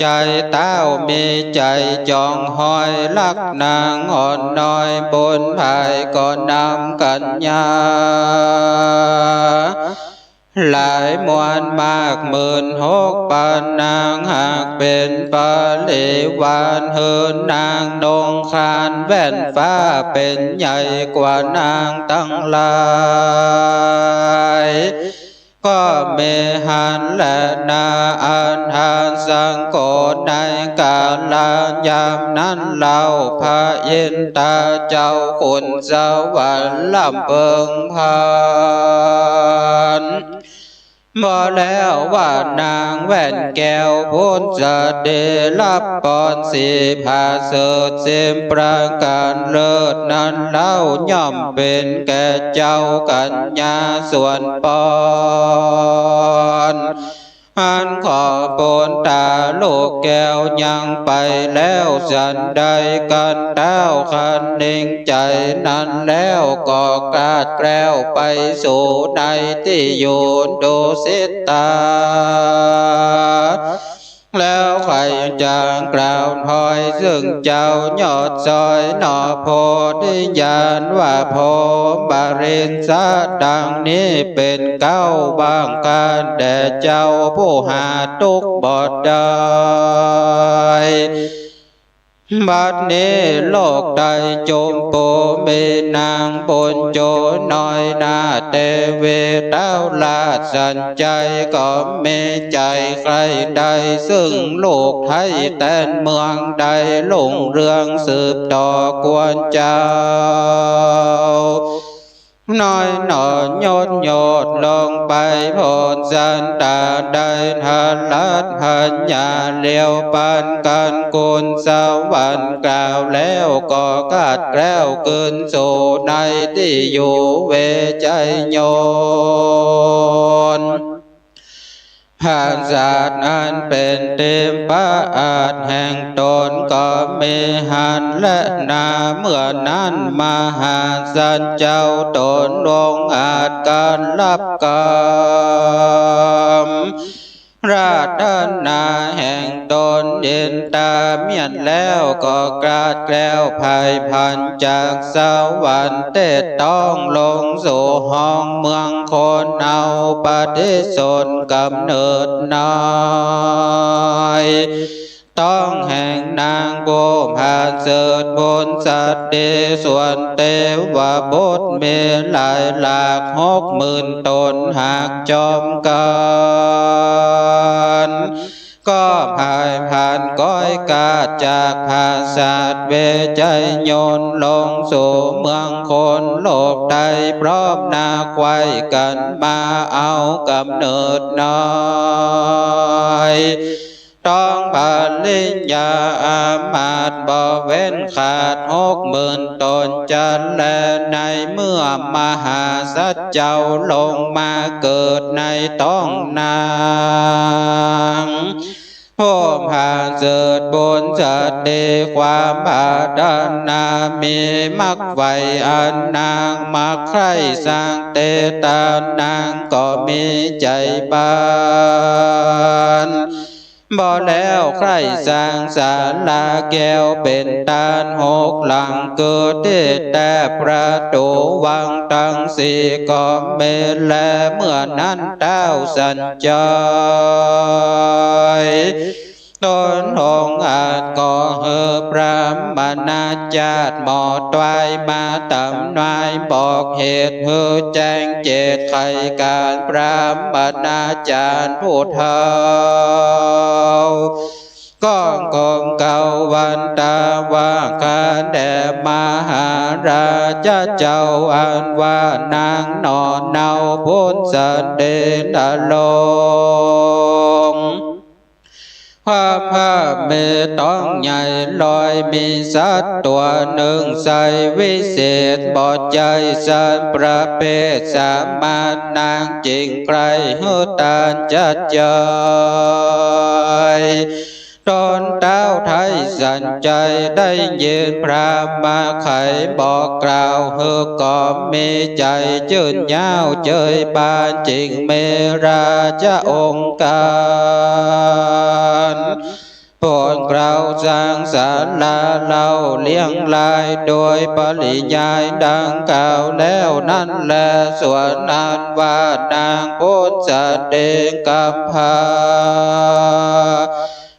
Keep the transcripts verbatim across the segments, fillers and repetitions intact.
ใจ๋ เต้ามีใจ๋จ๋องฮอยฮักนางอ่อนน้อย บุญผายก็นำกัญญา หลายมวลมากหมื่นหกปานนาง หากเป๋นปริวารหื้อนางนุ่งคานแว่นฟ้า เป๋นใหญ่กว่านางตังหลาย ก็มีหั้นแลนา อันทานสังโฆในกาลยามนั้นเล่า พระอินทราเจ้าขุนสวรรค์ลำพึงพรรณ บ่แล้วว่านางแว่นแก้วพุทธสตรี ฮับปอนสีผาเสริฐสิบประก๋านเลิศนั้นเล่า ย่อมเป๋นแก่เจ้ากัญญาส่วนปอน อันขอปุตตาลูกแก้วยังไปแล้ว ฉันใดกันเต้าคณิงใจ๋นั้นแล้ว ก็คลาดแคล้วไปสู่ในตี้อยู่ดุสิตา แล้วใค่จะกล่าวถ้อยซึ่งเจ้ายอดชอยหนอ โพธิญาณว่า โพธิบริษัท ดังนี้เป๋นเก๊า บังคารแด่เจ้าผู้หาตุ๊กข์บ่ได้ บัดนี้โลกใต้จุมปูมีนางปุญโจน้อยนา เตวีเต้าราชสัญชัย ก็มีใจ๋ใค่ได้ ซึ่งลูกไท้แตนเมืองได้รุ่งเรืองสืบต่อกวนเจ้า น้อยหนอยดโยดลงไป โผนสันตาได้ทรัสพญาเลียวปันกั๋น คุณสวรรค์กล่าวแล้ว ก็คลาดแคล้วคืนสู่ในตี้อยู่เวไชยน ผาสาทอันเป๋นทิพย์ พระอาจแห่งต๋นก็มีหั้นแลนา เมื่อนั้นมหาสัจจ์เจ้าต๋นองอาจการฮับกำราธนาแห่งต๋น อินตาเมียนแล้วก็คลาดแคล้วผายผันจากสวรรค์ เตดต้องลงสู่ห้องเมืองคน เอาปฏิสนธิ์ก๋ำเนิดน้อย ต้องแห่งนางผู้ผาเสริฐปุญชสตรี ส่วนเตวบุตรมีหลายหลากหกหมื่นต๋น หากจอมกั๋น ก็ผายผันก้อยกาดจากผาสาทเวไชยนลงสู่เมืองคน โลกใต้พร้อมหน้าใคว่กั๋นมาเอาก๋ำเนิดน้อย ต้องปริญญาอามาตย์บ่เว้นขาดหกหมื่นต๋นจันแล ในเมื่อมหาสัจจ์เจ้าลงมาเกิดในท้องนาง ผู้ผาเสริฐปุญชสตรี ความปรารถนามีมักใฝ่อันนางมักใคร่สักเตตานางก็มีใจ๋บาน บ่แล้วใคร่สร้างศาลาแก้วเป๋นตานหกหลัง คือตี้แต้ประตู๋วังตังสี่ก็มีแล เมื่อนั้นเต้าสัญชัย ต๋นองอาจก็หื้อพราหมณาจารย์หมอตวายมาตำนายบอกเหตุ หื้อแจ้งเจตน์ไขก๋าน พราหมณาจารย์ผู้เฒ่า ก็คงเกาวันตาว่า ข้าแด่มหาราชเจ้า อันว่านางหน่อเนาปุญชสตรีนรงค์ ความพระมีท้องใหญ่ลอย มีสัตว์ตั๋วนึ่งไส้วิเศษ บ่ใจ้สัตว์ประเภทสามัญ นางจึงใคร่หื้อตานจัดใจ๋ ต๋นเต้าไท้สัญชัยได้ยินพราหมณ์ไขบอกกล่าว หื้อก็มีใจ๋จื้นเย้าเจยบาน จึงมีราชองค์ก๋าน ผลเกล้าสร้างศาลาเล่าเรียงรายโดยปริยายดังกล่าวแล้วนั้นแล ส่วนอันว่านางปุนสะเดงกำพร้า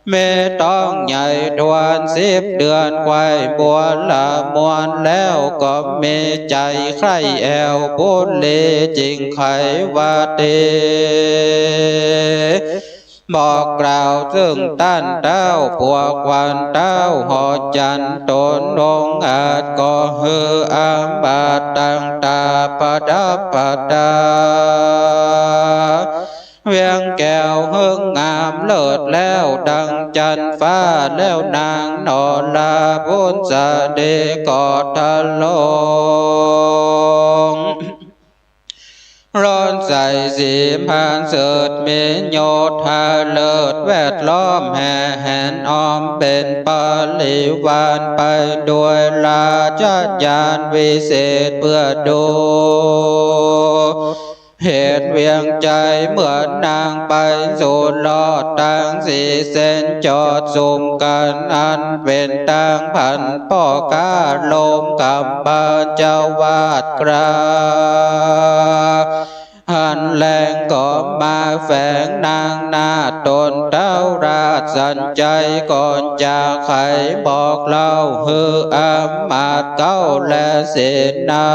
แม่ต๊องใหญ่ทวนสิบเดือน ใคร่บัวละมวลแล้วก็มีใจ๋ใคร่แอวปุรี จึงไขว่าเต บอกกล่าวซึ่งต้านเต้า ปวกขวัญเต้าหอจันทร์ ตนองอาจก็หื้ออามาตย์ตั้งต๋าประดับประดา เวียงแก้วหึงงามเลิศแล้วดังจันทร์ฟ้า แล้วนางนอราปุนสะเดก็ทรง ร้อนใสสีพันเสริฐมีโยธาเลิศแวดล้อมแห่แหนอ้อมเป็นปริวารไปด้วยราชญาณวิเศษเพื่อดู เหตุเวียงใจ๋เหมือนนางไปสู่รอด ตังสี่เส้นจอดสุมกั๋น อันเป๋นตางผันป้อก๊าลมกำบาลเจ้าวาดกล้า หันแลงก็มาแฝงนางนาฏ ตนเต้าราชสัญชัยก่อนจะไขบอกเล่า หื้ออามาตย์เก๊าและเสนา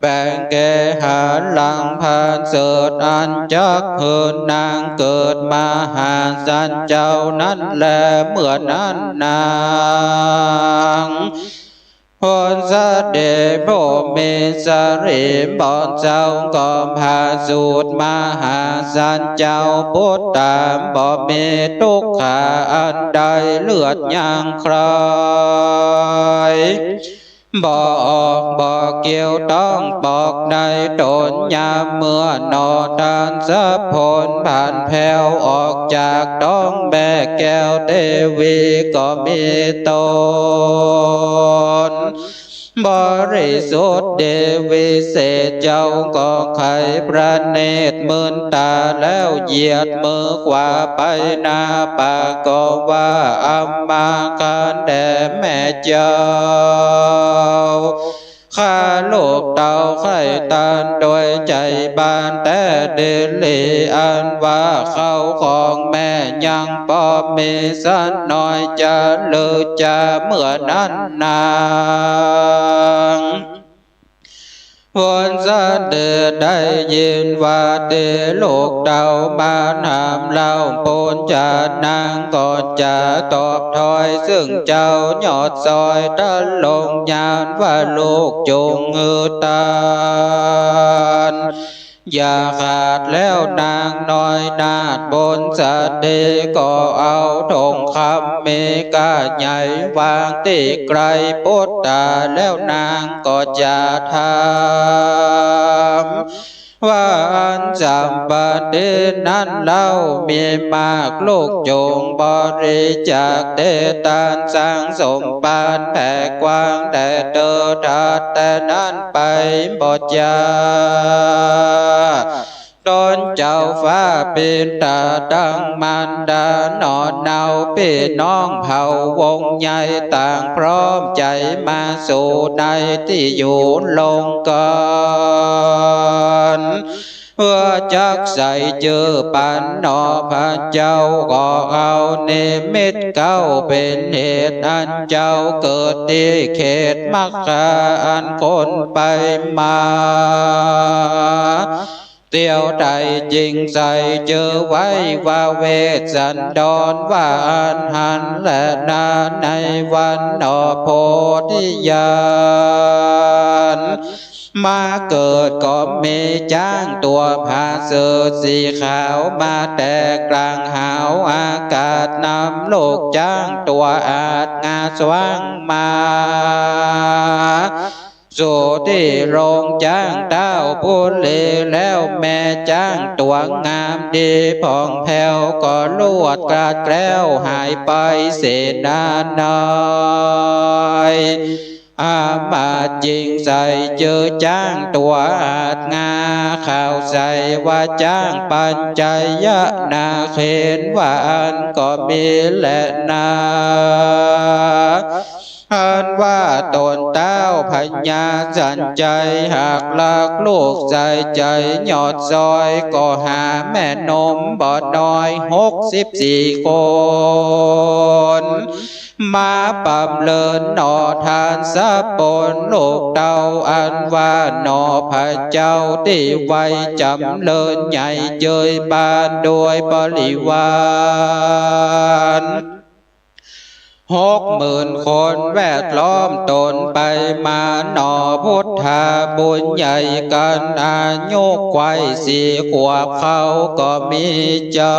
แป๋งเกหารังพันเสริฐ อันจักหื้อนางเกิดมหาสันเจ้านั้นแล เมื่อนั้นนางปุนสะเดผู้มีสะหรีบรรเจ้าก็พาสูตรมหาสันเจ้าปุตตะบ่มีตุ๊กขาอันใด เลือดยังใค บ่ออกบ่เกี่ยวต้องปอกในต๋น ยามเมื่อหนอ ต้านสะพลผันแผวออกจากต๊องแม่แก้วเตวีก็มีต๋นบริสุทธิ์ดีวิเศษ เจ้าก็ไขพระเนตรมืนต๋าแล้วเหยียดมือขวาไปหน้าปากก็ว่า อามาตย์แด่แม่เจ้า ข้าลูกเต้าใค่ต้านโดยใจ๋บานแต๊ดีหลี อันว่าเข้าของแม่ยังปอมีสักหน่อย จะลือจาเมื่อนั้นนาง ปุนสะเดได้ยินว่าตี้ลูกเต้ามาถามเล่า ปุญจานางก็จะตอบถ้อย ซึ่งเจ้ายอดซอยทะลงญาณว่า ลูกจุ่งหื้อต้าน อย่าขาดแล้วนางน้อยนาฏ ปุนสะเดก็เอาทองคำมีก้าใหญ่วางตี้ไกลปุตตะ แล้วนางก็จะถามว่า อันสัมปตินั้นเล่ามีมาก ลูกจุ่งบริจาคแด่ต้าน สร้างสมบัติแผ่กว้างแด่เธอ ถัดแต่นั้นไปบ่จา ตนเจ้าฟ้าปิดตาตั้งมารดาหนอนเอา ปี้น้องเผ่าวงใหญ่ต่างพร้อมใจ๋มาสู่ในตี้อยู่ลงกั๋น เพื่อจักใส่จื้อปันหนอ พระเจ้าก็เอานิมิตเก๊าเป๋นเหตุ อันเจ้าเกิดตี้เขตมัคคา อันคนไปมา เตียวไถ่จึงใส่จื้อไว้ว่า เวสสันดร ว่าอั้นหันแลนา ในวันหนอ โพธิญาณมาเกิดก็มีจ๊างตั๋วผาเสือสีขาวมาแต่กลางหาว อากาศนำลูกจ๊างตั๋วอาดงาสว่างมา สู่ตี้โรงจ๊างเต้าปุรี แล้วแม่จ๊างตั๋วงามดีผ่องแผ้วก็ลวดกลาดแคล้วหายไป เสนาน้อย อามาตย์หญิงใส่จื้อจ๊างตั๋วอาดงา เขาใส่ว่าจ๊างปัญจยนาเขน ว่าอั้นก็มีแลนา อันว่าต๋นเต้าพญาสันชัย หากรักลูกใส่ใจ๋ ยอดซอยก็หาแม่นมบ่น้อยหกสิบสี่คน มาบำเริญหน่อทานสะปนลูกเต้า อันว่าหน่อพระเจ้าตี้ไว้จ๋ำเริญใหญ่เจยบ้านโดยบริวาร หกหมื่นคนแวดล้อมต๋นไปมา หน่อพุทธาบุญใหญ่กั๋น อายุใค่สี่ขวบเขาก็มีใจ๋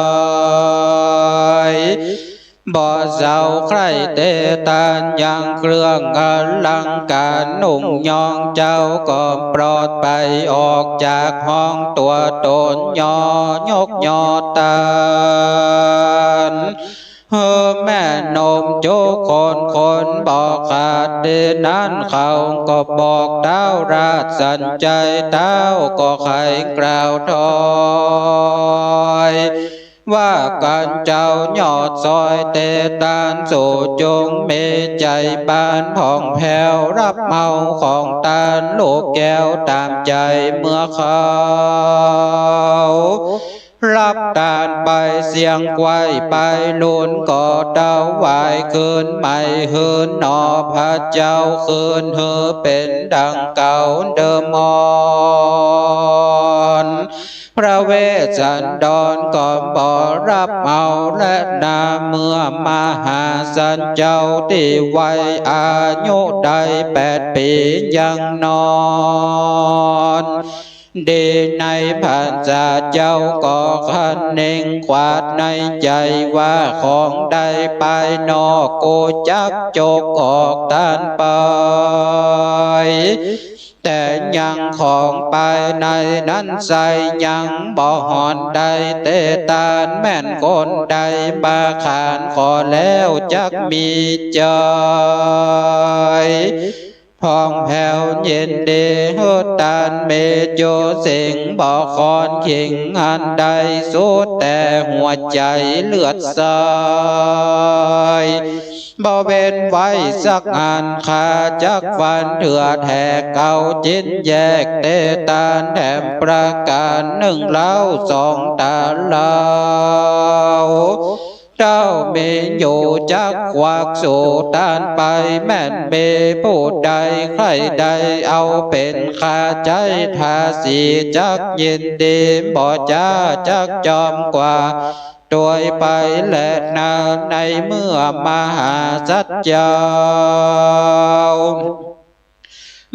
บ่เศร้าใคร่เตตาน ยังเครื่องอลังก๋าน นุ่งย่องเจ้าก็ปลอดไป ออกจากห้องตั๋วต๋น ยอยกยอตาน หื้อแม่นมจุคนคนบ่ขาด ตี้นั้นเขาก็บอกเต้าราชสันชัย เต้าก็ไขกล่าวถอย ว่ากั๋นเจ้ายอดซอยเตตาน สูจงมีใจ๋บานผ่องแผ้ว ฮับเอาของตานลูกแก้วต๋ามใจ๋เมื่อเขา ฮับตานไปเสี้ยงไขว้ไปลุน ก็ถวายคืนใหม่หื้อหน่อพระเจ้า คืนหื้อเป๋นดังเก่าเดิมอ่อน พระเวสสันดรก็บ่ฮับเอาแลนา เมื่อมหาสันเจ้าตี้ไว้อายุได้แปดปี๋ยังนอน ดีในพรรษาเจ้าก็คะเนงขวาดในใจ๋ว่า ของใดภายนอกกูจักจกออกตานไป แต่ยังของภายในนั้นไส้ยังบ่หอนได้เตตาน แม่นคนใดมาขานขอแล้วจักมีใจ๋ ผ่องแผ้วเย็นดีหื้อตาน มีจื้อเสียงบ่คอนเขียงอันใด สุดแต่หัวใจ๋เลือดใส บ่เว้นไว้สักอัน ข้าจักฟันเถื่อแทกเอาจิ๊นแยกเตตาน แถมประก๋านนึ่งเล่าสองต๋าเล่า เต้ามีอยู่จักควักสู่ตานไป แม่นมีผู้ใดใค่ได้เอาเป๋นข้าใจ๊ทาสี จักยินดีบ่จ๊า จักจอมกว่าตวยไปแลนา ในเมื่อมหาสัตว์เจ้า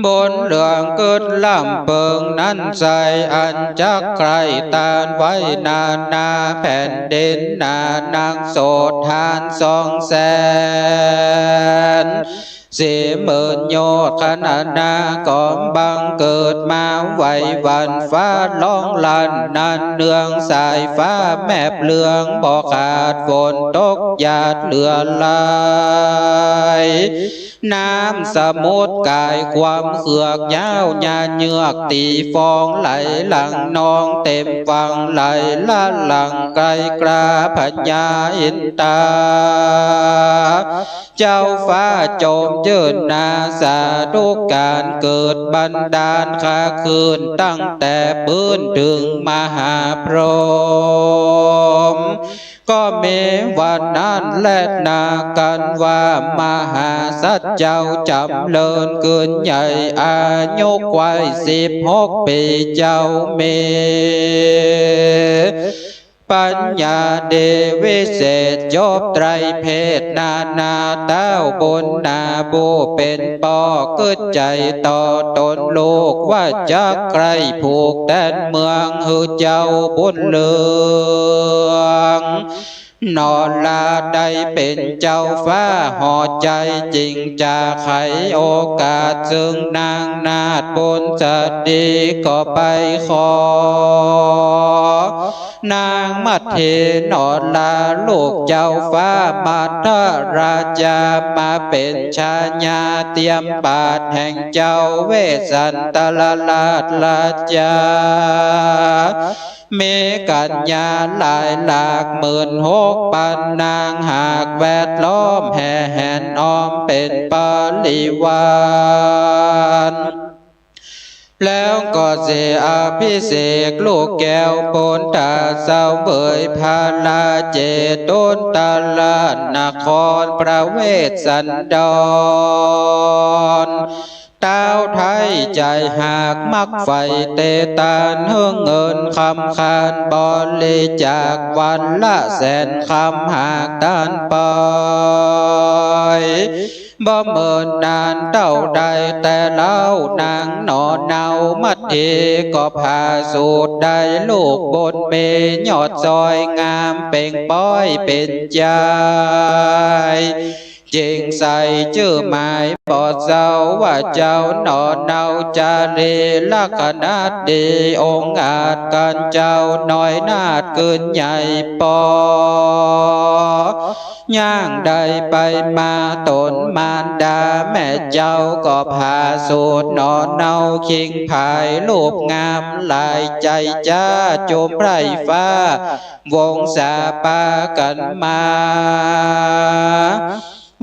บุญเหลืองกึ๊ดล้ำเปิงนั้นไส้ อันจักใคร่ตานไว้นานาแผ่นดินนา นักโสดทานสองแสนสี่หมื่นโยชน์ ขณะนาก็บังเกิดมาไหวหวั่นฟ้าร้องลั่น นั้นเนืองสายฟ้าแมบเรือง บ่ขาดฝนตกหยาดเหลือไหล น้ำสมุทรกายความเหือกยาว หญ้าเยือกตี๋ฟองไหลหลั่งนองเต็มฝั่ง ไหลละหลั่งไกลกล้าพญาอินตา เจ้าฟ้าจอมยืนนา สาธุก๋านเกิดบันดาลค่าคืน ตั้งแต่ปื๊นเถิงมหาพรหม ก็มีวันนั้นแลนา กันว่ามหาสัตว์เจ้าจ๋ำเริญขึ้นใหญ่ อายุใค่สิบหกปี๋เจ้ามี ปัญญาดีวิเศษจบไตรเพศนานา เต้าบุญนาผู้เป๋นป้อกึ๊ดใจ๋ต่อต๋นลูก ว่าจักใคร่ผูกแตนเมืองหื้อเจ้าบุญเหลือง นอราได้เป๋นเจ้าฟ้าหอใจ๋ จึงจะไขโอกาสเซิงนางนาฏบุญสตรีก็ไปขอ นางมัทเทนอราลูกเจ้าฟ้ามัทธราชา มาเป๋นชายาเตียมบาทแห่งเจ้าเวสสันดรราชราชา มีกัญญาหลายหลากหมื่นหกปันนาง หากแวดล้อมแห่แหนอ้อมเป๋นปริวาร แล้วก็เสอภิเษกลูกแก้วปุณณะเสวยพระราชเจโตนตรานครพระเวสสันดร ต้าวไท้ใจ๋หากมักใฝ่เตตาน หื้อเงินคำคานบริจาควันละแสนคำ หากต้านไป บ่เมินนานเต้าใดแต่เล่า นางหนอเนามัทเทก็ผาสูตรได้ลูกบุญมี ยอดซอยงามเปล่งป๊อยเป๋นใจ๋ จึงใส่จื้อหมายบ่เซาว่าเจ้าหนอเนาจารีลักษณะดี องอาจกั๋นเจ้าน้อยนาฏกึณใหญ่ปอ ย่างได้ไปมาต๋นมารดาแม่เจ้าก็ผาสูตรหนอเนาคิงผายรูปงามหลายใจ๋จ๊า จุมไพร่ฟ้าวงศาปากั๋นมา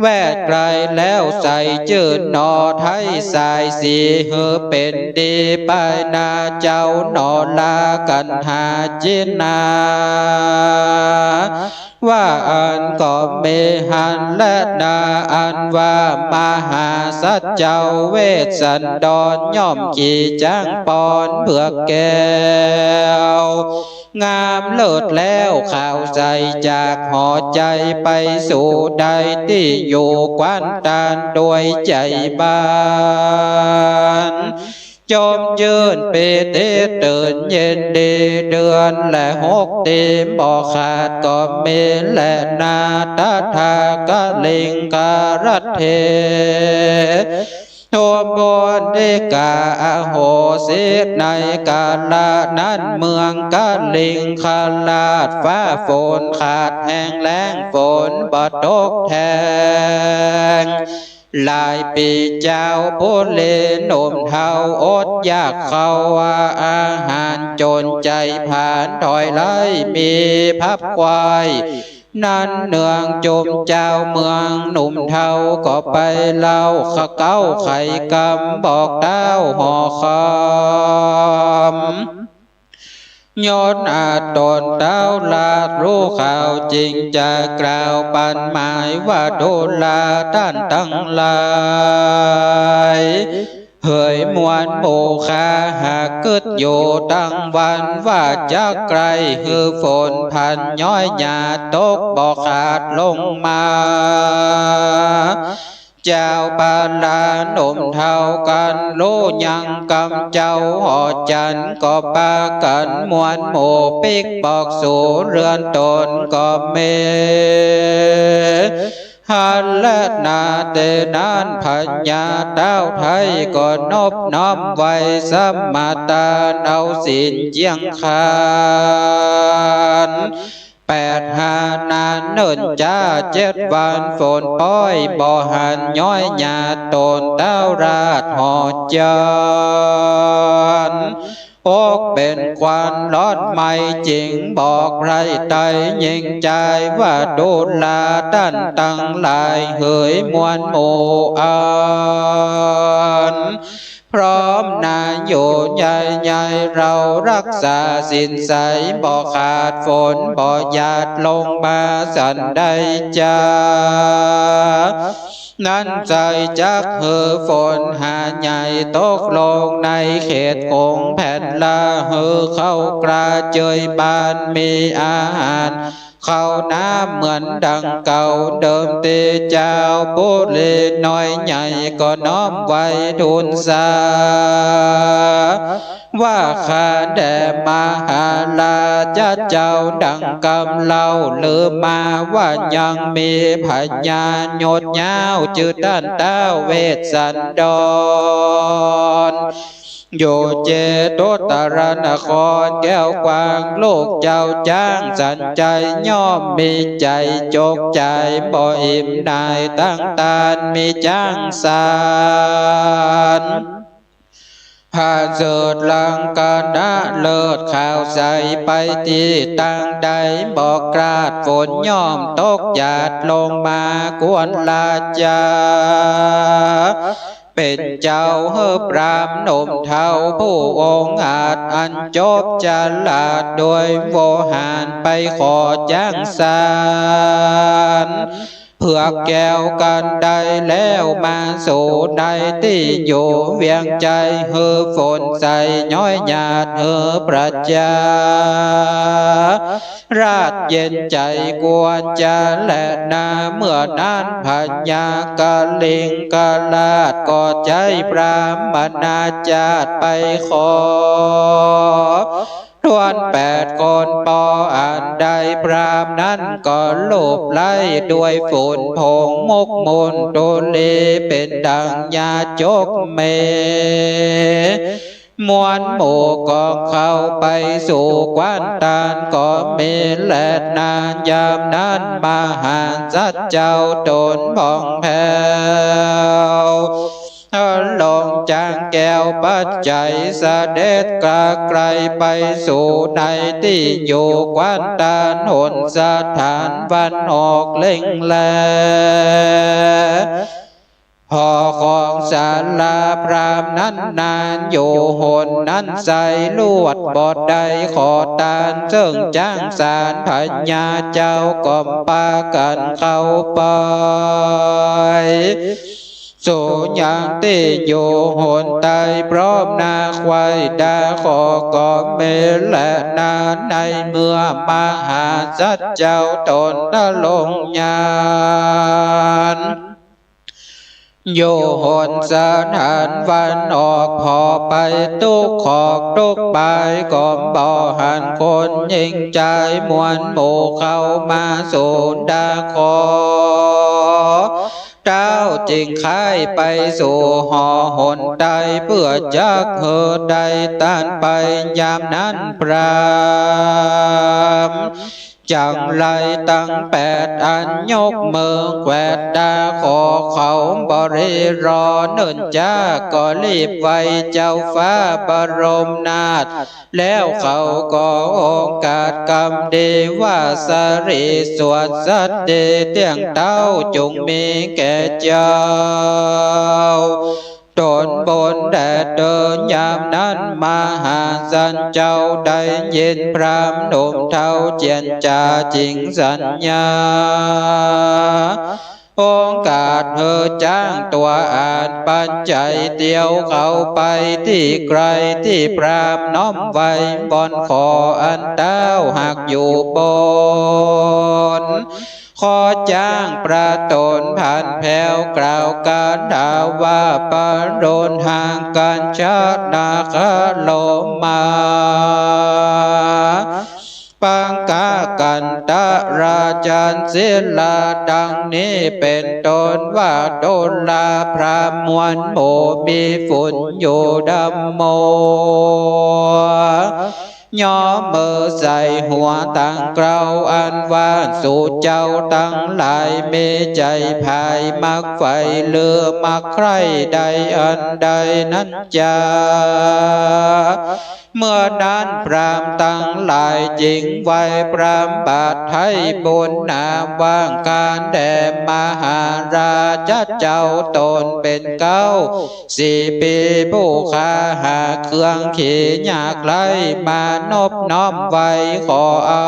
แวดไกลแล้วใส่จื้อหนอไท้สายสี หื้อเป๋นดีปายหน้าเจ้าหนอลากั๋นหาจินา ว่าอั้นก็มีหั้นแลนา อันว่ามหาสัตว์เจ้าเวสสันดร ย่อมขี่จ๊างปอนเผือกแก้ว งามเลิศแล้วขาวใสจากหอใจ๋ ไปสู่ได้ตี้อยู่กว้านตานด้วยใจ๋บาน จมยื่นปีติตื่นยินดี เดือนและหกตีบ่ขาดก็มีแลนา ตถาคลิงครัตเถ โทโมนิกาอโหสิ ในกาละนั้นเมืองกลิงคราช ฟ้าฝนขาดแห้งแล้ง ฝนบ่ตกแทง หลายปี๋เจ้า ปุรีหนุ่มเฒ่าอดอยากเข้าอาหาร จนใจ๋ผานถอยไล่มีภัพควาย นั้นเนืองจุมเจ้าเมืองหนุ่มเฒ่าก็ไปเล่า ขะเก๊าไขกำบอกต้าวหอคำ ย้อนอาจต๋นต้าวราชฮู้ข่าว จึงจะกล่าวปันหมายว่า ดูราต้านตังหลาย เหยมวลหมู่ข้าหากกึ๊ดอยู่ตังวัน ว่าจักใกล้หื้อฝนพรรณย้อยหญ้าตกบ่ขาดลงมา เจ้าปาลาหนุ่มเฒ่ากั๋นฮู้ยังกำ เจ้าหอจันทร์ก็ปากั๋นมวลหมู่ปิ๊กบอกสู่เฮือนต๋นก็มี หั้นแลนา เตนั้นพญาต้าวไท้ก็นบน้อมไหว้สมาตาน เอาศีลเจียงคาน แปดหานานเนิ่นจ๊า เจ็ดวันฝนป๊อยบ่หัน ย้อยหญ้าต๋นต้าวราชหอจันทร์ อกเป๋นควันฮ้อนไหม้ จึงบอกไพร่ไต้ยิ่งใจ๋ว่า ดูราต้านตังหลาย เหยมวลหมู่อัน พร้อมนาอยู่ใหญ่ๆ เฮาฮักษาศีลใส บ่ขาดฝนบ่หยาดลงมาสันใดจา นั้นใสจักหื้อฝนหาใหญ่ตกลงในเขตขงแผ่นละ หื้อข้าวกล้าเจยบานมีอาหาร เข้าหน้าเหมือนดังเก่าเดิม ตี้เจ้าปุรีน้อยใหญ่ก็น้อมไหว้ทูลสา ว่าข้าแด่มหาราชเจ้า ดังกำเล่าลือมาว่ายังมีพญายศยาวจื้อต้านท้าวเวสสันดร อยู่เจตุตรนครแก้วกวาง ลูกเจ้าจ๊างสันชัยย่อมมีใจ๋จกใจ๋บ่อิ่มหน่าย ตังต้านมีจ๊างสาร ประเสริฐลังคณะเลิศขาวใส ไปตี้ตางใดบ่คลาด ฝนย่อมตกหยาดลงมากวนราชา เป๋นเจ้าหื้อพราหมณ์หนุ่มเฒ่าผู้องอาจ อันจบฉลาดโดยโวหาร ไปขอจ๊างสาร เผือกแก้วกันได้แล้วมาสู่ในตี้อยู่เวียงชัย หื้อฝนใสย้อยหยาดหื้อประชาราษฎร์เย็นใจ๋ควรจะแลนา เมื่อนั้นพญากลิงกราชก็ใจ๊พราหมณาจารย์ไปขอ ถ้วนแปดคน ปออันใดพราหมณ์นั้นก็ลูบไล้ด้วยฝุ่นผงมุกมุนทุลี เป๋นดังยาจกเม มวลหมู่ก็เข้าไปสู่ควันตาลก็มีแลนา ยามนั้นมหาสัตว์เจ้าต๋นผ่องแผ้ว ลงจากแก้วปัจจัย เสด็จกาไกลไปสู่ในตี้อยู่ควันตาล หนสถานวันออกเล็งแล หอของศาลาพราหมณ์นั้นนาน อยู่หนนั้นไสลวดบ่ได้ขอตาน เซิ่งจ๊างสารพญาเจ้าก็ปากั๋นเข้าไป สู่ยังตี้อยู่หนใต้พร้อมหน้าไขว้ดาขอก็มีแลนา ในเมื่อมหาสัตว์เจ้าต๋นทรงญาณ อยู่หนสถานวันออกผ่อไปตุ๊กขอกตุ๊กปาย ก็บ่หันคนหญิงจาย มวลหมู่เข้ามาสู่ดาขอ เต้าจึงค่ายไปสู่หอหนใต้ เปื้อจักหื้อได้ตานไป ยามนั้นพราหมณ์ จังไรตังแปดอันยกมือแขวดดาขอเขาบริรอเนิ่นจ๊า ก็รีบไหว้เจ้าฟ้าบรมนาถ แล้วเขาก็โอกาสกำดีว่า สริสวดสัตย์ดีเตี้ยงเต้าจุ่งมีแก่เจ้า ต๋นบนแดดเดินยามนั้น มหาสัตว์เจ้าได้ยินพราหมณ์หนุ่มเฒ่าเจียรจาจิ่งสัญญา โอกาสหื้อจ๊างตั๋วอาจปัจจัยเตียวเข้าไปตี้ไกล ตี้พราหมณ์น้อมไหว้บ่อนขออันเต้าหากอยู่บน ขอจ๊างประต๋นผ่านแผ้วกล่าวคาถาว่า ปะโรนหากัญชนาคโลมา ปังกากันตราจันศิลา ดังนี้เป๋นต้นว่า ตุลาพราหมณ์มวลหมู่มีฝุ่นอยู่ดำมัว ย่อมือใส่หัวตังเกล้า อันว่าสูเจ้าตังหลาย มีใจ๋ผายมักใฝ่ลือมักใคร่ใดอันใดนั้นจา เมื่อนั้นพราหมณ์ตังหลายจึงไหว้พราหมณ์บาทไท้ปุณณาว่างการแด่มหาราชเจ้าต๋นเป๋นเก๊า สี่ปีผู้ข้าหาเครื่องขียากไร้ มานบน้อมไหว้ขอเอา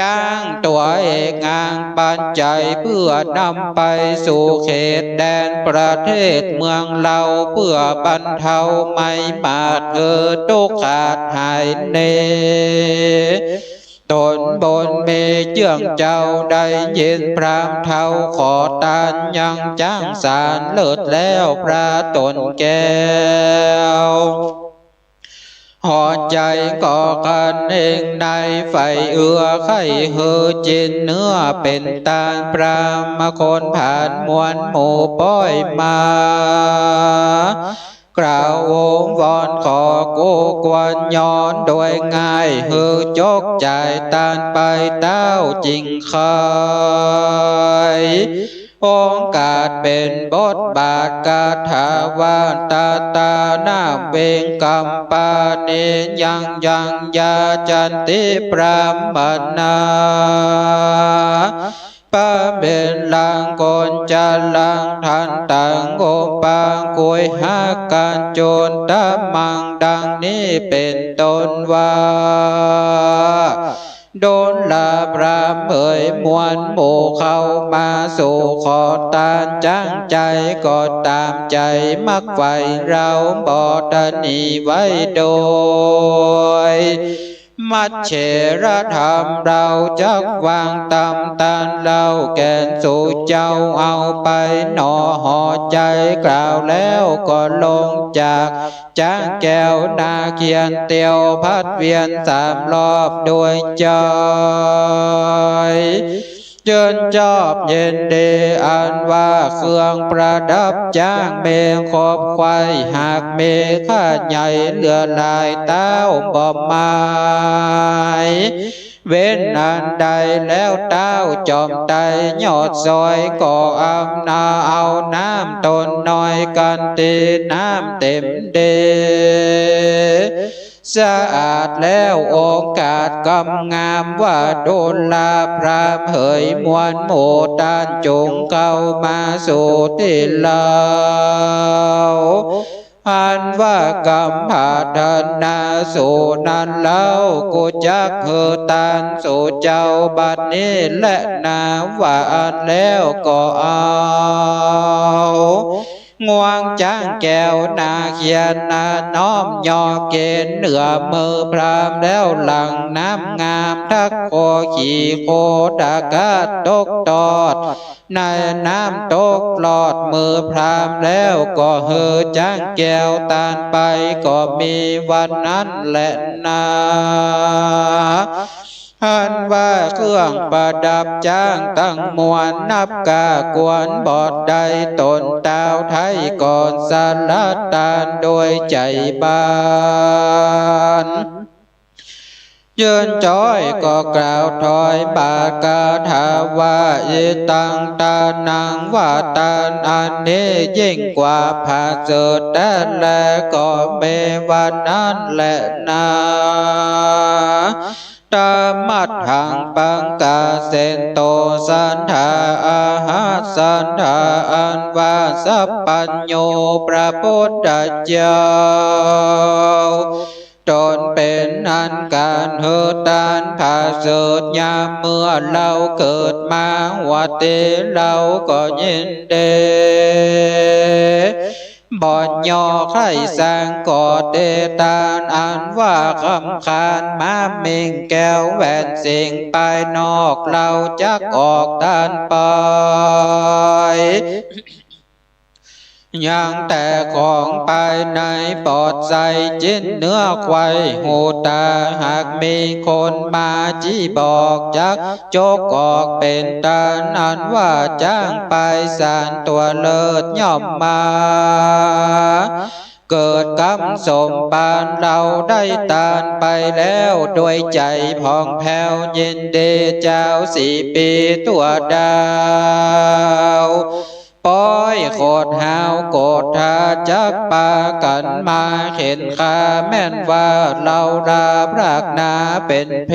จ๊างตั๋วเอกงางปัจจัย เปื้อนำไปสู่เขตแดนประเทศเมืองเรา เปื้อบรรเทาไมมาดหื้อตุ๊กขาดหายเน ต๋นบุญมีเจื้องเจ้าได้ยินพราหมณ์เฒ่าขอตานยังจ๊างสารเลิศแล้วพระต๋นแก้ว หัวใจ๋ก็คะเน่งในใฝ่เอื้อใค่หื้อจินเนื้อเป๋นตาน พราหมณ์คนผานมวลหมู่ป้อยมา กล่าวโอมวอนขอกู้ควรย้อนโดยง่าย หื้อจกจ่ายตานไปเต้าจิ่งใค่ องค์อาจเป๋นบทบาทคาถาว่า ตาตานาเวงกัมปาเน ยังยังยาจันติพรามมนา ประเป๋นหลังคนจะหลังทันตัง โอปาคุยหากันจุนตะมัง ดังนี้เป๋นต้นว่า ดูราพราหมณ์เหย มวลหมู่เข้ามาสู่ขอตาน จ๊างใจ๋ก็ต๋ามใจ๋มักใฝ่ เฮาบ่ตะหนีไว้โดย มัชเชรธรรม เฮาจักวางต๋ามตานเล่า แก่นสู่เจ้าเอาไปหนอ หัวใจ๋กล่าวแล้วก็ลงจาก จ๊างแก้วนาเคียนเตียวพัดเวียนสามรอบด้วยใจ๋ จื้นจอบยินดีอันว่าเครื่องประดับจ๊างมีครบไคว่ หากมีค่าใหญ่เหลือหลายเต้าบ่หมาย เว้นอันใดแล้วเต้าจอมไตรยอดซอย ก็อำนาเอาน้ำตนน้อยกันตี้น้ำเต็มดี สะอาดแล้วโอกาสกำงามว่า ดูราพราหมณ์เหย มวลหมู่ต้านจุ่งเข้ามาสู่ตี้เฮา อันว่ากัมพัฒนาสูนั้นเล่า กูจักหื้อตานสู่เจ้าบัดนี้แลนา ว่าอั้นแล้วก็เอา งวงจ๊างแก้วนาเคียนนาน้อมยอเกณฑ์เหนือมือพราหมณ์แล้วหลั่งน้ำงามทักโคขี่โคตะกาดตกตอด ในน้ำตกลอดมือพราหมณ์แล้วก็หื้อจ๊างแก้วตานไปก็มีวันนั้นแลนา อันว่าเครื่องประดับจ๊างตังมวลนับก้าควรบ่ได้ต๋นต้าวไท้ก่อนสละตานโดยใจ๋บาน จื้นจ้อยก็กล่าวถอยบาทคาถาว่า อิตังตานัง ว่าตานอันนี้ยิ่งกว่าผาเสริฐแต๊แล ก็มีวันนั้นแลนา ตามัตถังปังกาเสนโต สันทาอาหาสันทา อันว่าสัพพัญญูพระพุทธเจ้า ต๋นเป๋นอันการหื้อตานผาเสริฐ ยามเมื่อเฮาเกิดมาหัวตี้เฮาก็ยินดี บ่ยอใค่สัง ก็เตตานอันว่าคำคานม้าเม็งแก้วแหวนสิ่งภายนอก เฮาจักออกตานไป ยังแต่ของภายในปลอดใส จิ๊นเนื้อไขว่หูต๋า หากมีคนมาจี้บอกจักจกออกเป๋นตาน อันว่าจ๊างไปสานตั๋วเลิศย่อมมา เกิดกำสมปานเฮาได้ตานไปแล้ว โดยใจ๋ผ่องแผ้วยินดี จาวสี่ปีตั๋วดาว ป้อยโขดหาวโกธา จักปากั๋นมาเข็นฆ่า แม่นว่าเฮาลาพรากนาเป๋นเพ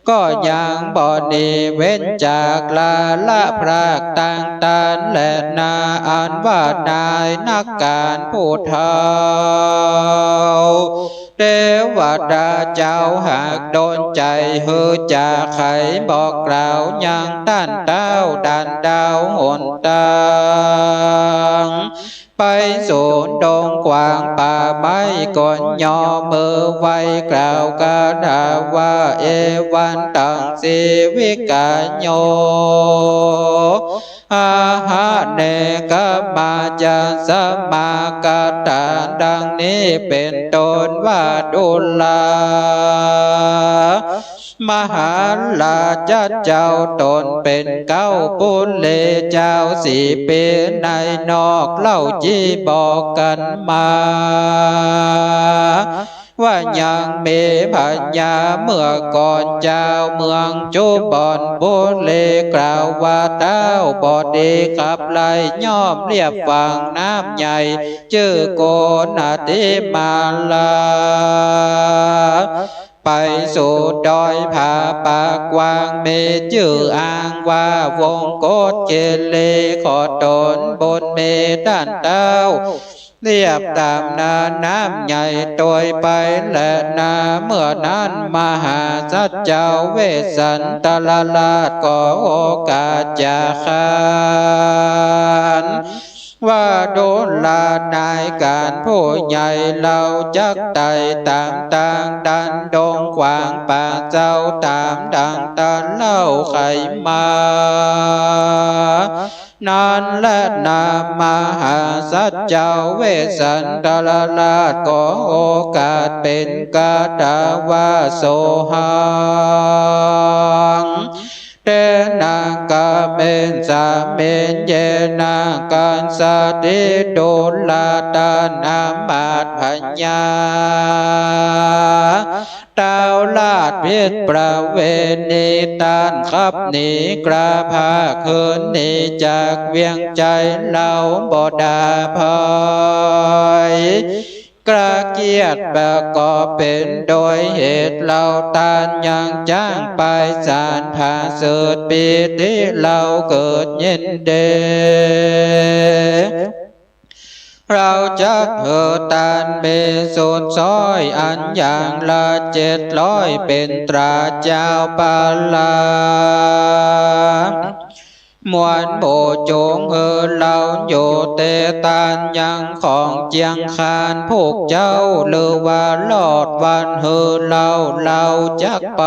ก็ยังบ่หนีเว้นจากลาละพรากตางตานแลนา อันว่านายนักการผู้เฒ่า เตวดาเจ้าหากโดนใจ๋หื้อจาไขบอกกล่าวยังต้านต้าวด่านดาวหนตาง ไปสู่ดงขวางป่าไม้ โกนยอมือไหว้กล่าวคาถาว่า เอวังตัง สีวิกะโย อะหะเนกะมะจะสะมากัตตา ดังนี้เป๋นต้นว่า ดูรา มหาราชะเจ้า ตนเป๋นเก๊าปุเรศเจ้า สี่ปี๋ในนอก เล่าจี้บอกกั๋นมา ว่ายังมีพญาเมื่อก่อน จาวเมืองจุบอนปุเรศ กล่าวว่า เต๊าบ่ดีขับไล่ ย่อมเลียบฝั่งน้ำใหญ่ จื้อโกนทิมาลา ไปสู่ดอยผาปากกว้าง มีจื้ออ้างว่าวงคตคีรี ขอตนบุญมีต้านเต๊า เลียบต๋ามนาน้ำใหญ่ตวยไปแลนา เมื่อนั้นมหาสัจจาวเวสสันตรราช ก็โอกาสจะขาน ว่าดูรานายก๋านผู้ใหญ่ เฮาจักไต่ต๋ามตางดันดงขวางป่าเจ้า ต๋ามดังตะเล่าไขมา นั้นแลนา มหาสัจจาวเวสสันตรราช ก็โอกาสเป๋นคาถาว่า โสหัง เตนะ กาเมสะมิญ เยนะ คัสสะติ ดูรา ต้านอามาตย์พญา เต๊าราชผิดประเวณี ต้านขับหนีกล้าพราก คืนหนีจากเวียงชัย เฮาบ่ดาภัย กล้าเกียรติประกอบเป๋นโดยเหตุ เฮาต้านยังจ้างไปสารผาเสริฐ ปีติเฮาเกิดยินดี เฮาจักหื้อต้านมีสุดซ้อย อันอย่างละเจ็ดร้อย เป๋นตราจาวปาลา มวลหมู่จูงหื้อเฮาอยู่ เตต้านยังของเจียงคาน พวกเจ้าลือว่ารอดวันหื้อเฮา เฮาจักไป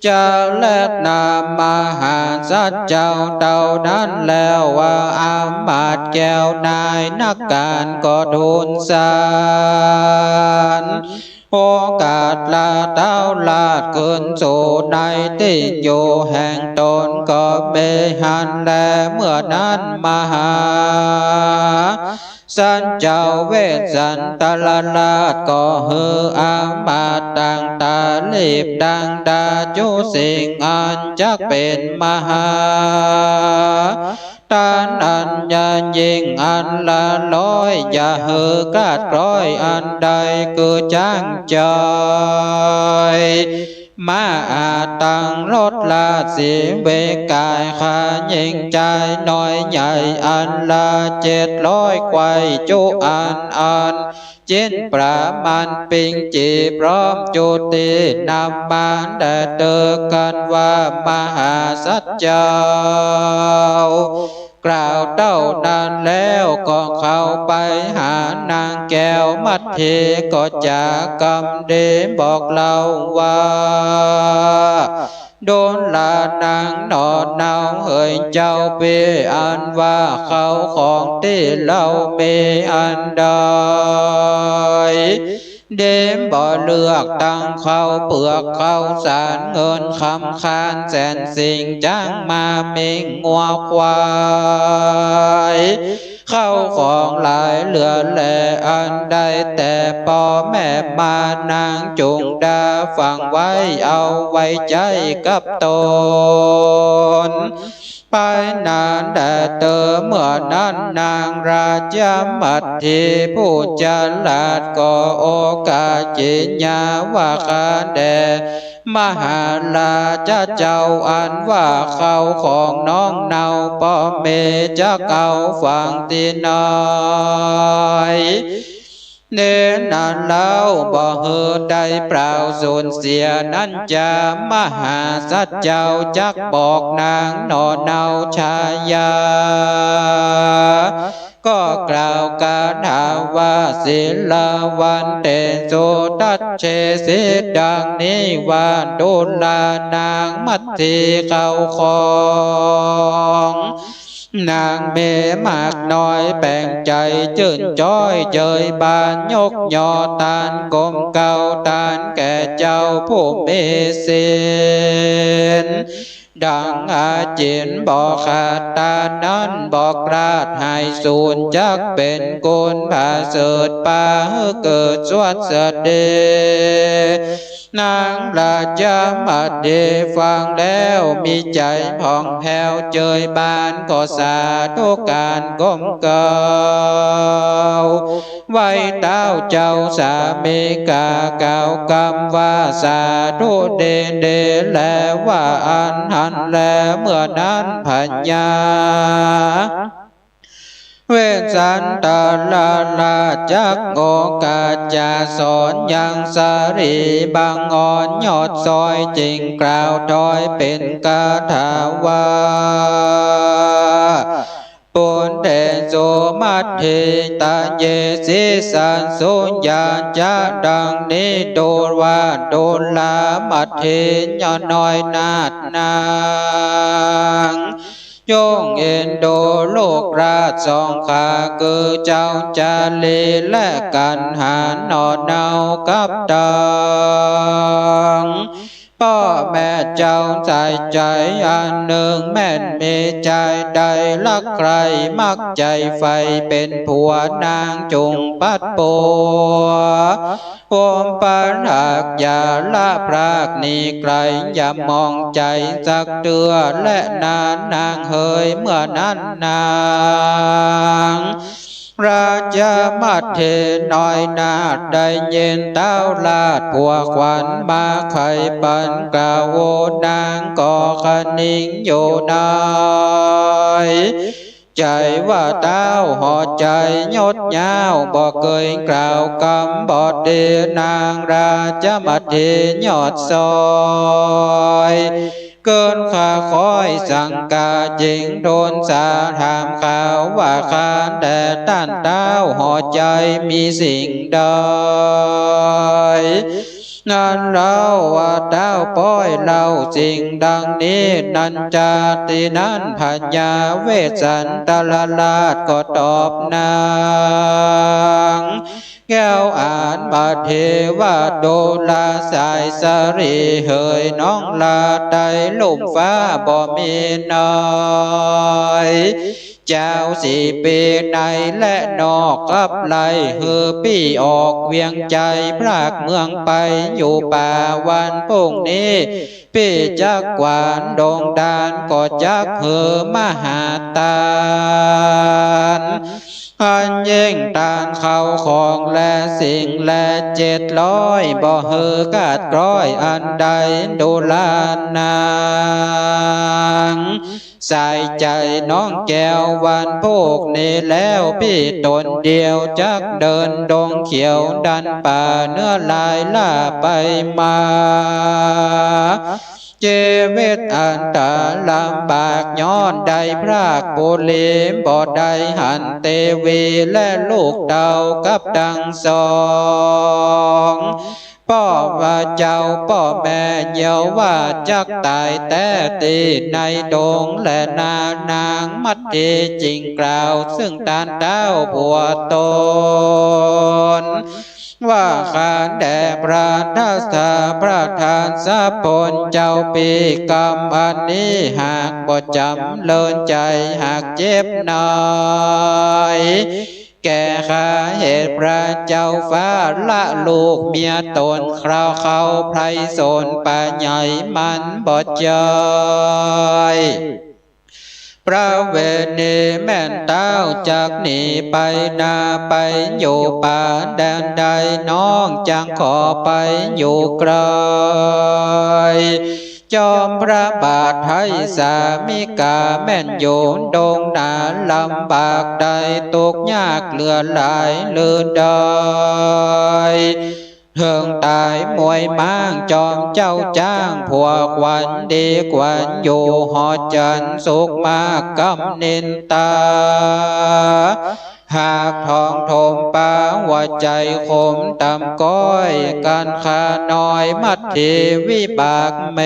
จะแลนา มหาสัจจาว เต้านั้นแล้วว่า อามาตย์แก้วนายนักก๋านก็ทูลสาร โอกาสลาเต๊าราชคืนสู่ในตี้อยู่แห่งตน ก็มีหั้นแล เมื่อนั้นมหาสัจจาวเวสสันตรราช ก็หื้ออามาตย์ต่างต๋า รีบดังดาจุสิงห์ อันจักเป๋นมหา ต้านอันยายิ่งอันละร้อย อย่าหื้อคลาดคล้อยอันใด คือจ๊างจอย ม้าอาตังรถราชสีห์ เวกายข้าหญิงจายน้อยใหญ่ อันละเจ็ดร้อย ไขว้จุอันอัน จิ๊นประมาณปิงจีพร้อมจุติ นำมาแด่เต๊อกั๋นว่ามหาสัจจาว กล่าวเต้านั้นแล้วก็เข้าไปหานางแก้วมัทธี ก็จ๋ากำดีบอกเล่าว่า ดูรานางหนอเนาเหยเจ้าปี้ อันว่าเข้าของตี้เฮามีอันใด ดีบ่เลือกตังข้าวเปือกข้าวสาร เงินคำคานแสนสิ่ง จ๊างม้าเม็งงัวควาย ข้าวของหลายเหลือแล อันได้แต่ป้อแม่มานางจุงดาฝังไว้ เอาไว้ใจ๊กับตน ไปนานแด่เต๊อ เมื่อนั้นนางราชมัทธีผู้ฉลาด ก็โอกัจจิญาว่า ข้าแด่มหาราชเจ้า อันว่าข้าวของน้องเนาป้อเมย์จักเอาฝังตี้ไหน เน้นนาเล่าบ่หื้อได้เปล่าสูญเสียนั้นจา มหาสัจเจ้าจักบอกนางหนอเนาชายา ก็กล่าวคาถาว่า สีลาวันเตสุ ทัจเชสิ ดังนี้ว่า ดูรา นางมัททีเข้าของ นางมีมากน้อยแป๋งใจ๋จื้นจ๊อย เจยบานยกยอต้านก้มเกล้าต้านแก่เจ้าผู้มีศีล ดังอาจิณบ่ขาดต้านนั้น บ่คลาดหายสูญ จักเป๋นกุณประเสริฐ ปาหื้อเกิดสวัสดี นางราชมัททีฟังแล้วมีใจ๋ผ่องแผ้ว เจยบานก็สาธุก๋านก้มเกล้า ไหว้เต๊าเจ้าสามิกา กล่าวกำว่า สาธุดีๆ แล ว่าอั้นหั้นแล เมื่อนั้นพญา เวสสันตรราชจักโอกาสจะสอนยังสรีบังอ่อนยอดซอย จึงกล่าวถอยเป๋นคาถาว่า ปุณเตสุมัทธิตาเย สีสัสสุญญาจะ ดังนี้ ดูรา ดูรามัทธิ น้อยนาถนาง ย่อมเอ็นดูลูกราชสองขา คือเจ้าจาลีและกัณหา หนอเนากับตัง ป้อแม่เจ้าใจ๋ใจ๋อันนึ่ง แม่นมีใจ๋ใดรักใคร่มักใจ๋ใฝ่ เป๋นผัวนางจุ่งปัดปั๋ว โอมปะหากอย่าละพรากหนีไก๋ อย่ามองใจ๋สักเตื้อ และนานนางเหย เมื่อนั้นนาง ราชมัทธิน้อยนาถ ได้ยินเต๊าราชผัวขวัญมาใค่ปันกล่าว โอ้นางก็คะนิงอยู่ในใจ๋ว่า เต๊าหอใจ๋ยดยาว บ่เกยกล่าวกำบ่ดี นางราชมัทธิยอดซอย เกินข้าคอยสังกา จึงทูลสาถามข่าวว่า ข้าแต่ต้านเต๊าหอใจ๋มีสิ่งใด นั้นเล่าว่า เต๊าป้อยเล่าสิ่งดังนี้นั้นจา ตี้นั้นพญาเวสสันตรราชก็ตอบนาง แก้วอันมาเทวะดูราสายสะหลีเหย น้องลาไตลุ่มฟ้าบ่มีน้อย เจ้าสี่ปี๋ในและนอก กับไล่หื้อปี้ออกเวียงใจ๋ พรากเมืองไปอยู่ป่า วันพรุ่งนี้ ปี้จักกวาดดงดาน ก็จักหื้อมหาตาน อันยิ่งตานเข้าของและสิ่งและเจ็ดร้อย บ่หื้อขาดคล้อยอันใด ดูรานาง สายใจ๋น้องแก้ว วันพรุ่งนี้แล้ว ปี้ต๋นเดียวจักเดินดงเขียวดันป่า เนื้อลายล่าไปมา ชีวิตอันตรลำบาก ย้อนได้พรากบุรี บ่ได้หันเตวีและลูกเต้ากับตังสอง ป้อว่าเจ้าป้อแม่เยียวว่าจักต๋ายแต๊ตี้ในดงแลนา นางมัททีจึงกล่าวเซิ่งต้านเต๊าผัวต๋น ว่าข้าแด่พระทัสสะประธานสะพลเจ้าปี้ กรรมอันนี้หากบ่จ๋ำเริญใจ๋ หากเจ็บน้อย แก่ข้าเหตุพระเจ้าฟ้า ละลูกเมียต๋นคราวเขาไพรสนป่าใหญ่มันบ่ใจ้ ประเวณีแม่นเต๊าจักหนีไปนา ไปอยู่ป่าแดนใด น้องจักขอไปอยู่ไกล เ จอมพระบาทไท้สามิกาแม่นอยู่ดงหนาลำบากได้ ตุ๊กข์ยากเหลือหลายลือได้ เถิงต๋ายมวยม้างจอมเจ้าจ๊าง ผัวขวัญดีขวัญอยู่ หอจันทร์สุขมากกำนินตา หากทองถมปาหัวใจ๋ขมต่ำก้อย กั๋นข้าน้อยมัดเถวิบากเม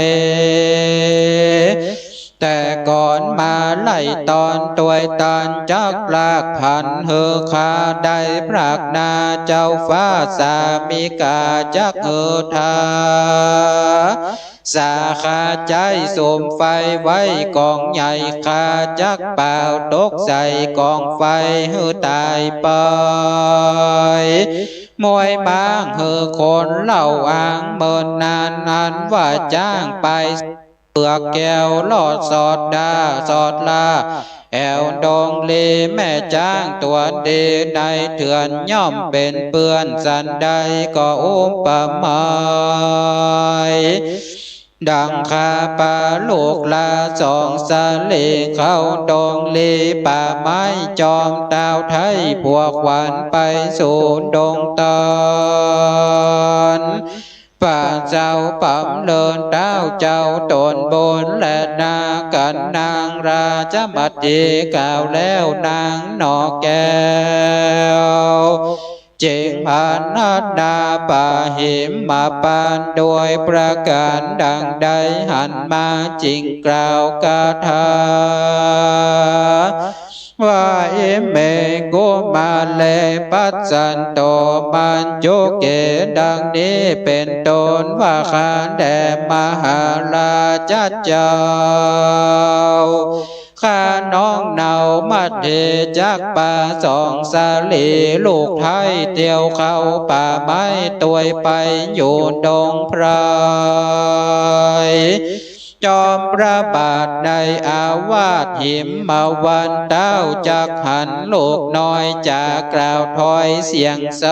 แต่ก่อนมาไล่ตอนตวยตัน จักลากผันหื้อข้าได้พรากนา เจ้าฟ้าสามิกาจักหื้อทา สาข้าใจ๊สุมไฟไว้ก๋องใหญ่ ข้าจักเป่าตกใส่ก๋องไฟหื้อต๋ายไป มวยม้างหื้อคนเล่าอ้างเมินนาน อันว่าจ๊างไป เปือกแก้วลอดสอดดาสอดลา แอ่วดงลีแม่จ๊างตั๋วดี ในเถื่อนย่อมเป๋นเปื้อน สันใดก็อุปไมย ดังข้าปาลูกลาสองสะหลี เข้าดงลีป่าไม้จอมต้าวไท้ ผัวขวัญไปสู่ดงตาล ป่าเจ้าปำเลินต้าวเจ้าต๋นบุญและนา กั๋นนางราชมัตตีกล่าวแล้วนางหน่อแก้ว เจ๋งพานานาป่าหิมมาปานด้วยประก๋านดังได้หันมา จึงกล่าวคาถา ว่า อิเม กุมาเล ปัสสันโต มัจจุเก ดังนี้เป๋นต้น ว่าข้าแด่มหาราชเจ้า ข้าน้องเนามัตเถจักปาสองสะหลี ลูกไท้เตียวเข้าป่าไม้ตวยไปอยู่ดงไพร จอมพระบาทในอาวาสหิมมาวัน ต้าวจักหันลูกน้อยจ๋ากล่าวถ้อยเสียงใส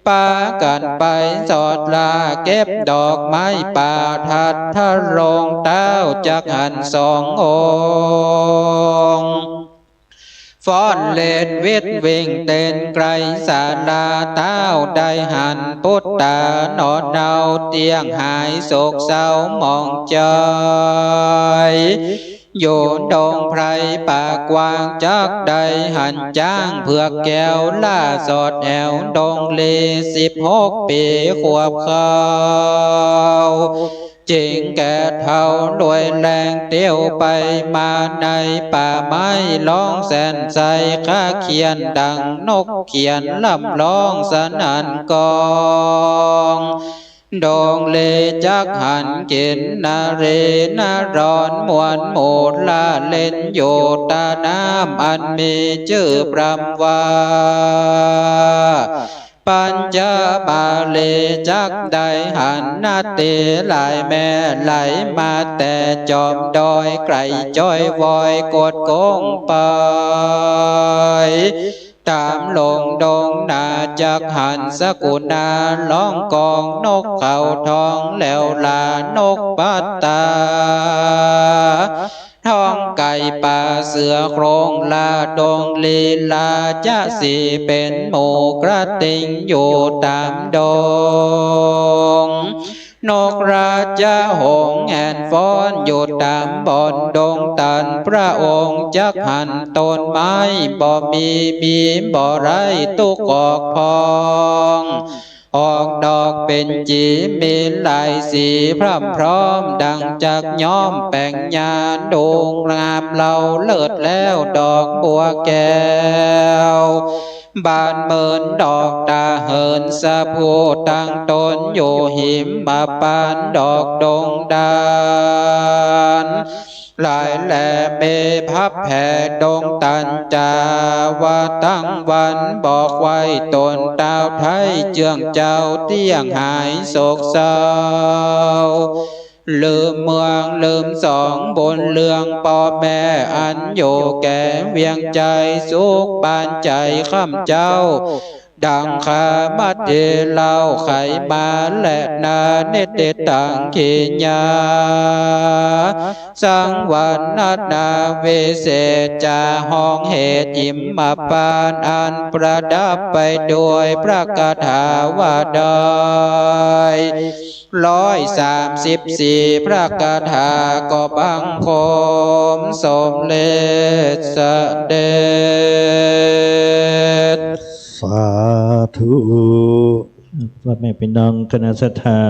ปากั๋นไปสอดลาเก็บดอกไม้ป่าทัดทะลง ต้าวจักหันสององค์ ฟ้อนเล่นวิดวิ่งเต้นไกลศาลา ต้าวได้หันปุตตาหนอเนา เตี้ยงหายโศกเศร้าหมองใจ๋ อยู่ดงไพรป่ากว้าง จักได้หันจ๊างเผือกแก้ว ล่าสอดแอ่วดงลี สิบหกปี๋ขวบเข้า จึงแก่เฒ่าด้วยแรงเตี้ยวไปมา ในป่าไม้ร้องแสนไส้ คาเขียนดังนกเขียนร่ำร้องสนั่นก้อง ดงลีจักหันกินนารีนารอน ม่วนหมู่ล่าเล่นอยู่ตาน้ำ อันมีจื้อพร่ำว่า ปัญจมาลี จักได้หันนาตีหลายแม่ ไหลมาแต่จอมดอย ไกลจ้อยวอยกดโก้งไป ต๋ามลงดงนา จักหันสกุณา ร้องก้องนกเขาทอง แหลวหลานกปัตตา ท้องไก่ป่าเสือโคร่ง ลาดงลีลาจะสี เป๋นหมู่กระติ่งอยู่ต๋ามดง นกราชหงส์แอ่นฟ้อนอยู่ต๋ามบ่อนดงตัน พระองค์จักหันต้นไม้บ่มี มีบ่ไร้ตุ๊กข์ออกพอง ออกดอกเป๋นจี มีหลายสีพร่ำพร้อม ดังจักย้อมแป๋งยา ดูงามเล้าเลิศแล้วดอกบัวแก้ว บานเหมือนดอกตาเหินสะพู ตั้งตนอยู่หิมมาปาน ดอกดงดาน หลายแลมีพับแผ่ดงตันจา ว่าตั้งวันบอกไว้ตน ต้าวไท้เจื้องเจ้าเตี้ยงหายโศกเศร้า ลืมเมืองลืมสองบุญเรื่องป้อแม่ อันอยู่แก่เวียงไจรสุขปานใจ๋ข้ำเจ้า ดังคามัตถิเล่าไขมาแลนา นิฏฐิตัง ขีญา สังวัณณนาวิเศษจา ห้องเหตุหิมพานต์อันประดับไปด้วยพระคาถาว่าได้ ร้อยสามสิบสี่ พระคาถา ก็บังคมสมเร็จเสด็จ สาธุ พ่อแม่พี่น้องคณะศรัทธา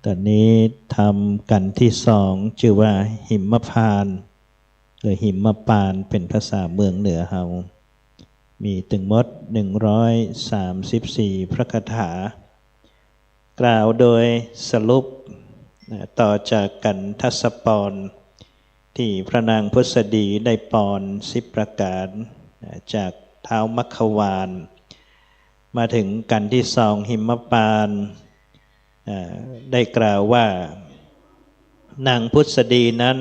ต๋อนนี้ธรรมกัณฑ์ตี้สอง จื้อว่าหิมพานต์ หรือหิมปานต์ เป๋นภาษาเมืองเหนือเฮา มีตึงหมด หนึ่งร้อยสามสิบสี่ พระคาถา กล่าวโดยสรุป นะ ต่อจากกัณฑสปอน ตี้พระนางพุทธดีได้ปอน สิบประก๋าน นะ จากท้าวมัคควาน มาเถิงกัณฑ์ตี้สอง หิมปานต์ อ่า ได้กล่าวว่า นางพุทธดีนั้น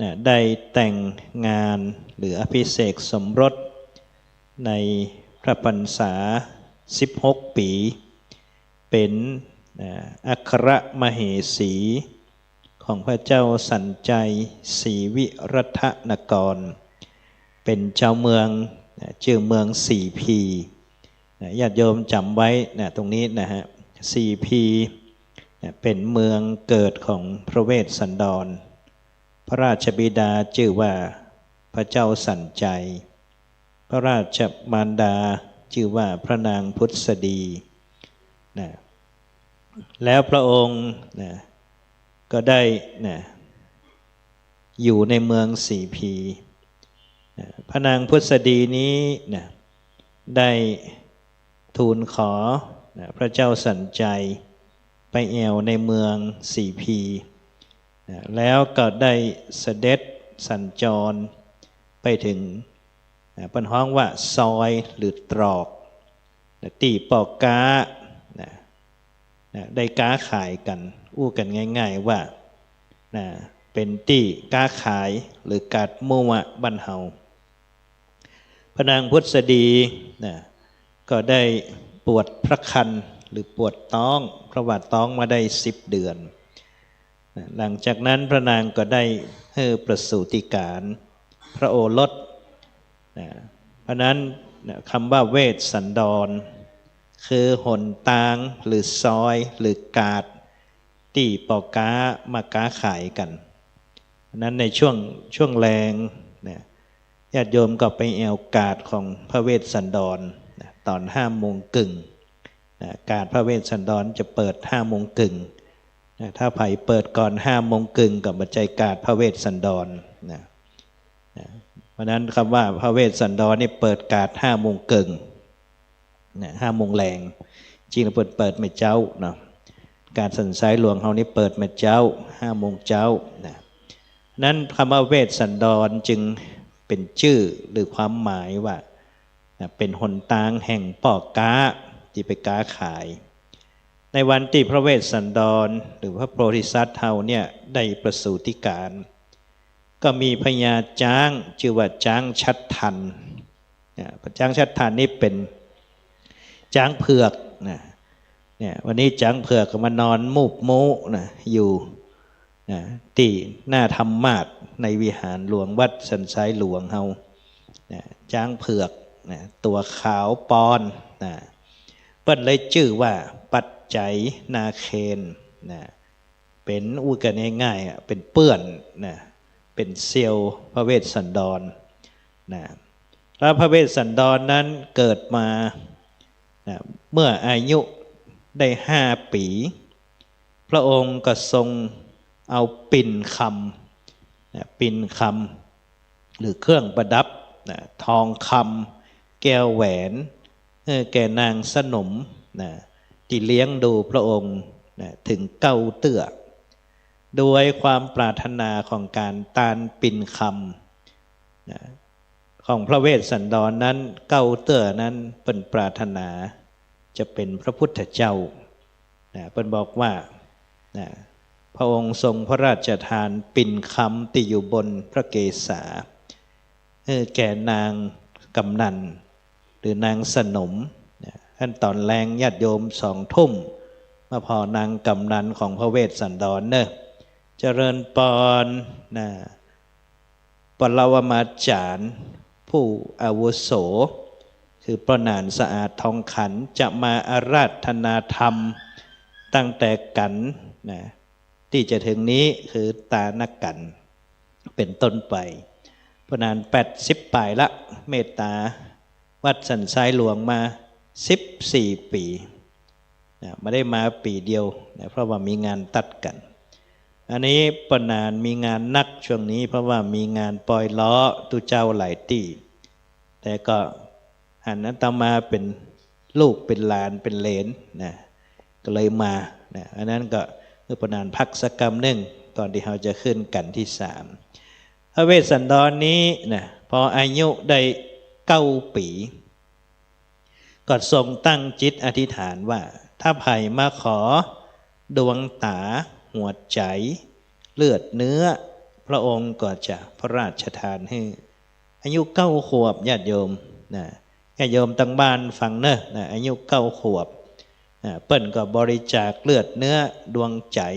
นะ ได้แต่งงานหรืออภิเษกสมรสในพระพรรษาสิบหกปี๋ เป๋น อ่า อัครมเหสี ของพระเจ้าสัญชัยศรีวิรัตนกร เป๋นจาวเมือง นะ จื้อเมืองสีพี นะ ญาติโยมจ๋ำไว้ นะ ตรงนี้นะฮะ สีพี นะ เป๋นเมืองเกิดของพระเวสสันดร พระราชบิดาจื้อว่าพระเจ้าสัญชัย พระราชมารดาจื้อว่าพระนางพุทธดี นะ แล้วพระองค์ นะ ก็ได้ นะ อยู่ในเมืองสีพี นะ พระนางพุทธดีนี้ นะ ได้ทูลขอ นะ พระเจ้าสัญชัย ไปแอ่วในเมืองสีพี นะ แล้วก็ได้เสด็จสัญจรไปเถิง นะ เปิ้นฮ้องว่าซอยหรือตรอก นะ ตี้ป้อก๊า นะ นะ ได้ก๊าขายกั๋น อู้กั๋นง่ายๆ ว่า นะ เป๋นตี้ก๊าขายหรือก๋าดมั่วบ้านเฮา พระนางพุทธดี นะ ก็ได้ปวดพระครรภ์หรือปวดต๊อง เพราะว่าต๊องมาได้สิบเดือน นะ หลังจากนั้นพระนางก็ได้หื้อประสูติก๋าน พระโอรส นะ เพราะนั้น นะ กำว่าเวสสันดร คือหนตางหรือซอยหรือก๋าด ตี้ป้อก๊ามาก๊าขายกั๋น เพราะนั้นในช่วง ช่วงแลง นะ ญาติโยมก็ไปแอ่วก๋าดของพระเวสสันดร นะ ต๋อนห้าโมงเกิ่ง นะ ก๋าดพระเวสสันดรจะเปิดห้าโมงเกิ่ง นะ ถ้าใผเปิดก่อนห้าโมงเกิ่งก็บ่ใจ้ก๋าดพระเวสสันดร นะ นะ เพราะนั้นกำว่าพระเวสสันดรนี่เปิดก๋าดห้าโมงเกิ่ง นะ ห้าโมงแลง จริงแล้วเปิ้นเปิดแม่เจ๊าเนาะ ก๋าดสันทรายหลวงเฮานี่เปิดแม่เจ๊า ห้าโมงเจ๊า นะ นั้นกำว่าเวสสันดรจึงเป๋นจื้อหรือความหมายว่า นะ เป๋นหนตางแห่งป้อก๊าตี้ไปก๊าขาย ในวันตี้พระเวสสันดรหรือพระโพธิสัตว์เฮาเนี่ยได้ประสูติก๋าน ก็มีพญาจ๊างจื้อว่าจ๊างชัดทัน นะ จ๊างชัดทันนี่เป๋นจ๊างเผือก นะ เนี่ย วันนี้จ๊างเผือกก็มานอนมูบมู้ นะ อยู่ นะ ตี้หน้าธรรมาสน์ในวิหารหลวงวัดสันทรายหลวงเฮา นะ จ๊างเผือก นะ ตั๋วขาวปอน นะ เปิ้นเลยจื้อว่าปัจจัยนาเคน นะ เป๋น อู้กั๋นง่ายๆ อะ เป๋นเปื้อน นะ เป๋นเสี่ยวพระเวสสันดร นะ แล้วพระเวสสันดรนั้นเกิดมา นะ เมื่ออายุได้ห้าปี๋ พระองค์ก็ทรงเอาปิ่นคำ นะ ปิ่นคำ หรือเครื่องประดับ นะ ทองคำ แก้วแหวน หื้อแก่นางสนม นะ ตี้เลี้ยงดูพระองค์ นะ เถิงเก้าเตื้อ โดยความปรารถนาของก๋านต้านปิ่นคำ นะ ของพระเวสสันดรนั้น เก้าเตื้อนั้นเปิ้นปรารถนาจะเป๋นพระพุทธเจ้า นะ เปิ้นบอกว่า นะ พระองค์ทรงพระราชทานปิ่นคำตี้อยู่บนพระเกศา หื้อแก่นางกำนัล รือนางสนม นะ ท่านต๋อนแลงญาติโยมสองทุ่ม มาผ่อนางก๋ำนันของพระเวสสันดรเน่อ เจริญปอน นะ ปรมาจารย์ผู้อาวุโส คือป้อหนานสะอาดทองขัน จะมาอาราธนาธรรม ตั้งแต่กั๋น นะ ตี้จะเถิงนี้ คือต๋านกั๋น เป๋นต้นไป ป้อหนานแปดสิบป๋ายละ เมตต๋าวัดสันทรายหลวงมาสิบสี่ปี๋ นะ บ่ได้มาปี๋เดียว นะ เพราะว่ามีงานตัดกั๋น อันนี้ป้อหนานมีงานนักช่วงนี้ เพราะว่ามีงานปอยล้อตุ๊เจ้าหลายตี้ แต่ก็หันอาตมาเป๋นลูกเป๋นหลานเป๋นเหลน นะ ก็เลยมา นะ อันนั้นก็หื้อป้อหนานพักสักกำนึ่ง ก่อนตี้เฮาจะขึ้นกั๋นตี้สาม พระเวสสันดรนี้ นะ พออายุได้เก้าปี๋ ก็ทรงตั้งจิตอธิษฐานว่า ถ้าใผมาขอดวงต๋า หัวใจ๋ เลือดเนื้อ พระองค์ก็จะพระราชทานหื้อ อายุเก้าขวบ ญาติโยม นะ ญาติโยมตังบ้านฟังเน่อ นะ อายุเก้าขวบ นะ เปิ้นก็บริจาคเลือดเนื้อดวงใจ๋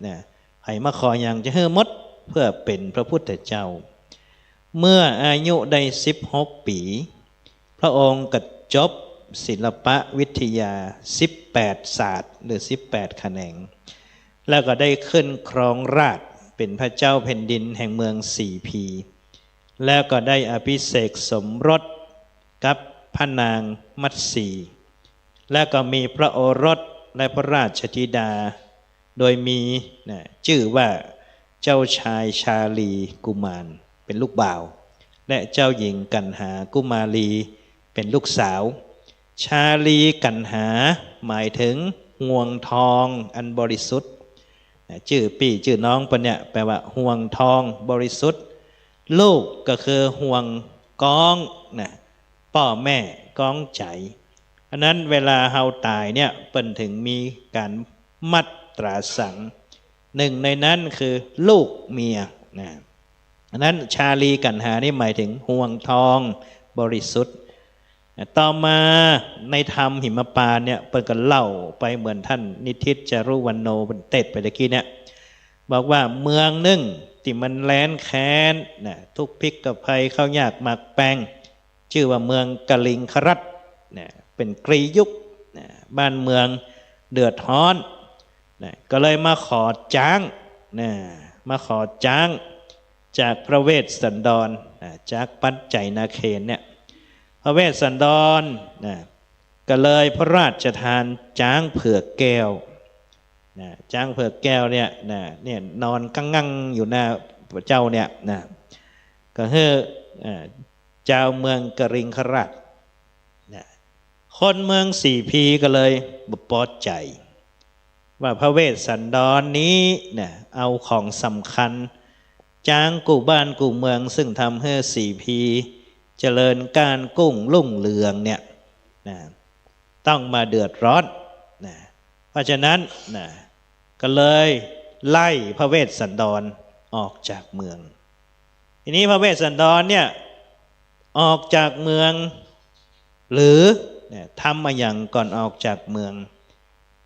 นะ ใผมาขอหยังจะหื้อหมด เพื่อเป๋นพระพุทธเจ้า เมื่ออายุได้สิบหกปี๋ พระองค์ก็จบศิลปวิทยาสิบแปดศาสตร์ หรือสิบแปดแขนง แล้วก็ได้ขึ้นครองราชย์เป๋นพระเจ้าแผ่นดินแห่งเมืองสีพี แล้วก็ได้อภิเษกสมรสกับพระนางมัตสี แล้วก็มีพระโอรสและพระราชธิดา โดยมี นะ จื้อว่าเจ้าชายชาลีกุมารเป๋นลูกบ่าว และเจ้าหญิงกัณหากุมารีเป๋นลูกสาว ชาลีกัณหาหมายเถิงห่วงทองอันบริสุทธิ์ นะ จื้อปี้จื้อน้องเปิ้นเนี่ย แปลว่าห่วงทองบริสุทธิ์ ลูกก็คือห่วงก๊อง นะ ป้อแม่ก๊องใจ๋ อันนั้นเวลาเฮาต๋ายเนี่ย เปิ้นเถิงมีก๋านมัดตราสัง นึ่งในนั้นคือลูกเมีย นะ อันนั้นชาลีกัณหานี่หมายเถิงห่วงทองบริสุทธิ์ นะ ต่อมาในธรรมหิมปานต์เนี่ย เปิ้นก็เล่าไปเหมือนท่านนิทิตจารุวรรณโณเปิ้นเตสน์ไปตะกี้เนี่ย บอกว่าเมืองนึ่งตี้มันแร้นแค้น นะ ทุกข์พิกภัย ข้าวยากหมากแปง จื้อว่าเมืองกลิงครัตน์ นะ เป๋นกรียุค นะ บ้านเมืองเดือดฮ้อน นะ ก็เลยมาขอจ๊าง นะ มาขอจ๊างจากพระเวสสันดร นะ จากปัจจัยนาเคนเนี่ย พระเวสสันดร นะ ก็เลยพระราชทานจ๊างเผือกแก้ว นะ จ๊างเผือกแก้วเนี่ย นะ เนี่ยนอนกังงั่งอยู่หน้าพระเจ้าเนี่ย นะ ก็หื้อ อ่า จาวเมืองกลิงครัตน์ นะ คนเมืองสีพีก็เลยบ่ปอใจ๋ ว่าพระเวสสันดรนี้ นะ เอาของสำคัญ จ๊างกู้บ้านกู้เมือง ซึ่งทำหื้อสีพีเจริญก้านกุ้งรุ่งเรืองเนี่ย นะ ต้องมาเดือดร้อน นะ เพราะฉะนั้น นะ ก็เลยไล่พระเวสสันดรออกจากเมือง ทีนี้พระเวสสันดรเนี่ย ออกจากเมือง หรือ เนี่ย ทำอะหยังก่อนออกจากเมือง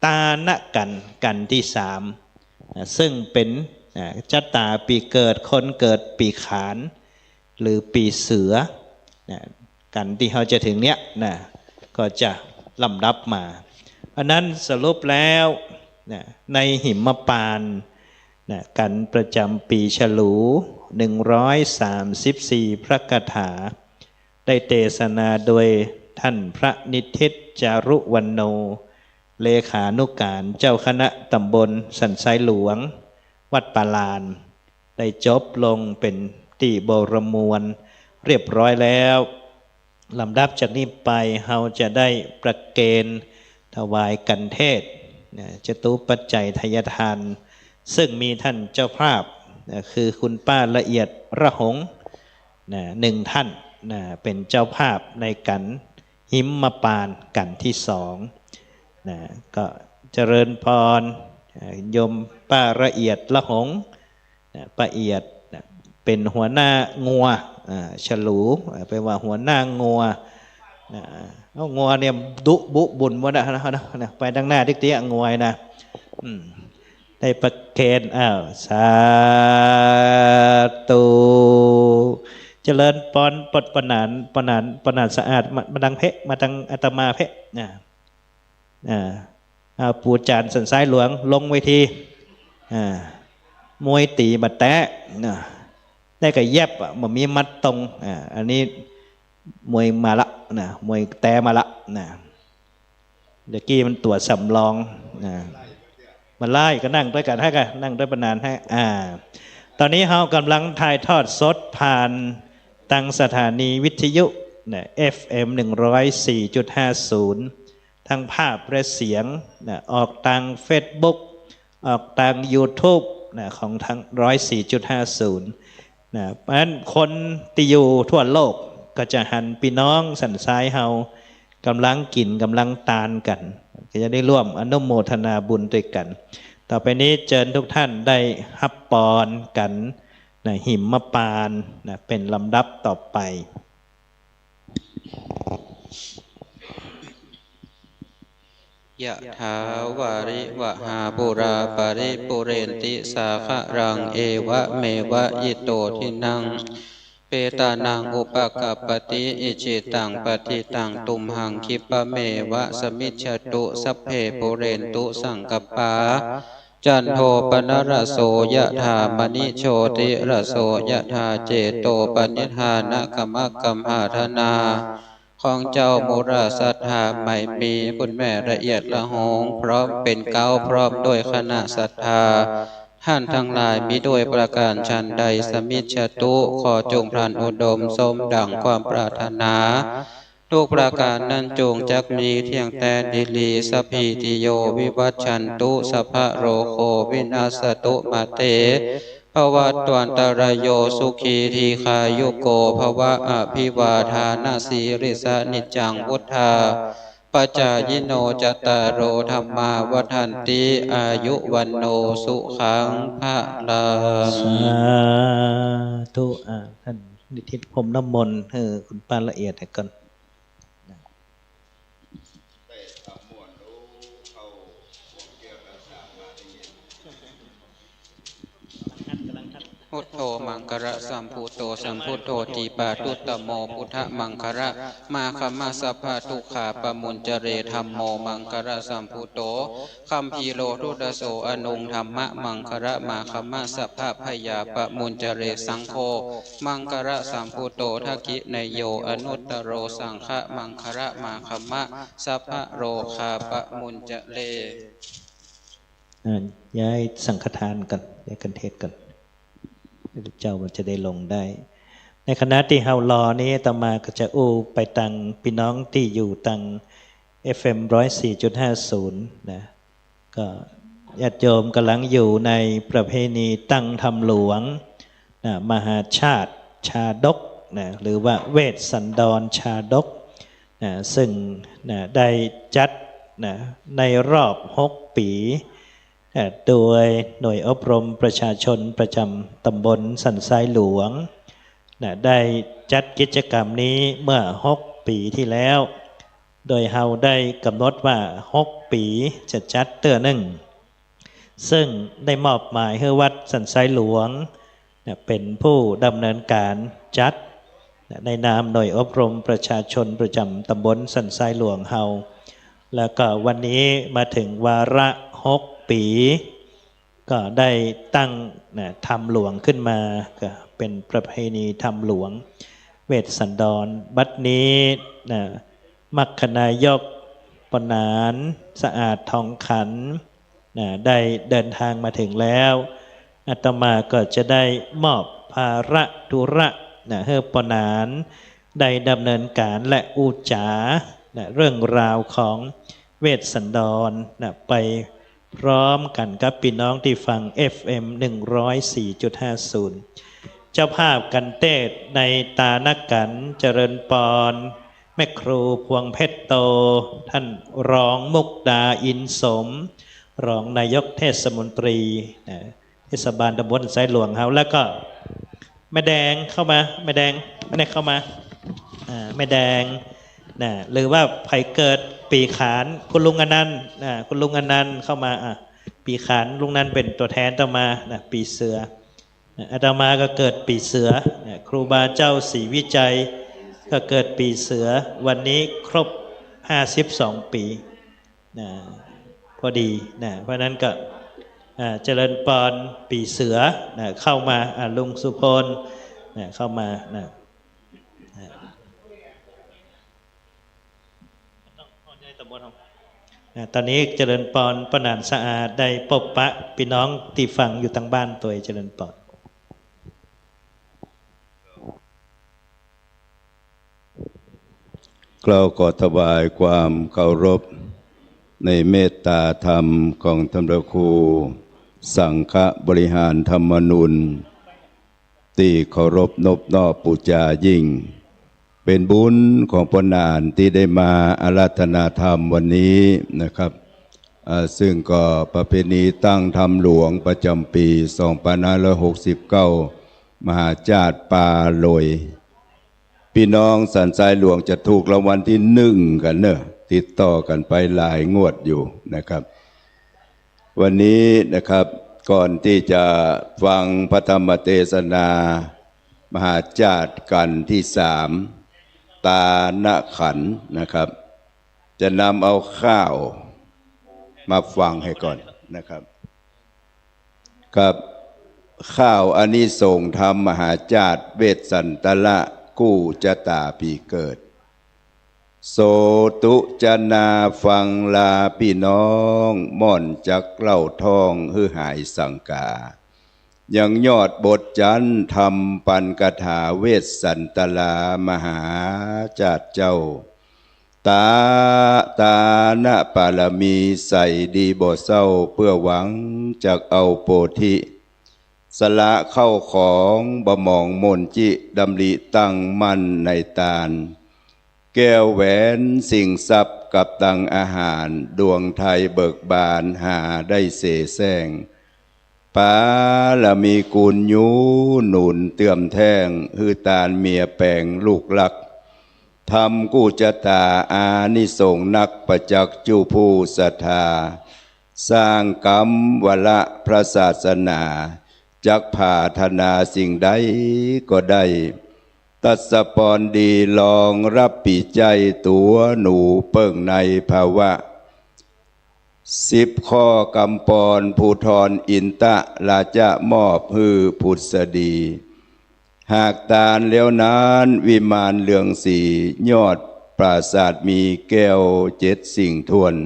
ต๋านกั๋น กั๋นตี้สาม นะ ซึ่งเป๋น นะ จะต๋าปี๋เกิด คนเกิดปี๋ขาน หรือปี๋เสือ นะ กั๋นตี้เฮาจะเถิงเนี่ย นะ ก็จะลำดับมา อันนั้นสรุปแล้ว นะ ในหิมปานต์ นะ กั๋นประจ๋ำปี๋ฉลู หนึ่งร้อยสามสิบสี่ พระคาถา ได้เตสนาโดยท่านพระนิทิตจารุวรรณโณ เลขานุก๋านเจ้าคณะต๋ำบลสันทรายหลวง วัดป่าลาน ได้จบลงเป๋นตี้บรมวณเรียบร้อยแล้ว ลำดับจากนี้ไปเฮาจะได้ประเคนถวายกัณฑ์เทศน์ นะ จตุปัจจัยทายทาน ซึ่งมีท่านเจ้าภาพ นะ คือคุณป้าละเอียดระหง นะ หนึ่งท่าน นะ เป๋นเจ้าภาพในกั๋นหิมปานต์กั๋นตี้สอง นะ ก็เจริญปอน อ่า โยมป้าละเอียดระหง นะ ป้าเอียด นะ เป๋นหัวหน้างัว อ่า ฉลู อ่า แปลว่าหัวหน้างัว นะ เอางัวเนี่ยดุบุบุนหมดนะ นะ นะ ไปตังหน้าติ๊กเตี้ยงัวนะ อืม ได้ประเคน อ้าว สาธุ เจริญปอน ปอน ปนาน ปนาน ปนานสะอาด มา มาตังเพะ มาตังอาตมาเพะ นะ อ่า เอาปู่จารย์สันทรายหลวงลงเวที อ่า มวยตี๋บ่แต๊ นะ ได้ก็แยบอะ บ่มีหมัดตรง อ่า อันนี้มวยมาละ นะ มวยแต๊มาละ นะ เดี๋ยวกี้มันตั๋วสำรอง นะ มาไล่ก็นั่งตวยกั๋นฮะ ก็นั่งตวยปนานฮะ อ่า ต๋อนนี้เฮาก่ำลังถ่ายทอดสดผ่านตังสถานีวิทยุ นะ เอฟเอ็ม หนึ่งร้อยสี่จุดห้าศูนย์ ตังภาพและเสียง นะ ออกตังเฟซบุ๊ก ออกตังยูทูบ นะ ของตัง ร้อยสี่จุดห้าศูนย์ นะ เพราะฉะนั้นคนตี้อยู่ทั่วโลกก็จะหันปี้น้องสันทรายเฮาก่ำลังกิ๋นก่ำลังตานกั๋น ก็จะได้ร่วมอนุโมทนาบุญตวยกั๋น ต่อไปนี้เจิญทุกท่านได้ฮับปอนกั๋น นะ หิมปาน นะ เป๋นลำดับต่อไป ยะถาวาริวะหาปูราปะริปูเรนติสาคะรัง เอวะเมวะอิโตทินัง เปตานังอุปะกัปปะติ อิจิตังปัตถิตังตุมหัง คิปะเมวะสะมิชฌะตุ สัพเพปูเรนตุสังกัปปา จันโทปะนะระโส ยะถา มะณิโชติระโส ยะถา เจโตปะนิฏฐานะกะมะกัมหาธนา ของเจ้ามูราศรัทธาไม่มี คุณแม่ละเอียดละหง พร้อมเป๋นเก๊า พร้อมด้วยคณะศรัทธา ท่านทั้งหลายมีด้วยประการฉันใด สะมิชฌะตุ ขอจงพลันอุดมสมดั่งความปรารถนา ทุกประการนั้นจงจักมีเที่ยงแต๊ดีหลี สัพพีติโย วิวัชชันตุ สัพพะโรโค วินัสสะตุ มาเต ภวัตวันตะรายโย สุขีทีฆายุโก ภวะ อภิวาทานะสีลิสสะ นิจจังวุฑฒาปะจายิโน จัตตาโร ธัมมา วัฑฒันติ อายุ วัณโณ สุขัง พะลัง สาธุ อ่า ท่านนิทิตพรมน้ำมนต์ เออ คุณป้าละเอียดก่อน พุทโธ มังคะละสัมพุทโธ สัมพุทโธ ทีปาทุตตะโม พุทธะ มังคะละ มาคะมะ สัพพะทุกขา ปะมุญจะเร ธัมโม มังคะละสัมพุทโธ คัมภีโร ทุตโส อนุง ธัมมะ มังคะละ มาคะมะ สัพพะพยา ปะมุญจะเร สังโฆ มังคะละสัมพุทโธ ทักขิเนยโย อนุตตโร สังฆะ มังคะละ มาคะมะ สัพพะโรคา ปะมุญจะเร อ่า ย้ายสังฆทานก่อน ย้ายคันเทศก่อน เจ้ามันจะได้ลงได้ ในขณะตี้เฮารอนี้ อาตมาก็จะอู้ไปตังปี้น้องตี้อยู่ตัง เอฟเอ็ม ร้อยสี่จุดห้าศูนย์ นะ ก็ญาติโยมก่ำลังอยู่ในประเพณีตั้งธรรมหลวง นะ มหาชาติชาดก นะ หรือว่าเวสสันดรชาดก นะ ซึ่ง นะ ได้จัด นะ ในรอบหกปี๋ เอ่อ โดยหน่วยอบรมประชาชนประจำตำบลสันทรายหลวง นะ ได้จัดกิจกรรมนี้เมื่อหกปี๋ที่แล้ว โดยเฮาได้กำหนดว่าหกปี๋จะจัดเตื้อหนึ่ง ซึ่งได้มอบหมายหื้อวัดสันทรายหลวง นะ เป๋นผู้ดำเนินก๋านจัด นะ ในนามหน่วยอบรมประชาชนประจ๋ำตำบลสันทรายหลวงเฮา แล้วก็วันนี้มาเถิงวาระหกปี๋ ก็ได้ตั้ง นะ ธรรมหลวงขึ้นมา ก็เป๋นประเพณีธรรมหลวงเวสสันดร บัดนี้ นะ มรรคนายก ป้อหนาน สะอาดทองขัน นะ ได้เดินทางมาเถิงแล้ว อาตมาก็จะได้มอบภาระธุระ นะ หื้อป้อหนานได้ดำเนินก๋านและอู้จ๋า นะ เรื่องราวของเวสสันดร นะ ไปพร้อมกั๋นกับปี้น้องตี้ฟัง เอฟเอ็ม หนึ่งร้อยสี่จุดห้าศูนย์ เจ้าภาพกั๋นเตศน์ในตานักขันต์เจริญปอน แม่ครูพวงเพชรโต ท่านรองมุกดาอินสม รองนายกเทศมนตรี นะ เทศบาลตำบลสันทรายหลวงเฮา แล้วก็แม่แดงเข้ามา แม่แดง แม่แดงเข้ามา อ่า แม่แดง นะ หรือว่าใผเกิดปี๋ขาน คุณลุงอนันต์ นะ คุณลุงอนันต์เข้ามา อ่ะ ปี๋ขาน ลุงอนันต์เป๋นตั๋วแทนอาตมา นะ ปี๋เสือ นะ อาตมาก็เกิดปี๋เสือ นะ ครูบาเจ้าศรีวิชัยก็เกิดปี๋เสือ วันนี้ครบห้าสิบสองปี๋ นะ พอดี นะ เพราะฉะนั้นก็ อ่า เจริญปอนปี๋เสือ นะ เข้ามา อ่า ลุงสุพล นะ เข้ามา นะ นะ นะ ต๋อนนี้เจริญปอนป้าหนานสะอาดได้ปบปะปี้น้องตี้ฟังอยู่ตางบ้านตวย เจริญปอน เกล้าขอถวายความเคารพในเมตตาธรรมของต้านพระครูสังฆบริหารธรรมนุน ตี้เคารพนบนอบปู๋จายิ่ง เป๋นบุญของป้าหนานตี้ได้มาอาราธนาธรรมวันนี้นะครับ อ่า ซึ่งก็ประเพณีตั้งธรรมหลวงประจ๋ำปี๋สองปันห้าร้อยหกสิบเก้า มหาจ้าดปาโลย ปี้น้องสันทรายหลวงจะถูกรางวัลตี้นึ่งกั๋นเน่อ ติดต่อกั๋นไปหลายงวดอยู่นะครับ วันนี้นะครับ ก่อนตี้จะฟังพระธรรมเตสนา มหาจ้าดกัณฑ์ตี้สาม ตานะขันธ์นะครับ จะนำเอาข้าวมาฟังหื้อก่อนนะครับ กับข้าวอานิสงส์ธรรมมหาจ้าดเวสสันตละกู้จะต๋าปี๋เกิด โสตุจะนาฟังลาปี้น้อง ม่อนจักเล่าท่องหื้อหายสังกา ยังยอดบทจันทร์ธรรมปันคาถาเวสสันตลามหาจ้าดเจ้า ต๋า ต๋านะปารมีใส่ดีบ่เศร้า เปื้อหวังจักเอาโปธิ สละเข้าของบ่หมองหม่นจิ ดำริตั้งมั่นในตาน แก้วแหวนสิ่งทรัพย์กับตังอาหาร ดวงไทยเบิกบานหาได้เสแสร้ง ปารมีกูลยูหนุนเตื้อมแท่ง หื้อตานเมียแป๋งลูกรัก ธรรมกู้จะต๋าอานิสงส์นัก ประจักษ์จุผู้ศรัทธา สร้างก๋ำวาระพระศาสนา จักผาถนาสิ่งใดก็ได้ ตัสสะปอนดีรองรับปี๋ใจ๊ตั๋วหนูเปิ้งในภาวะ สิบข้อกำปอนภูธรอินทะราชะมอบหื้อผุดสดี หากตานแล้วนั้นวิมานเรืองสี ยอดปราสาทมีแก้วเจ็ดสิ่งถ้วน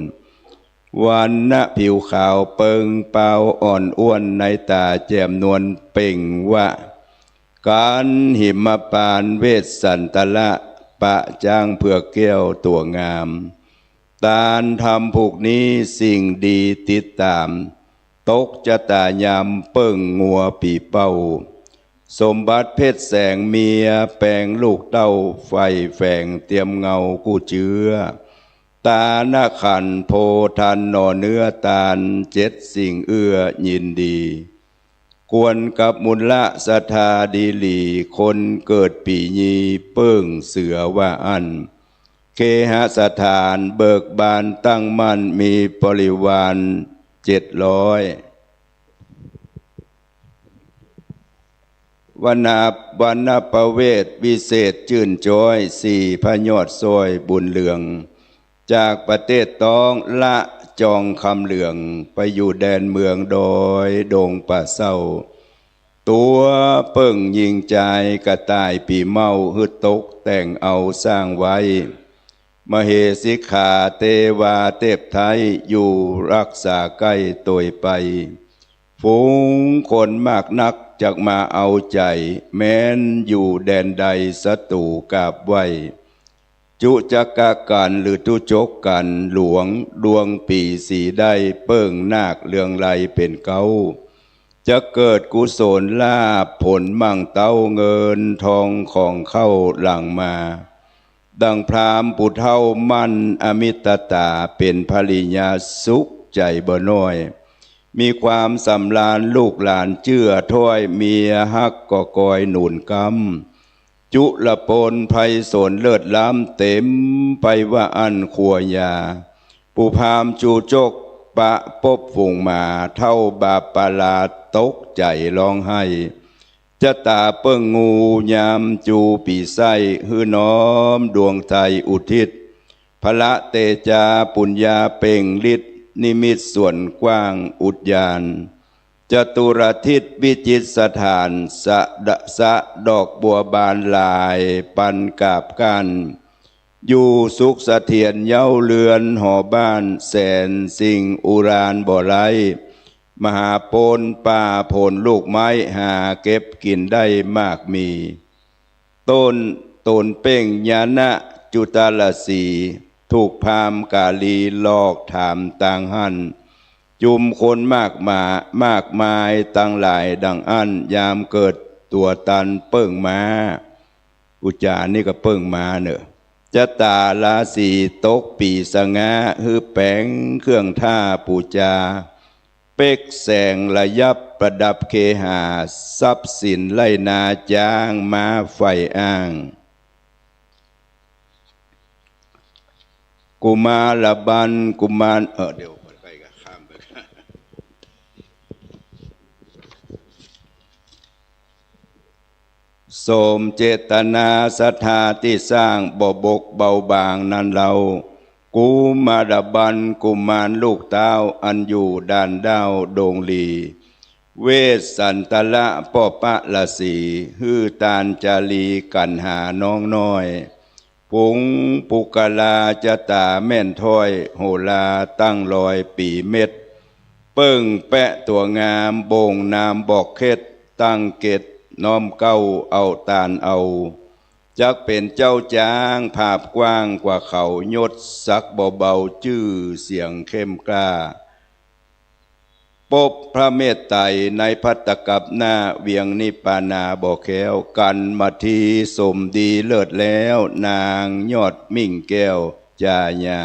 วรรณะผิวขาวเปิงเปาอ่อนอ้วน ในต๋าแจ่มนวลเปล่งวา กัณฑ์หิมพานต์เวสสันตละ ปะจ๊างเผือกแก้วตั๋วงาม ตานธรรมผูกนี้สิ่งดีติดต๋าม ตกจะต๋ายามเปิ้งงัวปี๋เป้า สมบัติเพชรแสงเมียแป๋งลูกเต้า ใฝ่แฝงเตียมเงากู้เจื้อ ตานะขันธ์โพธันหน่อเนื้อตาน เจ็ดสิ่งเอื้อยินดี ควรกับมูละศรัทธาดีหลี คนเกิดปี๋ยีเปิ้งเสือว่าอั้น เคหสถานเบิกบานตั้งมั่น มีบริวารเจ็ดร้อย วรรณา วรรณประเวทวิเศษจื้นจ๊อย สี่พระยอดซ้อยบุญเรือง จากประเทศต๊องละจองคำเหลือง ไปอยู่แดนเมืองดอยดงป่าเศร้า ตั๋วเปิ้งญิงจายกระต่ายปี๋เม้า หื้อตกแต่งเอาสร้างไว้ มเหสิขาเตวาเทพไท้ อยู่รักษาใก้ตวยไป ฝูงคนมากนักจักมาเอาใจ๋ แม้นอยู่แดนใดศัตรู๋กราบไหว้ จุจกกัณฑ์หรือจุจกกัณฑ์หลวง ดวงปี๋สีได้เปิ้งนาคเรืองไลเป๋นเก๊า จะเกิดกุศลลาภผลมั่งเต๊า เงินทองของเข้าหลั่งมา ดังพราหมณ์ปู่เฒ่ามั่นอมิตตา เป๋นภริยาสุขใจ๋บ่น้อย มีความสำราญลูกหลานเจื้อถ้อย เมียฮักก็กอยหนุนก๊ำ จุลปนไพศาลเลิศล้ำ เต๋มไปว่าอั้นครัวยา ปู่พราหมณ์จูจกปะปบฝูงหมา เฒ่าบาปาลาตกใจ๋ฮ้องไห้ จะต๋าเปิ้งงูยามจู๋ปี๋ไส้ หื้อน้อมดวงไตรอุทิศ พละเตจาปุญญาเป่งฤทธิ์ นิมิตสวนกว้างอุทยาน จตุรทิศวิจิตรสถาน สะดะ สะดอกบัวบานหลายปันกาบก้าน อยู่สุขเสถียรเย้าเฮือนหอบ้าน แสนสิ่งอุราญบ่ไร้ มหาโปนป่าผลลูกไม้ หาเก็บกิ๋นได้มากมี ต้น ต้นเป่งญาณจุตาราสี ถูกพราหมณ์กาลีหลอกถามตางหั้น จุมคนมากมา มากมายตังหลายดังอั้น ยามเกิดตั๋วตันเปิ้งม้า อุจจานี่ก็เปิ้งม้าเน่อ จะต๋าราศีตกปี๋สะง้า หื้อแป๋งเครื่องถ้าปู๋จา เป๊กแสงระยับประดับเคหา ทรัพย์สินไฮ่นาจ๊างม้าไฟอ้าง กุมารบัล กุมาร เออ เดี๋ยวข้ามไป สมเจตนาศรัทธาตี้สร้าง บ่บกเบาบางนั้นเล่า กุมารบัล กุมารลูกต๊าว อันอยู่ด่านด้าวดงหลี เวสสันตระป้อปะราศี หื้อตานจารีกั๋นหาน้องน้อย ฝูงปุคคลาจะต๋าแม่นถ้อย โหราตั้งรอยปี๋เม็ด เปิ้งแปะตั๋วงาม บ่งนามบอกเคล็ด ตั้งเกตน้อมเกล้าเอาตานเอา จักเป๋นเจ้าจ๊างผาบกว้างกว่าเขา ยศศักดิ์บ่เบา จื้อเสียงเข้มกล้า ปบพระเมตไตรในภัตตกับหน้า เวียงนิพพานาบ่แคล้ว กั๋นมาทีสมดีเลิศแล้ว นางยอดมิ่งแก้วจาญา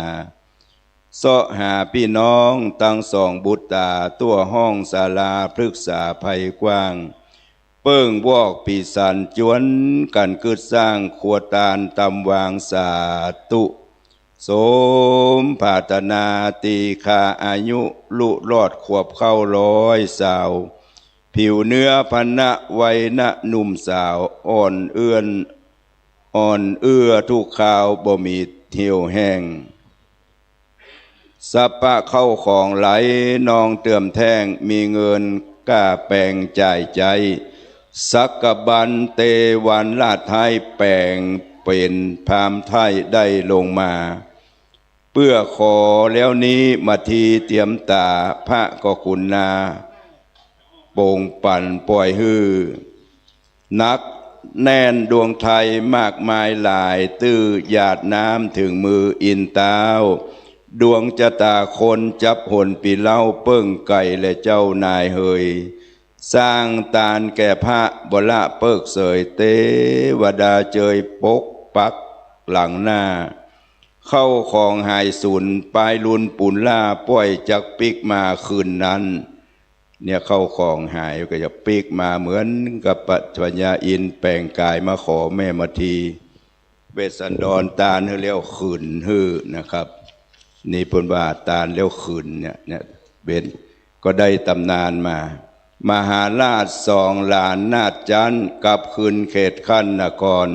เซาะหาปี้น้องตังสองบุตต๋า ตั้วห้องศาลาพฤกษาไพกว้าง เปิ้งวอกปี๋สันจวนกั๋นกึ๊ดสร้าง ครัวตานตำวางสาธุ สมปรารถนา ตีฆาอายุลุรอดขวบเข้าร้อยสาว ผิวเนื้อพรรณะวัยนะหนุ่มสาว อ่อนเอื้อน อ่อนเอื้อทุกคราวบ่มีเหี่ยวแห้ง สัพพะเข้าของไหลนองเติ่มแท่ง มีเงินกล้าแป๋งจ่ายใจ๊ สักกะบันเตวันราชไท้ แป๋งเป๋นพราหมณ์ไท้ได้ลงมา เปื้อขอแล้วนี้มาทีเตียมต๋า พระก็ขุนนา ปงปั๋นป่อยหื้อ หนักแน่นดวงไทยมากมายหลาย ตื้อหยาดน้ำเถิงมืออินต๊าว ดวงจะต๋าคนจับหนปีเล่า เปิ้งไก่และเจ้านายเหย สร้างตานแก่พระบ่ละเปิ้งเสย เตวดาเจยปกปักหลังหน้า เข้าของหายสูญ ปายลุนปูนล่า ป้อยจักปิ๊กมาคืนนั้น เนี่ยเข้าของหายก็จะปิ๊กมาเหมือนกับพญาอินทร์แป๋งก๋ายมาขอแม่มาที เวสสันดรตานหื้อแล้วคืนหื้อนะครับ นี่เปิ้นว่าตานแล้วคืนเนี่ย เนี่ยเป๋น ก็ได้ต๋ำนานมา มหาราชสองหลานนาฏจั๊น กลับคืนเขตขั้นนคร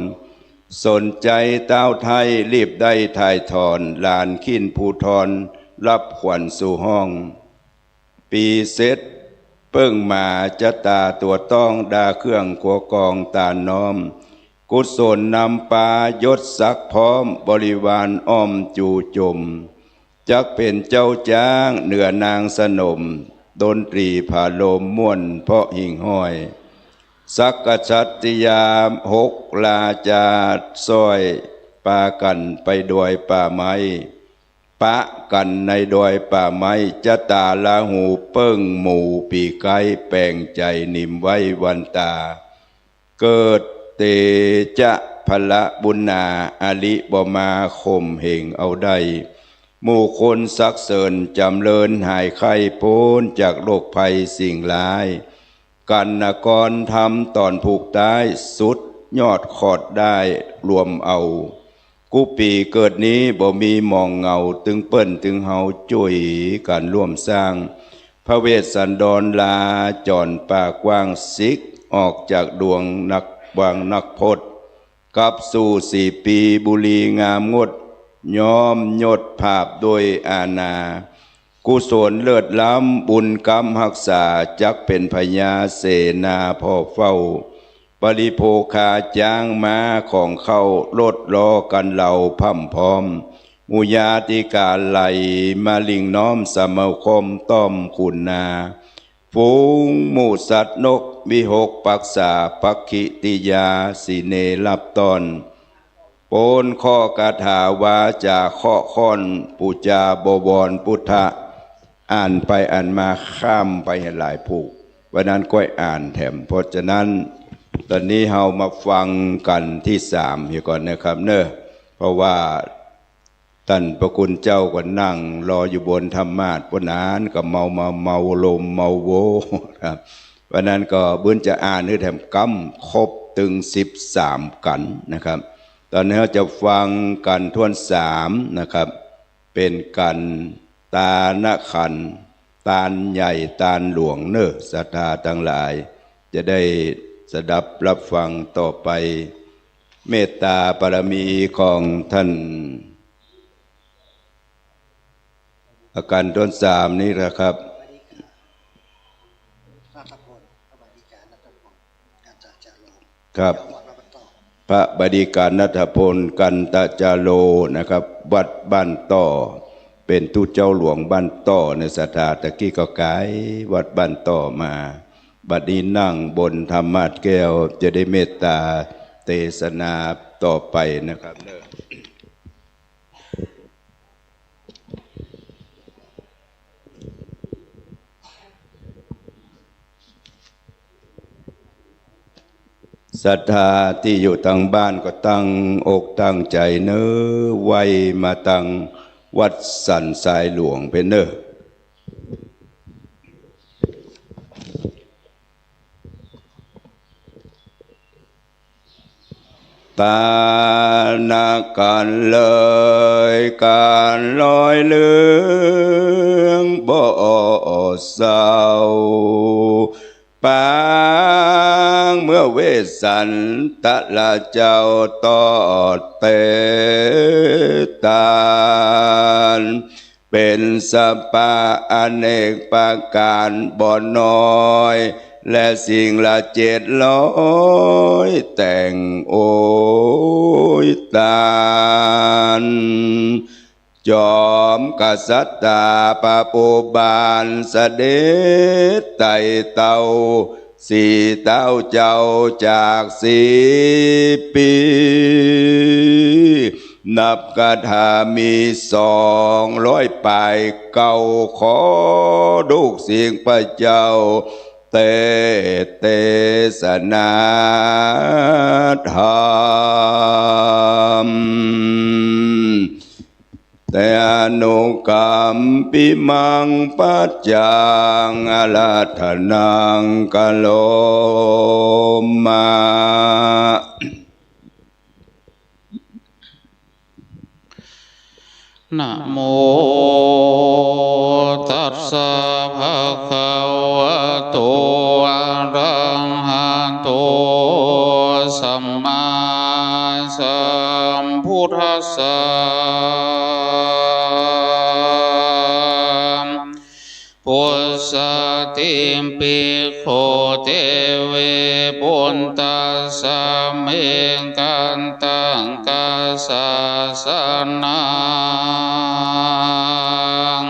สนใจ๋ต๊าวไท้รีบได้ถ่ายถอน หลานขิ้นภูธรรับขวัญสู่ห้อง ปี๋เสร็จเปิ้งหมาจะต๋าตั๋วต้อง ดาเครื่องครัวกองตานน้อม กุศลนำปายศศักดิ์พร้อม บริวารอ้อมจู่จม จักเป๋นเจ้าจ๊างเหนือนางสนม ดนตรีผาลมม่วนเพราะหิ่งห้อย สักกษัตริยาหกราชาซ้อย ปากั๋นไปดอยป่าไม้ ปะกั๋นในดอยป่าไม้ จะต๋าราหูเปิ้งหมู่ปี๋ไก๊ แป๋งใจ๋นิมไว้วันต๋า เกิดเตจะพละบุญนา อริบ่มาข่มเหงเอาได้ หมู่คนสรรเสริญจ๋ำเริญหายไข้ ป๊นจากโรคภัยสิ่งร้าย กัณฑ์นครธรรมต๋อนผูกต๊าย สุด ยอดขอดได้รวมเอา กู้ปี๋เกิดนี้บ่มีหมองเหงา ตึงเปิ้นตึงเฮาจุ๋ยกั๋นร่วมสร้าง พระเวสสันดรลาจรป่ากว้าง สิกออกจากดวงนักวังนักพจน์ กลับสู่สี่ปีบุรีงามงด ย้อมยศภาพด้วยอาณา กุศลเลิศล้ำบุญกำฮักษา จักเป๋นพญาเสนาผ่อเฝ้า บริโภคาจ๊างม้าของเข้า รถล้อกั๋นเหล่าพร่ำพร้อม หมู่ญาติก๋าไหลมาลิงน้อม สมาคมต้อมขุนนา ฝูงหมู่สัตว์นกวิหกปักษา ภักขิติยาสิเนรับต้อน โปนข้อคาถาวาจ๋าเคาะข้อน ปู๋จาบวรพุทธะ อ่านไปอ่านมาข้ามไปหลายผูก วันนั้นก้อยอ่านแถม เพราะฉะนั้น ตอนนี้เฮามาฟังกั๋นตี้สามเหียก่อนนะครับเนาะ เพราะว่าต้านพระคุณเจ้าก็นั่งรออยู่บนธรรมาสน์ ป้นนานก็เมามาเมาลมเมาโวครับ วันนั้นก็เปิ้นจะอ่านหื้อแถมกำครบตึงสิบสามกั๋นนะครับ ตอนนี้เฮาจะฟังกั๋นถ้วนสามนะครับ เป๋นกั๋นตานขันธ์ ตานใหญ่ตานหลวงเนาะ ศรัทธาตังหลาย จะได้สดับรับฟังต่อไป เมตตาบารมีของต้าน อากั๋นถ้วนสามนี้นะครับ ครับ พระบดิกานัตถพล กันตจาโรนะครับ วัดบ้านต่อ เป๋นตุ๊เจ้าหลวงบ้านต่อในศรัทธา ตะกี้ก็ก๋ายวัดบ้านต่อมา บัดนี้นั่งบนธรรมาสน์แก้ว จะได้เมตตาเตสนาต่อไปนะครับเนาะ ศรัทธาตี้อยู่ตางบ้านก็ตั้งอกตั้งใจ๋เนาะ ไหว้มาตางวัดสันทรายหลวงเป๋นเนาะ ตานขันธ์เลยก๋านลอยเลืองบ่เศร้า ปางเมื่อเวสสันตะละเจ้าตอดเตตาน เป๋นสปาอเนกประก๋านบ่น้อย และสิ่งละเจ็ดร้อยแต่งโอยตาน จ๋อมกษัตราปะปูบานเสด็จไต่เต้า สี่เต้าเจ้าจากสี่ปี นับคาถามีสองร้อยปายเก้า ขอลูกศิษย์พระเจ้าเตสเตสนาธรรม เตอนุกัมปิมังปัจจังอาราธนังกะโรมะ นะโมตัสสะภะคะวะโต อะระหะโต สัมมาสัมพุทธัสสะ ปุสสะติปิกขุเตเวปุตตัสสะเมกัตตังกัสสะสะนัง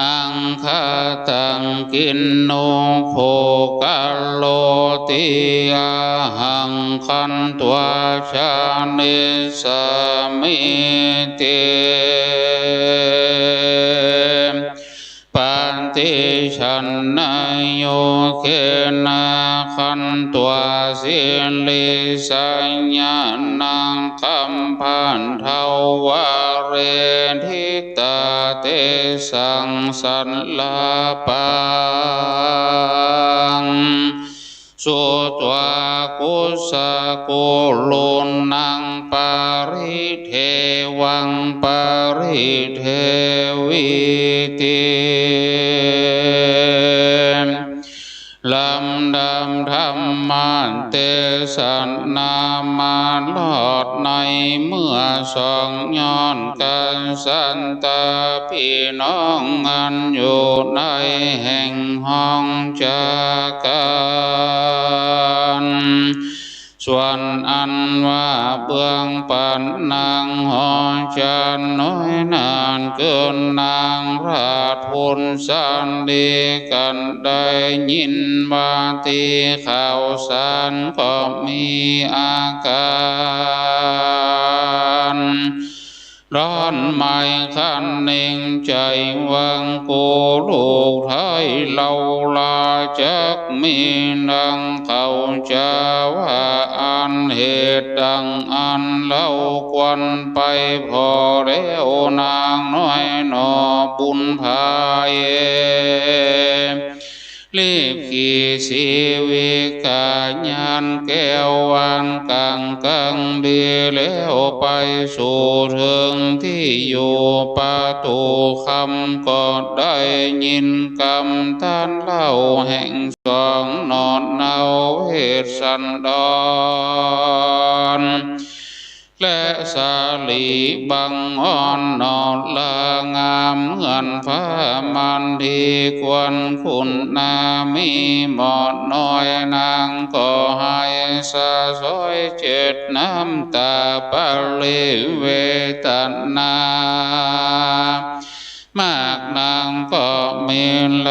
อังคาตังกินนุโขกะโรติ อะหังคันตวาชามิสสามิติ ปะติชันนายุเกนะคันตวาสิริสะยะนะ คัมภันทวาเร ทิตาเตสังสัลลาปัง สุตวากุ สกุลุนัง ปริเทวัง ปริเทวิติ ลำดับธรรมเตสนามารอดในเมื่อสอง ย้อนกษัตราปี้น้องอันอยู่ในแห่งห้องจากัน ส่วนอันว่าเบื้องปัดนางหอจันทร์น้อยนั้น เกิดนางราชปุญชลีกันได้ยินว่าตี้ข่าวสารก็มีอาก๋าน ร้อนไหม้คันเน่งใจ๋ว่า กูลูกไทยเฮาลาจักมีดังเขาจาว่า อันเหตุดังอั้นเฮาควรไปผ่อแล้ว นางน้อยหน่อบุญพาเอย รีบขี่สีวิกายานแก้ววานก๋างก๋างดีแล้ว ไปสู่เถิงตี้อยู่ประตู๋คำ ก็ได้ยินกำต้านเล่าแห่งสองหนอนเนาเวสสันดร และสาลีบังอ่อนหนอลางามเหมือนฟ้ามันดีควรคุณนา มีหม่อมน้อยนางก็ไห้สะซ้อยเจ็ดน้ำต๋า ปริเวทนา มากนางก็มีแล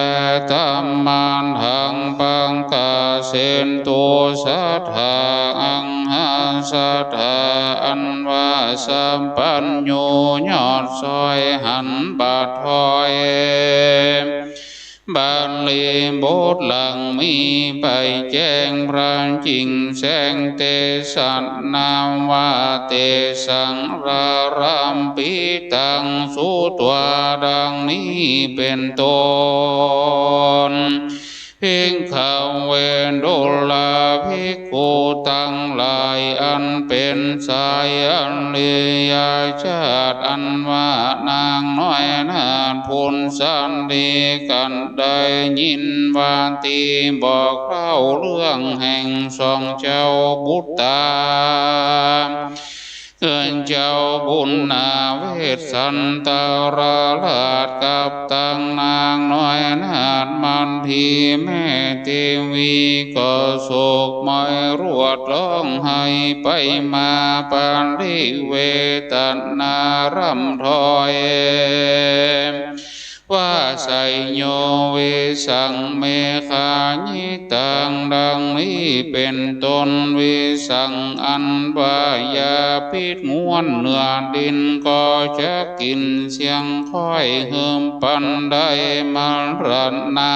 ตามมารหังปังกาเสนตุ สัตถาอังหาสัตถาอันว่าสัพพัญญู ยอดซ้อยหันบ่าถอย บาลีบทหลังมีไปแจ้งพระจริงแจ้งเตสนาว่า เตสัง รารัมปิตัง สุตวา ดังนี้เป๋นต้น ภิกขเว ดูราภิกขุตังหลาย อันเป๋นสายอริยชาติ อันว่านางน้อยนาถปุญชลีกันได้ยินว่าตี้บอกเล่าเรื่องแห่งสองเจ้าบุตรา คือเจ้าบุญนาเวสสันดรราชกับตังนางน้อยนาถมณฑีแม่เตวี ก็โศกไหม้รวดฮ้องไห้ไปมา ปริเวทนาร่ำถอย ว่า ไสยโย วิสัง เมฆายิตัง ดังนี้เป๋นต้น วิสัง อันว่ายาพิษง่วนเหนือดิน ก็จักกิ๋นเสี้ยงค่อย หื้อปันได้มรณา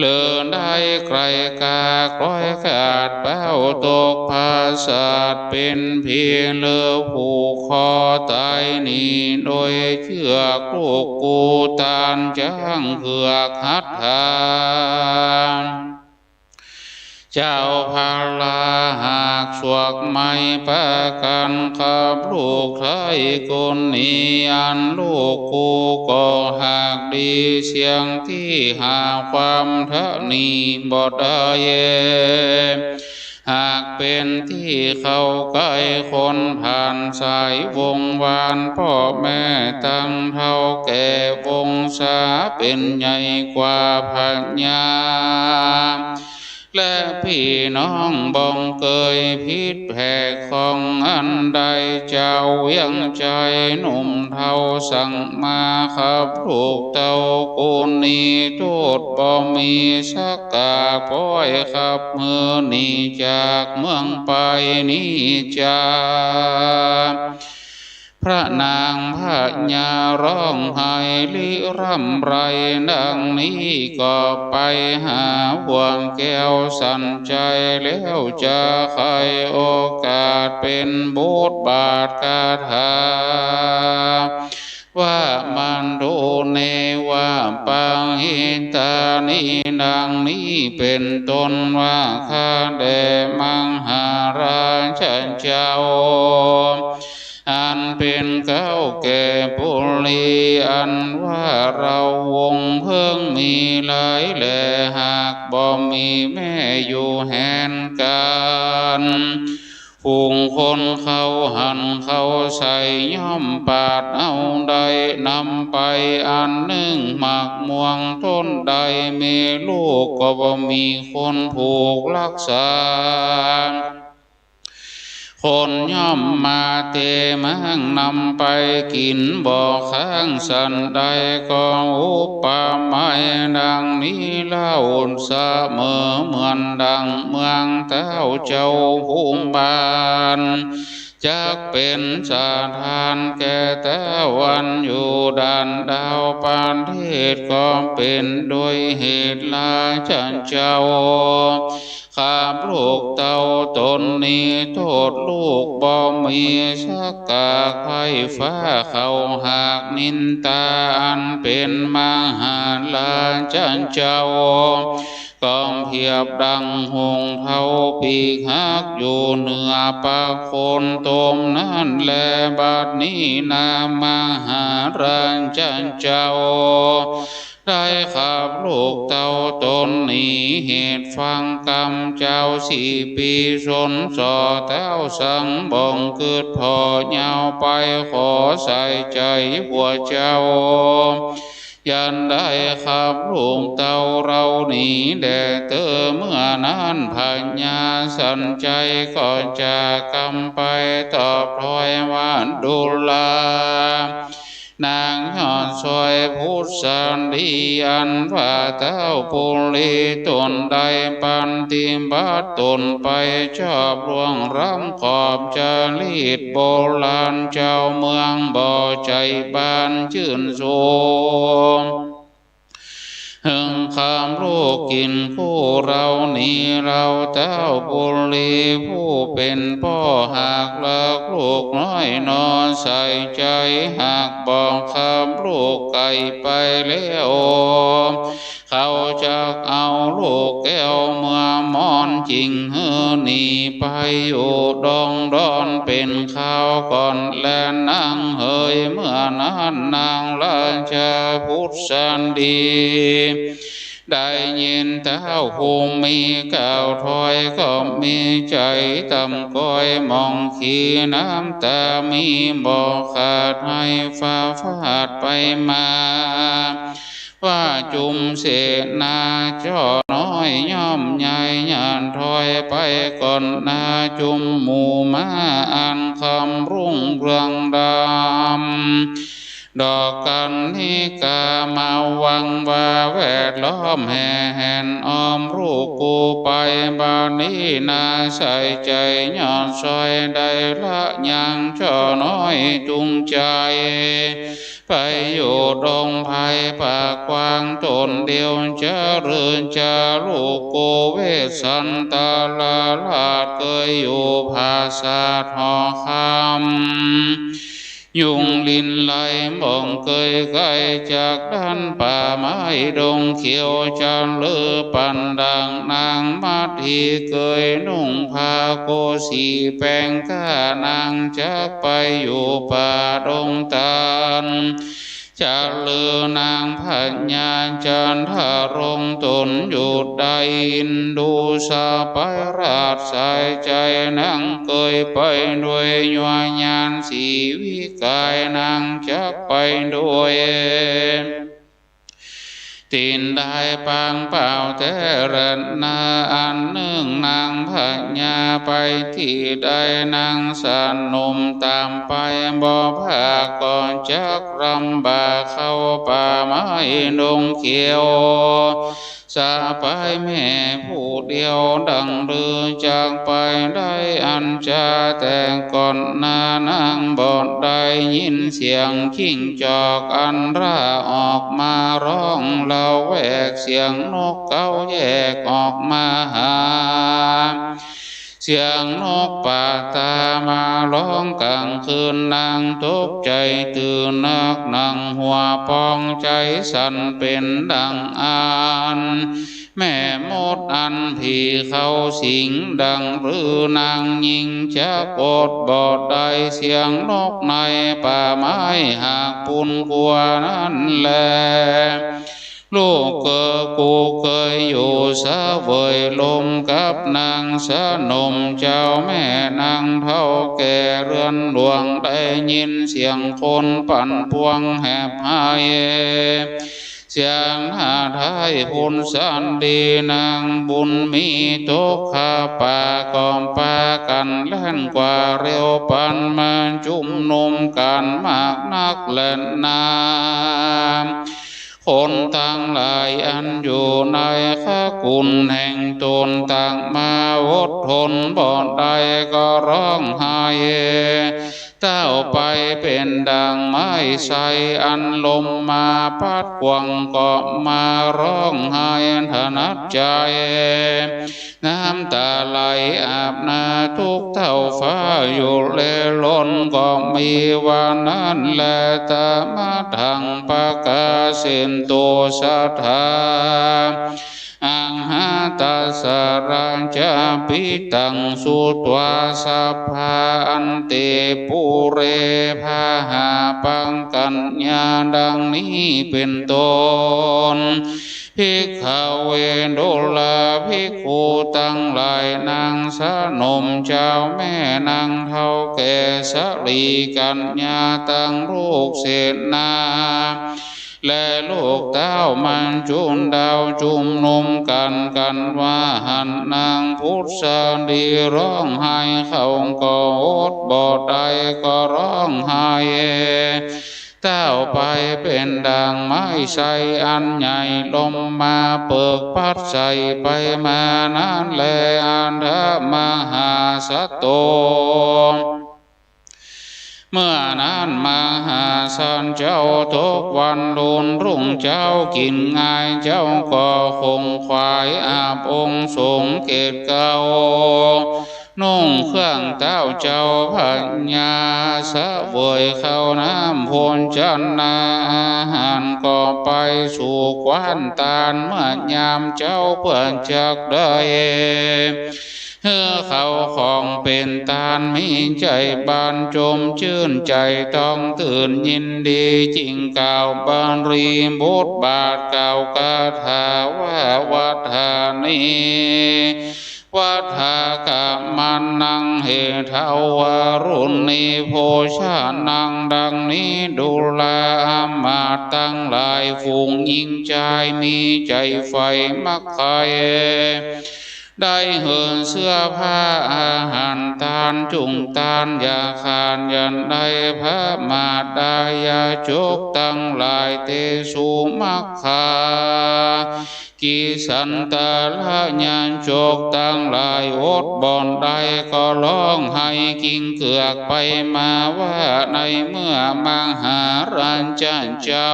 หรือได้ไกลกา คล้อยขาดเป๊าตกผาสาท เป๋นผีหรือผูกคอต๋ายหนี โดยเจื้อกลูกกูตานจ๊างเผือกหัตถา เจ้าพระราหากสวกไหม้ประก๋าน กับลูกไทยคนนี้ อันลูกกูก็หากดีเสี้ยงตี้หาความถะหนีบ่ได้ หากเป๋นตี้เข้าใก้คนผ่านสายวงศ์วาน ป้อแม่ตังเฒ่าแก่วงศาเป๋นใหญ่กว่าพญา และปี้น้องบ่เกยผิดแผกของอันใด เจ้าเวียงชัยหนุ่มเฒ่าสั่งมา กับลูกเต้าคนนี้ โต้ษบ่มีสักกา ป้อยกับหื้อหนีจากเมืองไปนี้จา พระนางพญาฮ้องไห้ริร่ำไร ดังนี้ก็ไปหาหว่างแก้วสันชัย แล้วจะใค่โอกาสเป๋นบทบาทคาถา วะมันโต เนวะ ปะหิตานิ ดังนี้เป๋นต้นว่า ข้าแต่มหาราชเจ้า อันเป๋นเก๊าแก่ปุรี อันว่าเฮาวงเพิ่งมีหลายแล หากบ่มีแม่อยู่แหนกั๋น ฝูงคนเขาหันเขาใส่ย่อมปาดเอาได้ นำไปอันนึ่ง หมากม่วงต้นใดมีลูกก็บ่มีคนผูกฮักษา คนย่อมมาเตะมั่งนำไปกิ๋นบ่ค้าง สันใดก็อุปมาดังนี้เล่า เสมอเหมือนดังเมืองเต้าเจ้าภูมิบาล จักเป๋นสถานแก่เต้าอันอยู่ด่านดาวประเทศ ก็เป๋นโดยเหตุราชเจ้า ข้าพลูกเต้าต๋นนี้ โต้ษลูกบ่มีสักกา ใคร่ฟ้าเขาหากนินตา อันเป๋นมหาราชเจ้า ก็เปรียบดังหงส์เทาปีกหัก อยู่เหนือประโคนตมนั้นแล บัดนี้นา มหาราชเจ้า ได้ข้าพลูกเต้าต๋นนี้ เหตุฟังกำเจ้าสี่ปี๋ สนส่อเต้าสังบ่งกึ๊ดผ่อเยาว์ไป ขอใส่ใจ๋หัวเจ้า อันได้ข้าพลูกเต้าเหล่านี้แด่เต๊อะ เมื่อนั้นพญาสันชัยก็จะกำไปตอบถ้อยว่า ดูรา นางยอดซอยผุสดี อันว่าเต้าปุรีต๋นได้ปฏิบัติต๋นไปชอบล่วงล้ำขอบจริตโบราณ เจ้าเมืองบ่ใจ๋บานจื้นโศก เอิงข้าพลูกกิ๋นคู่เหล่านี้ เฮาเต้าปุรีผู้เป๋นป้อหากลักลูกน้อยหนอ ใส่ใจ๋หากบ่ข้าพลูกไก๋ไปแล้ว เขาจักเอาลูกแก้วเมือมอนจิ่งหื้อหนีไปอยู่ดงดอนเป๋นคราวก่อนแล นางเหย เมื่อนั้นนางราชผุสดี ได้ยินเต้าผู้มีกล่าวถ้อย ก็มีใจ๋ต่ำก้อยหมองขีน้ำต๋ามีบ่ขาด ไหลฟ้าฟาดไปมา ว่าจุมเสนาเจ้าน้อยย่อมใหญ่ ย่านถ้อยไปก่อนหน้าจุมหมู่ม้าอันคำรุ่งเรืองดำ ดอกกัณฑิกามาวังวาแวดล้อมแห่แหนอ้อมลูกกูไป บัดนี้นาใส่ใจ๋ยอดซอยได้ละยังเจ้าน้อยจุงใจ๋ ไปอยู่ดงไพรป่ากว้างต๋นเดียว จะเริญจารุกโกเวสสันตราราช เกยอยู่ผาสาทหอคำ ยุงลินไลบ่องเกยไกลจากด้านป่าไม้ดงเขียว จะเลือปันดังนางมัทธีเกยนุ่งผ้าโกสีแปงก้า นางจักไปอยู่ป่าดงตาล จะเลือนางพญาจันทรงค์ต๋นอยู่ได้ อินดูสะปายราชสายใจ๋นางเกยไปด้วย ยัวยานสีวิกายนางจักไปด้วย ตี๋นได้ปางเปล่าแต๊แลนา อันนึ่งนางพญาไปตี้ใด นางสัตว์หนุ่มต๋ามไปบ่พลาด ก็จักลำบากเข้าป่าไม้ดงเขียว สะปายแม่ผู้เดียวดังลือจักไปได้ อันจาแต่ก่อนหน้านางบ่ได้ยินเสียงจิ้งจอกอันตราออกมาฮ้องละแวก เสียงนกเขาแยกออกมาหา เสียงนกป่าตามาฮ้องกลางคืน นางตกใจ๋ตื่นนัก หนังหัวปองใจ๋สั่นเป๋นดั่งอั้น แม่มดอันผีเข้าสิงดั่งหรือ นางยิ่งจักอดบ่ได้ เสียงนกในป่าไม้หากปูนกัวนั้นแล ลูกเกอกูเกยอยู่เสวยลมกับนางสนม เจ้าแม่นางเฒ่าแก่เรือนหลวง ได้ยินเสียงคนปั่นป่วงแหบไห้ เสียงหาไท้พูนสันดี นางบุญมีตกคาป่า ก็ปากั๋นแล่นกว่าเร็ว ปันมาจุมนุมกั๋นมากนักแลนา คนตังหลายอันอยู่ในคกุลแห่งต๋น ต่างมาอดทนบ่ได้ก็ฮ้องไห้ เต้าไปเป๋นดั่งไม้ไทร อันลมมาปัดกว้างก็มาฮ้องไห้ถนัดใจ๋ น้ำต๋าไหลอาบหน้าทุกข์เต้าฟ้าอยู่แล ลนก็มีว่านั้นแล ตะมะทังปะกาเสนตุ สัทธา อังหาตัสสะ ราชาปิตัง สุตวา สัพพา อันติ ปุเร พาหา ปังกัญญา ดังนี้เป๋นต้น ภิกขเว ดูราภิกขุตังหลาย นางสนมเจ้าแม่นางเฒ่าแก่ สะหลีกัญญา ตังลูกเสนา และลูกเต้ามัจจุราช จุมนุมกั๋นกั๋นว่าหั้น นางพุทธสะหลีฮ้องไห้ เขาก็อดบ่ได้ก็ฮ้องไห้ เต้าไปเป๋นดั่งไม้ไทรอันใหญ่ ลมมาเปิกปัดใส่ไปมานั้นแล อันทะมหาสัตโต เมื่อนั้นมหาสัตว์เจ้าตกวันลุนรุ่งเจ๊า กิ๋นงายเจ้าก็ขงขวายอาบองค์สงเกศเกล้า นุ่งเครื่องเต้าเจ้าพญา เสวยข้าวน้ำโภชนาอาหาร ก็ไปสู่กว้านตานเมื่อยามเจ๊าเปื้อจักได้ หื้อข้าวของเป๋นตาน มีใจ๋บานจมจื้น ใจ๋ต้องตื่นยินดี จึงกล่าวบริบทบาท กล่าวคาถาว่า วัฏฐานิ วัฏฐากะมะนัง เหทาวารุณี โภชะนัง ดังนี้ ดูราอำมาตย์ตังหลาย ฝูงญิงจายมีใจ๋ใฝ่มักใค่ ได้หื้อเสื้อผ้าอาหารตาน จุ่งตานยาขาน ยันได้พระมาตายาจกตังหลาย เตสุมัคคา กิสันตะระยาจกตังหลาย อดบ่ได้ก็ฮ้องไห้ กิ่งเกือกไปมาว่า ในเมื่อมหาราชเจ้า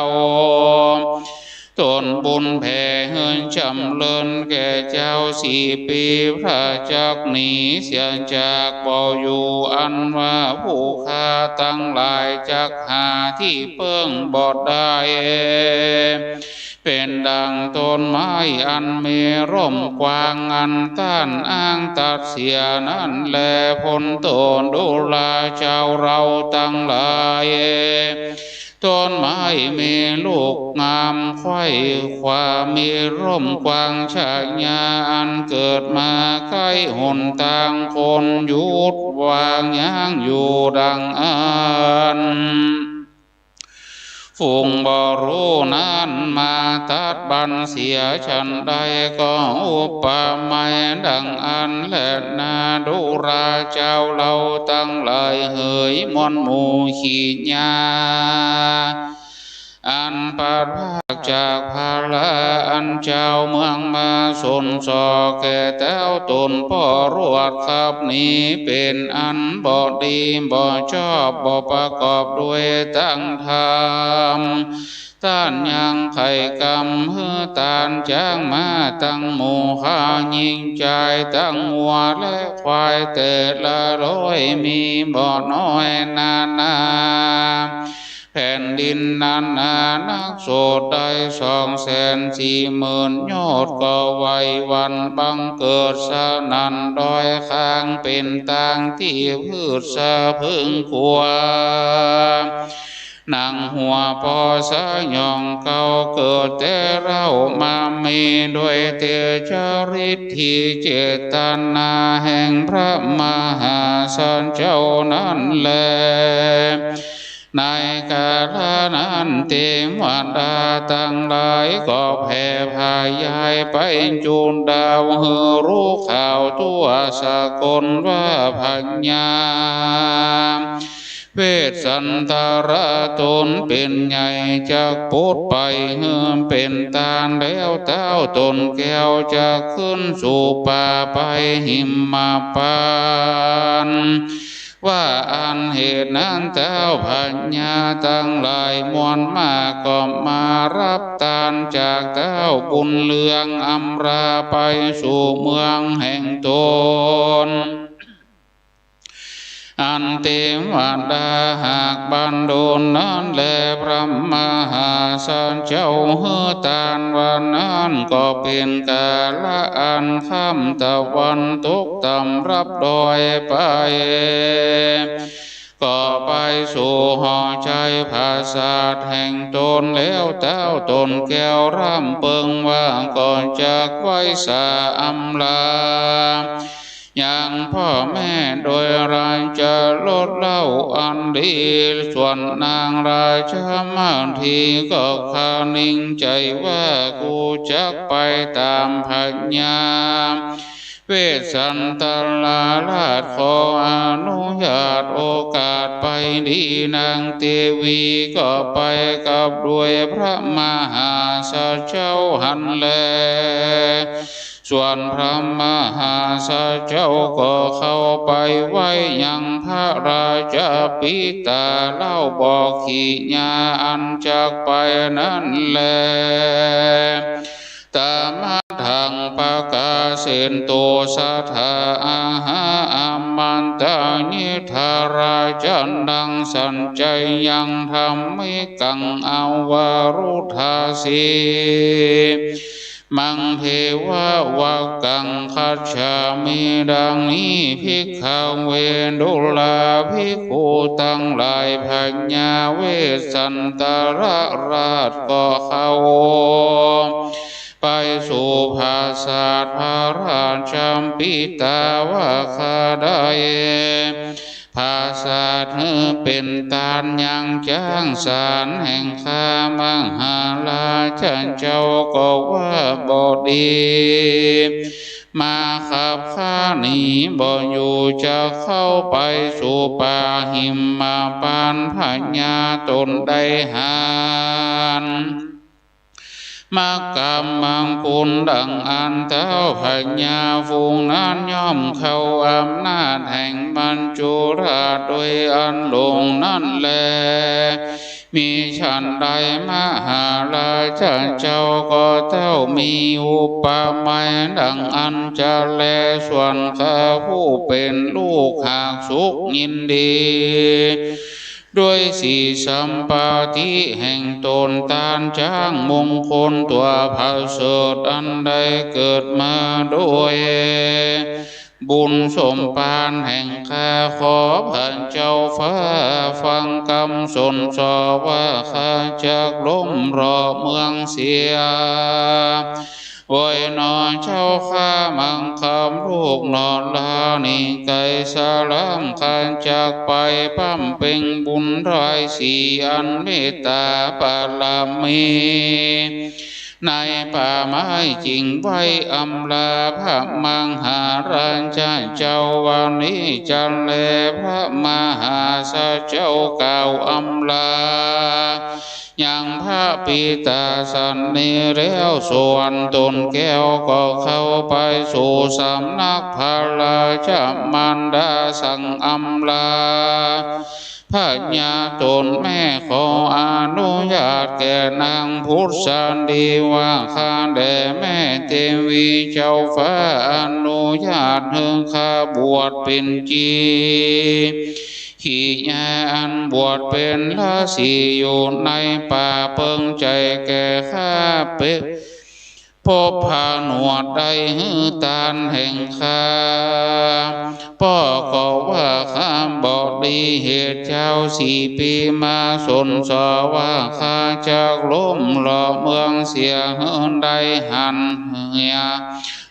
ตนบุญแผ่หื้อจ๋ำเริญแก่เจ้าสี่ปี๋ พระจักหนีเสียจากบ่อยู่ อันว่าผู้ข้าตังหลายจักหาตี้เปิ้งบ่ได้ เป๋นดั่งต้นไม้อันมีร่มกว้าง อันต้านอ้างตัดเสียนั้นแล พ้นโต้ษ ดูราเจ้าเราตังหลาย ต้นไม้มีลูกงามไขว่คว้า มีร่มกว้างชายา อันเกิดมาใก้หนตาง คนหยุดว่างยังอยู่ดั่งอั้น ฝูงบ่ฮู้นั้นมาตัดบั้นเสีย ฉันใดก็อุปไมยดั่งอั้นแลนา ดูราเจ้าเราตังหลายเหย มวลหมู่ขี้ยา อันปราศจากภาระอันจาวเมืองมาสนส่อแก่เต้าต๋นป้อรวดขับหนี เป๋นอันบ่ดีบ่ชอบ บ่ประกอบด้วยตังธรรม ต้านยังใค่กำหื้อตานจ๊างมาตังหมู่ข้า ญิงจายตังงัวและควายแต่ละร้อย มีบ่น้อยนานา แผ่นดินนานานัก โสดได้สองแสนสี่หมื่นโยชน์ ก็ไหวหวั่นบังเกิดสนั่นดอยคาง เป๋นตางตี้พืชสะพึงกั๋ว หนังหัวปอสยองเก่า เกิดแต่เล่ามามี ด้วยเตจาฤทธิเจตนาแห่งพระมหาสัจเจ้านั้นแล ในกาละนั้นเตวดาตังหลายก็แผ่ขยายไปจุดาวหื้อฮู้ข่าวทั่วสกลว่าพญา เวสสันตราต๋นเป๋นใหญ่จักปลดไปหื้อเป๋นตาน แล้วเต้าต๋นแก้วจักขึ้นสู่ป่าไปหิมพานต์ ว่าอันเหตุนั้นเต้าพญาตังหลายมวลมากก็มาฮับตานจากเต้าบุญเรืองอำลาไปสู่เมืองแห่งต๋น อันเตวดาหากบันดลนั้นแล พระมหาสัจเจ้าหื้อตานวันนั้นก็เป๋นกาละอันค่ำตะวันตกต่ำลับดอยไป ก็ไปสู่หอชัยปราสาทแห่งต๋น แล้วเต้าต๋นแก้วร่ำเปิงว่าก็จักไหว้สาอำลา ยังพ่อแม่โดยราชรสเล่าอันดี ส่วนนางราชมัทธีก็คะนึงใจ๋ว่า กูจักไปต๋ามพญา เวสสันตราราชขออนุญาตโอกาสไปดี นางเตวีก็ไปกับด้วยพระมหาสัจเจ้าหั้นแล ส่วนพระมหาสัจเจ้าก็เข้าไปไหว้ยังพระราชปิตาเล่าบอกกิริยาอันจักไปนั้นแล ตมัทธังปกาเสนตุ สัทธาอาหาอามันตานิทาราจันตังสัจจะยังธัมมิกังอวารุทธาสิ มังเทวะวักกังคัจฉามิ ดังนี้ ภิกขเว ดูราภิกขุตังหลาย พญาเวสสันตรราชก็เข้าไปสู่ปราสาทพระราชปิตาว่าข้าได้ ปราสาทหื้อเป๋นตานยังจ๊างสารแห่งข้ามหาราชเจ้าก็ว่าบ่ดี มาขับข้าหนีบ่อยู่ จะเข้าไปสู่ป่าหิมพานต์ พญาต๋นได้หาญ มกกำมังคุณดังอันเต้าพญาฝูงนั้นย่อมเข้าอำนาจแห่งมัจจุราชโดยอันหลงนั้นแล มีฉันใดมหาราชเจ้าก็เต้ามีอุปมาดังอันจะแล ส่วนข้าผู้เป๋นลูกหากสุขยินดี ด้วยสีสัมปาทิแห่งต๋น ตานจ๊างมงคลตั๋วประเสริฐอันได้เกิดมาโดยบุญสมภารแห่งข้า ขอพระเจ้าฟ้าฟังกำสนส่อว่าข้าจักล้มหล่อเมืองเสีย โอยหนอเจ้าข้า มังคำลูกหนอลา หนีไก๋สลาม ข้าจักไปบำเพ็งบุญรายสี่อันเมตตาบารมี ในป่าไม้จิ่งไว้อำลา พระมหาราชเจ้าวันนี้จันทร์แล พระมหาสัจเจ้ากล่าวอำลา ยังพระปิตาสันนี้แล้ว ส่วนต๋นแก้วก็เข้าไปสู่สำนักพระราชมารดา สั่งอำลา พญาต๋นแม่ ขออนุญาตแก่นางผุสดีว่า ข้าแด่แม่เตวีเจ้าฟ้า อนุญาตหื้อข้าบวชเป๋นชี กิริยาอันบวชเป๋นฤๅษีอยู่ในป่า เปิงใจ๋แก่ข้าเป๋น พบผนวดได้หื้อตานแห่งข้า ป้อก็ว่าข้าบ่ดี เหตุเจ้าสี่ปี๋มาสนสอว่า ข้าจักล้มเลาะเมืองเสีย หื้อได้หันเหีย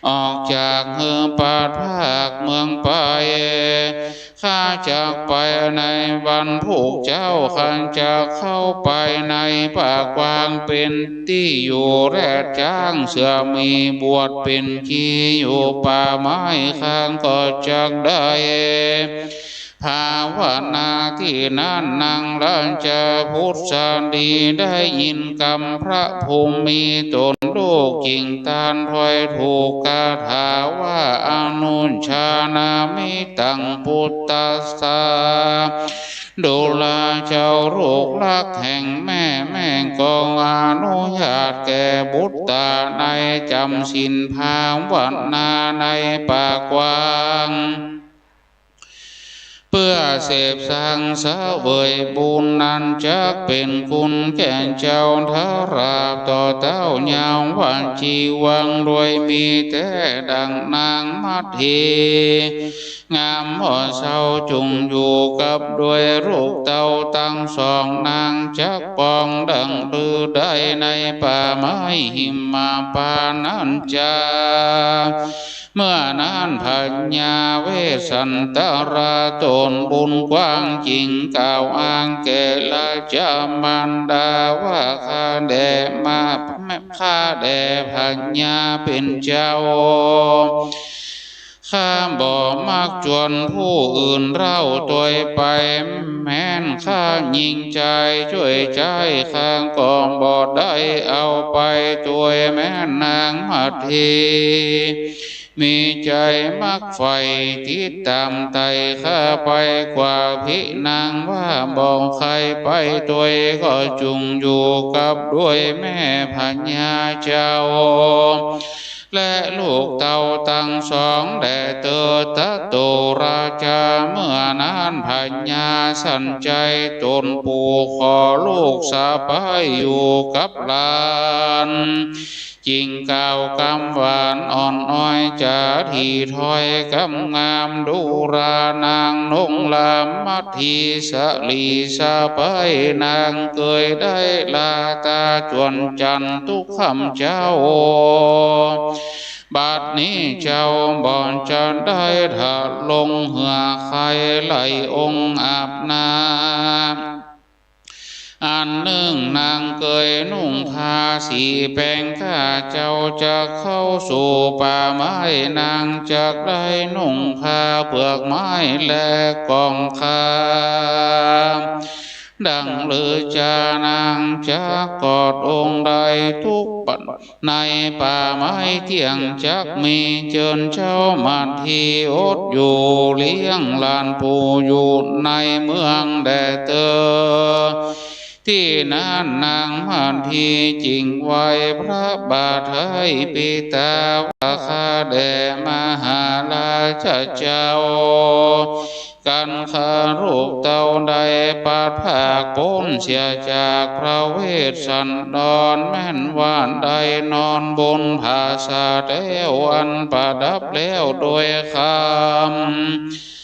ออกจากหื้อปราศจากเมืองไป ข้าจักไปในวันพุธเจ้า ข้าจักเข้าไปในป่ากว้าง เป๋นตี้อยู่แรดจ๊างเสือหมี บวชเป๋นชีอยู่ป่าไม้ ข้าก็จักได้ภาวนาตี้นั้น นางราชผุสดีได้ยินกำพระภูมิต๋นลูกจิ่งตาน ถ้อยถูกคาถาว่า อนุชฌานามิตัง ปุตตัสสา ดูราเจ้าลูกรักแห่งแม่ แม่ก็อนุญาตแก่บุตราในจ๋ำศีลภาวนาในป่ากว้าง เปื้อเสพสังเสวยบุญนั้น จักเป๋นคุณแก่เจ้า ถ้าราบต่อเต้าเยาว์วัยชีวัง โดยมีแต๊ดั่งนางมัทที งามบ่เศร้า จุ่งอยู่กับด้วยลูกเต้าตังสอง นางจักปองดั่งฤๅได้ในป่าไม้หิมพานต์นั้นจา เมื่อนั้นพญาเวสสันตราต๋นบุญกว้าง จิ่งกล่าวอ้างแก่ราชมารดาว่า ข้าแด่มา ข้าแด่พญาเป๋นเจ้า ข้าบ่มักจวนผู้อื่นเล่าตวยไป แม้นข้ายิ่งใจ๋จ้วยใจ๋ ข้าก็บ่ได้เอาไปตวย แม้นนางมัทที มีใจ๋มักใฝ่ติดต๋ามไต่ข้าไปกว่าภินัง ว่าบ่ใค่ไปตวย ก็จุ่งอยู่กับด้วยแม่พญาเจ้า และลูกเต้าตังสองแด่เตอ ตะโตราชา เมื่อนั้นพญาสันชัยต๋นปู่ขอลูกสะใภ้อยู่กับหลาน จิ่งกล่าวกำหวานอ่อนอ้อยจ๋า ถี่ถ้อยกำงามดูรานางนงรามมัทที สะหลีสะใภ้นางเกยได้ลาต๋าจวนจันทร์ตุ๊กค่ำเจ๊า บัดนี้เจ้าบ่จะได้ถลงเหื่อใค่ ไหล่องอาบน้ำ อันนึ่งนางเกยนุ่งผ้าสีแป๋ง ข้าเจ้าจักเข้าสู่ป่าไม้ นางจักได้นุ่งผ้าเปลือกไม้และกองคา ดั่งฤๅจา นางจักกอดองค์ได้ตุ๊กปัน ในป่าไม้เตี้ยง จักมีเจิญเจ้ามัททีอดอยู่เลี้ยงหลานปู่อยู่ในเมืองแด่เตอ ตี้นั้นนางมัททีจิ่งไหว้พระบาทไท้ปิตาว่า ข้าแด่มหาราชเจ้า กั๋นข้าลูกเต้าได้ปราศจากป๊นเสียจากพระเวสสันดร แม้นว่าได้นอนบนผาสาแก้วอันประดับแล้วด้วยคำ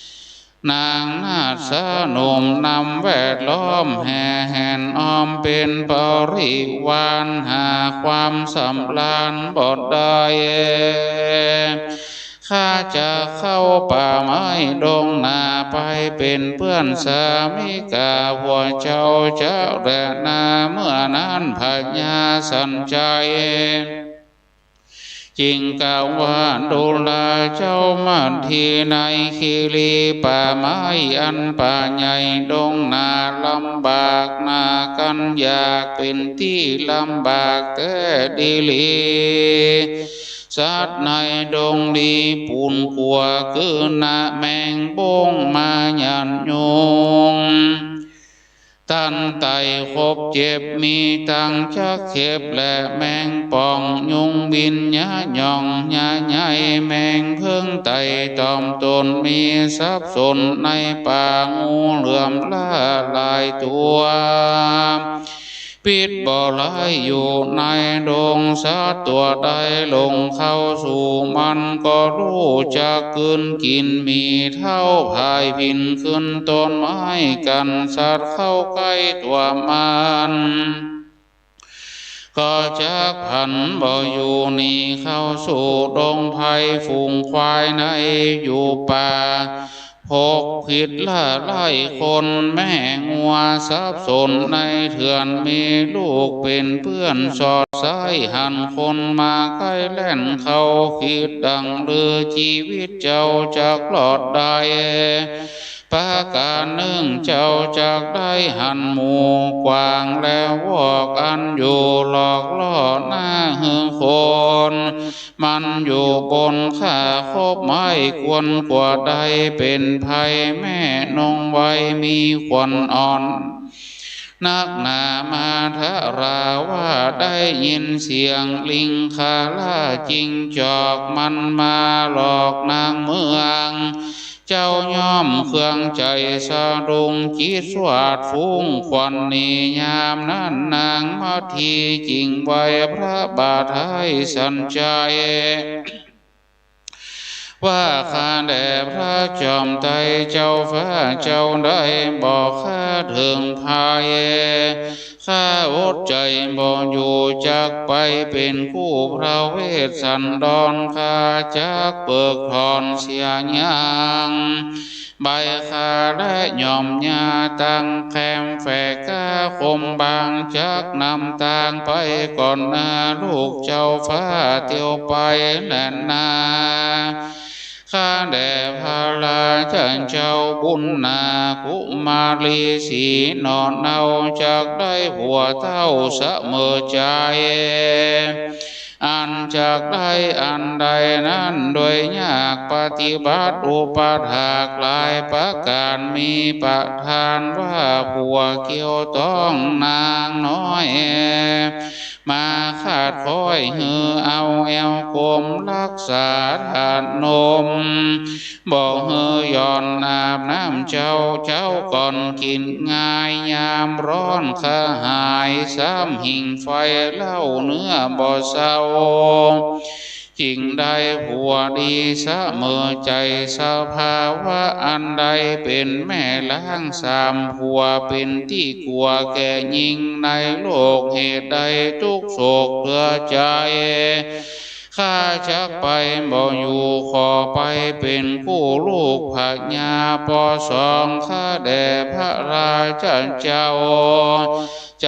นางนาฏสะหนุ่มนำแวดล้อมแห่แหนอ้อมเป๋นปริวาร หาความสำราญบ่ได้ ข ข้าจะเข้าป่าไม้ดงนาไปเป๋นเปื้อนสามิกาผัวเจ้าเจ้าแลนา เมื่อนั้นพญาสัญชัย จึงกล่าวว่า ดูราเจ้ามัทที ในคีรีป่าไม้อันป่าใหญ่ดงนาลำบากนากั๋น อยากเป๋นตี้ลำบากแต๊ดีหลี สัตว์ในดงดีปูนกั๋ว คือนาแมงบ้ง มายาดยุง ตันไต่ขบเจ็บ มีตังจักเข็บและแมงป่อง ยุงบินยะหย่องยะใย แมงเผิงไต่ตอมตน มีสับสนในป่า งูเหลือมล้าหลายตั๋ว พิษบ่ร้ายอยู่ในดง สัตว์ตั๋วใดหลงเข้าสู่มัน ก็ฮู้จักกลืนกิ๋น หมีเถ้าผายบินขึ้นต้นไม้กั๋น สัตว์เข้าใก้ตั๋วมัน ก็จักผันบ่อยู่ หนีเข้าสู่ดงไพร ฝูงควายในอยู่ป่า พกผิดล่าไล่คน แม่งัวสับสนในเถื่อน มีลูกเป๋นเปื้อนสอดไส้ หันคนมาใก้แล่นเข้า คิดดังลือ จีวิตเจ้าจักรอดได้ ประก๋านนึ่ง เจ้าจักได้หันหมู่กวาง และวอกอันอยู่หลอกล่อหน้าหื้อคน มันอยู่บนค่าคบไม้ ควรกั๋วได้เป๋นภัย แม่นงไวมีขวัญอ่อน นักหนามาทราว่า ได้ยินเสียงลิงคาล่าจิงจอก มันมาหลอกนางเมือง เจ้าย่อมเคืองใจ๋สะดุ้ง จิตสวาดฟุ้งขวัญหนี ยามนั้นนางมัททีจึงไหว้พระบาทไท้สัญชัย ว่าข้าแด่พระจอมไตรเจ้าฟ้าเจ้าได้ บ่ข้าเถิงภัย ข้าอดใจ๋บ่อยู่ จักไปเป๋นกู้พระเวสสันดร ข้าจักเปิกถอนเสียยัง ใบคาและหย่อมหญ้าตังแคมแฝกกล้าคมบาง จักนำตางไปก่อนหน้าลูกเจ้าฟ้าเตียวไปแลนา ข้าแด่พระราชเจ้าบุญนา กุมารีสีหน่อเนา จักได้ผัวเต้าเสมอใจ๋ อันจักได้อันใดนั้น โดยยากปฏิบัติอุปถากหลายประก๋าน มีประธานว่าผัวเกี่ยวต้องนางน้อย มาคาดค้อยหื้อเอาแอวกลม รักษาถาดนม บ่หื้อหย่อนอาบน้ำเจ้า เจ้าก่อนกิ๋นง่าย ยามร้อนกระหาย ซ้ำหิ่งไฟเล่าเนื้อบ่เศร้า จึงได้ผัวดีเสมอใจ๋ สภาวะอันใดเป๋นแม่ล้างสามผัว เป๋นตี้กั๋วแก่ญิงในโลก เหตุใดตุ๊กข์โศกเกลือใจ๋ ข้าจักไปบ่อยู่ ขอไปเป๋นกู้ลูกพญา ป.สอง ข้าแด่พระราชเจ้า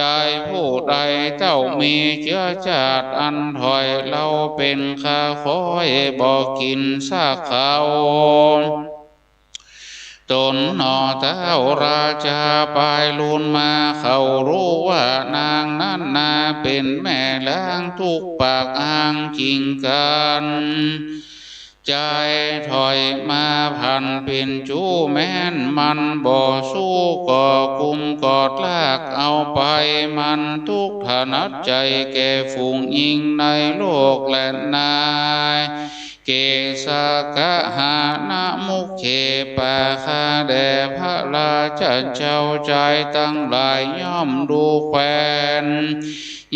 จายผู้ใดเต้ามีเจื้อจาติอันถอย เฮาเป๋นข้าค้อยบ่กิ๋นสักเขา ตนหน่อเต้าราชาปายลูนมา เขาฮู้ว่านางนั้นนาเป๋นแม่ล้างตุ๊กข์ปากอ้างจิงกั๋น จายถอยมาผันเป๋นจู้แม้น มันบ่สู้ก็กุมกอดลากเอาไป มันตุ๊กข์ถนัดใจ๋แก่ฝูงญิงในโลกแลนา เกสกะหานะมุขเขปา ข้าแด่พระราชเจ้า จายตังหลายย่อมดูแควน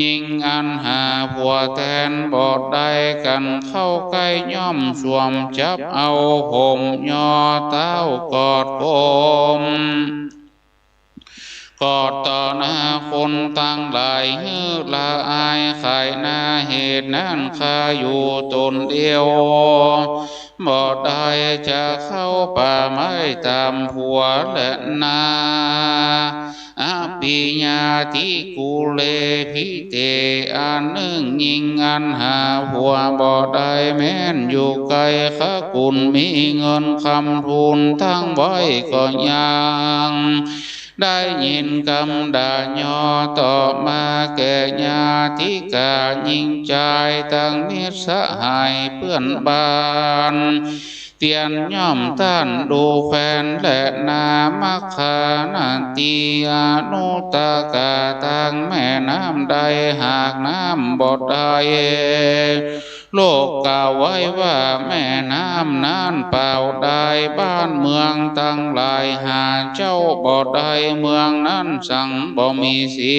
ญิงอันหาผัวแตนบ่ได้กั๋นเข้าใก้ ย่อมสวมจับเอาผมยอเต้ากอดกลม ก ก็ต่อหน้าคนตังหลายหื้อละอายขายหน้า เหตุนั้นข้าอยู่ตนเดียว บ่ได้จะเข้าป่าไม้ต๋ามผัวแลนา อปิญญาติกุเล ภิเต อันนึ่งญิงอันหาผัวบ่ได้แม้นอยู่ไกล คกุลมีเงินคำทูลตังไว้ก็ยัง ได้ยินกำด่ายอ ต่อมาแก่ญาติกาญิงจายตังมิตรสหายเปื้อนบ้าน เตียนย่อมต้านดูแควนแลนา มัคคานาตี อนุตากา ตังแม่น้ำใดหากน้ำบ่ได้ โลกกล่าวไว้ว่าแม่น้ำนั้นเปล่าดาย บ้านเมืองตังหลายหาเจ้าบ่ได้ เมืองนั้นสังบ่มีสี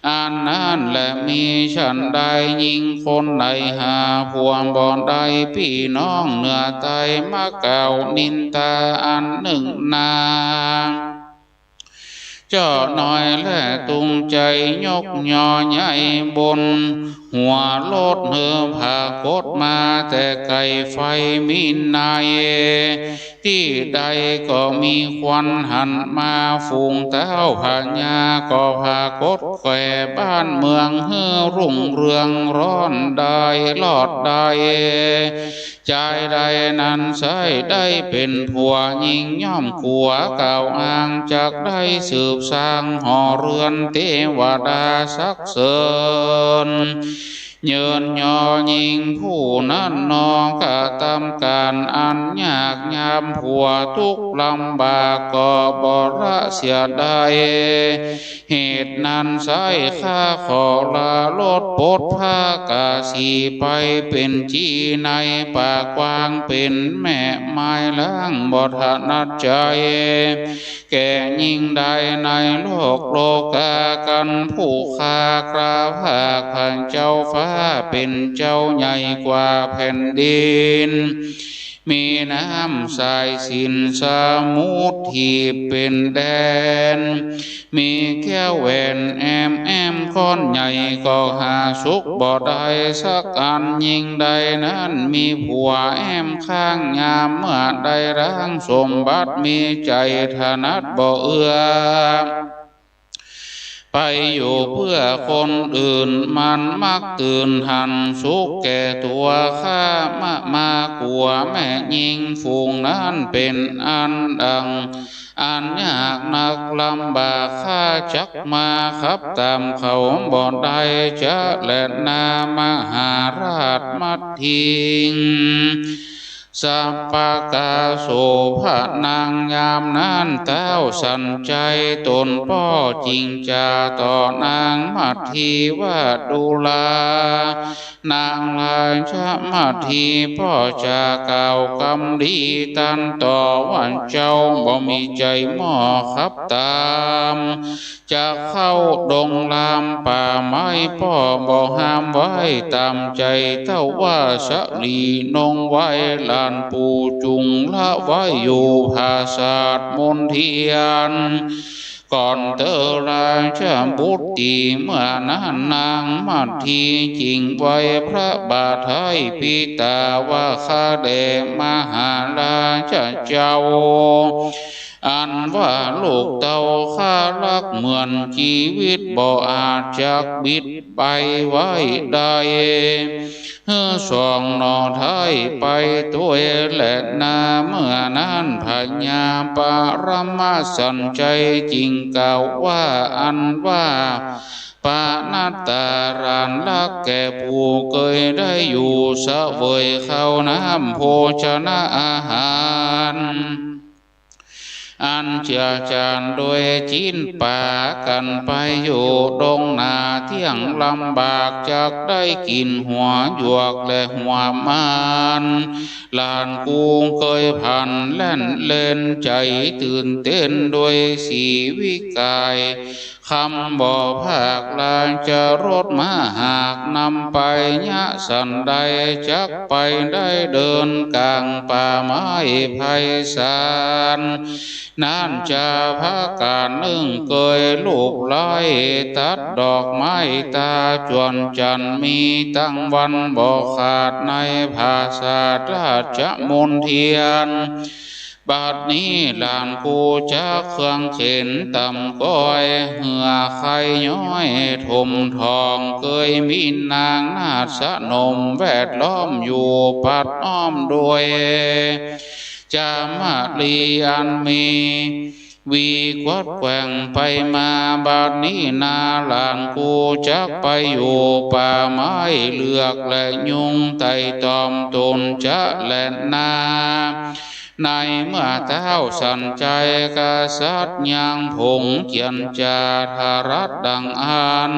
อันนั้นแลมีฉันใด ญิงคนใดหาผัวบ่ได้ ปี้น้องเหนือใต้มากล่าวนินตาอันนึ่งนา เจ้าน้อยแลตุงใจ๋ยกยอใหญ่บน หัวโลดหื้อผากฏมาแต่ไก๋ ไฟมีในตี้ใดก็มีควันหันมา ฝูงต้าวพญาก็ผากฏแขว่ บ้านเมืองหื้อรุ่งเรือง ร้อนได้รอดได้ จายใดนั้นใช้ได้เป๋นผัว ญิงย่อมกั๋วกล่าวอ้าง จักได้สืบสร้างหอเรือน เตวดาสรรเสริญเยินยอ ญิงผู้นั้นนอกระตำก๋านอันยาก ยามผัวตุ๊กข์ลำบากก็บ่ละเสียดาย เหตุนั้นใช้ข้าขอละลดปลดผ้ากาสีไป เป๋นจี๋ในป่ากว้าง เป๋นแม่ไม้ล้างบ่ถนัดใจ๋ แก่ญิงใดในโลกโลกา กัณฑ์ผู้ข้ากราบหากพระเจ้าฟ้าเป๋นเจ้าใหญ่กว่าแผ่นดิน มีน้ำสายสินสมุทรที่เป๋นแดน มีแก้วแหวนแอ้มแอ้มก้อนใหญ่ก็หาสุขบ่ได้สักอัน ญิงใดนั้นมีผัวแอ้มข้างยามเมื่อได้ล้างสมบัติ มีใจ๋ถนัดบ่เอื้อ ไปอยู่เปื้อคนอื่น มันมักตื่นหันสุขแก่ตั๋ว ข้ามะมากั๋วแม่ญิงฝูงนั้นเป๋นอันดัง อันยากนักลำบาก ข้าจักมาขับต๋ามเขาบ่ได้จะแลนามหาราชมัททิง สัปปะกาโสภะนาง ยามนั้นต้าวสันชัยต๋นป้อจิงจ๋าต่อนางมัททิว่า ดูรา นางราชมัททิป้อจากล่าวกำดีตันต่อว่า เจ้าบ่มีใจ๋หม้อขับต๋าม จะเข้าดงลามป่าไม้ ป้อบ่ห้ามไว้ต๋ามใจ๋ เต้าว่าสะหลีนงไว้ หลานปู่จุ่งละไว้อยู่ผาสาทมนเทียน ก่อนเต๋อราชบุตรี เมื่อนั้นนางมัททิจิ่งไหว้พระบาทไท้ปีต๋าว่า ข้าแด่มหาราชเจ้า อันว่าลูกเต้าข้าฮักเหมือนจีวิต บ่อาจจักบิดไปไหว้ได้ หื้อสองหน่อไท้ไปตวยแลนา เมื่อนั้นพญาปรมสันชัยจิ่งกล่าวว่า อันว่าปนัตตาหลานฮักแก่ผู้เกยได้อยู่เสวยข้าวน้ำโภชนะอาหาร อันเจือจานโดยจิ๊นป๋ากั๋นไปอยู่ดงนาเตี้ยงลำบาก จักได้กิ๋นหัวหยวกและหัวมัน หลานกูเกยผันแล่นเล่นใจ๋ตื่นเต้นโดยสีวิกาย ข คำบ่ภาคราชรสมาหากนำไป ยะสันใดจักไปได้เดินก๋างป่าไม้ไพศาล นั้นจาผะกาศนึ่งเกยลูกไล้ ตัดดอกไม้ตาจวนจันทร์ มีตั้งวันบ่ขาดในผาสาทราชมณเฑียร บัดนี้หลานกูจักเครื่องเข็นต่ำก้อย เหื่อไคย้อยถมถ่อง เกยมีนางนาฏสนมแวดล้อมอยู่ ปัดอ้อมโดย จามรีอันมีวีกวัดแกว่งไปมา บัดนี้นาหลานกูจักไปอยู่ป่าไม้ เลือกและยุงไต่ตอมตนจะแล่นนา ในเมื่อเต๊าสันชัยกษัตริย์ยังผงเจียรจาทรัตน์ดังอั้น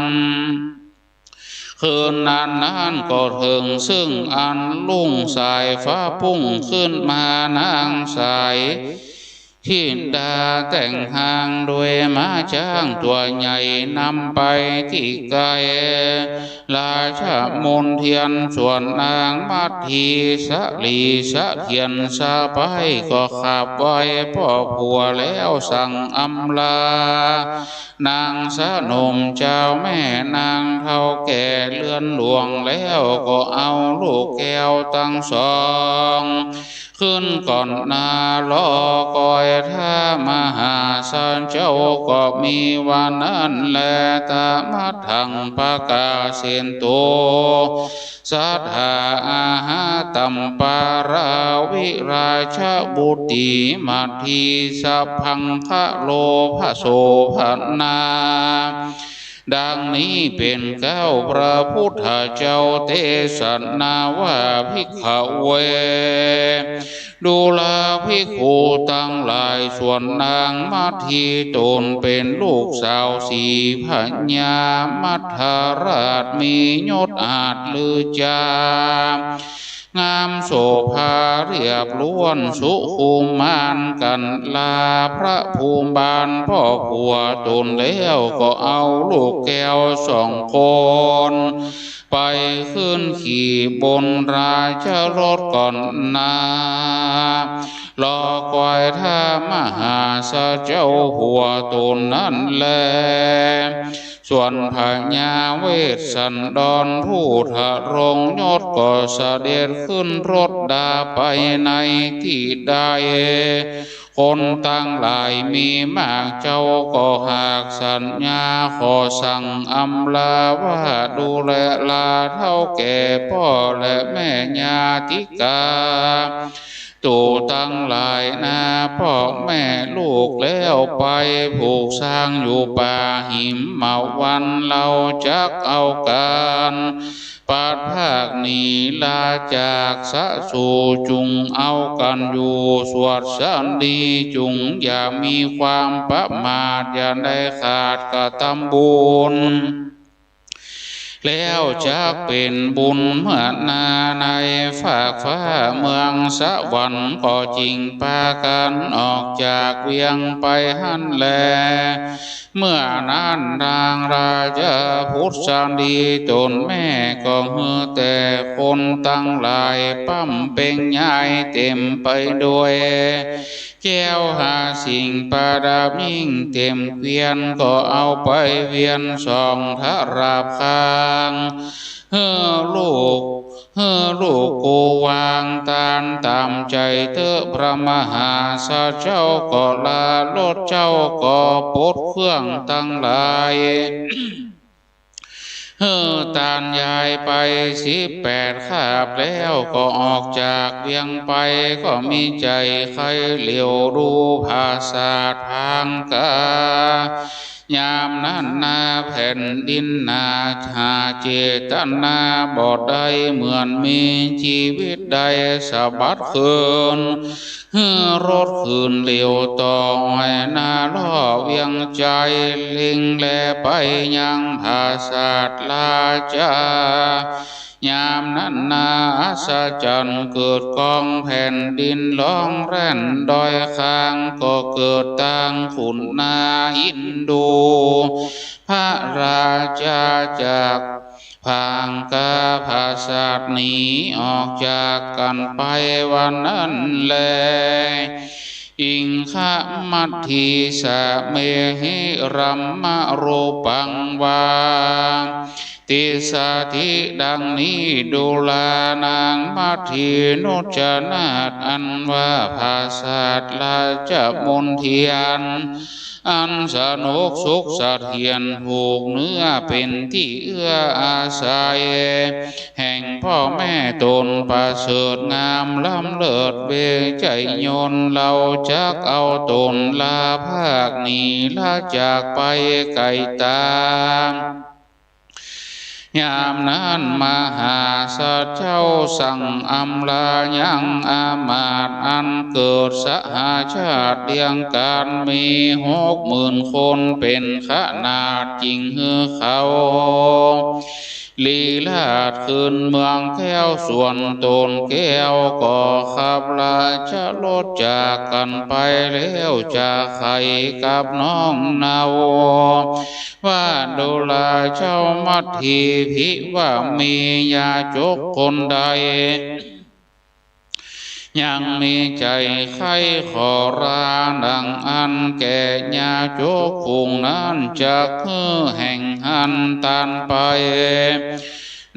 คืนนั้นนั้นก็เถิงซึ่งอันรุ่งสายฟ้าพุ่งขึ้นมา นางสายธิดาแต่งฮางโดยม้าจ๊างตั๋วใหญ่นำไปตี้ไกล ราชมณเฑียรส่วนนางมัทธีสะหลีสะเถียรสะใป๊ก็ขับไหว้ป้อผัวแล้วสั่งอำลา นางสนมเจ้าแม่นางเฒ่าแก่เรือนหลวงแล้วก็เอาลูกแก้วตังสอง ขึ้นก่อนหน้ารอคอยถ้ามหาสัจเจ้าก็มีว่านั้นแล ตะมัทธังปะกาเสนโต สัทธาอาหาตัมปาราวิราชบุตรีมัทธีสะพังคะโลภโสภณา ดังนี้เป๋นเกล้าพระพุทธเจ้าเตสนาว่า ภิกขะเว ดูราภิกขุตังหลาย ส่วนนางมัทธีต๋นเป๋นลูกสาวสีพญามัทธราช มียศอาจลือจา งามโสภาเรียบล้วนสุขุมมาน กั๋นลาพระภูมิบาลป้อผัวต๋นแล้วก็เอาลูกแก้วสองคน ไปขึ้นขี่บนราชรถก่อนหน้า รอคอยถ้ามหาสัจเจ้าผัวต๋นนั้นแล ส่วนพญาเวสสันดรผู้ทรงยศก็เสด็จขึ้นรถดาไปในตี้ใด คนตังหลายมีมาก เจ้าก็หากสัญญาขอสั่งอำลาว่า ดูราเฒ่าแก่ป้อและแม่ญาติกา ตุ๊ตังหลายนาป้อแม่ลูกแล้วไป ผูกซางอยู่ป่าหิมวัน เฮาจักเอาก๋าน ปัดภาคหนีลาจากสะสู จุ่งเอากั๋นอยู่สวัสดี จุ่งอย่ามีความประมาท อย่าได้ขาดกระตำบุญ แล้วจักเป๋นบุญเมื่อนา ในฟากฟ้าเมืองสวรรค์ก็จิ่งปากั๋นออกจากเวียงไปหั้นแล เมื่อนั้นนางราชบุตรีต๋นแม่ก็หื้อแต่คนตังหลาย ปั๊มเปงยายเต๋มไปโดยแก้วหาสิ่งประดับยิ่งเต๋มเกวียน ก็เอาไปเวียนสองทราบข้าง หื้อลูก หื้อลูกกูวางตานต๋ามใจ๋เต๊อะ พระมหาสัจเจ้าก็ลารถ เจ้าก็ปลดเครื่องตังหลาย หื้อตานยายไปสิบแปดคาบ แล้วก็ออกจากเวียงไป ก็มีใจ๋ใค่เหลียวดูผาสาทพางกา ยามนั้นนาแผ่นดินนา หาเจตนาบ่ได้ เหมือนมีจีวิตได้สะบัดคืน หื้อรถคืนเหลียวต่อ ห้อยนาล่อเวียงใจ๋ เล็งแลไปยังผาสาทราชา ยามนั้นนาอัศจรรย์เกิดกองแผ่นดินร้องแร่นดอยคางก็เกิดตางขุนนาอินดู พระราชาจากผางกาผาสาทหนีออกจากกั๋นไปวันนั้นแล อิงคมัตถีสะเมหิรัมมะรูปังวา ติสสะทิ ดังนี้ดูรานางมัตถีนุชนาถอันว่าผาสาทราชมณเฑียร อันสนุกสุขเสถียรผูกเนื้อเป๋นตี้เอื้ออาศัย แห่งพ่อแม่ต๋นประเสริฐงามล้ำเลิศเวไชยนต์ เฮาจักเอาต๋นลาพากหนีละจากไปไก๋ต๋า ยามนั้นมหาสัตว์เจ้าสั่งอำลายังอำมาตย์อันเกิดสหาชาติเรียงกั๋นมีหกหมื่นคนเป๋นขนาด จึงหื้อเขา ลีราชคืนเมืองแก้ว ส่วนต๋นแก้วก็ขับราชรถจากกั๋นไปแล้ว จะใค่กับน้องเนา ว่าดูราเจ้ามัตถีภิว่ามีญาจกคนใด ยังมีใจ๋ใค่ขอรา ดังอั้นแก่ญาจกฝูงนั้น จักหื้อแห่งหั้นตานไป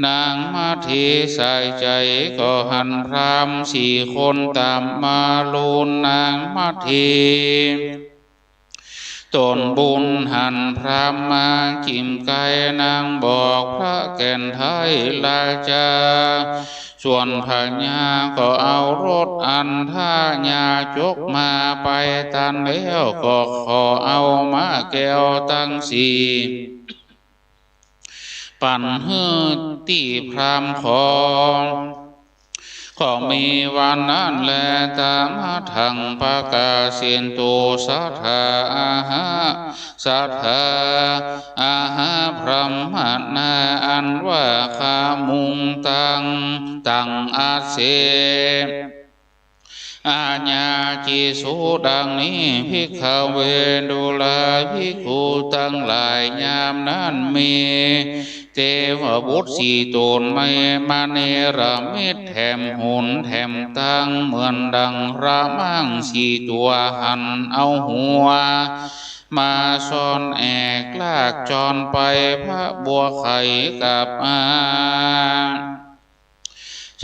นางมัตถีใส่ใจ๋ก็หันพราหมณ์สี่คนต๋ามมาลูนนางมัตถี ต๋นบุญหันพราหมณ์มาจิ่มไก นางบอกพระแก่นไท้ราชา ส่วนพญาก็เอารถอันถ้าญาจกมาไปตานแล้ว ก็ขอเอาม้าแก้วตังสี่ ปั๋นหื้อตี้พราหมณ์ขอ ก็มีวันนั้นแล ตมะทังปะกาเสนตุ สัตถาอาหา สัตถาอาหาพรหมนา อันว่าคามุงตัง ตังอัสเส อาญาจิสุ ดังนี้ ภิกขเว ดูราภิกขุตังหลาย ยามนั้นมี เตวบุตรสี่ต๋น มะเนรมิตแถมหนแถมตัง เหมือนดังระมังสี่ตั๋ว หันเอาหัว มาซ่อนแอกลากจรไป พระบัวไขกับอา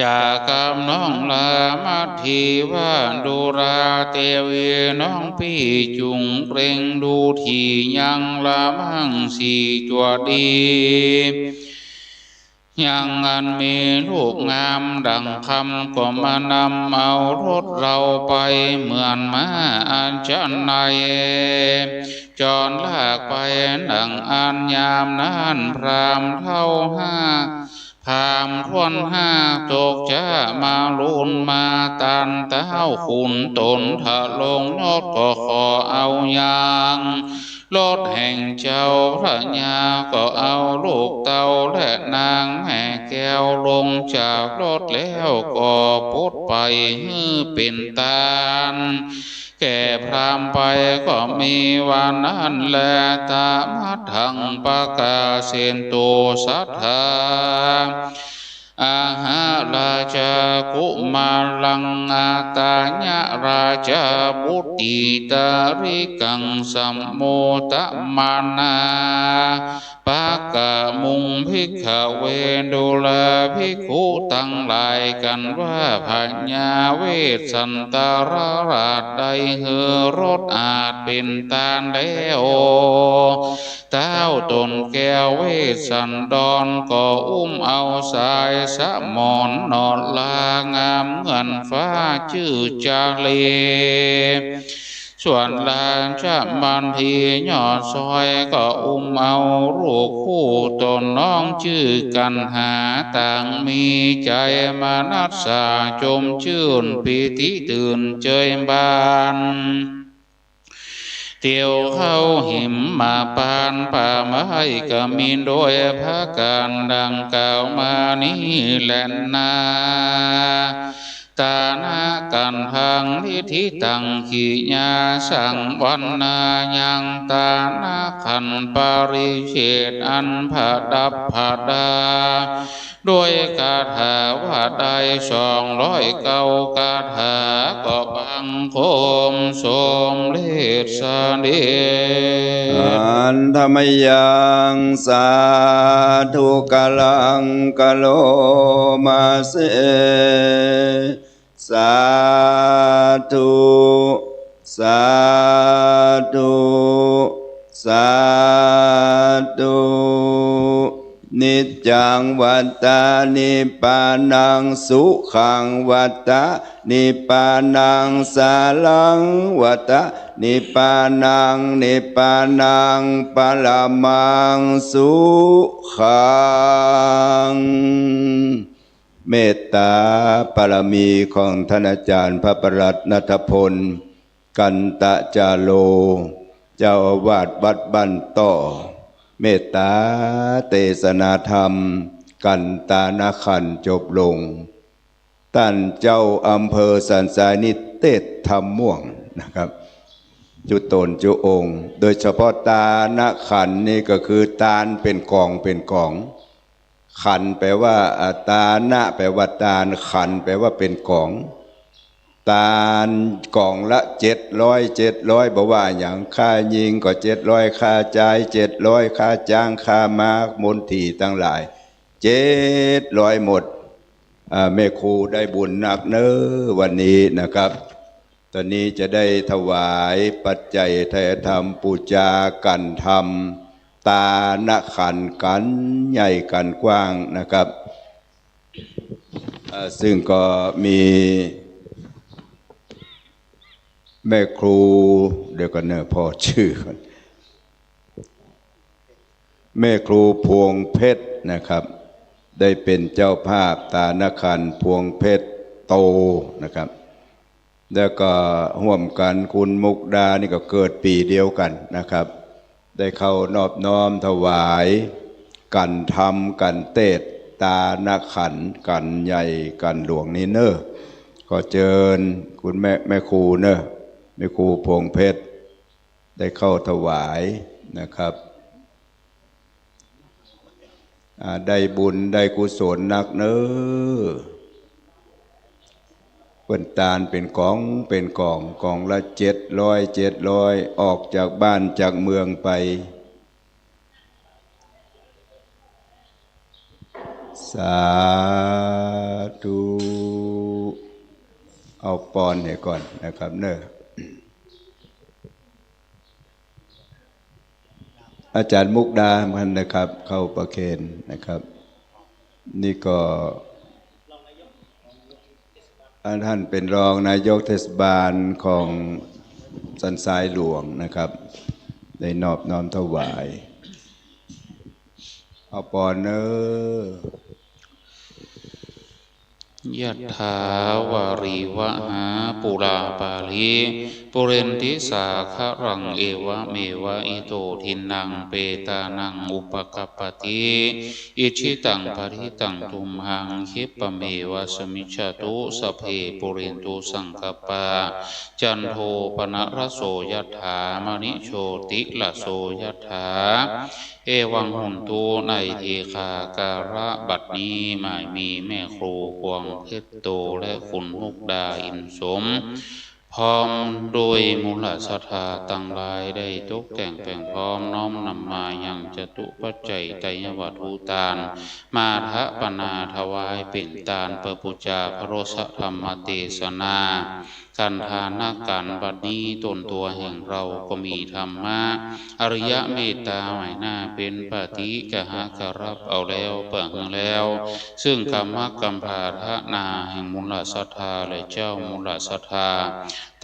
จากกับน้องลามัตถีว่า ดูราเตวีน้องปี้จุ่งเกร็งดูถี่ยังระมังสี่ตั๋วดี ยังอันมีรูปงามดั่งคำ ก็มานำเอารถเฮาไปเหมือนม้าอันจะไหน จรลากไปดั่งอั้น ยามนั้นพราหมณ์เฒ่าห้า พราหมณ์ถ้วนห้าตกจะมาลูนมาตานเต้าขุนต๋นทะลงยศ ก็ขอเอายังรถแห่งเจ้าพญา ก็เอาลูกเต้าและนางแม่แก้วลงจากรถแล้ว ก็ปลดไปหื้อเป๋นตาน แก่พราหมณ์ไป ก็มีวันนั้นแล ตมะทังปะกาเสนตุ สัตถาอาหาราชากุมารัง อาตายะราชาปุตติตาริกัง สัมโมทมะนา ปะกะมุง ภิกขเว ดูราภิกขุตังหลาย กั๋นว่าพญาเวสสันตรราชได้หื้อรถอาจเป๋นตานแล้ว เต้าต๋นแก้วเวสสันดรก็อุ้มเอาสายสมรนอดลางามเหมือนฟ้าจื้อจาเล ส่วนราชมัณฑียอดซอยก็อุ้มเอาลูกคู่ต๋นน้องจื้อกัณหา ต่างมีใจ๋มนัสสาจมจื้นปีติตื่นเจิยบาน เตียวเข้าหิมมปานป่าไม้ก็มีโดยประก๋านดังกล่าวมานี้แลนา ตานะขันธ์ตัง ทิฏฐิตัง กิริยาสัง วรรณายัง ตานะขันธ์ปริเฉดอันประดับประดา ด้วยคาถาว่าได้สองร้อยเก้าคาถา ก็บังคมสมเร็จเสด็จ Handa mayaṃ sādhukaraṃ karomase. Sādhu, sādhu, sādhu. Niccaṃ vata nibbānaṃ, sukhaṃ vata nibbānaṃ, saraṃ vata nibbānaṃ, nibbānaṃ paramaṃ sukhaṃ. เมตตาบารมีของท่านอาจารย์พระประหลัดณัฐพล กันตจาโร เจ้าอาวาสวัดบ้านต้อ เมตตาเตสนาธรรม กันตานะขันธ์จบลง ต้านเจ้าอำเภอสันทรายนี่เตสน์ธรรมม่วงนะครับ จุตนจุองค์ โดยเฉพาะตานะขันธ์นี่ก็คือตานเป๋นก๋องเป๋นก๋อง ขันธ์แปลว่า อ่า ตานะแปลว่าตาน ขันธ์แปลว่าเป๋นก๋อง ตานก๋องละเจ็ดร้อย เจ็ดร้อย บ่ว่าหยัง ค่าญิงก็เจ็ดร้อย ค่าจายเจ็ดร้อย ค่าจ๊าง ค่าม้า มนถีตังหลาย เจ็ดร้อยหมด อ่า แม่ครูได้บุญนักเน้อวันนี้นะครับ ตอนนี้จะได้ถวายปัจจัยไทยธรรมปู๋จากั๋นธรรม ตานะขันธ์กั๋นใหญ่กั๋นกว้างนะครับ เอ่อ ซึ่งก็มีแม่ครู เดี๋ยวก่อนเน้อ ผ่อจื้อก่อน แม่ครูพวงเพชรนะครับ ได้เป๋นเจ้าภาพตานะขันธ์พวงเพชรโตนะครับ แล้วก็ฮ่วมกั๋นคุณมุกดานี่ก็เกิดปี๋เดียวกั๋นนะครับ ได้เข้านอบน้อมถวายกั๋นธรรมกั๋นเตสน์ตานะขันธ์กั๋นใหญ่กั๋นหลวงนี้เน้อ ขอเจิญคุณแม่ แม่ครูเน้อ แม่ครูพวงเพชร ได้เข้าถวายนะครับ อ่า ได้บุญได้กุศลนักเน้อ เปิ้นตานเป๋นก๋องเป๋นก๋อง ก๋องละเจ็ดร้อย เจ็ดร้อย ออกจากบ้านจากเมืองไป สาธุ เอาปอนให้ก่อนนะครับเน้อ อาจ๋ารย์มุกดามันนะครับ เข้าประเคนนะครับ นี่ก็ อ่า ท่านเป๋นรองนายกเทศบาลของสันทรายหลวงนะครับ ได้นอบน้อมถวาย เอาปอนเน้อ Yathā vārivahā pūrā paripūrenti sāgaraṃ, evameva ito dinnaṃ petānaṃ upakappati. Icchitaṃ patthitaṃ tumhaṃ khippameva samijjhatu, sabbe pūrentu saṅkappā, cando pannaraso yathā, maṇi jotiraso yathā. เอวัง โหนตุ ในทีฆาการะบัดนี้ หมายมีแม่ครูพวงเพชรโตและคุณมุกดา อิ่มสม พร้อมด้วยมูลศรัทธาตังหลาย ได้ตกแต่งแป๋งพร้อมน้อมนำมายังจตุปัจจัยไตรยวัตถุตาน มาทปนาถวายเป๋นตานเปื้อปู๋จาพระโรสธรรมเตสนา ก๋านทานะก๋านบัดนี้ ต้นตั๋วแห่งเฮาก็มีธรรมะ อริยเมตตาหมายหน้าเป๋นปาฏิกหาริย์ รับเอาแล้ว เปื้อหื้อแล้ว ซึ่งกรรมกำพร้าทนาแห่งมูลศรัทธาและเจ้ามูลศรัทธา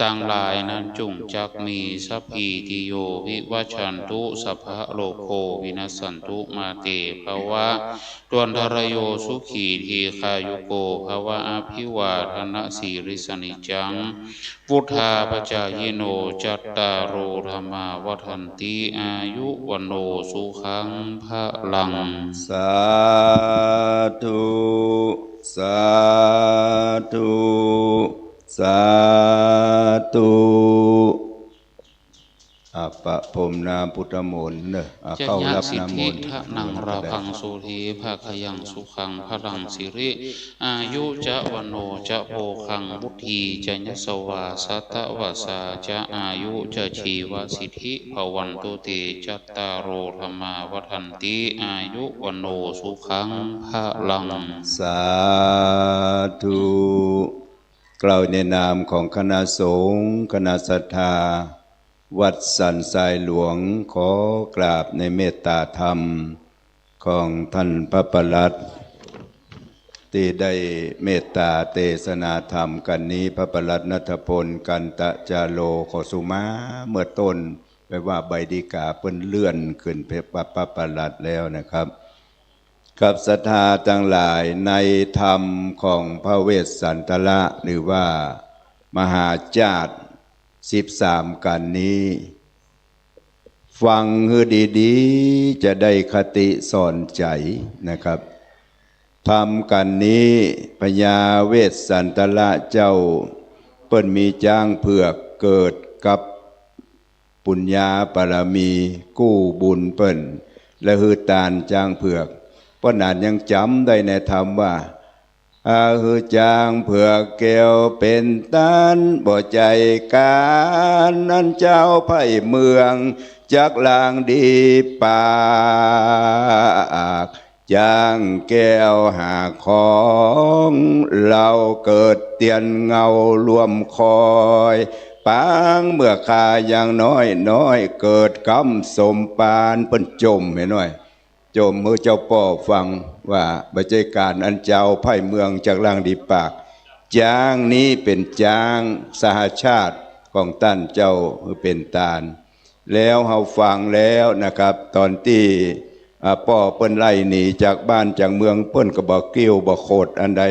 ตังหลายนั้นจุ่งจักมี สัพพีติโย วิวัชชันตุ สัพพะโรโค วินัสสันตุ มาเต ภวะตวันตะราโย สุขี ทีฆายุโก ภวะ อภิวาทะนะสีลิสสะนิจจัง วุฑฒาปะจายิโน จัตตาโร ธัมมา วัฑฒันติ อายุ วัณโณ สุขัง พะลัง สาธุ สาธุ สาธุ อ่ะ ประพรมน้ำพุทธมนต์เนอะ อ่ะ จะ เข้า ยัต รับ สิท น้ำม ธิ นต์ ทะนัง ราภัง สุขี ภะคะยัง สุขัง พะลัง สิริ อายุ จะ วัณโณ จะ โภคัง วุฑฒี จะ ยัสสะวา สัตตะวัสสา จะ อายุ จะ ชีวะสิทธิ ภะวันตุ เต จัตตาโร ธัมมา วัฑฒันติ อายุ วัณโณ สุขัง พะลัง สาธุ กล่าวในนามของคณะสงฆ์ คณะศรัทธา วัดสันทรายหลวง ขอกราบในเมตตาธรรมของท่านพระประหลัด ตี้ได้เมตตาเตสนาธรรมกั๋นนี้ พระประหลัดณัฐพล กันตะจาโร ขอสุมาเมื่อต้น ไปว่าใบดีกาเปิ้นเลื่อนขึ้นเป็นพระประหลัดแล้วนะครับ กับศรัทธาตังหลาย ในธรรมของพระเวสสันตระ หรือว่ามหาจาตุสิบสามกัณฑ์นี้ ฟังหื้อดีๆ จะได้คติสอนใจ๋นะครับ ธรรมกัณฑ์นี้ พญาเวสสันตระเจ้า เปิ้นมีจ๊างเผือกเกิดกับ ปุญญาบารมีกู้บุญเปิ้น และหื้อตานจ๊างเผือก เปิ้นอาจยังจ๋ำได้ในธรรมว่า อาหื้อจ๊างเผือกแก้วเป๋นตาน บ่ใจ้ก๋านอันเจ้าไพร่เมือง จักลางดีปาก จ๊างแก้วหากของเฮา เกิดเตียนเงาร่วมคอย ปางเมื่อข้ายังน้อยๆ เกิดกำสมปาน เปิ้นจ่มหื้อหน้อย จ่มหื้อเจ้าป้อฟังว่า บ่ใจ้ก๋านอันเจ้าไพร่เมืองจักลางดีปาก จ๊างนี้เป๋นจ๊างสหชาติของต้านเจ้าหื้อเป๋นตาน แล้วเฮาฟังแล้วนะครับ ต๋อนตี้ อ่า ป้อเปิ้นไล่หนีจากบ้านจากเมือง เปิ้นก็บ่กริ้วบ่โขดอันใด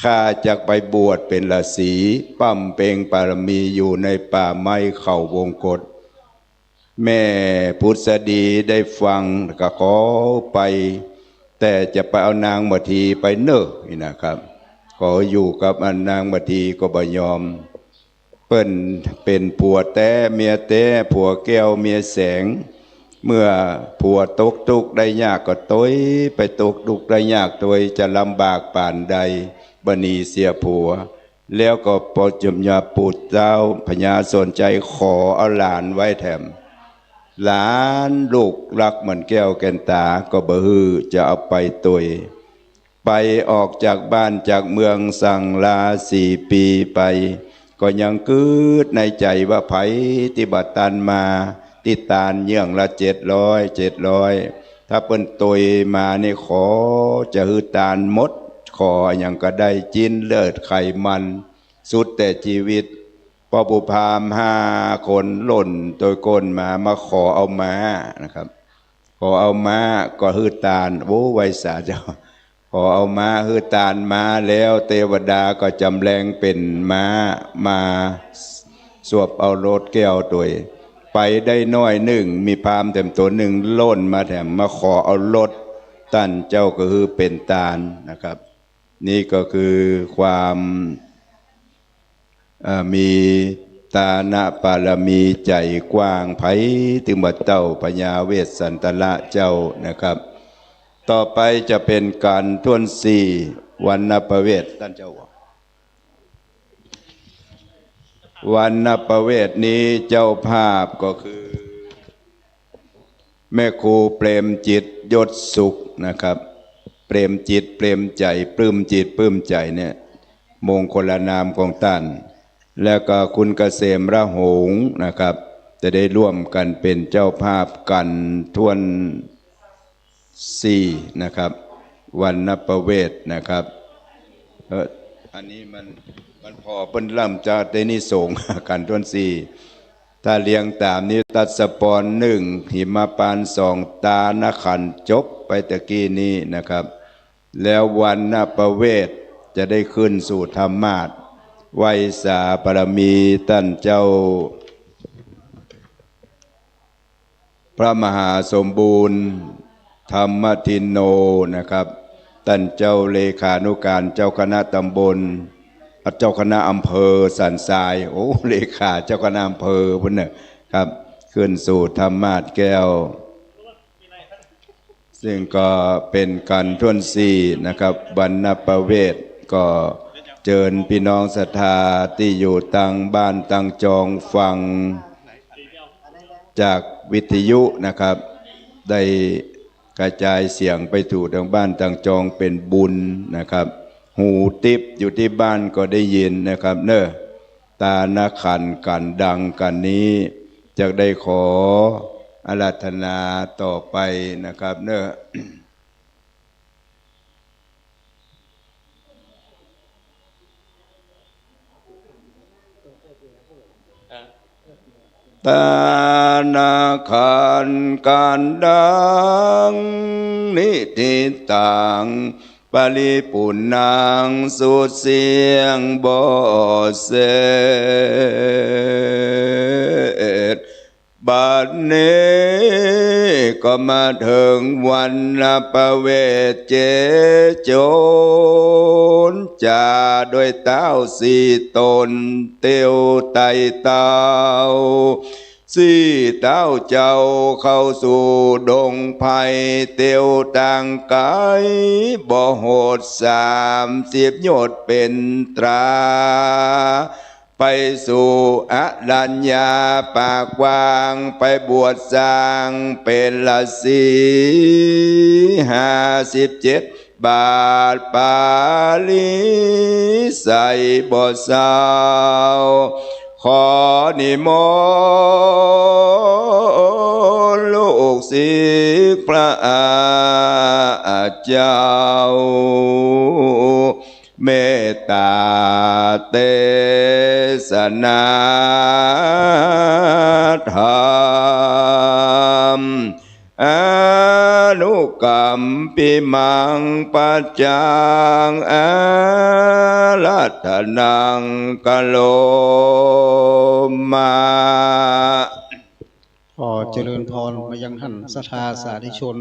ข้าจักไปบวชเป๋นฤๅษี บำเพ็งบารมีอยู่ในป่าไม้เขาวงกต แม่ผุษดีได้ฟังก็ขอไป แต่จะไปเอานางมาทีไปเน่อ นี่นะครับ ขออยู่กับอันนางมาทีก็บ่ยอม เปิ้นเป๋นผัวแต๊เมียแต๊ ผัวแก้วเมียแสง เมื่อผัวตกตุ๊กข์ได้ยากก็ตวย ไปตกตุ๊กข์ได้ยากตวย จะลำบากป่านใด บ่หนีเสียผัว แล้วก็ปอจมยาปู่เจ้าพญาสนชัยขอเอาหลานไว้แถม หลานลูกรักเหมือนแก้วแก่นต๋า ก็บ่หื้อจะเอาไปตวย ไปออกจากบ้านจากเมืองสั่งลาสี่ปีไป ก็ยังกึ๊ดในใจ๋ว่า ใผตี้บ่ตันมา ตี้ตานเยื่องละเจ็ดร้อย เจ็ดร้อย ถ้าเปิ้นตวยมานี่ขอจะหื้อตานหมด ขออะหยังก็ได้ จิ๊นเลือดไขมัน สุดแต่จีวิต ป้อปู่พราหมณ์ห้าคนล่นตวยก้นมา มาขอเอาม้านะครับ ขอเอาม้าก็หื้อตาน โอ้ ไหว้สาเจ้า ขอเอาม้าหื้อตานมาแล้ว เตวดาก็จำแลงเป๋นม้ามาสวบเอารถแก้วตวย ไปได้หน้อยนึ่ง มีพราหมณ์แถมต๋นนึ่งล่นมาแถม มาขอเอารถ ต้านเจ้าก็หื้อเป๋นตานนะครับ นี่ก็คือความ เอ่อ มีตานะบารมีใจ๋กว้างไพ ตึงบ่าเต้าพญาเวสสันตระเจ้านะครับ ต่อไปจะเป๋นกัณฑ์ถ้วนสี่ วัณณประเวท ต้านเจ้า วัณณประเวทนี้เจ้าภาพก็คือ แม่ครูเปรมจิต ยศสุขนะครับ เปรมจิต เปรมใจ๋ ปลื้มจิต ปลื้มใจ๋เนี่ย มงคลนามของต้าน แล้วก็คุณเกษมระหงส์นะครับ จะได้ร่วมกั๋นเป๋นเจ้าภาพกัณฑ์ถ้วนสี่นะครับ วัณณประเวทนะครับ เอ่อ อันนี้มัน มันผ่อเปิ้นลำจะได้นิสงส์ ขันธ์ถ้วนสี่ ถ้าเรียงต๋ามนี้ ตัสสปอนหนึ่ง หิมปานสอง ตานขันธ์ จบไปตะกี้นี้นะครับ แล้ววัณณปเวทย์จะได้ขึ้นสู่ธรรมาสน์ ไหว้สาบารมีต้านเจ้า พระมหาสมบูรณ์ ธรรมทินโน นะครับ ต้านเจ้าเลขานุการเจ้าคณะตำบล เจ้าคณะอำเภอสันทราย โอ้ เลขาเจ้าคณะอำเภอพุ้นนะครับ ขึ้นสู่ธรรมาสน์แก้ว ซึ่งก็เป๋นขันธ์ถ้วนสี่นะครับ วัณณปเวทย์ ก็เจิญปี้น้องศรัทธาตี้อยู่ตางบ้านตางจองฟัง จากวิทยุนะครับ ได้กระจายเสียงไปสู่ตางบ้านตางจองเป๋นบุญนะครับ หูติ๊บอยู่ตี้บ้านก็ได้ยินนะครับเนาะ ตานขันธ์กั๋นดังกั๋นนี้ จะได้ขออาราธนาต่อไปนะครับเนาะ ตานขันธ์กั๋นดัง นิทธิตัง ปริปุณณัง สุดเสี้ยงบ่เสร็จ บัดนี้ก็มาเถิงวัณณปเวทย์ เจโจรจ๋าด้วยเต้าสี่ต๋น เตียวไต่เต้าสี่เต้าเจ้า เข้าสู่ดงไพร เตียวตางไก๋ บ่หดสามสิบโยชน์เป๋นตรา ไปสู่อรัญญาป่ากว้าง ไปบวชสร้างเป๋นฤๅษีห้าสิบเจ็ดบาท ปริไสยบ่เศร้า ขอนิมนต์ลูกศิษย์พระอาจารย์ เมตตาเตสนาธรรม อนุกัมปิมัง ปัจจังอาราธนัง กะโรมะ ขอเจริญพรมายังท่านศรัทธาสาธุชน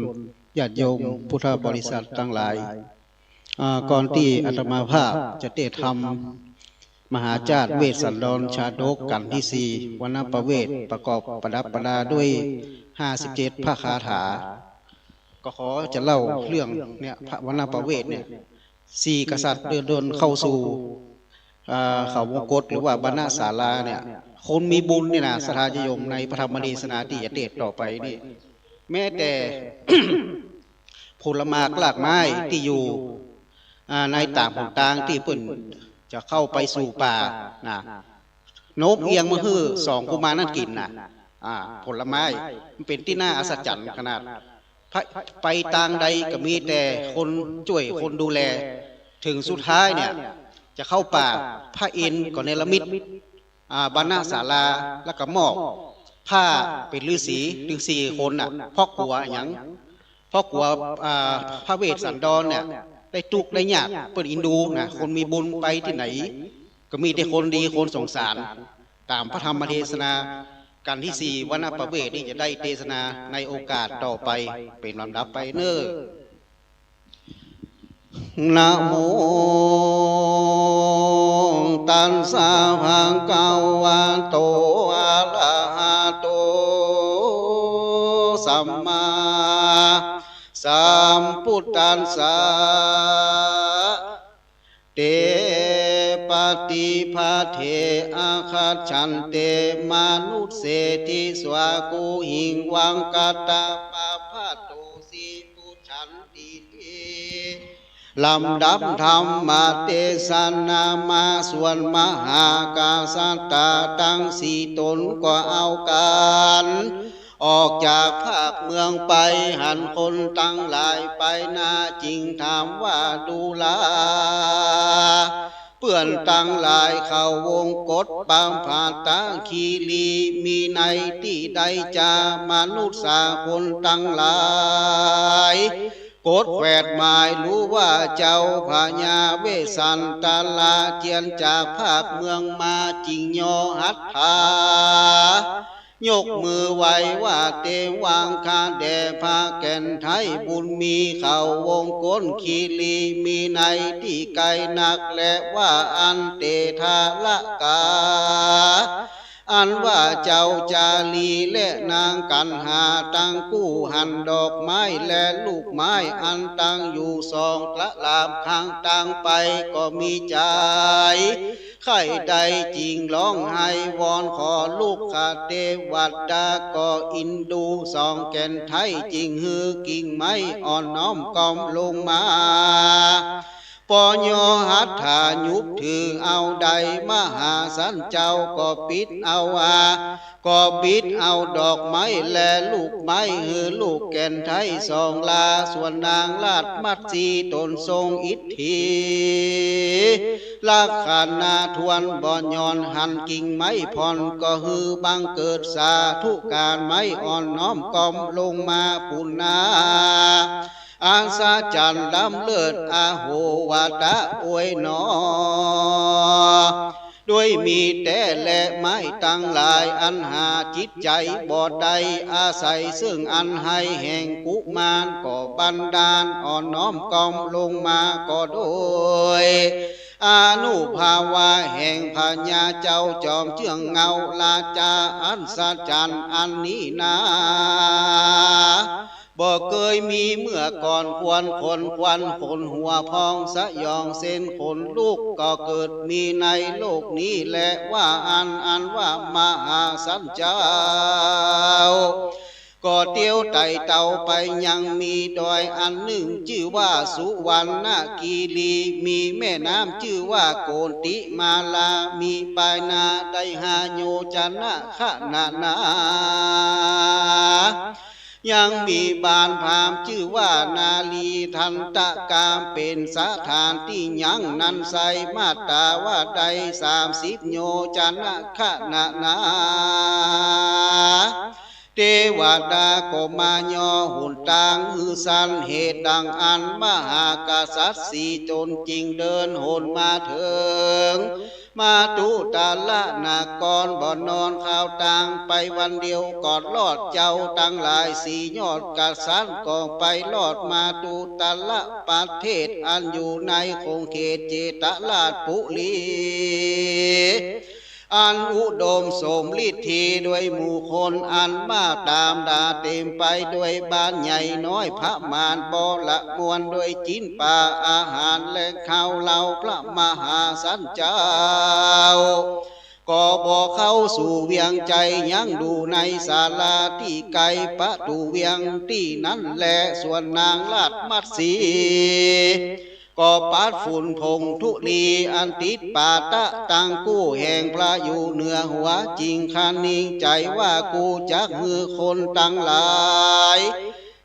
ญาติโยมพุทธบริษัทตังหลาย อ่า ก่อนตี้อาตมาภาพจะเตศน์ธรรม มหาจาตุเวสสันดรชาดก ขันธ์ตี้สี่ วัณณปเวทย์ ประกอบประดับประดาด้วยห้าสิบเจ็ดพระคาถา ก็ขอจะเล่าเรื่องเนี่ย พระวัณณปเวทย์เนี่ย สี่กษัตริย์เดินเข้าสู่ อ่า เขาวงกตหรือว่าวัณณศาลาเนี่ย คนมีบุญเนี่ยนะ ศรัทธาญาติโยม ในพระธรรมเทศนาตี้จะเตศน์ต่อไปนี่ แม้แต่ ผลหมากรากไม้ตี้อยู่ อ่า ในต๋ามหนตางตี้เปิ้นจะเข้าไปสู่ป่านะ โน้มเอียงมาหื้อสองกุมารนั้นกิ๋นนะ อ่า ผลไม้ มันเป๋นตี้น่าอัศจรรย์ขนาด ไป ไปตางใดก็มีแต่คนจ้วยคนดูแล เถิงสุดท้ายเนี่ย จะเข้าป่า พระอินทร์ก็เนรมิต อ่า วัณณศาลา แล้วก็มอบผ้าเป๋นฤๅษี ฤๅษีคนน่ะ เพราะกั๋วอะหยัง เพราะกั๋ว อ่า พระเวสสันดรเนี่ย ได้ตุ๊กข์ได้ยาก เปิ้นเอ็นดูนะ คนมีบุญไปตี้ไหน ก็มีแต่คนดีคนสงสาร ต๋ามพระธรรมเทศนา ขันธ์ตี้สี่ วัณณปเวทย์นี่จะได้เตสนาในโอกาสต่อไป เป๋นลำดับไปเน่อ นะโมตัสสะ ภะคะวะโต อะระหะโต สัมมาสัมพุทธัสสะ เต ปะฏิปะเท อะคัจฉันเต มะนุสเส ทิสสา กุหิง วังคัตตะ ปะปะโต สิปุชชันติ ลำดับธรรมเตสนามา ส่วนมหากษัตริย์ตังสี่ต๋นก็เอากั๋น ออกจากภาคเมืองไป หันคนตังหลายไปนา จึงถามว่า ดูรา ปื้อนตังหลายเข้าวงกฏ ปำผาตะคีรี มีในตี้ใดจา มนุษย์สาคนตังหลาย กฏแขวดหมาย ฮู้ว่าเจ้าพญาเวสสันตะละ เจียนจากภาคเมืองมา จึงย่อหัตถา ยกมือไหว้ว่า เตวัง ข้าแด่พระแก่นไทยบุญมี เข้าวงกฏคีรี มีในตี้ไกลนักแล ว่าอันเตถะละกา อันว่าเจ้าจารีและนางกัณหา ตังกู้หันดอกไม้และลูกไม้ อันตังอยู่สองตะหลาบข้างตางไป ก็มีใจ๋ใค่ได้ จึงฮ้องไห้วอนขอลุกขเตวดา ก็อินดูสองแก่นไทย จึงหื้อกิ่งไม้อ่อนน้อมก้อมลงมา ปอญอหัตถายุบถือเอาได้ มหาสันเจ้าก็ปิดเอาอา ก็ปิดเอาดอกไม้และลูกไม้ หื้อลูกแก่นไทยสองลา ส่วนนางราชมัตสีตนทรงอิทธิ ลักขณะทวนบ่หย่อน หันกิ่งไม้ผ่อน ก็หื้อบังเกิดสาธุการ ไม้อ่อนน้อมก้อมลงมาปุณณา อัศจรรย์ล้ำเลิศอโหวาทะโอยหนอ ด้วยมีแต๊และไม้ตังหลาย อันหาจิตใจ๋บ่ได้ อาศัยซึ่งอันไฮแห่งกุมาร ก็บันดาลอ่อนน้อมก้อมลงมา ก็โดยอานุภาวะแห่งพญาเจ้าจอมเจื้องเงา ราชาอัศจรรย์อันนี้นา บ่เกยมีเมื่อก่อน ควันขน ควันขนหัวพอง สยองเส้นขนลุก ก็เกิดมีในโลกนี้แล ว่าอัน อันว่ามหาสันเจ้า ก็เตียวไต่เต้าไป ยังมีดอยอันนึ่ง จื้อว่าสุวรรณคีรี มีแม่น้ำจื้อว่าโกนติมาลา มีปายหน้าได้ห้าโยชนะขนานา ยังมีบ้านพราหมณ์จื้อว่านาลีทันตะกาม เป๋นสถานตี้ยังนันไซ มาตราว่าได้สามสิบโยชนะขนานา เตวดาก็มาย่อหนตางหื้อสั้น เหตุดังอั้นมหากษัตริย์สี่จนจึงเดินหนมาเถิง มาตุตะละนคร บ่นอนข้าวตาง ไปวันเดียวก็รอด เจ้าตังหลายสี่ยอดกษัตริย์ ก็ไปรอดมาตุตะละประเทศ อันอยู่ในขงเขตเจตราชปุรี อันอุดมสมฤทธีด้วยหมู่คนอันมาก ตามดาเต๋มไปด้วยบ้านใหญ่น้อย พม่านบ่ละมวลด้วยจิ๋นป๋าอาหารและข้าวเหล้า พระมหาสันเจ้า ก็บ่เข้าสู่เวียงใจ๋ ยังอยู่ในศาลาตี้ไกลประตู๋เวียงตี้นั้นแล ส่วนนางราชมัตสี ก็ปัดฝุ่นผงธุลีอันติดป๋าตะตังกู้แห่งพระอยู่เหนือหัว จึงคะนิงใจ๋ว่า กูจักหื้อคนตังหลาย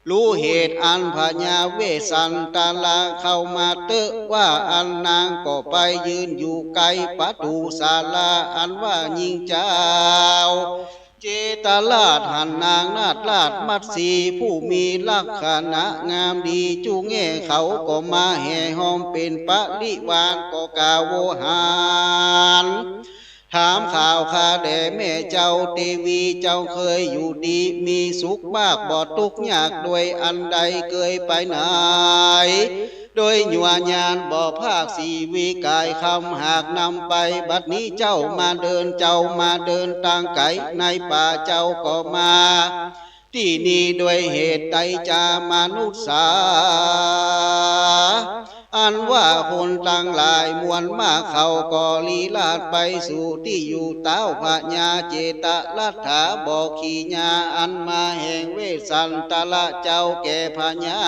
ฮู้เหตุอันพญาเวสสันตะละเข้ามาเต๊อะ ว่าอั้นนางก็ไปยืนอยู่ไกลประตู๋ศาลา อันว่าหญิงเจ้า เจตราชหันนางนาฏราชมัตสี ผู้มีลักษณะงามดีจุแง่ เขาก็มาแห่ห้อมเป๋นปริวาร ก็กล่าวโวหาร ถามข่าวข้าแด่แม่เจ้า เตวีเจ้าเคยอยู่ดีมีสุขมาก บ่ตุ๊กข์ยากด้วยอันใด เกยไปไหน โดยยัวยานบ่พากสีวิกายคำหากนำไป บัดนี้เจ้ามาเดิน เจ้ามาเดินตางไก๋ในป่า เจ้าก็มาตี้นี่ด้วยเหตุใดจามนุษย์สา อันว่าคนตังหลายมวลมาก เขาก็ลี้ลาดไปสู่ตี้อยู่เต๊าพญาเจตรัตถา บ่ขี่ญาอันมาแห่งเวสสันตะละเจ้าแก่พญา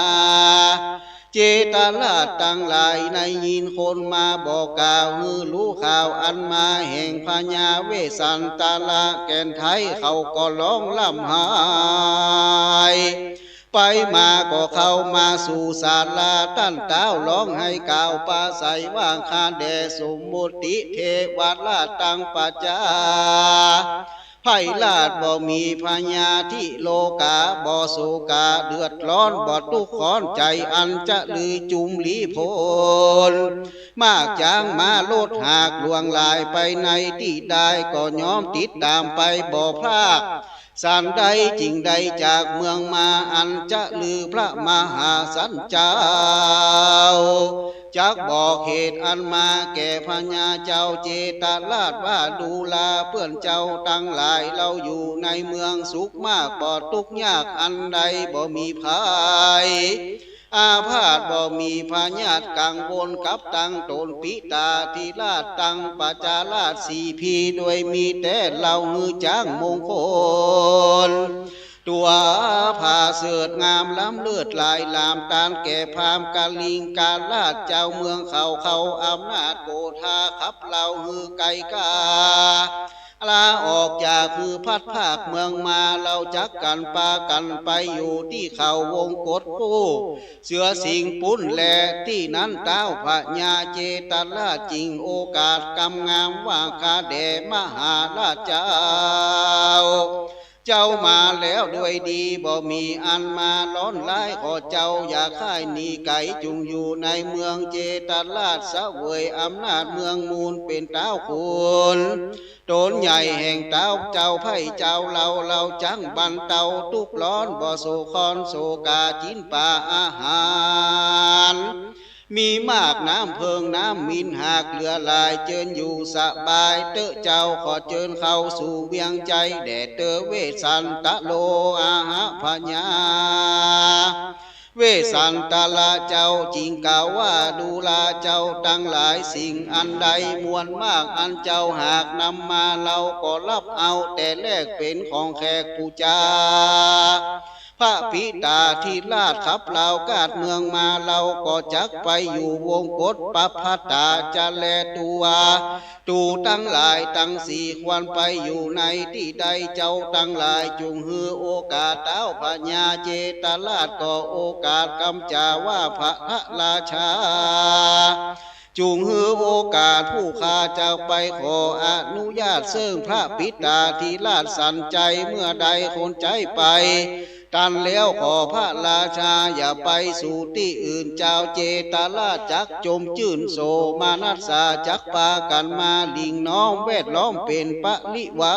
เจตราชตังหลายได้ยินคนมาบอกกล่าว หื้อฮู้ข่าวอันมาแห่งพญาเวสสันตะละแก่นไทย เขาก็ฮ้องร่ำไห้ ไปมาก็เข้ามาสู่ศาลา ต้านเต๊าฮ้องไห้กล่าวปราศรัยว่า ข้าแด่สมมุติเทวราชตังปัจจา ภัยราชบ่มีพยาธิโรคา บ่โศกาเดือดร้อน บ่ตุ๊กข์ฮ้อนใจ๋ อันจะลือจุมลี้พ้น มากจ๊างม้าลดหากหลวงหลายไปในตี้ใด ก็ย่อมติดต๋ามไปบ่พลาก สันใดจึงได้จากเมืองมา อันจะลือพระมหาสันเจ้า จักบอกเหตุอันมาแก่พญาเจ้าเจตราชว่า ดูราเปื้อนเจ้าตังหลาย เฮาอยู่ในเมืองสุขมาก บ่ตุ๊กข์ยากอันใดบ่มีภัย อาพาธบ่มีพยาธิกังวล กับตังต๋นปิตาธิราชตังปัจจาราชสีพี โดยมีแต่เฮาหื้อจ๊างมงคล ตั๋วผ้าเสิร์ฐงามล้ำเลิศหลายหลาม ตานแก่พราหมณ์กลิงกราชเจ้าเมืองเขา เขาอำนาจโกธาขับเฮาหื้อไกลกา ลาออกจากหื้อพลัดพรากเมืองมา เฮาจักกั๋นปากั๋นไปอยู่ตี้เขาวงกตคู่เสือสิงห์ปุ้นแล ตี้นั้นเต๊าพญาเจตราชจึงโอกาสกำงามว่า ข้าแด่มหาราชเจ้า เจ้ามาแล้วด้วยดี บ่มีอันมาร้อนร้าย ขอเจ้าอย่าค่ายหนีไกล จุ่งอยู่ในเมืองเจตราช เสวยอำนาจเมืองมูล เป๋นเต๊าขุน ต๋นใหญ่แห่งเต๊าเจ้าไพร่เจ้าเฮา เฮาจักบรรเตาตุ๊กข์ร้อน บ่โศกคอนโศกา จิ๋นปาอาหาร มีมากน้ำเพิงน้ำมิลหากเหลือหลาย เจิญอยู่สบายเต๊อะเจ้า ขอเจิญเข้าสู่เวียงใจ๋แด่เต๊อะ เวสสันตะโล อาหะพญา เวสสันตะละเจ้าจึงกล่าวว่า ดูราเจ้าตังหลาย สิ่งอันใดมวลมาก อันเจ้าหากนำมา เฮาก็ฮับเอาแต่แลกเป๋นของแขกผู้จา พระปิตาธิราชขับเฮากาดเมืองมา เฮาก็จักไปอยู่วงกตปพัตตาจะแลตั๋ว ดูตังหลายตังสี่ ควรไปอยู่ในตี้ใด เจ้าตังหลายจุ่งหื้อโอกาสเต๊าพญาเจตราช ก็โอกาสกำจ๋าว่า พระราชา จุ่งหื้อโอกาสผู้ข้าจะไปขออนุญาตเซิ่งพระปิตาธิราชสันใจ๋ เมื่อใดคนใจ๋ไปตันแล้ว ขอพระราชาอย่าไปสู่ตี้อื่น จาวเจตราชจักจมจื้นโสมนัสสา จักปากั๋นมาหลิ่งน้อมแวดล้อมเป๋นปริวา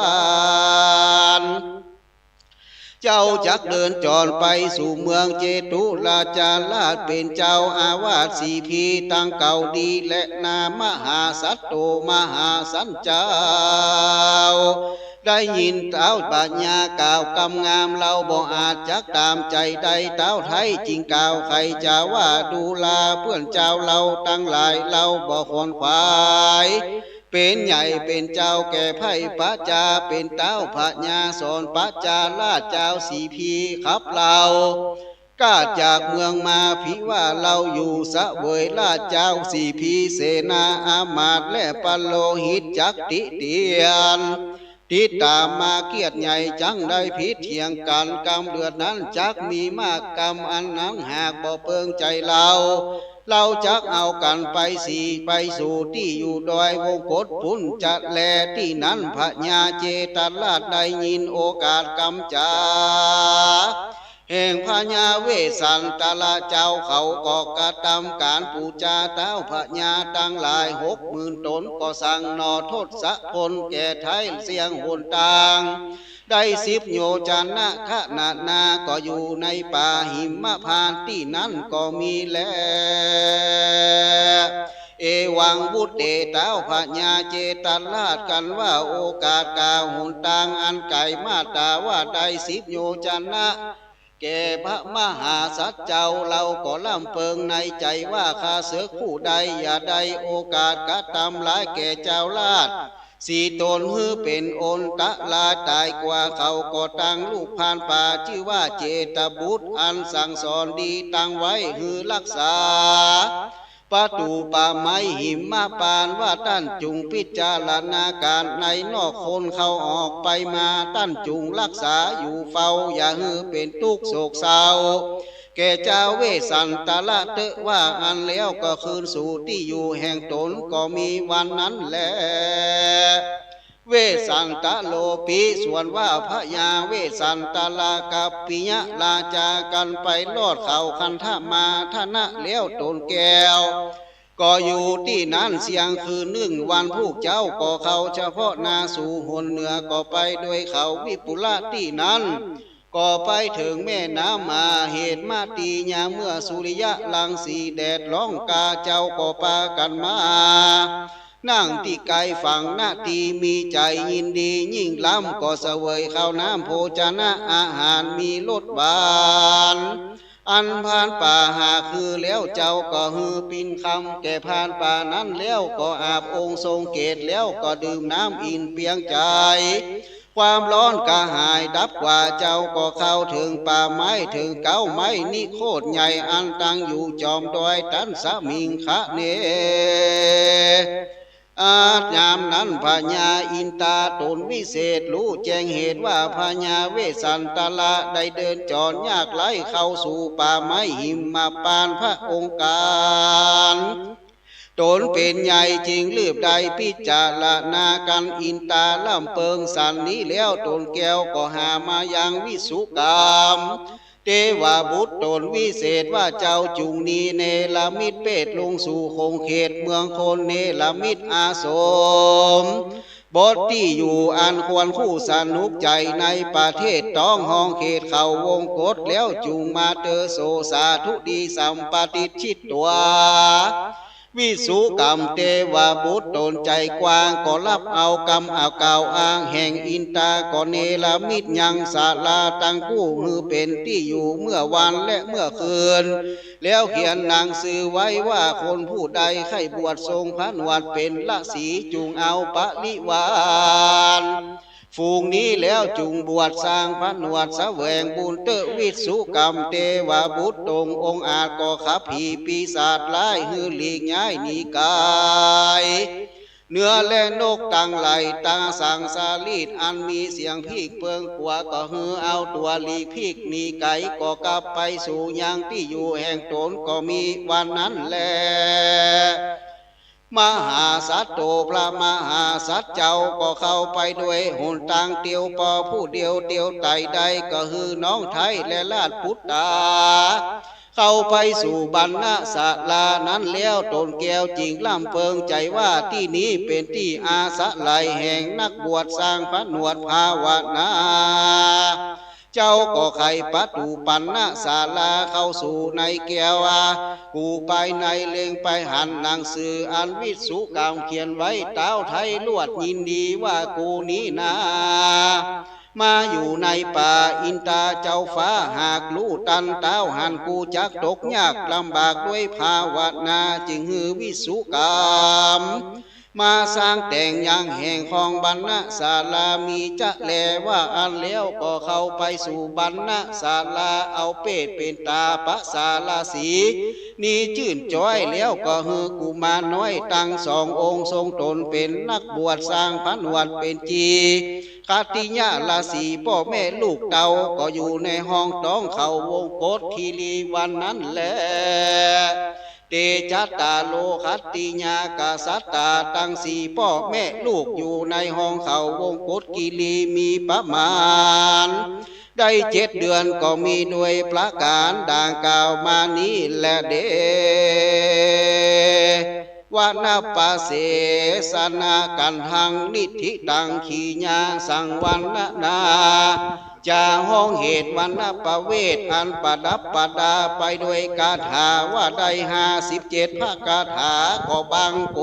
ร เจ้าจักเดินจรไปสู่เมืองเจตุราชราชเป๋นเจ้าอาวาสสีพีตังเก่าดีแล นามหาสัตโตมหาสันเจ้า ได้ยินเต๊าพญากล่าวกำงาม เฮาบ่อาจจักต๋ามใจ๋ได้ เต๊าไท้จึงกล่าวไขจ๋าว่า ดูราเปื้อนเจ้าเฮาตังหลาย เฮาบ่ขวนขวาย เป๋นใหญ่เป๋นเจ้าแก่ไพร่ประจา เป๋นเต๊าพญาสอนประจาราชเจ้าสีพีขับเฮา กาดจากเมืองมาผิว่าเฮาอยู่เสวยราชเจ้าสีพี เสนาอามาตย์และปโลหิตจักติเตียน ติดต๋ามมาเกียรติใหญ่จั้งได้ผิดเถียงกั๋น กำเดือดนั้นจักมีมากกำอันนั้นหากบ่เปิงใจ๋เฮา เฮาจักเอากั๋นไปสีไปสู่ตี้อยู่ดอยวงกตปุ้นจะแล ตี้นั้นพญาเจตราชได้ยินโอกาสกำจ๋า แห่งพญาเวสสันตะละเจ้า เขาก็กระตำก๋านปู๋จาเต๊าพญาตังหลายหกหมื่นต๋น ก็สั่งหน่อทศพลแก่ไท้เสี้ยงหนตาง ได้สิบโยชนะ ขนาดนาก็อยู่ในป่าหิมพานต์ตี้นั้นก็มีแล เอวังวุตเต เต๊าพญาเจตราชกั๋นว่า โอกาสกล่าวหนตางอันไก๋มาต๋าว่าได้สิบโยชนะ แก่พระมหาสัตว์เจ้า เฮาก็ล่ำเปิงในใจ๋ว่า ข้าเสิกผู้ใดอย่าได้โอกาสกระตำร้ายแก่เจ้าราชสีตน หื้อเป๋นอันตรายต๋ายกว่า เขาก็ตั้งลูกพรานป่าจื้อว่าเจตบุตร อันสั่งสอนดีตังไว้หื้อฮักษา ป ประตู๋ป่าไม้หิมพานต์ว่า ต้านจุ่งพิจารณาก๋านในนอก คนเข้าออกไปมา ต้านจุ่งฮักษาอยู่เฝ้า อย่าหื้อเป๋นตุ๊กข์โศกเศร้า แก่จาวเวสสันตระเต๊อะ ว่าอั้นแล้วก็คืนสู่ตี้อยู่แห่งต๋น ก็มีวันนั้นแล เวสสันตโลปิ ส่วนว่าพญาเวสสันตระกัปปิยราชา กั๋นไปรอดเขาคันธมาธนะแล้ว ต๋นแก้วก็อยู่ตี้นั้นเสี้ยงคืนนึ่ง วันพุธเจ๊าก็เข้าเฉพาะนาสู่หนเหนือ ก็ไปโดยเขาวิปุละตี้นั้น ก็ไปเถิงแม่น้ำมหาเหมมาตี ยามเมื่อสุริยะรังสีแดดฮ้อนกาเจ้าก็ปากั๋นมา นั่งตี้ไกลฝั่งนาตี้ มีใจ๋ยินดียิ่งล้ำ ก็เสวยข้าวน้ำโภชนะอาหารมีรสหวาน อันพรานป่าหาคือแล้ว เจ้าก็หื้อปิณคำแก่พรานป่านั้นแล้ว ก็อาบองค์ทรงเกศแล้ว ก็ดื่มน้ำอิ่มเปียงใจ๋ ความฮ้อนกระหายดับกว่า เจ้าก็เข้าเถิงป่าไม้เถิงเก๊าไม้นิโคธใหญ่ อันตั้งอยู่จ๋อมดอยตันสมิงคะเน อาดยามนั้นพญาอินตาต๋นวิเศษ ฮู้แจ้งเหตุว่าพญาเวสสันตระได้เดินจรยากไร้เข้าสู่ป่าไม้หิมพานต์ พระองค์ก๋าน ต๋นเป๋นใหญ่ จึงลืบได้พิจารณากั๋น อินตาล้ำเปิงสันนี้แล้ว ต๋นแก้วก็หามายังวิสุกัม เตวบุตรต๋นวิเศษว่า เจ้าจุ่งนิรมิตเปตลงสู่ขงเขตเมืองคน นิรมิตอาสมบทตี้อยู่อันควรคู่สนุกใจ๋ในประเทศ ต๊องฮ้องเขตเขาวงกฏ แล้วจุ่งมาเตอโสสาธุดีสัมปติชชิตตั๋ว วิสุกัมเตวบุตรต๋นใจ๋กว้าง ก็ฮับเอากำกล่าวอ้างแห่งอินตา ก็เนรมิตยังศาลาตังกู้ หื้อเป๋นตี้อยู่เมื่อวันและเมื่อคืน แล้วเขียนหนังสือไว้ว่า คนผู้ใดใค่บวชทรงผนวดเป๋นฤๅษี จุ่งเอาปริวารฝูงนี้แล้วจุ่งบวชสร้างผนวดแสวงบุญเต๊อะ วิสุกัมเตวบุตรต๋นองอาจก็ขับผีปีศาจร้าย หื้อหลีกย้ายหนีไก๋ เนื้อและนกตังหลาย ตาสังสาริตอันมีเสียงพีกเปิงกั๋ว ก็หื้อเอาตั๋วหลีกพีกหนีไก๋ ก็กลับไปสู่ยังตี้อยู่แห่งต๋น ก็มีวันนั้นแล มหาสัตว์โต พระมหาสัตว์เจ้าก็เข้าไปโดยหนตางเตียวปอผู้เดียว เตียวไต่ได้ ก็หื้อน้องไท้และราชปุตตา เข้าไปสู่บรรณศาลานั้นแล้ว ต๋นแก้วจึงล้ำเปิงใจ๋ว่า ตี้นี้เป๋นตี้อาศัยแห่งนักบวชสร้างผนวดภาวนา เจ้าก็ไขประตู๋บรรณศาลาเข้าสู่ในแก้ว กูภายในเล็งไปหันหนังสืออันวิสุกัมเขียนไว้ ต้าวไท้ลวดยินดีว่า กูนี้นา มาอยู่ในป่า อินตาเจ้าฟ้าหากฮู้ตัน ต้าวหันกูจักตกยากลำบากด้วยภาวนา จึงหื้อวิสุกัมมาสร้างแต่งยังแห่งของบรรณศาลา มีจะแลว่าอั้นแล้วก็เข้าไปสู่บรรณศาลา เอาเปตเป๋นตาปะสาลาสี นี้จื้นจ้อยแล้วก็หื้อกุมารน้อยตังสององค์ ทรงต๋นเป๋นนักบวชสร้างผนวดเป๋นจี ขัตติยะราศีป้อแม่ลูกเต้า ก็อยู่ในห้องต๊องเขาวงกฏคีรีวันนั้นแล เตจัตตาโรขัตติยากษัตตาตังสี่ป้อแม่ลูก อยู่ในห้องเขาวงกฏคีรีมีประมาณ ได้เจ็ดเดือน ก็มีโดยประก๋านดังกล่าวมานี้แลเด วะนะปะเสสนะกันหัง นิทธิตัง ขียา สังวรรณนา จาฮ้องเหตุวรรณประเวท อันประดับประดาไปโดยคาถาว่าได้ห้าสิบเจ็ดพระคาถา ก็บังค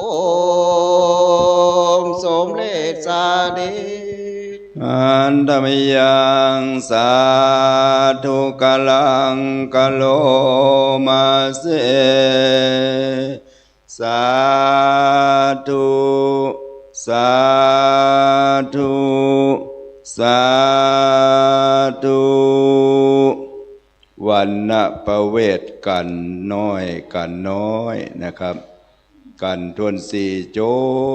มสมเร็จเสด็จ อันตมยังสาธุกะลังกะโลมาเส สาธุ สาธุ สาธุ วัณณประเวทกันน้อยกันน้อยนะครับ กันถ้วนสี่จ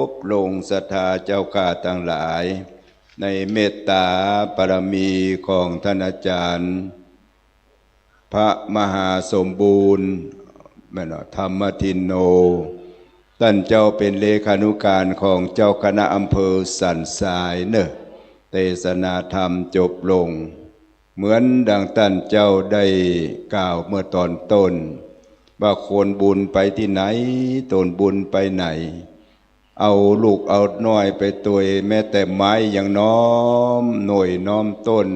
บลง ศรัทธาเจ้าข้าตังหลาย ในเมตตาบารมีของท่านอาจารย์ พระมหาสมบูรณ์ แม่นบ่ ธรรมทินโน ต้านเจ้าเป๋นเลขานุการของเจ้าคณะอำเภอสันทรายเน่อ เตสนาธรรมจบลง เหมือนดังต้านเจ้าได้กล่าวเมื่อตอนต้น ว่าคนบุญไปตี้ไหน ต้นบุญไปไหน เอาลูกเอาน้อยไปตวย แม้แต่ไม้ยังน้อมโหน่ยน้อมต้น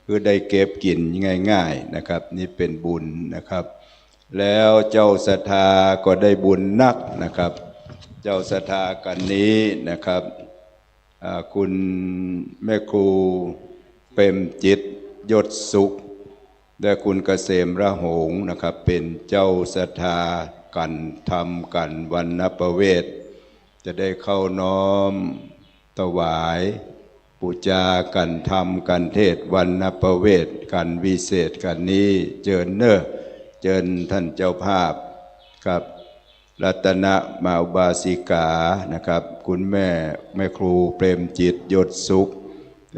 คือได้เก็บกิ๋นง่ายๆ นะครับ นี่เป๋นบุญนะครับ แล้วเจ้าศรัทธาก็ได้บุญนักนะครับ เจ้าศรัทธากั๋นนี้นะครับ อ่า คุณแม่ครูเปรมจิต ยศสุข และคุณเกษมระหงส์นะครับ เป๋นเจ้าศรัทธากั๋นธรรมกั๋นวัณณประเวท จะได้เข้าน้อมถวายปู๋จากั๋นธรรมกั๋นเทศน์วัณณประเวทกั๋นวิเศษกั๋นนี้ เจิญเน่อ เจิญต้านเจ้าภาพครับ รัตนมาอุบาสิกานะครับ คุณแม่ แม่ครูเปรมจิต ยศสุข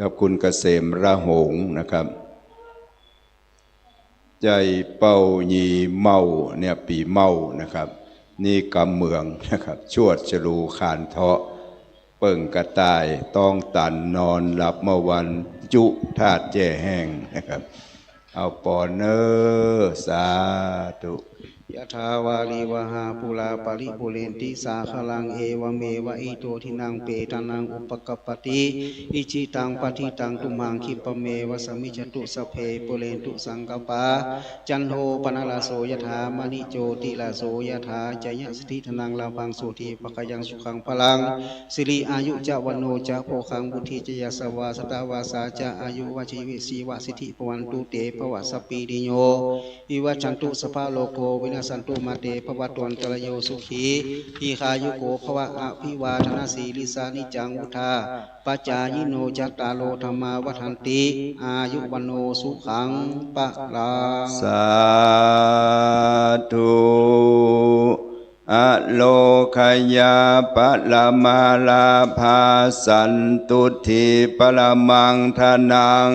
กับคุณเกษมระหงส์นะครับ ใจ้เป้าหยีเม้าเนี่ย ปี๋เม้านะครับ นี่กำเมืองนะครับ ชวดฉลูขานเทาะ เปิ้งกระต่าย ต๊องตัน นอนหลับเมื่อวัน จุธาตุแจ้แห้งนะครับ เอาปอนเน่อ สาธุ ยะถาวาริวหาปูราปะริปูเรนติสาคารัง เอวะเมวะอิโตทินังเปตานังอุปกัปปติ อิจิตังปัตถิตังตุมหังคิปะเมวะสะมิชฌันตุ สัพเพปูเรนตุสังกัปปา จันโทปะนะระโสยะถา มะณิโจติระโสยะถา จายะสิทธิธนังลาภัง โสติภะคะยังสุขังพะลัง สิริอายุจะวัณโณจะโภคัง วุฑฒีจะยะสะวา สะตะวาสาจะอายุ วะชีวิ ชีวะสิทธิภะวันตุเต ภะวะสัพพีติโย วิวัชชันตุ สัพพะโรโค วินัสสันตุ มาเต ภะวะตวันตะราโย สุขี ทีฆายุโก ภะวะ อะภิวาทะนะสีลิสสะ นิจจัง วุฑฒาปะจายิโน จัตตาโร ธัมมา วัฑฒันติ อายุ วัณโณ สุขัง พะลัง สาธุ อโรคยา พะละมา ลาภา สันตุทธี พะละมัง ธนัง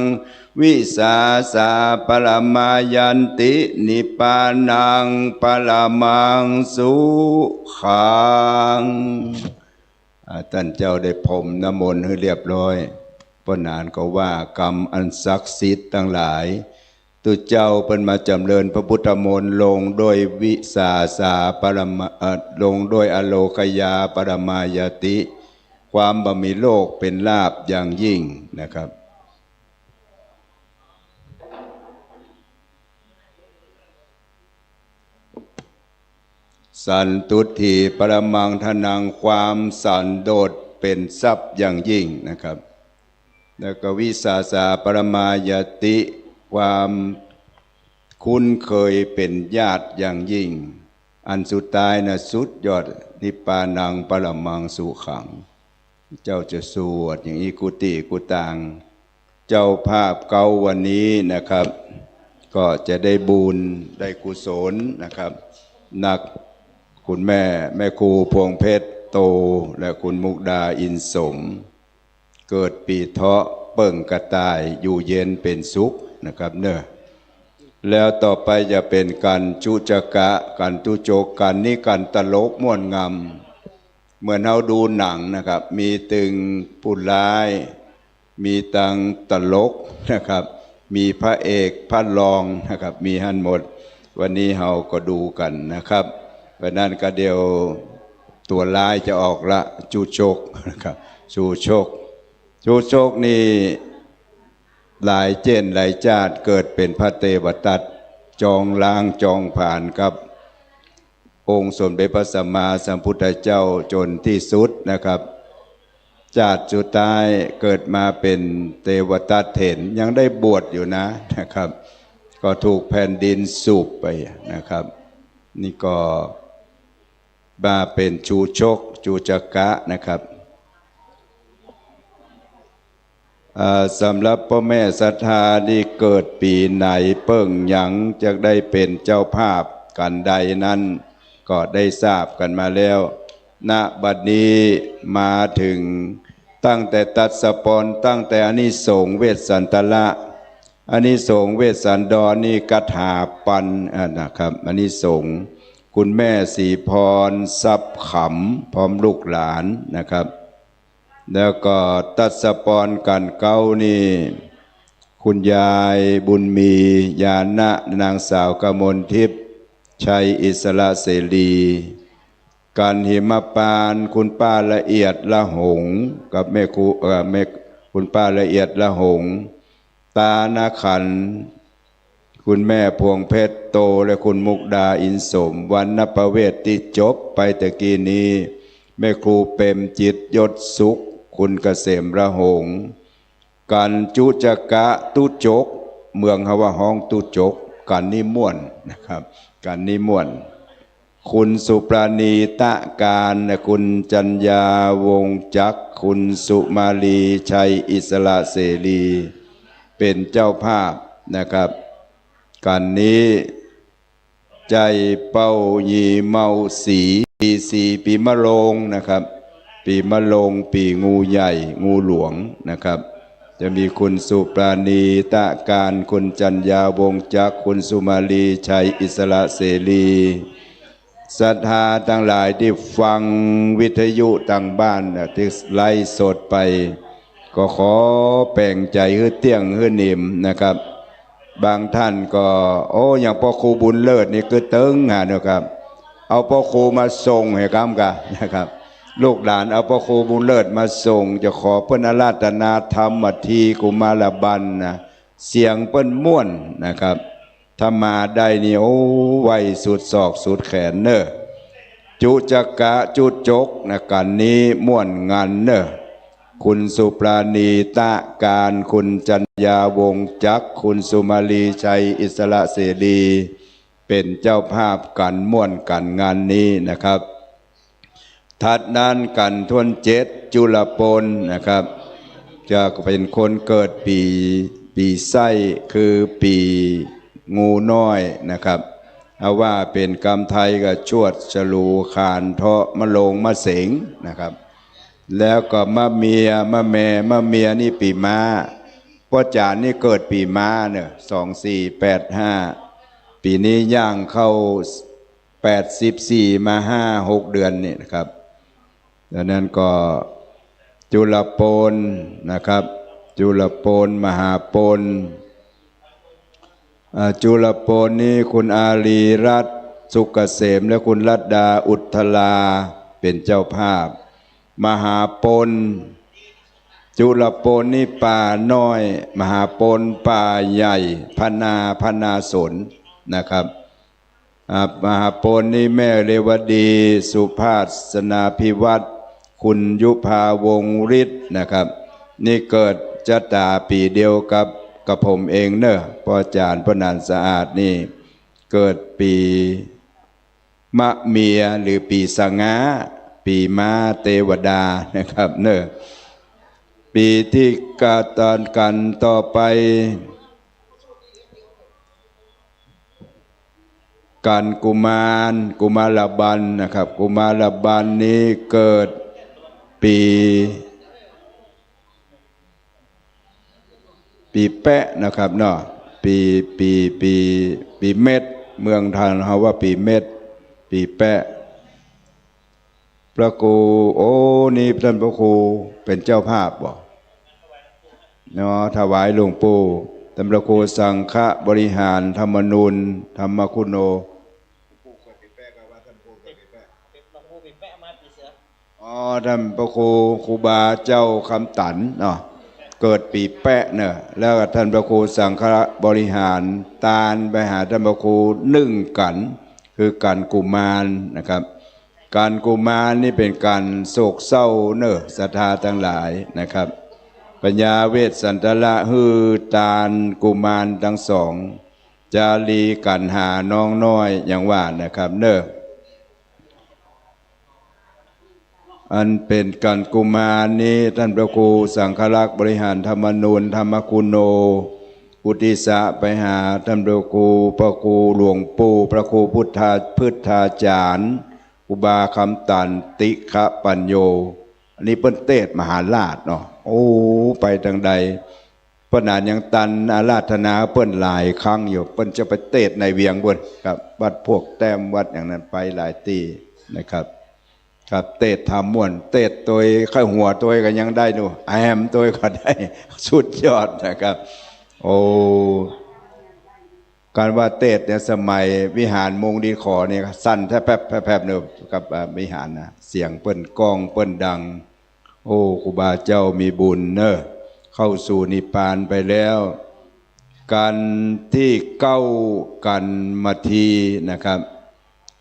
วิสาสา พะละมายันติ นิปปานัง พะละมัง สุขัง อ่า ต้านเจ้าได้พรมน้ำมนต์หื้อเรียบร้อย ป้อหนานก็ว่ากำอันศักดิ์สิทธิ์ตังหลาย ตุ๊เจ้าเปิ้นมาจ๋ำเริญพระพุทธมนต์ ลงด้วยวิสาสา พะละมา เอ่อ ลงด้วยอโรคยา พะละมายาติ ความบ่มีโรคเป๋นลาภอย่างยิ่งนะครับ สันตุทธี พะละมัง ธนัง ความสันโดษเป๋นทรัพย์อย่างยิ่งนะครับ แล้วก็วิสาสา พะละมายาติ ความคุ้นเคยเป๋นญาติอย่างยิ่ง อันสุดท้ายนะ สุดยอด นิปปานัง พะละมัง สุขัง เจ้าจะสวดอย่างอี้กู้ตี้กู้ตาง เจ้าภาพเก๊าวันนี้นะครับ ก็จะได้บุญได้กุศลนะครับ นัก คุณแม่ แม่ครูพวงเพชรโต และคุณมุกดา อินสม เกิดปี๋เถาะ เปิ้งกระต่าย อยู่เย็นเป๋นสุขนะครับเน่อ แล้วต่อไปจะเป๋นกัณฑ์จุจกะ กัณฑ์จุจก กัณฑ์นี้กัณฑ์ตลกม่วนงำ เหมือนเฮาดูหนังนะครับ มีตึงผู้ร้าย มีตึงตลกนะครับ มีพระเอกพระรองนะครับ มีหั้นหมด วันนี้เฮาก็ดูกั๋นนะครับ เพราะนั้นก็เดี๋ยวตั๋วร้ายจะออกละ จุจกนะครับ จุจก จุจกนี่หลายเจ้นหลายจาติเกิดเป๋นพระเตวทัต จองล้างจองผลาญกับ องค์สมเด็จพระสัมมาสัมพุทธเจ้าจ๋นตี้สุดนะครับ จาติสุดท้ายเกิดมาเป๋นเตวทัตเถร ยังได้บวชอยู่นะ นะครับ ก็ถูกแผ่นดินสูบไปนะครับ นี่ก็มาเป๋นจุจก จุจกะนะครับ อ่า สำหรับป้อแม่ศรัทธาตี้เกิดปี๋ไหนเปิ้งหยังจะได้เป๋นเจ้าภาพกั๋นใดนั้น ก็ได้ทราบกั๋นมาแล้ว ณ บัดนี้มาเถิงตั้งแต่ตัดสะปอน ตั้งแต่อานิสงส์เวสสันตระ อานิสงส์เวสสันดรนี่กถาปัน อ่า นะครับ อานิสงส์ คุณแม่ศรีพร ทรัพย์ขำ พร้อมลูกหลานนะครับ แล้วก็ตัดสะปอนกั๋นเก๊านี่ คุณยายบุญมี ญาณะ นางสาวกมลทิพย์ ชัยอิสระเสรี กั๋นหิมปาน คุณป้าละเอียด ละหง กับแม่ครู เอ่อ แม่ คุณป้าละเอียด ละหง ตานาขัน คุณแม่พวงเพชรโต และคุณมุกดา อินสม วรรณประเวทตี้จบไปตะกี้นี้ แม่ครูเปรมจิต ยศสุข คุณเกษม ละหง กั๋นจุจกะตุ๊จก เมืองเฮาว่าฮ้องตุ๊จก กั๋นนี้ม่วนนะครับ กั๋นนี้ม่วน คุณสุปราณี ตะการ และคุณจัญญา วงศ์จักร คุณสุมาลี ชัยอิสระเสรี เป๋นเจ้าภาพนะครับ กั๋นนี้ ใจ๋เป้าหยี่เมาสี ปี๋สี่ ปี๋มะโรงนะครับ ปี๋มะโรง ปี๋งูใหญ่ งูหลวงนะครับ จะมีคุณสุปราณี ตะการ คุณจัญญา วงศ์จักร คุณสุมาลี ชัยอิสระเสรี ศรัทธาตังหลายตี้ฟังวิทยุตางบ้านน่ะ ตี้ไลฟ์สดไป ก็ขอแป๋งใจ๋หื้อเตี้ยงหื้อนิ่มนะครับ บางต้านก็ โอ้ อย่างป้อครูบุญเลิศนี่กึ๊ดตึงหานะครับ เอาป้อครูมาส่งหื้อก้ำก่านะครับ ลูกหลานเอาป้อครูบุญเลิศมาส่ง จะขอเปิ้นอาราธนาธรรม มาทีกุมารบัลนะ เสียงเปิ้นม่วนนะครับ ถ้ามาได้นี่ โอ้ ไวสุดศอกสุดแขนเน่อ จุจกะจุจกนะ กั๋นนี้ม่วนงันเน่อ คุณสุปราณี ตะการ คุณจัญญา วงศ์จักร คุณสุมาลี ชัยอิสระเสรี เป๋นเจ้าภาพกั๋น ม่วนกั๋นงานนี้นะครับ ถัดนั้นกั๋นถ้วนเจ็ด จุลปนนะครับ จะเป๋นคนเกิดปี๋ ปี๋ไส้ คือปี๋งูน้อยนะครับ เอาว่าเป๋นกำไทยก็ชวด ฉลู ขาน เทาะ มะโรง มะเสงนะครับ แล้วก็มะเมีย มะแม มะเมียนี่ปี๋ม้า ป้อจ๋ารย์นี่เกิดปี๋ม้าเน่อ สองสี่แปดห้า ปี๋นี้ย่างเข้า แปดสิบสี่ มาห้าหกเดือนนี่นะครับ ดังนั้นก็จุลปนนะครับ จุลปน มหาปน อ่า จุลปนนี่คุณอารีรัตน์ สุกเกษม และคุณรัตดา อุทธรา เป๋นเจ้าภาพ มหาปน จุลปนนี่ป่าน้อย มหาปนป่าใหญ่ พนา พนาสนนะครับ อ่า มหาปนนี่แม่เรวดี สุภาสนาภิวัฒน์ คุณยุพาวงศ์ฤทธิ์นะครับ นี่เกิดจะต๋าปี๋เดียวกับ กับผมเองเน่อ ป้อจ๋ารย์ ป้อหนานสะอาดนี่ เกิดปี๋มะเมีย หรือปี๋สะง้า ปี๋ม้าเตวดานะครับเน่อ ปี๋ตี้กาตอนกั๋นต่อไป กั๋นกุมาร กุมารบัลนะครับ กุมารบัลนี้เกิดปี๋ ปี๋แป๊ะนะครับเนาะ ปี๋ ปี๋ ปี๋ ปี๋เม็ด เมืองไทยเฮาว่าปี๋เม็ด ปี๋แป๊ะ พระครู โอ้ นี่ต้านพระครูเป๋นเจ้าภาพบ่ เนาะ ถวายหลวงปู่ ต้านพระครูสังฆบริหาร ธรรมนูญ ธรรมคุณโณ อ๋อ ต้านพระครู ครูบาเจ้าคำตันเนาะ เกิดปี๋แป๊ะเน่อ แล้วก็ต้านพระครูสังฆบริหาร ตานไปหาต้านพระครูนึ่งกั๋น คือกั๋นกุมารนะครับ กั๋นกุมารนี่เป๋นกั๋นโศกเศร้าเน่อ ศรัทธาตังหลายนะครับ พญาเวสสันตระหื้อตานกุมารตังสอง จารีกั๋นหาน้องน้อย อย่างว่านะครับเน่อ อันเป๋นกัลกุมารนี้ ต้านพระครูสังฆรักษ์บริหารธรรมนูญ ธรรมคุณโณ อุทิศะไปหาต้านพระครู พระครูหลวงปู่ พระครูพุทธา พฤทธาจารย์ ครูบาคำตัน ติขปัญโญ อันนี้เปิ้นเตสน์มหาราชเนาะ โอ้ ไปตางใด เปิ้นอาจยังตันอาราธนาเปิ้นหลายครั้งอยู่ เปิ้นจะไปเตสน์ในเวียงปู๊นครับ วัดพวกแต้ม วัดอย่างนั้น ไปหลายตี้นะครับ ครับ เตสน์ธรรมม่วน เตสน์ตวย ใค่หัวตวยก็ยังได้ดู แอมตวยก็ได้ สุดยอดนะครับ โอ้ การว่าเตสน์เนี่ย สมัยวิหารมุงดินขอเนี่ย สั่นแผบๆๆๆ เนี่ย กับ อ่า วิหารนะ เสียงเปิ้นก้องเปิ้นดัง โอ้ ครูบาเจ้ามีบุญเนอะ เข้าสู่นิพพานไปแล้ว กัลที่เก้า กัลมาทีนะครับ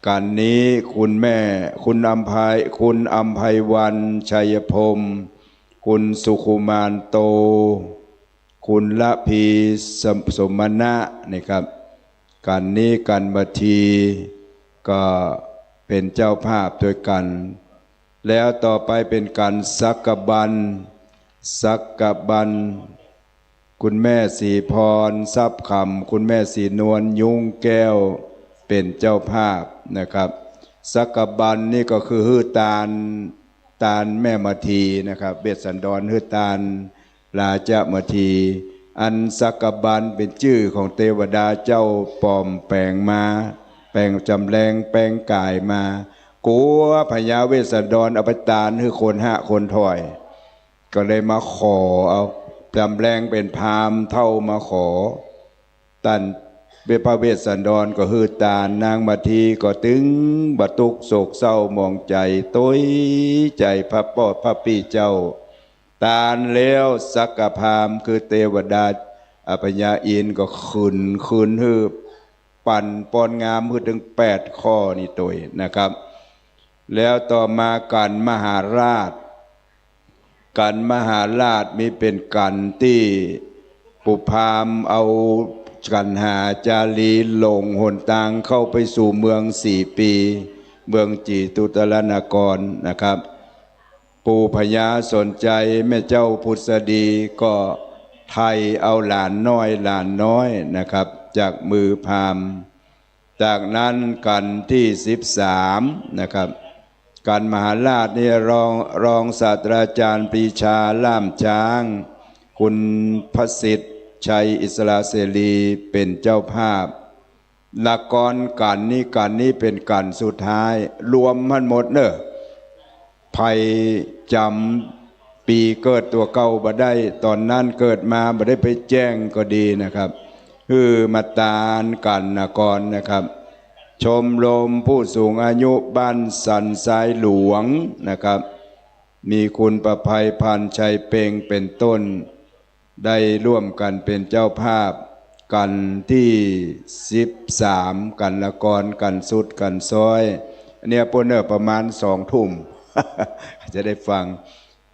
กัลนี้คุณแม่ คุณอำไพ คุณอำไพวัน ชัยพรหม คุณสุขุมานโต คุณระพี สม สมณะนะครับ กัลนี้กัลมาที ก็เป๋นเจ้าภาพตวยกั๋น แล้วต่อไปเป๋นกัลสักกะบัน สักกะบัน คุณแม่ศรีพร ทรัพย์คำ คุณแม่ศรีนวล ยุ้งแก้ว เป๋นเจ้าภาพนะครับ สักกะบันนี่ก็คือหื้อตาน ตานแม่มาทีนะครับ เวสสันดรหื้อตาน ราชมาที อันสักกะบันเป๋นจื้อของเตวดาเจ้าปลอมแป๋งมา แป๋งจำแลงแป๋งก๋ายมา กั๋วพญาเวสสันดรเอาไปตานหื้อคนฮะคนถ่อย ก็เลยมาขอเอา จำแลงเป๋นพราหมณ์เฒ่ามาขอ ต้านพระเวสสันดรก็หื้อตาน นางมาทีก็ตึงบ่ตุ๊กข์โศกเศร้าหมองใจ๋ ตวยใจ๋พระป้อพระปี้เจ้า ตานแล้วสักกะพราหมณ์คือเตวดา อ่า พญาอินทร์ก็ขึ้น ขึ้นหื้อ ปั๋นปอนงามหื้อเถิงแปดข้อนี้ตวยนะครับ แล้วต่อมากัลมหาราช กัลมหาราชมีเป๋นกัลตี้ปู่พราหมณ์เอากัณหาจารีหลงหนตางเข้าไปสู่เมืองสี่ปี เมืองจิตุตรนครนะครับ ปู่พญาสนใจ แม่เจ้าผุสดีก็ไถ่เอาหลานน้อย หลานน้อยนะครับ จากมือพราหมณ์ จากนั้นกัลที่สิบสามนะครับ กัลมหาราชนี่รอง รองศาสตราจารย์ปรีชาล่ามช้าง คุณพระสิทธิ์ชัยอิสระเสรีเป๋นเจ้าภาพ ละกรกัลนี้ กัลนี้เป๋นกัลสุดท้าย รวมหั้นหมดเน่อ ใผจ๋ำปี๋เกิดตั๋วเก่าบ่ได้ ต๋อนนั้นเกิดมาบ่ได้ไปแจ้งก็ดีนะครับ หื้อมาตานกัลละกรนะครับ ชมรมผู้สูงอายุบ้านสันทรายหลวงนะครับ มีคุณประไพพันธ์ ชัยเพ็ง เป๋นต้น ได้ร่วมกั๋นเป๋นเจ้าภาพ กัลที่สิบสาม กัลละกร กัลสุด กัลซ้อย อันเนี้ยปู้นเน่อ ประมาณสองทุ่ม จะได้ฟัง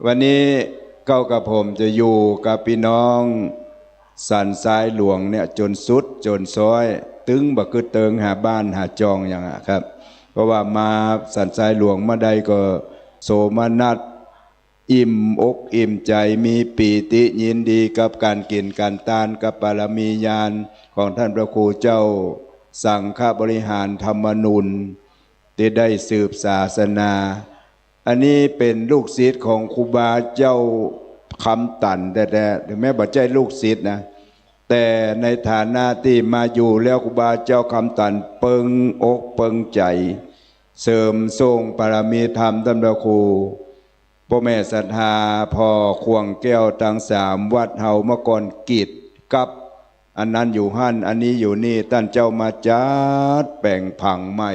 วันนี้เก้ากับผมจะอยู่กับปี้น้องสันทรายหลวงเนี่ยจ๋นสุดจ๋นซ้อย ตึงบ่กึ๊ดเติงหาบ้านหาจองหยังอะครับ เพราะว่ามาสันทรายหลวงมาใดก็โสมนัส อิ่มอกอิ่มใจ๋ มีปีติยินดีกับก๋านกิ๋นก๋านตาน กับปารมีญาณของต้านพระครูเจ้า สังฆบริหารธรรมนูญ ตี้ได้สืบศาสนา อันนี้เป๋นลูกศิษย์ของครูบาเจ้าคำตันแต๊ๆ เถิงแม้บ่ใจ้ลูกศิษย์นะ แต่ในฐานะตี้มาอยู่แล้วครูบาเจ้าคำตันเปิงอกเปิงใจ๋ เสริมส่งปารมีธรรมต้านพระครู ป้อแม่ศรัทธา ผ่อข่วงแก้วตังสามวัดเฮาเมื่อก่อนกิจกับ อันนั้นอยู่หั้น อันนี้อยู่นี่ ต้านเจ้ามาจัดแป๋งผังใหม่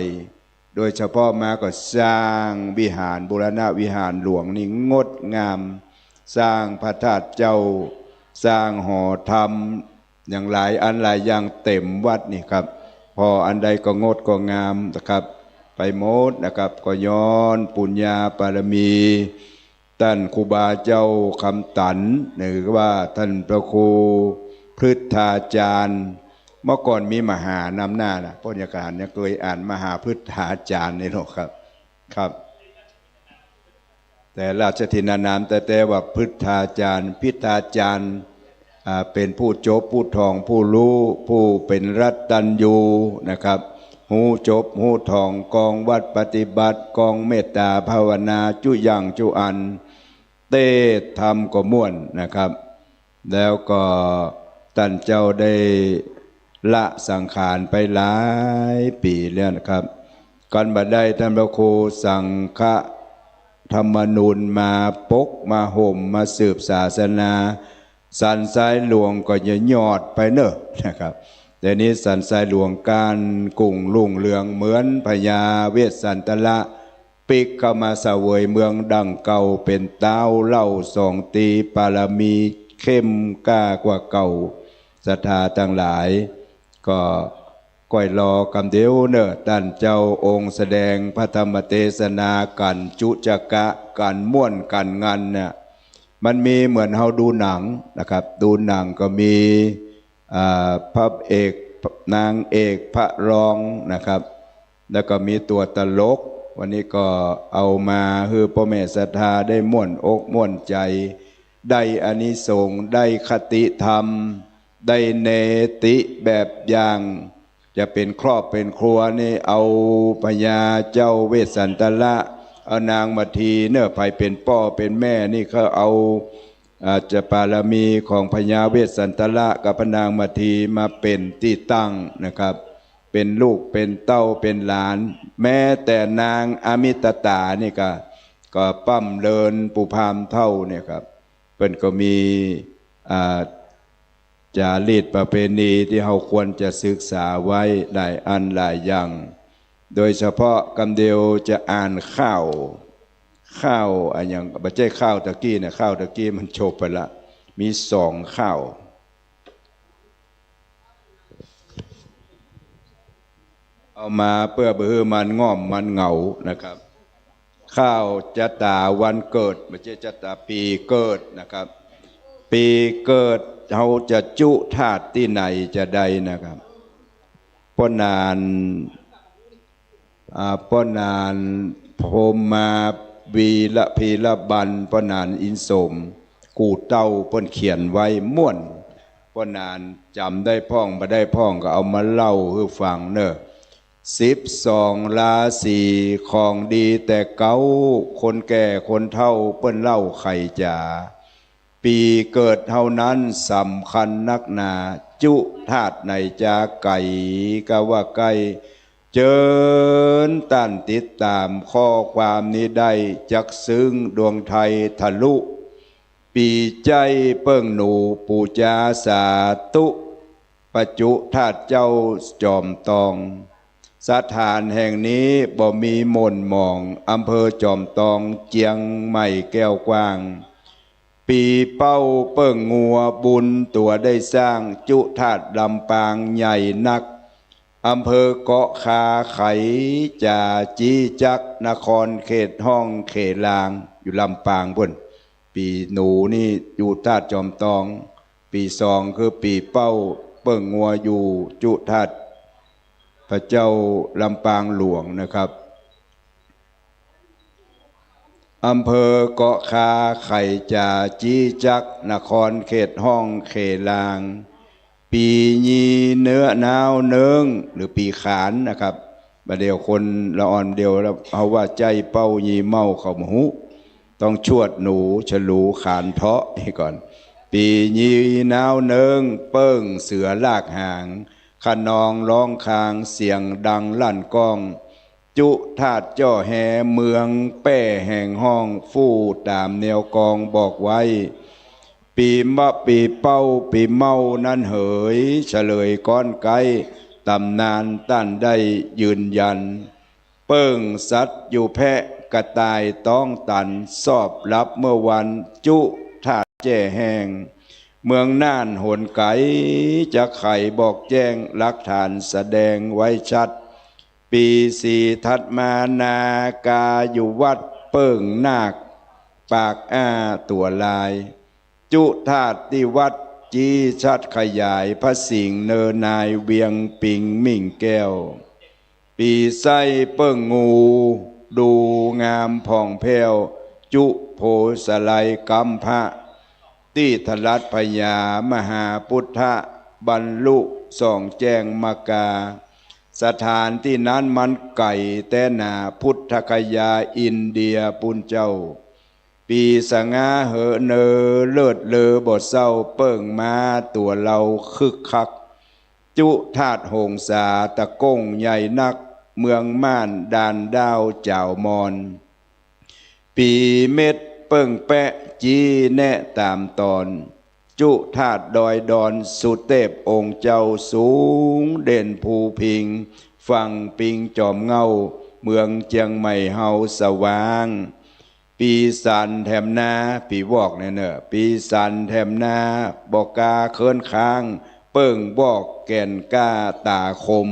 โดยเฉพาะมาก็สร้างวิหาร บูรณะวิหารหลวงนี่งดงาม สร้างพระธาตุเจ้า สร้างหอธรรม อย่างหลายอันหลายอย่างเต็มวัดนี่ครับ ผ่ออันใดก็งดก็งามนะครับ ไปหมดนะครับ ก็ย้อนปุญญาปารมี ต้านครูบาเจ้าคำตัน หรือว่าต้านพระครูพฤทธาจารย์ เมื่อก่อนมีมหานำหน้านะ ป้อญาการยังเกยอ่านมหาพฤทธาจารย์นี่เนาะครับ ครับ แต่ราชทินนานามแต๊ๆ ว่าพฤทธาจารย์ พฤทธาจารย์ อ่า เป๋นผู้จบ ผู้ถ่อง ผู้ฮู้ ผู้เป๋นรัตตัญญูนะครับ ฮู้จบ ฮู้ถ่อง กองวัตรปฏิบัติ กองเมตต๋าภาวนา จุอย่างจุอัน เตศน์ธรรมก็ม่วนนะครับ แล้วก็ต้านเจ้าได้ละสังขารไปหลายปี๋แล้วนะครับ กันบ่าได้ต้านพระครูสังฆธรรมนูญมาปกมาห่มมาสืบศาสนา สันทรายหลวงก็จะยอดไปเน่อนะครับ เดี๋ยวนี้สันทรายหลวงก้านกุ้งรุ่งเรืองเหมือนพญาเวสสันตระ ปิ๊กเข้ามาเสวยเมืองดั่งเก่า เป๋นต๊าวเหล้าสองตี ปารมีเข้มกล้ากว่าเก่า ศรัทธาตังหลาย ก็ก้อยรอกำเดียวเน่อ ต้านเจ้าองค์แสดงพระธรรมเตสนากั๋นจุจะกะ กั๋นม่วนกั๋นงันเนี่ย มันมีเหมือนเฮาดูหนังนะครับ ดูหนังก็มี อ่า พระเอก นางเอก พระรองนะครับ แล้วก็มีตั๋วตลก วันนี้ก็เอามาหื้อป้อแม่ศรัทธาได้ม่วนอกม่วนใจ๋ ได้อานิสงส์ ได้คติธรรม ได้เนติแบบอย่าง จะเป๋นครอบเป๋นครัวนี่ เอาพญาเจ้าเวสสันตระ เอานางมาทีเน่อ ใผเป๋นป้อเป๋นแม่นี่ก็เอา อ่า จะปารมีของพญาเวสสันตระกับพระนางมาทีมาเป๋นตี้ตั้งนะครับ เป๋นลูกเป๋นเต้าเป๋นหลาน แม้แต่นางอมิตตานี่ก็ ก็ป้ำเลินปู่พราหมณ์เฒ่าเนี่ยครับ เปิ้นก็มี อ่า จารีตประเพณีตี้เฮาควรจะศึกษาไว้หลายอันหลายอย่าง โดยเฉพาะกำเดียวจะอ่านข่าว ข่าวอะหยัง บ่ใจ้ข่าวตะกี้นะ ข่าวตะกี้มันจบไปละ มีสองข่าว เอามาเปื้อบ่หื้อมันง่อมมันเหงานะครับ ข่าวจะต๋าวันเกิด บ่ใจ้จะต๋าปี๋เกิดนะครับ ปี๋เกิดเฮาจะจุธาตุตี้ไหนจะได้นะครับ ป้อหนาน อ่า ป้อหนานพรหมาวีระพีระบัน ป้อหนานอินสม กู่เต้าเปิ้นเขียนไว้ม่วน ป้อหนานจ๋ำได้พ่องบ่ได้พ่องก็เอามาเล่าหื้อฟังเน่อ สิบสองราศีของดีแต่เก๊า คนแก่คนเฒ่าเปิ้นเล่าไขจ๋า ปี๋เกิดเฮานั้นสำคัญนักหนา จุธาตุไหนจา ไก๋กาว่าใก้ เจิญต้านติดต๋ามข้อความนี้ได้ จักซึ้งดวงไทยทะลุ ปี๋ใจ้เปิ้งหนูปู๋จาสาธุ ปะจุธาตุเจ้าจอมตอง สถานแห่งนี้บ่มีหม่นหมอง อำเภอจอมตอง เจียงใหม่แก้วกว้าง ปี๋เป้าเปิ้งงัวบุญตั๋วได้สร้าง จุธาตุลำปางใหญ่นัก อำเภอเกาะคาไขจ๋า จี๊จักนครเขตห้องเขลาง อยู่ลำปางปู้น ปี๋หนูนี่อยู่ธาตุจอมตอง ปี๋สองคือปี๋เป้าเปิ้งงัวอยู่จุธาตุพระเจ้าลำปางหลวงนะครับ อำเภอเกาะคาไขจ๋า จี๊จักนครเขตห้องเขลาง ปี๋ยีเนื้อน้าวเนิ้ง หรือปี๋ขานนะครับ บ่าเดี่ยวคนละอ่อนเดี่ยวแล้วเฮาว่าใจ้เป้ายีเม้าเขาบ่ฮู้ ต้องชวดหนูฉลูขานเทาะนี่ก่อน ปี๋ยีน้าวเนิ้ง เปิ้งเสือลากหาง คะนองร้องคาง เสียงดังลั่นก้อง จุธาตุจ้อแฮ เมืองแป้แห่งห้อง ฟู่ต๋ามแนวกองบอกไว้ ปี๋มะ ปี๋เป้า ปี๋เม้านั้นเหย เฉลยก้อนไก๊ ต๋ำนานต้านได้ยืนยัน เปิ้งสัตว์อยู่แพะกระต่ายต้องตัน สอบรับเมื่อวัน จุธาตุแจ้แห้ง เมืองน่านหนไก๋ จะไขบอกแจ้ง หลักฐานแสดงไว้ชัด ปี๋สี่ถัดมา นากาอยู่วัดเปิ้งนาค ปากอ้าตั๋วลาย จุธาตุตี้วัด จี๊ชัดขยาย พระสิงห์เนอนาย เวียงปิงมิ่งแก้ว ปี๋ไส้เปิ้งงู ดูงามผ่องแผ้ว จุโผสไลกัมภะ ตี้ทรัสพญามหาปุทธะบรรลุส่องแจ้งมรรคา สถานตี้นั้นมันไก๋แต๊นา พุทธคยาอินเดียปู้นเจ้า ปีสง่าเหอะเนอ เลิศเลอบ่เศร้า เปิ้งมาตั๋วเฮาคึกคัก จุธาตุหงสาตะก้งใหญ่นัก เมืองม่านด่านด้าวจ๋าวมอน ปีเม็ดเปิ้งแป๊ะจี้แนะต๋ามต๋อน จุธาตุดอยดอนสุเตพองค์เจ้าสูงเด่นภูพิง ฝั่งปิงจ๋อมเหง้า เมืองเจียงใหม่เฮาสว่าง ปีสันแถมนา ปีวอกเนี่ยเนอะ ปีสันแถมนา บ่กาเคิ้นค้าง เปิ้งวอกแก่นกล้าต๋าคม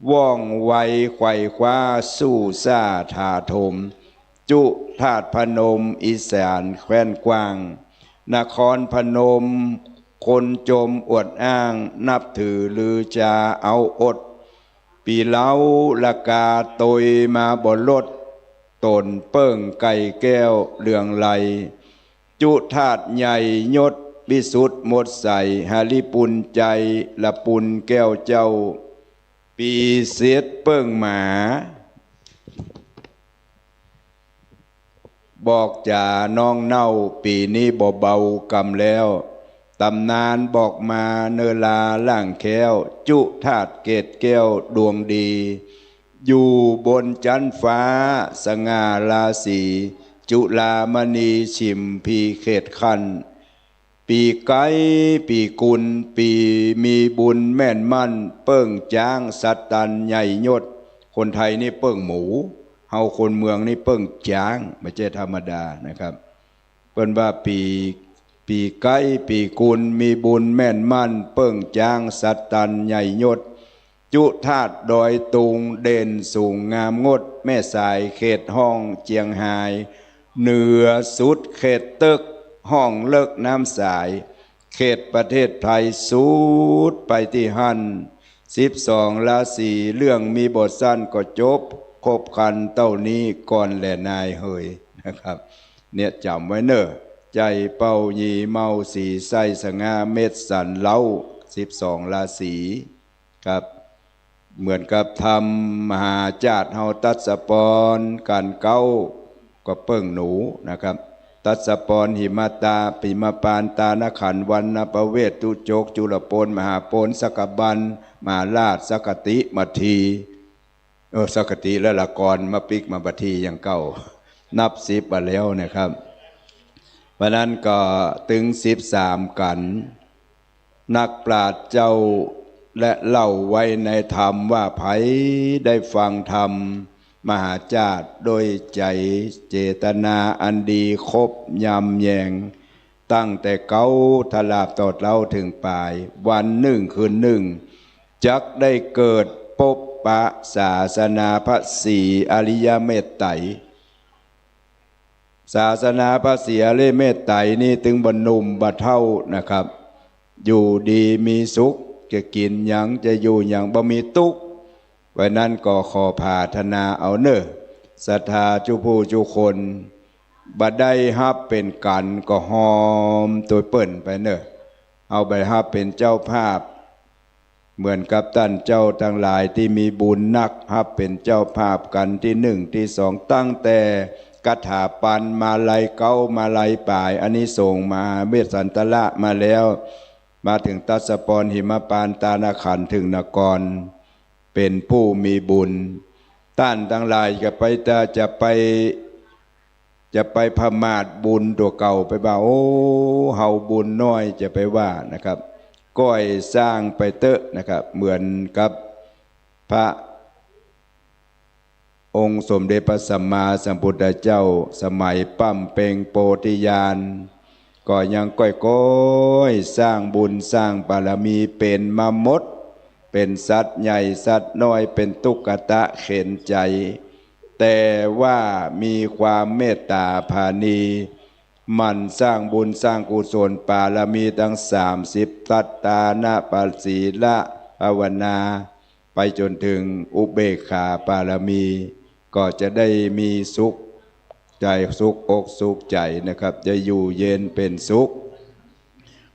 ว่องไวไขว่คว้าสู้ซ่าถาโถม จุธาตุพนมอีสานแคว้นกว้าง นครพนมคนจมอวดอ้าง นับถือลือจาเอาอด ปีเล้าละกาตวยมาบ่ลด ต๋นเปิ้งไก่แก้วเหลืองไหล จุธาตุใหญ่ยศวิสุทธิ์หมดใส หริปุญไจยละปุญแก้วเจ้า ปีเสดเปิ้งหมา บอกจ๋าน้องเน่า ปีนี้บ่เบากำแล้ว ต๋ำนานบอกมาเนอลาล่างแคล้ว จุธาตุเกตแก้วดวงดี อยู่บนจั๊นฟ้าสง่าราศี จุฬามณีฉิมพีเขตคั้น ปีไก๊ปีกุล ปีมีบุญแม่นมั่น เปิ้งจ๊างสัตตันใหญ่ยศ คนไทยนี่เปิ้งหมู เฮาคนเมืองนี่เปิ้งจ๊าง บ่ใจ้ธรรมดานะครับ เปิ้นว่าปี ปีไก๊ปีกุล มีบุญแม่นมั่น เปิ้งจ๊างสัตตันใหญ่ยศ จุธาตุดอยตุงเด่นสูงงามงด แม่สายเขตฮ้องเจียงฮาย เหนือสุดเขตเติ๊กฮ้องเลิกน้ำสาย เขตประเทศไทยสุดไปตี้หั้น สิบสองราศี เรื่องมีบ่สั้นก็จบ ครบครันเต้านี้ก่อนแลนายเหยนะครับ เนี่ยจ๋ำไว้เน่อ ใจ๋เป้าหยีเมาสีใส้สง่าเม็ดสันเล้า สิบสองราศี ครับ เหมือนกับธรรมมหาจาตุเฮา ตัสสะปอน ก๋านเก๊า ก็เปิ้งหนูนะครับ ตัสสะปอน หิมะตา หิมะปาน ตานะขัน วรรณะปะเวส ตุจก จุลโปน มหาโปน สักกะบัน มหาราช สักกะติ มัทธี เออ สักกะติ และละกร มาปิ๊กมาบัดทีอย่างเก่า นับสิบมาแล้วนะครับ เพราะนั้นก็ตึงสิบสามกั๋น นักปราชญ์เจ้าและเล่าไว้ในธรรมว่า ใผได้ฟังธรรมมหาจาตุโดยใจ๋เจตนาอันดี คบยำแยง ตั้งแต่เก๊าทราบตอดเล้าเถิงป๋าย วันนึ่งคืนนึ่ง จักได้เกิดปบปะศาสนาพระศรีอริยเมตไตร ศาสนาพระศรีอริยเมตไตรนี่ตึงบ่หนุ่มบ่เฒ่านะครับ อยู่ดีมีสุข จะกิ๋นหยังจะอยู่หยังบ่มีตุ๊กข์ เพราะนั้นก็ขอผาถนาเอาเน่อ ศรัทธาจุผู้จุคน บ่ได้ฮับเป๋นกั๋นก็ฮอมตวยเปิ้นไปเน่อ เอาไปฮับเป๋นเจ้าภาพ เหมือนกับต้านเจ้าตังหลายตี้มีบุญนัก ฮับเป๋นเจ้าภาพกั๋นตี้นึ่งตี้สอง ตั้งแต่กะถาปันมาลัยเก๊ามาลัยป๋าย อานิสงส์มหาเวสสันตระมาแล้ว มาเถิงตัสสะปอน หิมะปาน ตานะขัน เถิงนคร เป๋นผู้มีบุญ ต้านตังหลายจะไป จะไป จะไปผมาทบุญตั๋วเก่า ไปว่า โอ้ เฮาบุญน้อย จะไปว่านะครับ ก้อยสร้างไปเต๊อะนะครับ เหมือนกับพระองค์สมเด็จพระสัมมาสัมพุทธเจ้า สมัยบำเพ็งโพธิญาณ ก็ยังก้อยๆ สร้างบุญสร้างบารมีเป๋นมาหมด เป๋นสัตว์ใหญ่สัตว์น้อย เป๋นตุ๊กตะเข็ญใจ๋ แต่ว่ามีความเมตต๋าผาณี หมั่นสร้างบุญสร้างกุศลบารมีตังสามสิบ ตัตตานะปะศีละภาวนา ไปจ๋นเถิงอุเบกขาบารมี ก็จะได้มีสุข ใจสุขอกสุขใจ๋นะครับ จะอยู่เย็นเป๋นสุข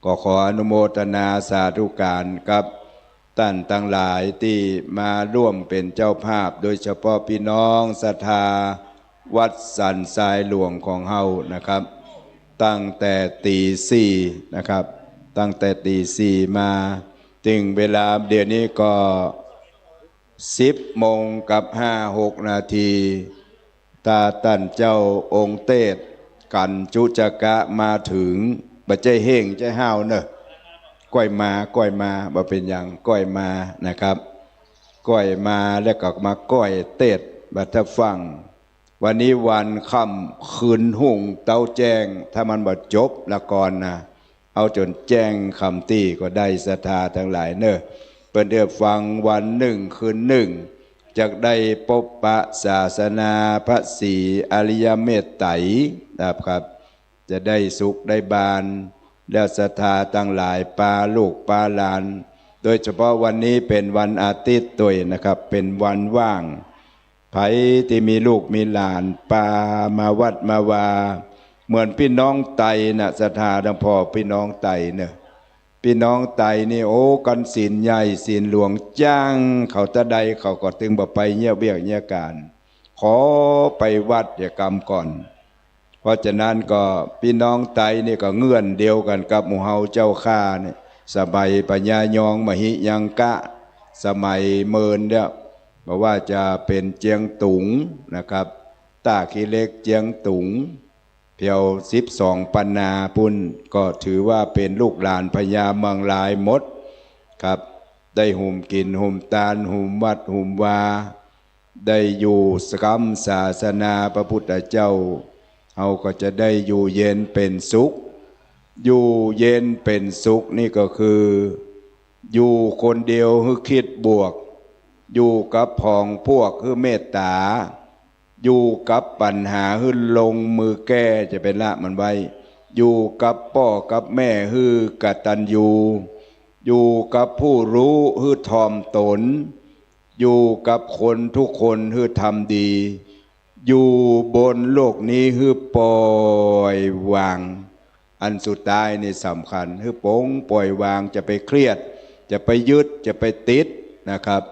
ก็ขออนุโมทนาสาธุการกับต้านตังหลายตี้มาร่วมเป๋นเจ้าภาพ โดยเฉพาะปี้น้องศรัทธาวัดสันทรายหลวงของเฮานะครับ ตั้งแต่ตี๋สี่นะครับ ตั้งแต่ตี๋สี่มา เถิงเวลาเดี๋ยวนี้ก็ สิบโมงกับห้าหกนาที ถ้าต้านเจ้าองค์เตสน์กั๋นจุจกะมาเถิง บ่ใจ้เฮ่งใจ้ห้าวเน่อ ก้อยมา ก้อยมา บ่เป๋นหยัง ก้อยมานะครับ ก้อยมาแล้วก็มาก้อยเตสน์บ่าถ้าฟั่ง วันนี้วันค่ำคืนฮุ่งเต๊าแจ้ง ถ้ามันบ่จบละก่อนนะ เอาจ๋นแจ้งค่ำตี้ก็ได้ศรัทธาตังหลายเน่อ เปิ้นได้ฟังวันนึ่งคืนนึ่ง จักได้ปบปะศาสนาพระศรีอริยเมตไตรนะครับ จะได้สุขได้บาน แล้วศรัทธาตังหลายปาลูกปาหลาน โดยเฉพาะวันนี้เป๋นวันอาทิตย์ตวยนะครับ เป๋นวันว่าง ใผตี้มีลูกมีหลานปามาวัดมาวา เหมือนปี้น้องไตน่ะ ศรัทธาตังพ่อปี้น้องไตเน่อ ปี้น้องไตนี่ โอ้ กั๋นศีลใหญ่ศีลหลวง จ้างเขาตะใดเขาก็ตึงบ่ไปเยียะเวียกเยียะก๋าน ขอไปวัดเยียะกำก่อน เพราะฉะนั้นก็ปี้น้องไตนี่ก็เงื่อนเดียวกั๋นกับหมู่เฮาเจ้าข้านี่ สมัยพญายองมหิยังกะ สมัยเมินเนี่ย บ่ว่าจะเป๋นเจียงตุงนะครับ ต้าขี้เหล็ก เจียงตุง แถวสิบสองปันนาปู้น ก็ถือว่าเป๋นลูกหลานพญาเมืองลายหมดครับ ได้หุมกิ๋นหุมตาน หุมวัดหุมวา ได้อยู่กำศาสนาพระพุทธเจ้า เฮาก็จะได้อยู่เย็นเป๋นสุข อยู่เย็นเป๋นสุขนี่ก็คือ อยู่คนเดียวหื้อคิดบวก อยู่กับผองพวกหื้อเมตต๋า อยู่กับปัญหาหื้อลงมือแก้ จะไปละมันไว้ อยู่กับป้อกับแม่หื้อกตัญญู อยู่กับผู้ฮู้หื้อถ่อมต๋น อยู่กับคนกู้คนหื้อทำดี อยู่บนโลกนี้หื้อป่อยวาง อันสุดท้ายนี่สำคัญ หื้อป๋งป่อยวาง จะไปเครียด จะไปยึด จะไปติดนะครับ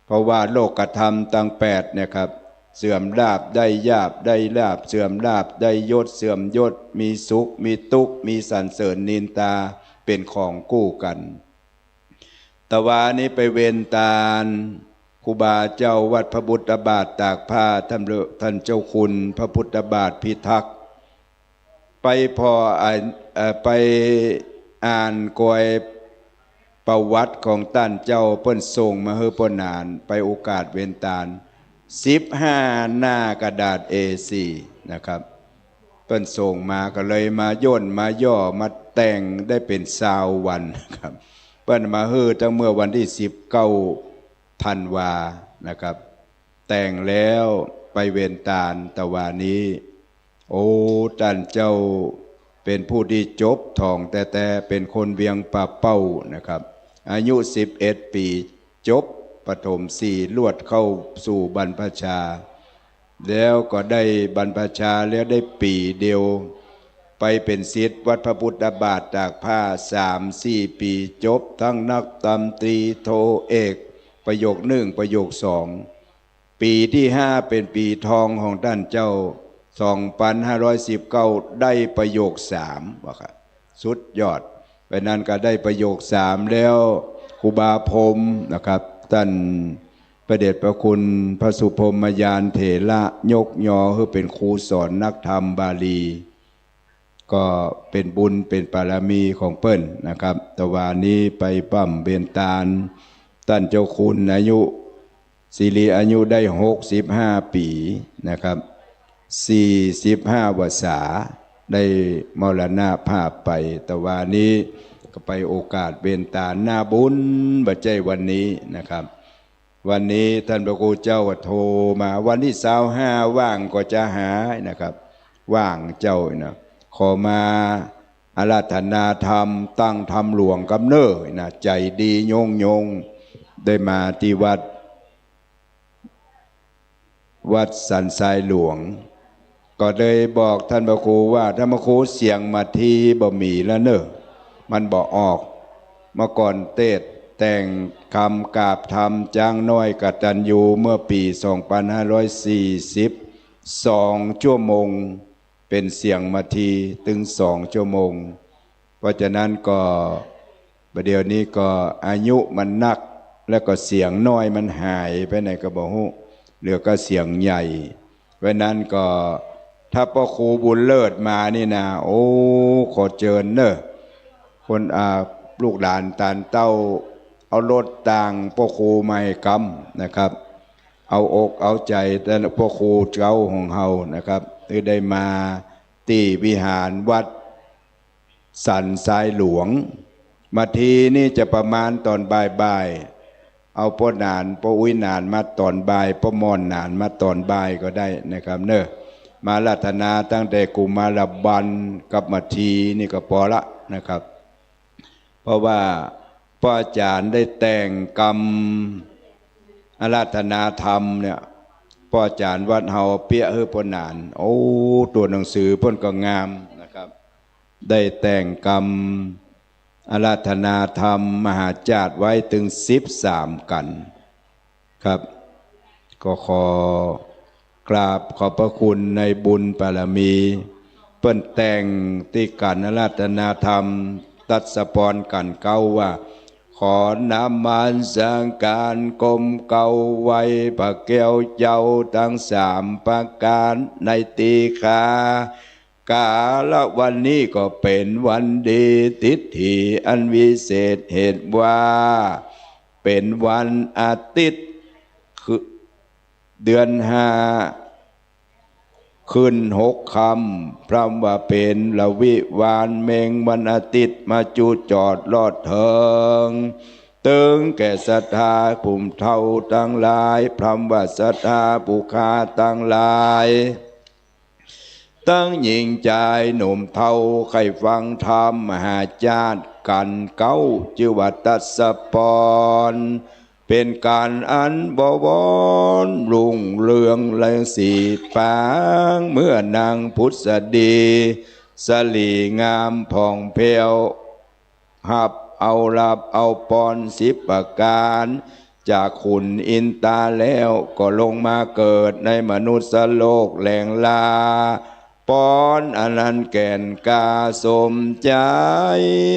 เพราะว่าโลกธรรมตังแปดเนี่ยครับ เสื่อมลาภได้ยาบได้ลาภ เสื่อมลาภได้ยศ เสื่อมยศ มีสุข มีตุ๊กข์ มีสรรเสริญนินตา เป๋นของกู้กั๋น ตะวานี้ไปเวนตาล ครูบาเจ้าวัดพระพุทธบาทตากผ้า ท่าน ท่านเจ้าคุณพระพุทธบาทพิทักษ์ ไปผ่ออ่าน เอ่อ ไปอ่านกอยประวัติของต้านเจ้า เปิ้นส่งมาหื้อป้อหนาน ไปโอกาสเวนตาล สิบห้าหน้ากระดาษ เอสี่ นะครับ เปิ้นส่งมาก็เลยมาย่นมาย่อมาแต่งได้เป๋นซาววันครับ เปิ้นมาหื้อตั้งเมื่อวันตี้สิบเก้าธันวานะครับ แต่งแล้วไปเวนตาลตะวานี้ โอ้ ต้านเจ้าเป๋นผู้ตี้จบถ่องแต๊ๆ เป๋นคนเวียงป่าเป้านะครับ อายุสิบเอ็ดปี๋ จบประถมสี่ ลวดเข้าสู่บรรพชา แล้วก็ได้บรรพชาแล้วได้ปี๋เดียว ไปเป๋นศิษย์วัดพระพุทธบาทตากผ้าสามสี่ปี๋ จบทั้งนักดนตรีโทเอก ประโยคนึ่ง ประโยคสอง ปี๋ตี้ห้าเป๋นปี๋ทองของต้านเจ้า สองปันห้าร้อยสิบเก้า ได้ประโยคสาม ว่าค่ะ สุดยอด ไปนั้นก็ได้ประโยคสามแล้ว ครูบาพรหมนะครับ ต้านพระเดชพระคุณพระสุพรหมยานเถระยกยอหื้อเป๋นครูสอนนักธรรมบาลี ก็เป๋นบุญเป๋นบารมีของเปิ้นนะครับ ตะวานี้ไปบำเพ็ญตาน ต้านเจ้าคุณอายุ สิริอายุได้หกสิบห้าปี๋นะครับ สี่สิบห้าวรรษา ได้มรณภาพไป ตะวานี้ก็ไปโอกาสเวนตาล หน้าบุญ บ่ใจ้วันนี้นะครับ วันนี้ต้านพระครูเจ้าก็โทรมา วันตี้ซาวห้าว่างก็จะหานะครับ ว่างเจ้านะ ขอมาอาราธนาธรรม ตั้งธรรมหลวงกำเนิดนะ ใจ๋ดียงยง ได้มาตี้วัด วัดสันทรายหลวง ก็เลยบอกต้านพระครูว่า ต้านพระครู เสียงมาทีบ่มีแล้วเน่อ มันบ่ออก เมื่อก่อนเตสน์แต่งกำกราบธรรมจ๊างน้อยกตัญญูเมื่อปี๋สองปันห้าร้อยสี่สิบ สองชั่วโมง เป๋นเสียงมาทีตึงสองชั่วโมง เพราะฉะนั้นก็ บ่าเดี่ยวนี้ก็อายุมันนัก แล้วก็เสียงน้อยมันหายไปไหนก็บ่ฮู้ เหลือก็เสียงใหญ่ เพราะนั้นก็ถ้าป้อครูบุญเลิศมานี่นะ โอ้ ขอเจิญเน่อ คน อ่า ลูกหลานตานเต้า เอารถตางป้อครูมาให้กำนะครับ เอาอกเอาใจ๋แต่ป้อครูเจ้าของเฮานะครับ หื้อได้มาตี้วิหารวัด สันทรายหลวง มาทีนี่จะประมาณต๋อนบ่ายๆ เอาป้อหนาน ป้ออุ๊ยหนานมาต๋อนบ่าย ป้อหม่อนหนานมาต๋อนบ่ายก็ได้นะครับเน่อ มาอาราธนาตั้งแต่กุมารบัลกับมาทีนี่ก็ปอละนะครับ เพราะว่าป้ออาจ๋ารย์ได้แต่งกำอาราธนาธรรมเนี่ย ป้ออาจ๋ารย์วัดเฮาเปียะหื้อป้อหนาน โอ้ ตั๋วหนังสือเปิ้นก็งามนะครับ ได้แต่งกำอาราธนาธรรมมหาจาตุไว้ตึงสิบสามกัณฑ์ครับ ก็ขอกราบขอบพระคุณในบุญบารมี เปิ้นแต่งตี้กัณฑ์อาราธนาธรรม ตัสสปอนกัณฑ์เก๊าว่า ขอนมัสก๋ารก้มเก๊าไหว้พระแก้วเจ้าตังสามประก๋ารในตี้ข้า กาละวันนี้ก็เป๋นวันดี ทิฏฐิอันวิเศษเหตุว่า เป๋นวันอาทิตย์ คือ เดือนห้า ขึ้นหกค่ำ พร่ำว่าเป๋นละวิวาห์เม็งวันอาทิตย์ มาจุจอดลอดเถิง ตึงแก่ศรัทธาผู้เฒ่าตังหลาย พร่ำว่าศรัทธาผู้ข้าตังหลาย ตังญิงจายหนุ่มเฒ่า ใค่ฟังธรรมมหาจาตุกัณฑ์เก๊า จื้อว่าตัสสปอน เป๋นกัณฑ์อันบวรรุ่งเรืองเรืองสีปาง เมื่อนางผุสดี สะหลีงามผ่องแผ้ว ฮับเอาลาภเอาปอนสิบประก๋าร จากขุนอินตาแล้ว ก็ลงมาเกิดในมนุษย์โลกแหลงลา ปอนอันนั้นแก่นกล้าสมใจ๋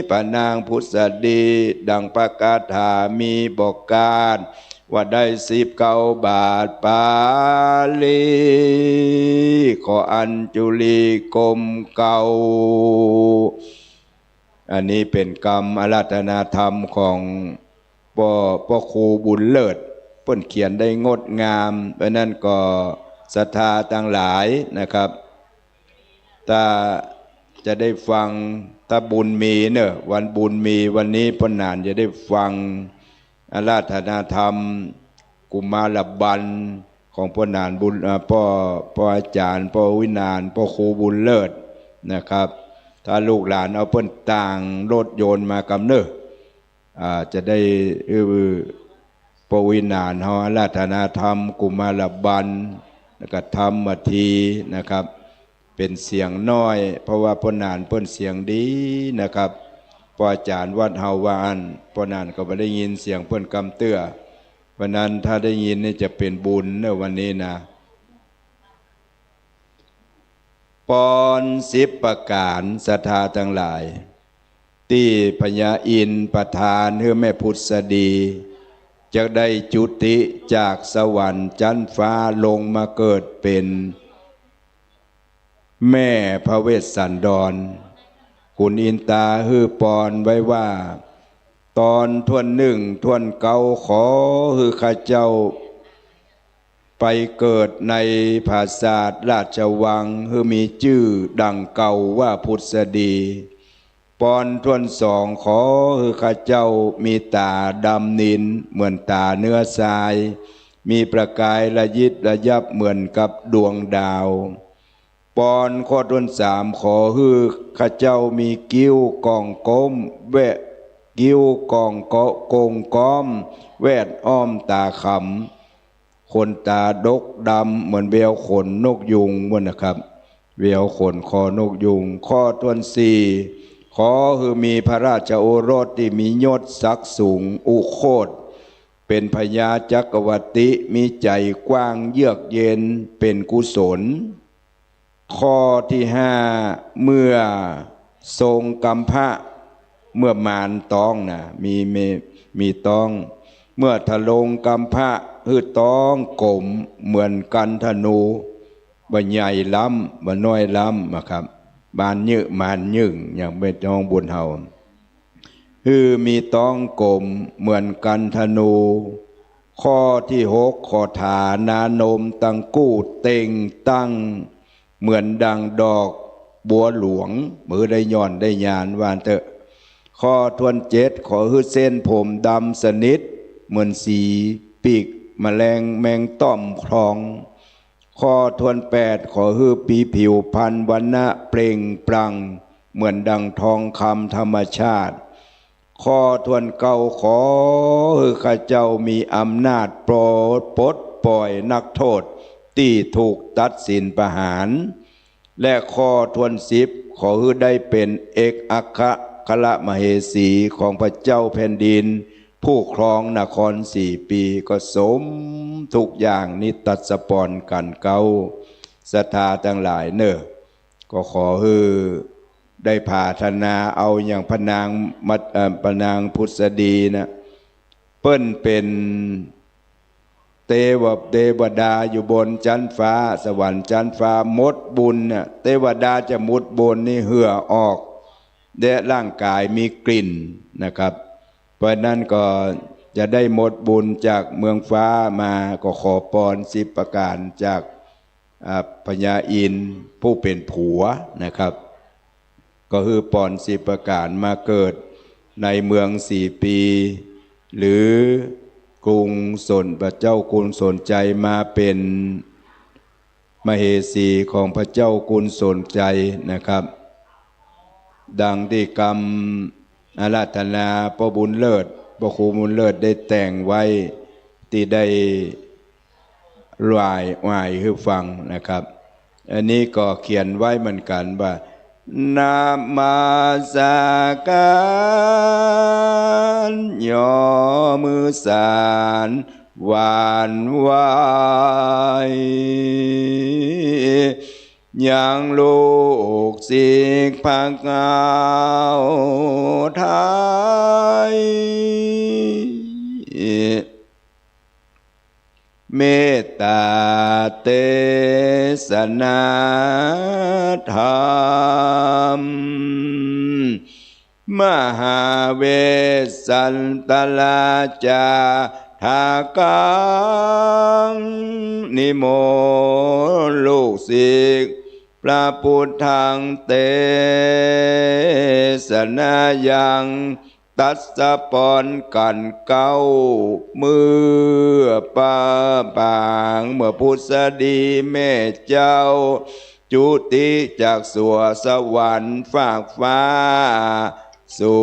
พระนางผุสดี ดังพระคาถามีบอกกาด ว่าได้สิบเก้าบาทปาลี ขออัญจุลีก้มเก๊า อันนี้เป๋นกำอาราธนาธรรมของป้อ ป้อครูบุญเลิศ เปิ้นเขียนได้งดงาม เพราะนั้นก็ศรัทธาตังหลายนะครับ ถ้าจะได้ฟัง ถ้าบุญมีเน่อ วันบุญมี วันนี้ป้อหนานจะได้ฟังอาราธนาธรรมกุมารบัลของป้อหนานบุญ อ่า ป้อ ป้ออาจ๋ารย์ ป้อวิหาร ป้อครูบุญเลิศนะครับ ถ้าลูกหลานเอาเปิ้นตางรถยนต์มากำเน่อ อ่า จะได้ เออ ป้อวิหารเฮาอาราธนาธรรมกุมารบัล แล้วก็ธรรมมาทีนะครับ เป๋นเสียงน้อย เพราะว่าป้อหนานเปิ้นเสียงดีนะครับ ป้ออาจ๋ารย์วัดเฮาว่าอั้น ป้อหนานก็บ่ได้ยินเสียงเปิ้นกำเตื้อ เพราะนั้นถ้าได้ยินนี่จะเป๋นบุญเน่อวันนี้นะ ปอนสิบประก๋าร ศรัทธาตังหลาย ตี้พญาอินทร์ประทานหื้อแม่ผุสดี จักได้จุติจากสวรรค์จั๊นฟ้าลงมาเกิดเป๋นแม่พระเวสสันดร ขุนอินตาหื้อปอนไว้ว่า ตอนถ้วนนึ่งถ้วนเก๊า ขอหื้อข้าเจ้า ไปเกิดในผาสาทราชวัง หื้อมีจื้อดั่งเก่าว่าผุสดี ปอนถ้วนสอง ขอหื้อข้าเจ้ามีต๋าดำนิลเหมือนต๋าเนื้อทราย มีประกายระยิบระยับเหมือนกับดวงดาว ปอนข้อถ้วนสาม ขอหื้อข้าเจ้ามีคิ้วก้องก้ม แวะ คิ้วก้องเกาะโก่งก้อม แวดอ้อมต๋าขำ ขนต๋าดกดำเหมือนแววขนนกยูงว่าอั้นนะครับ เวียวขนคอนกยูง ข้อถ้วนสี่ ขอหื้อมีพระราชโอรสตี้มียศศักดิ์สูง อุโคต เป๋นพญาจักรวรรดิ มีใจ๋กว้างเยือกเย็น เป๋นกุศล ข้อตี้ห้า เมื่อทรงกำพร้า เมื่อมานต๊องนะ มี มี มีต๊อง เมื่อทรงกำพร้า หื้อต๊องก๋มเหมือนกัณฑ์ธนู บ่ใหญ่ล้ำ บ่น้อยล้ำนะครับ บานเยิ่ง มานเยิ่ง อย่างแม่น้องบุญเฮา หื้อมีต๊องก๋มเหมือนกัณฑ์ธนู ข้อตี้หก ขอฐานานมตังกู้เต่งตั้ง เหมือนดังดอกบัวหลวง บ่หื้อได้หย่อนได้ยานว่าเต๊อะ ข้อถ้วนเจ็ด ขอหื้อเส้นผมดำสนิท เหมือนสีปีกแมลงแมงต้อมคลอง ข้อถ้วนแปด ขอหื้อมีผิวพรรณวรรณะเปล่งปลั่ง เหมือนดังทองคำธรรมชาติ ข้อถ้วนเก้า ขอหื้อข้าเจ้ามีอำนาจปลด ปลดปล่อยนักโทษตี้ถูกตัดสินประหาร และข้อถ้วนสิบ ขอหื้อได้เป๋นเอกอัครมเหสีของพระเจ้าแผ่นดิน ผู้ครองนครสี่ปี ก็สมทุกอย่างนี้ตัดสะปอนกั๋นเก๊า ศรัทธาตังหลายเน่อ ก็ขอหื้อได้ผาถนาเอาอย่างพระนางมัท เอ่อ พระนางผุสดีนะ เปิ้นเป๋นเตวะ เตวดาอยู่บนจั๊นฟ้า สวรรค์จั๊นฟ้า หมดบุญน่ะ เตวดาจะหมดบุญนี่เหื่อออก และร่างก๋ายมีกลิ่นนะครับ เพราะนั้นก็จะได้หมดบุญจากเมืองฟ้ามา ก็ขอปอนสิบประก๋านจาก อ่า พญาอินทร์ผู้เป๋นผัวนะครับ ก็หื้อปอนสิบประก๋านมาเกิดในเมืองสี่ปี หรือกรุงสน พระเจ้ากุนสนชัยมาเป๋นมเหสีของพระเจ้ากุนสนชัยนะครับ ดังตี้กำอาราธนาพ่อบุญเลิศ พระครูบุญเลิศได้แต่งไว้ ตี้ได้ หว่าย หว่ายหื้อฟังนะครับ อันนี้ก็เขียนไว้เหมือนกั๋นว่า นมัสก๋าน ยอมือสาน หว่านไหว้ ยังลูกศิษย์พระเก๊าไทย เมตตาเตสนาธรรม มหาเวสสันตราจาทากัง นิมนต์ลูกศิษย์พระพุทธัง เตสนายัง ตัดสะปอนกั๋นเก๊า เมื่อปะปาง เมื่อผุสดีแม่เจ้า จุติจากสั่วสวรรค์ฟากฟ้า สู่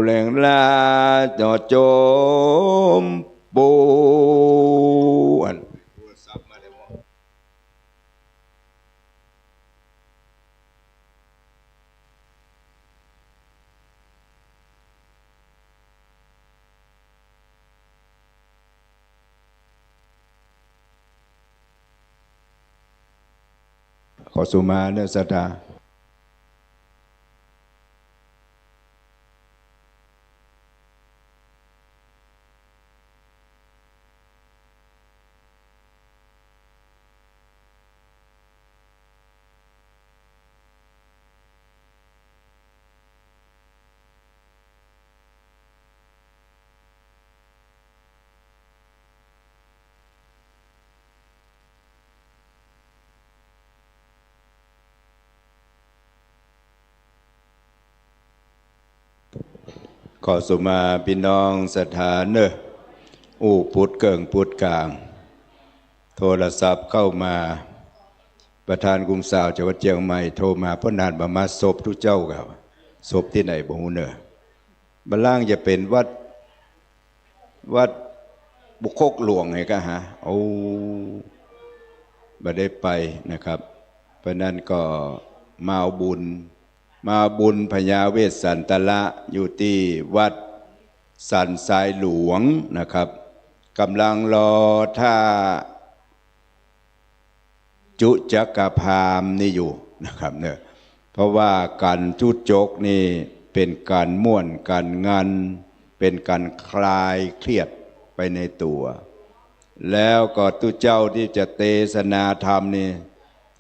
แหล่งลาจอดจมปูน ขอสุมาเน่อศรัทธา ขอสุมาพี่น้องศรัทธาเน่อ อู้ปุดเกิ่งปุดก๋าง โทรศัพท์เข้ามา ประธานกลุ่มสาวจังหวัดเจียงใหม่โทรมา ป้อหนานบ่มาศพตุ๊เจ้าก่า ศพตี้ไหนบ่ฮู้เน่อ บ่าล่างจะเป๋นวัด วัดบุคคกหลวงไงกะฮะ โอ้ บ่ได้ไปนะครับ ราะนั้นก็มาเอาบุญ มาเอาบุญพญาเวสสันตระอยู่ตี้วัดสันทรายหลวงนะครับ ก่ำลังรอถ้า จุจกพราหมณ์นี่อยู่นะครับเนาะ เพราะว่าก๋านจุจกนี่เป๋นก๋านม่วนก๋านงัน เป๋นก๋านคลายเครียดไปในตั๋ว แล้วก็ตุ๊เจ้าตี้จะเตสนาธรรมนี่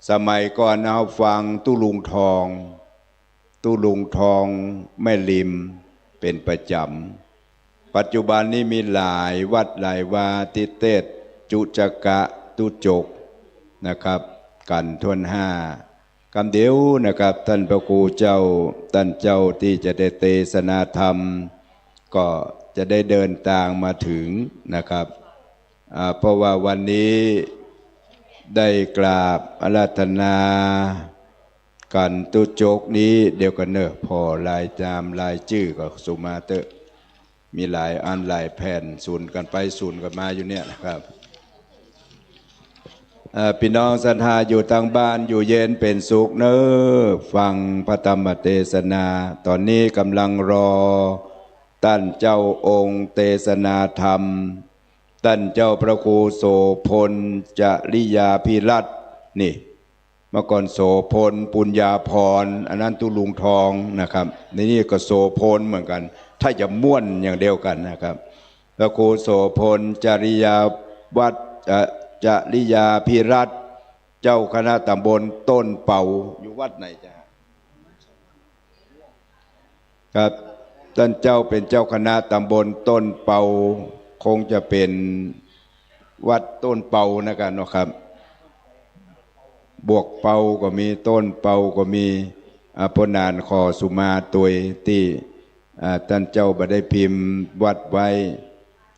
สมัยก่อนเฮาฟังตุ๊ลุงทอง ตุ๊ลุงทองแม่ริมเป๋นประจ๋ำ ปัจจุบันนี้มีหลายวัดหลายวาตี้เตสน์จุจกะตุ๊จกนะครับ กั๋นถ้วนห้า กำเดียวนะครับ ต้านพระครูเจ้า ต้านเจ้าตี้จะได้เตสนาธรรม ก็จะได้เดินตางมาเถิงนะครับ อ่า เพราะว่าวันนี้ได้กราบอาราธนา กั๋นตุ๊จกนี้เดียวกั๋นเนาะ ผ่อรายนามรายจื้อก็สุมาเต๊อะ มีหลายอันหลายแผ่น สูนกั๋นไปสูนกั๋นมาอยู่เนี่ยนะครับ เอ่อ ปี้น้องศรัทธาอยู่ตางบ้านอยู่เย็นเป๋นสุขเนาะ ฟังพระธรรมเตสนา ต๋อนนี้ก่ำลังรอต้านเจ้าองค์เตสนาธรรม ต้านเจ้าพระครูโสภณ จริยาภิรัตน์ นี่ เมื่อก่อนโสภณ ปุญญาภรณ์ อันนั้นตุ๊ลุงทองนะครับ ในนี่ก็โสภณเหมือนกั๋น ถ้าจะม่วนอย่างเดียวกั๋นนะครับ พระครูโสภณ จริยาวัฒน์ เอ่อ จริยาภิรัตน์ เจ้าคณะตำบลต้นเปา อยู่วัดไหนจ๊ะ ครับ ต้านเจ้าเป๋นเจ้าคณะตำบลต้นเปา คงจะเป๋นวัดต้นเปานะกั๋นเนาะครับ บวกเปาก็มี ต้นเปาก็มี อ่า ป้อหนานขอสุมาตวยตี้ อ่า ต้านเจ้าบ่ได้พิมพ์วัดไว้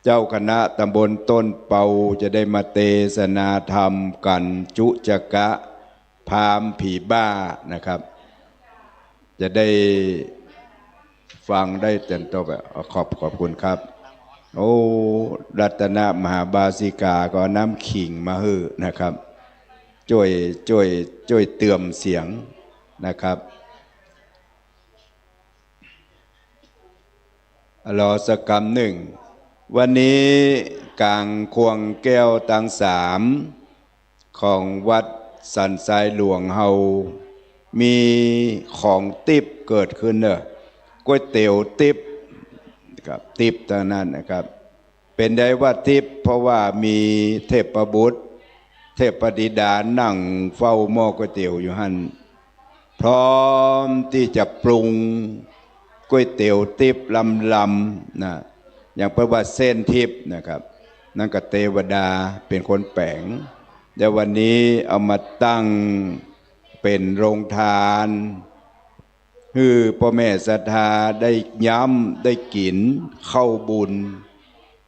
เจ้าคณะตำบลต้นเปาจะได้มาเตสนาธรรมกั๋นจุจกะ พราหมณ์ผีบ้านะครับ จะได้ฟังได้เต็มตัวแบบ ขอบ ขอบคุณครับ โอ้ รัตนมหาบาสิกาก็เอาน้ำขิงมาหื้อนะครับ จ้วย จ้วย จ้วยเติมเสียงนะครับ รอสักกำนึ่ง วันนี้ก๋างข่วงแก้วตังสาม ของวัดสันทรายหลวงเฮา มีของติ๊บเกิดขึ้นเนาะ ก๋วยเตี๋ยวติ๊บ ครับ ติ๊บตังนั้นนะครับ เป๋นใดว่าติ๊บ เพราะว่ามีเทพบุตร เทพธิดานั่งเฝ้าหม้อก๋วยเตี๋ยวอยู่หั้น พร้อมตี้จะปรุงก๋วยเตี๋ยวติ๊บลำๆ นะ อย่างเปิ้นว่าเส้นทิพย์นะครับ นั้นก็เตวดาเป๋นคนแป๋ง แล้ววันนี้เอามาตั้งเป๋นโรงทาน หื้อป้อแม่ศรัทธาได้ย้ำได้กิ๋นข้าวบุญ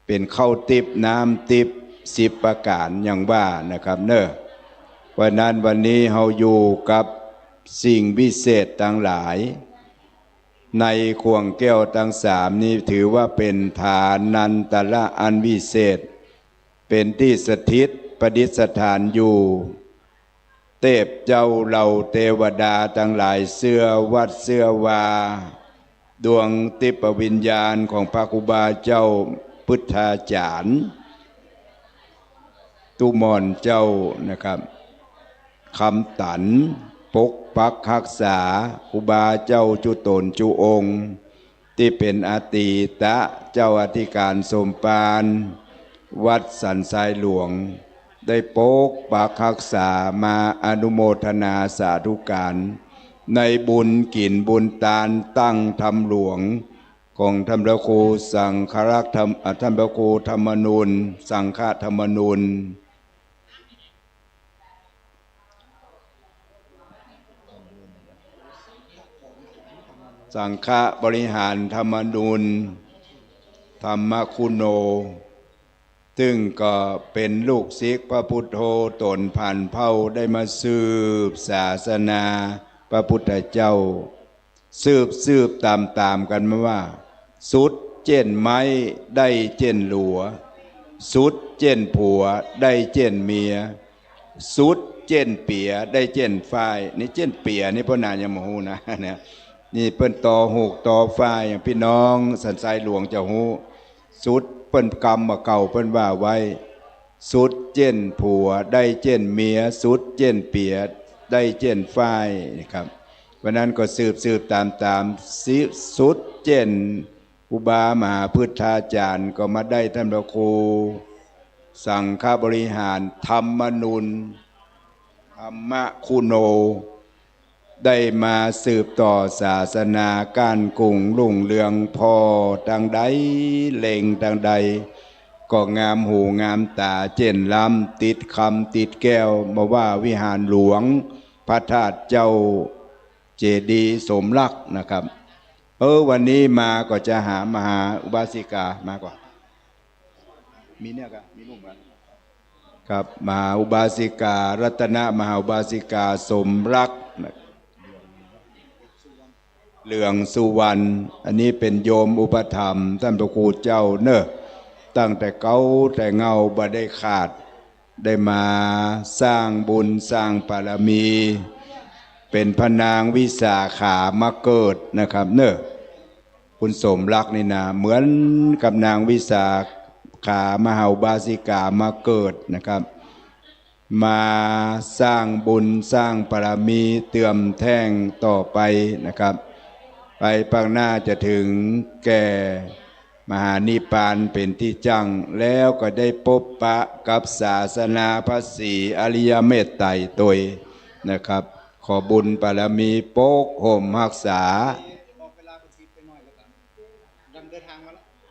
เป๋นข้าวติ๊บน้ำติ๊บสิบประก๋านอย่างว่านะครับเนาะ เพราะนั้นวันนี้เฮาอยู่กับสิ่งวิเศษตังหลาย ในข่วงแก้วตังสามนี้ถือว่าเป๋นฐานันตระอันวิเศษ เป๋นตี้สถิตประดิษฐานอยู่ เตพเจ้าเหล่าเตวดาตังหลายเจื้อวัตรเจื้อวา ดวงติ๊บวิญญาณของพระครูบาเจ้าพุทธาจ๋ารย์ ตุ๊หม่อนเจ้านะครับ คำตัน ปกปักฮักษาครูบาเจ้าจุ๊ต๋นจุ๊องค์ ตี้เป๋นอดีตเจ้าอธิการสมภารวัดสันทรายหลวง ได้ปกปักฮักษามา อนุโมทนาสาธุการ ในบุญกิ๋นบุญตานตั้งธรรมหลวง ของท่านพระครูสังฆรักษ์ธรรม อ่า ท่านพระครูธรรมนูญ สังฆธรรมนูญ สังฆบริหารธรรมนูญ ธรรมคุโน ซึ่งก็เป๋นลูกศิษย์พระพุทโธต๋นผ่านเผ่า ได้มาสืบศาสนาพระพุทธเจ้า สืบ สืบต๋ามๆ กั๋นมาว่า สุดเจ้นไม้ได้เจ้นหลัว สุดเจ้นผัวได้เจ้นเมีย สุด เจ้นเปียได้เจ้นฝ้าย นี่เจ้นเปียนี่ป้อหน้ายังบ่ฮู้นะ เนี่ย นี่เปิ้นตอหูกตอฝ้าย อย่างปี้น้องสันทรายหลวงจะฮู้ สุดเปิ้นกำบ่าเก่าเปิ้นว่าไว้ สุดเจ้นผัวได้เจ้นเมีย สุดเจ้นเปียได้เจ้นฝ้ายนะครับ เพราะนั้นก็สืบๆ ต๋ามๆ สิ สุดเจ้นครูบามหาพุทธาจ๋ารย์ก็มาได้ต้านพระครูสังฆบริหารธรรมนุน ธรรมคุโน ได้มาสืบต่อศาสนาก้านกุ่งรุ่งเรือง ผ่อตางใด เล็งตางใด ก็งามหูงามต๋า เจ้นล้ำ ติดคำติดแก้ว บ่ว่าวิหารหลวง พระธาตุเจ้า เจดีย์สมรักนะครับ เออ วันนี้มาก็จะหามาหาอุบาสิกา มาก่อน มีเนี่ยครับ มีรูปครับ ครับ มหาอุบาสิกา รัตนมหาอุบาสิกาสมรัก เหลืองสุวรรณ อันนี้เป๋นโยมอุปถัมภ์ต้านพระครูเจ้าเน่อ ตั้งแต่เก๊าแต่เง้าบ่ได้ขาด ได้มาสร้างบุญสร้างบารมี เป๋นพระนางวิสาขามาเกิดนะครับเน่อ คุณสมรักนี่นะ เหมือนกับนางวิสาขามหาอุบาสิกามาเกิดนะครับ มาสร้างบุญสร้างบารมีเตื้อมแท่งต่อไปนะครับ ไปปางหน้าจะเถิงแก่มหานิพพานเป๋นตี้จั้ง แล้วก็ได้ปบปะกับศาสนาพระศรีอริยเมตไตรโตยนะครับ ขอบุญบารมีปกห่มฮักษา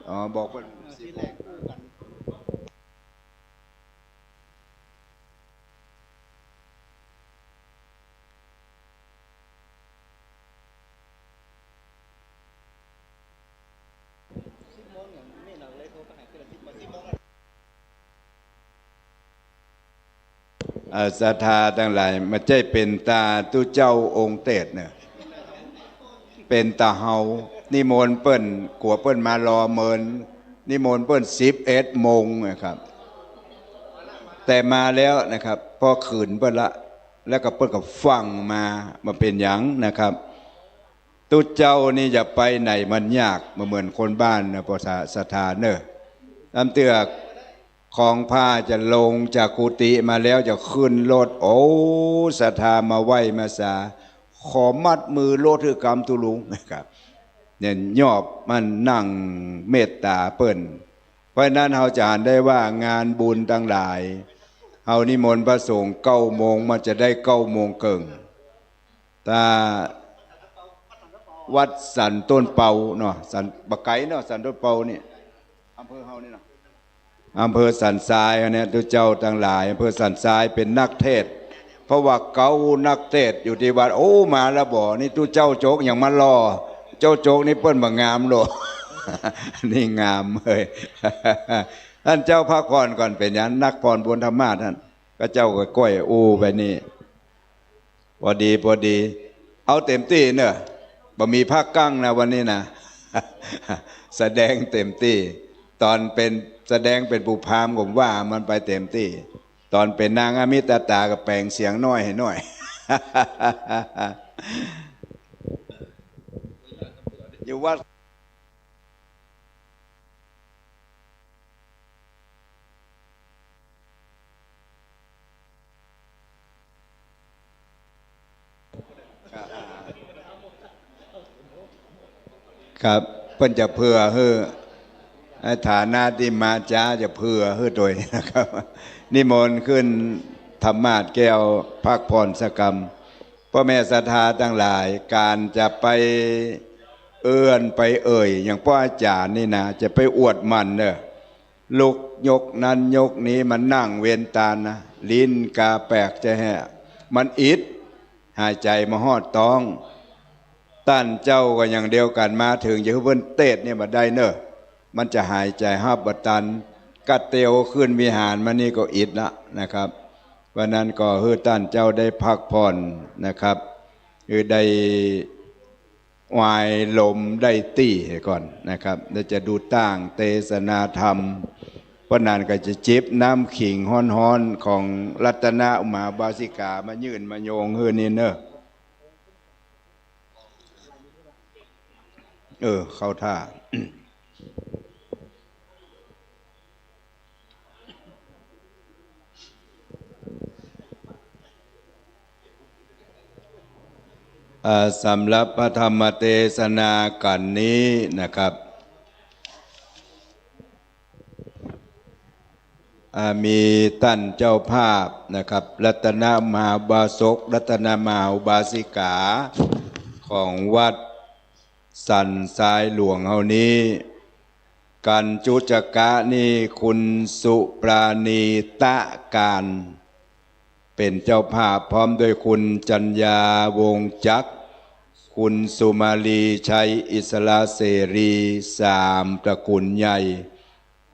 อ๋อ บอกเปิ้น เอ่อ ศรัทธาตังหลาย บ่ใจ้เป๋นต๋าตุ๊เจ้าองค์เตสน์เน่อ เป๋นต๋าเฮา นิมนต์เปิ้น กั๋วเปิ้นมารอเมิน นิมนต์เปิ้นสิบเอ็ดโมงนะครับ แต่มาแล้วนะครับ พอคืนเปิ้นละ แล้วก็เปิ้นก็ฟั่งมา บ่เป๋นหยังนะครับ ตุ๊เจ้านี่จะไปไหนมันยาก บ่เหมือนคนบ้านนะ ปอศรัทธาเน่อ ลำเตื้อของผ้าจะลงจากกุฏิมาแล้วจะขึ้นรถ โอ้ ศรัทธามาไหว้มาสา ขอมัดมือรถหื้อกำตุ๊ลุงนะครับ เนี่ย ยอบมันนั่งเมตต๋าเปิ้น เพราะฉะนั้นเฮาจะหันได้ว่างานบุญตังหลาย เฮานิมนต์พระสงฆ์เก้าโมง มันจะได้เก้าโมงเกิ่ง ถ้าวัดสันต้นเปาเนาะ สัน บ่ไก๋เนาะ สันต้นเปานี่ อำเภอเฮานี่เนาะ อำเภอสันทรายเนี่ย ตุ๊เจ้าตังหลาย อำเภอสันทรายเป๋นนักเทศน์ เพราะว่าเก๊านักเทศน์อยู่ตี้วัด โอ้ มาแล้วบ่ นี่ตุ๊เจ้าโจ๊กยังมารอ เจ้าโจ๊กนี่เปิ้นบ่งามโล นี่งามเว้ย ต้านเจ้าพักผ่อนก่อน เป๋นหยัง นักผ่อนบุญธรรมาสน์หั้น ก็เจ้าก็ก้อยอู้ไปนี่ พอดี พอดี เอาเต็มตี้เน่อ บ่มีพักกั้งนะวันนี้นะ แสดงเต็มตี้ ต๋อนเป๋น แสดงเป๋นปู่พราหมณ์ก็ว่ามันไปเต็มตี้ ต๋อนเป๋นนางอมิตตาก็แป๋งเสียงน้อยหื้อหน่อย อยู่วัด ครับ เปิ้นจะเผื่อหื้อ ในฐานะตี้มาจ๊าจะเผื่อหื้อตวยนะครับ นิมนต์ขึ้นธรรมาสน์แก้วพักผ่อนสักกำ ป้อแม่ศรัทธาตังหลาย ก๋านจะไปเอื้อนไปเอ่ย อย่างป้ออาจ๋ารย์นี่นะ จะไปอวดหมั่นเน่อ ลุกยกนั้นยกนี้ มานั่งเวนตาลนะ ลิ้นก๋าแปลกจะแหะ มันอิด หายใจ๋บ่ฮอดต๊อง ต้านเจ้าก็อย่างเดียวกั๋น มาเถิงจะหื้อเปิ้นเตสน์เนี่ยบ่ได้เน่อ มันจะหายใจ๋ฮับบ่ตัน กะเตียวขึ้นวิหารมานี่ก็อิดละนะครับ เพราะนั้นก็หื้อต้านเจ้าได้พักผ่อนนะครับ หื้อได้ วายลมได้ตี้หื้อก่อนนะครับ แล้วจะดูต้างเตสนาธรรม เพราะนั้นก็จะจิบน้ำขิงฮ้อนๆ ของรัตนมหาอุบาสิกามายื่นมาโยงหื้อนี่เน่อ เออ เข้าท่า เอ่อ สำหรับพระธรรมเทศนากัณฑ์นี้นะครับ อ่า มีต้านเจ้าภาพนะครับ รัตนมหาอุบาสก รัตนมหาอุบาสิกา ของวัดสันทรายหลวงเฮานี้ กัญจุจกะนี่ คุณสุปราณี ตะการ เป๋นเจ้าภาพ พร้อมด้วยคุณจัญญา วงศ์จักร คุณสุมาลี ชัยอิสระเสรี สามตระกูลใหญ่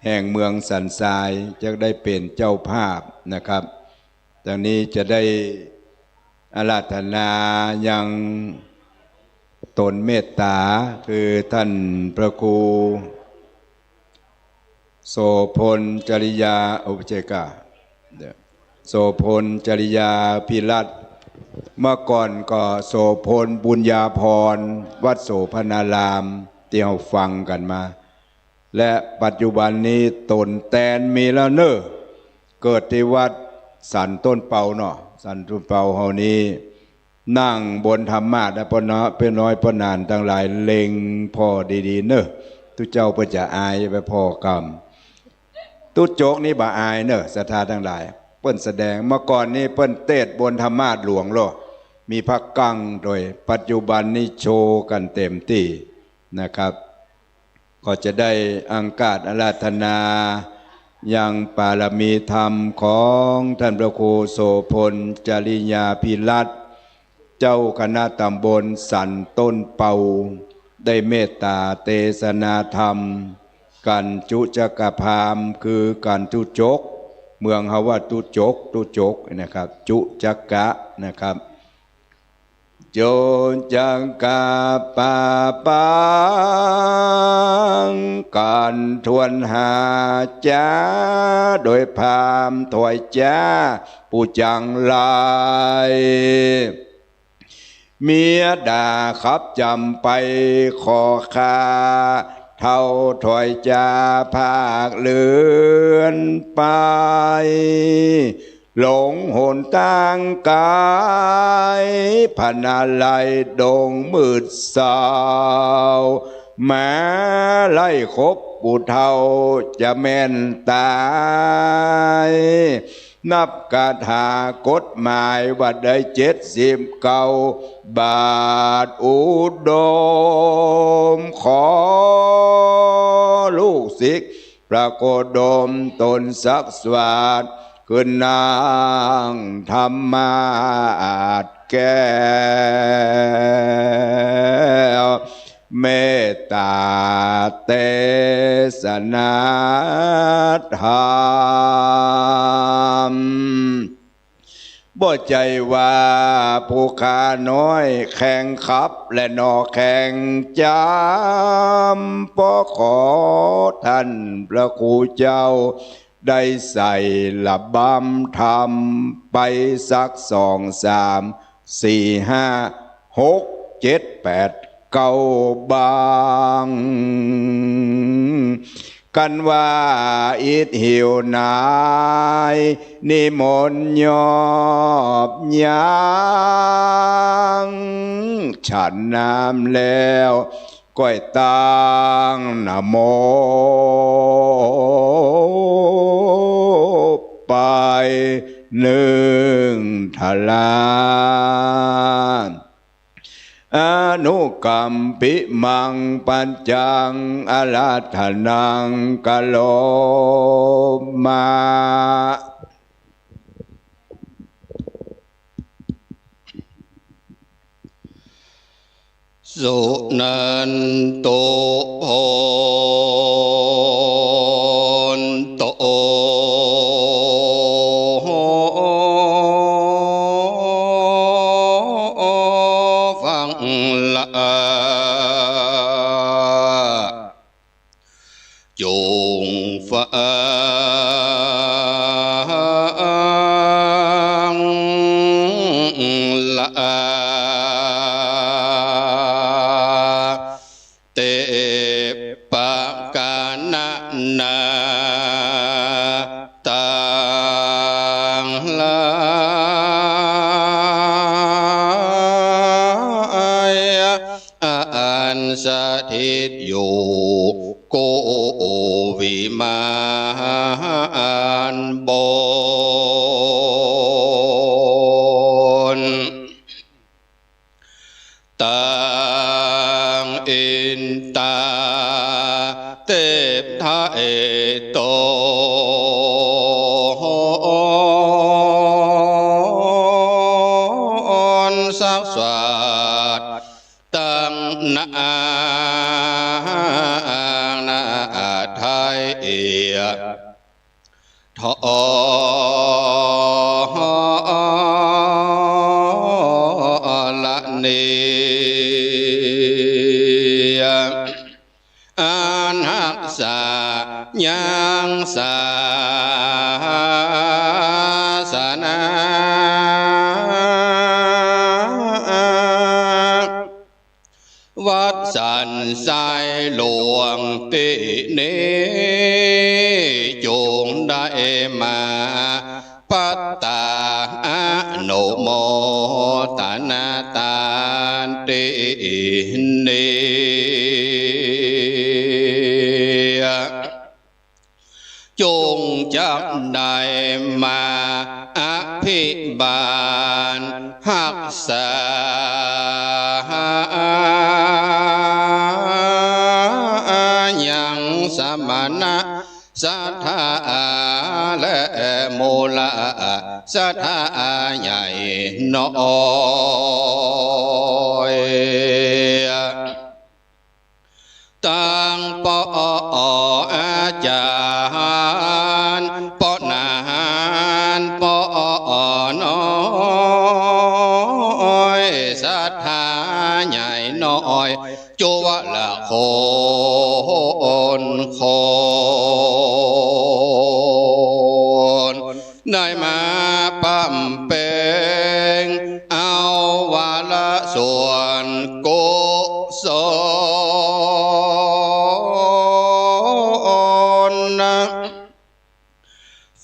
แห่งเมืองสันทราย จะได้เป๋นเจ้าภาพนะครับ ดังนี้จะได้อาราธนายังตนเมตต๋า คือต้านพระครูโสภณจริยา โอ บ่ใจ้ก่า โสภณจริยาภิรัตน์ เมื่อก่อนก็โสภณบุญญาภรณ์ วัดโสภณาราม ตี้เฮาฟังกั๋นมา และปัจจุบันนี้ตนแตนมีแล้วเน่อ เกิดตี้วัดสันต้นเปาเนาะ สันต้นเปาเฮานี้ นั่งบนธรรมาสน์นะ ป้อน้อย ป้อน้อย ป้อหนานตังหลาย เล็งผ่อดีๆ เน่อ ตุ๊เจ้าเปิ้นจะอายไปผ่อกำ ตุ๊จกนี่บ่อายเน่อ ศรัทธาตังหลาย เปิ้นแสดง เมื่อก่อนนี้เปิ้นเตสน์บนธรรมาสน์หลวงโลด มีพระกั้งโตย ปัจจุบันนี้โชว์กั๋นเต๋มตี้นะครับ ก็จะได้อังคาสอาราธนา ยังปารมีธรรมของต้านพระครูโสภณจริยาภิรัตน์ เจ้าคณะต๋ำบลสันต้นเปา ได้เมตต๋าเตสนาธรรม กัญจุจกพราหมณ์ คือกัญจุจก เมืองเฮาว่าตุ๊จก ตุ๊จกนะครับ จุจกะนะครับ จุจกะปาปัง กั๋นทวนหาจ๊า โดยพราหมณ์ถอยจ๊า ผู้จังไร เมียด่าขับจ๋ำไป ขอข้าเฒ่าถอยจ๊า ภาคเลือนไป หลงหนตางก๋าย ผะนาลัยดงมืดเศร้า แม้ไล่คบผู้เฒ่าจะแม่นต๋าย นับคาถากฎหมายว่าได้เจ็ดสิบเก้า บาทอุดม ขอลูกศิษย์ พระโคดมต๋นสักสวาท ขึ้นนั่งธรรมาสน์แก้ว เมตต๋าเตสนาธรรม บ่ใจ้ว่าผู้ข้าน้อยแข็งขับ และหน่อแข็งจ๋ำ ปอขอต้านพระครูเจ้า ได้ใส่ระบำธรรมไปสักสอง สาม สี่ ห้า หก เจ็ด แปด เก้า บาง กันว่าอิดหิวนาย นิมนต์ยอบยัง ฉันน้ำแล้ว ก้อยตั้งนะโม ไปนึ่งทลา อนุกัมปิมังปัญจัง อาราธนัง กะโรมะ สุนันโต โพนโต ฟังละ จงฟั ถิตอยู่ กุวิมานบน ตังอินตาเทพไทยตน สักษาตังนานาไทย ทรณี อันฮักษายังศาสนา วัดสันทรายหลวงตี้นี้ จงได้มาปัตตาอนุโมทนาตานตี้นี้ จงจักได้มาอภิบาลฮักษา ยังสมณะศรัทธาและมูลศรัทธาใหญ่น้อย ตังป้ออาจารย์ ป้อนานป้อน้อย ศรัทธาใหญ่น้อย จุวละคนคน ได้มาบำเพ็ญเอาวาระส่วนกุศล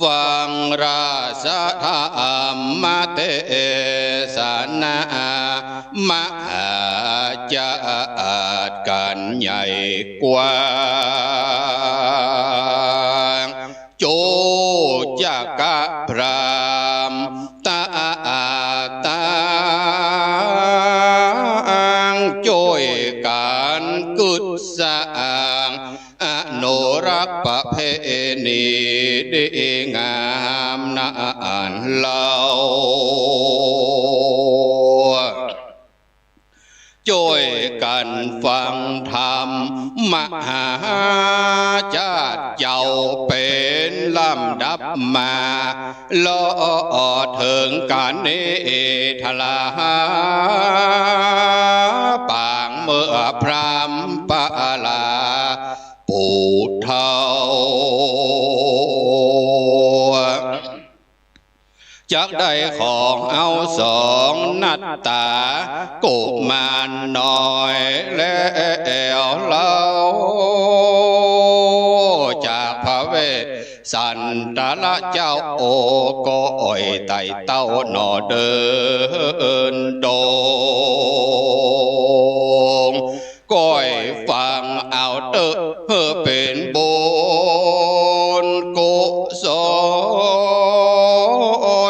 ฟังราชธรรมเทศนามหาชาติกันใหญ่กว้าง จุจักรพราหมณ์ต่างๆ จ้วยกั๋นกึ๊ดสร้างอนุรักษ์ประเพณีดีงามนั้นเล่า จ้วยกั๋นฟังธรรมมหาชาติเจ้าเป๋นลำดับมา เลาะเถิงกั๋นนิทรา ปางเมื่อพราหมณ์ปราปุถเถา จักได้ของเอาสองหน้าต๋า กุมารน้อยแล้วเล่า จากพระเวสสันตระเจ้า โอ้ ก้อยไต่เต้าหน่อเดินดง ก้อยฟังเอาเต๊อะ เป๋นบุญกุศ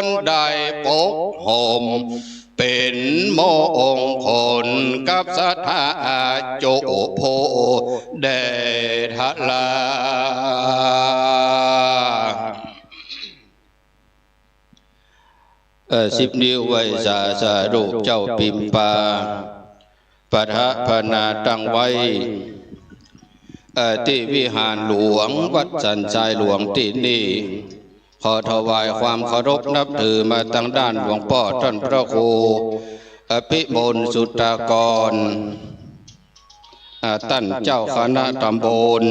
ล ได้ปกห่มเป๋นมงคลกับศรัทธาจุผู้แด่ทรา เอ่อ สิบนิ้วไหว้สา สารูปเจ้าปิมปา ประทับประณาตั้งไว้ เอ่อ ตี้วิหารหลวงวัดสันทรายหลวงตี้นี่ ขอถวายความเคารพนับถือมาตางด้านหลวงป้อต้านพระครูอภิมลสุตตากร อ่า ต้านเจ้าคณะตำบล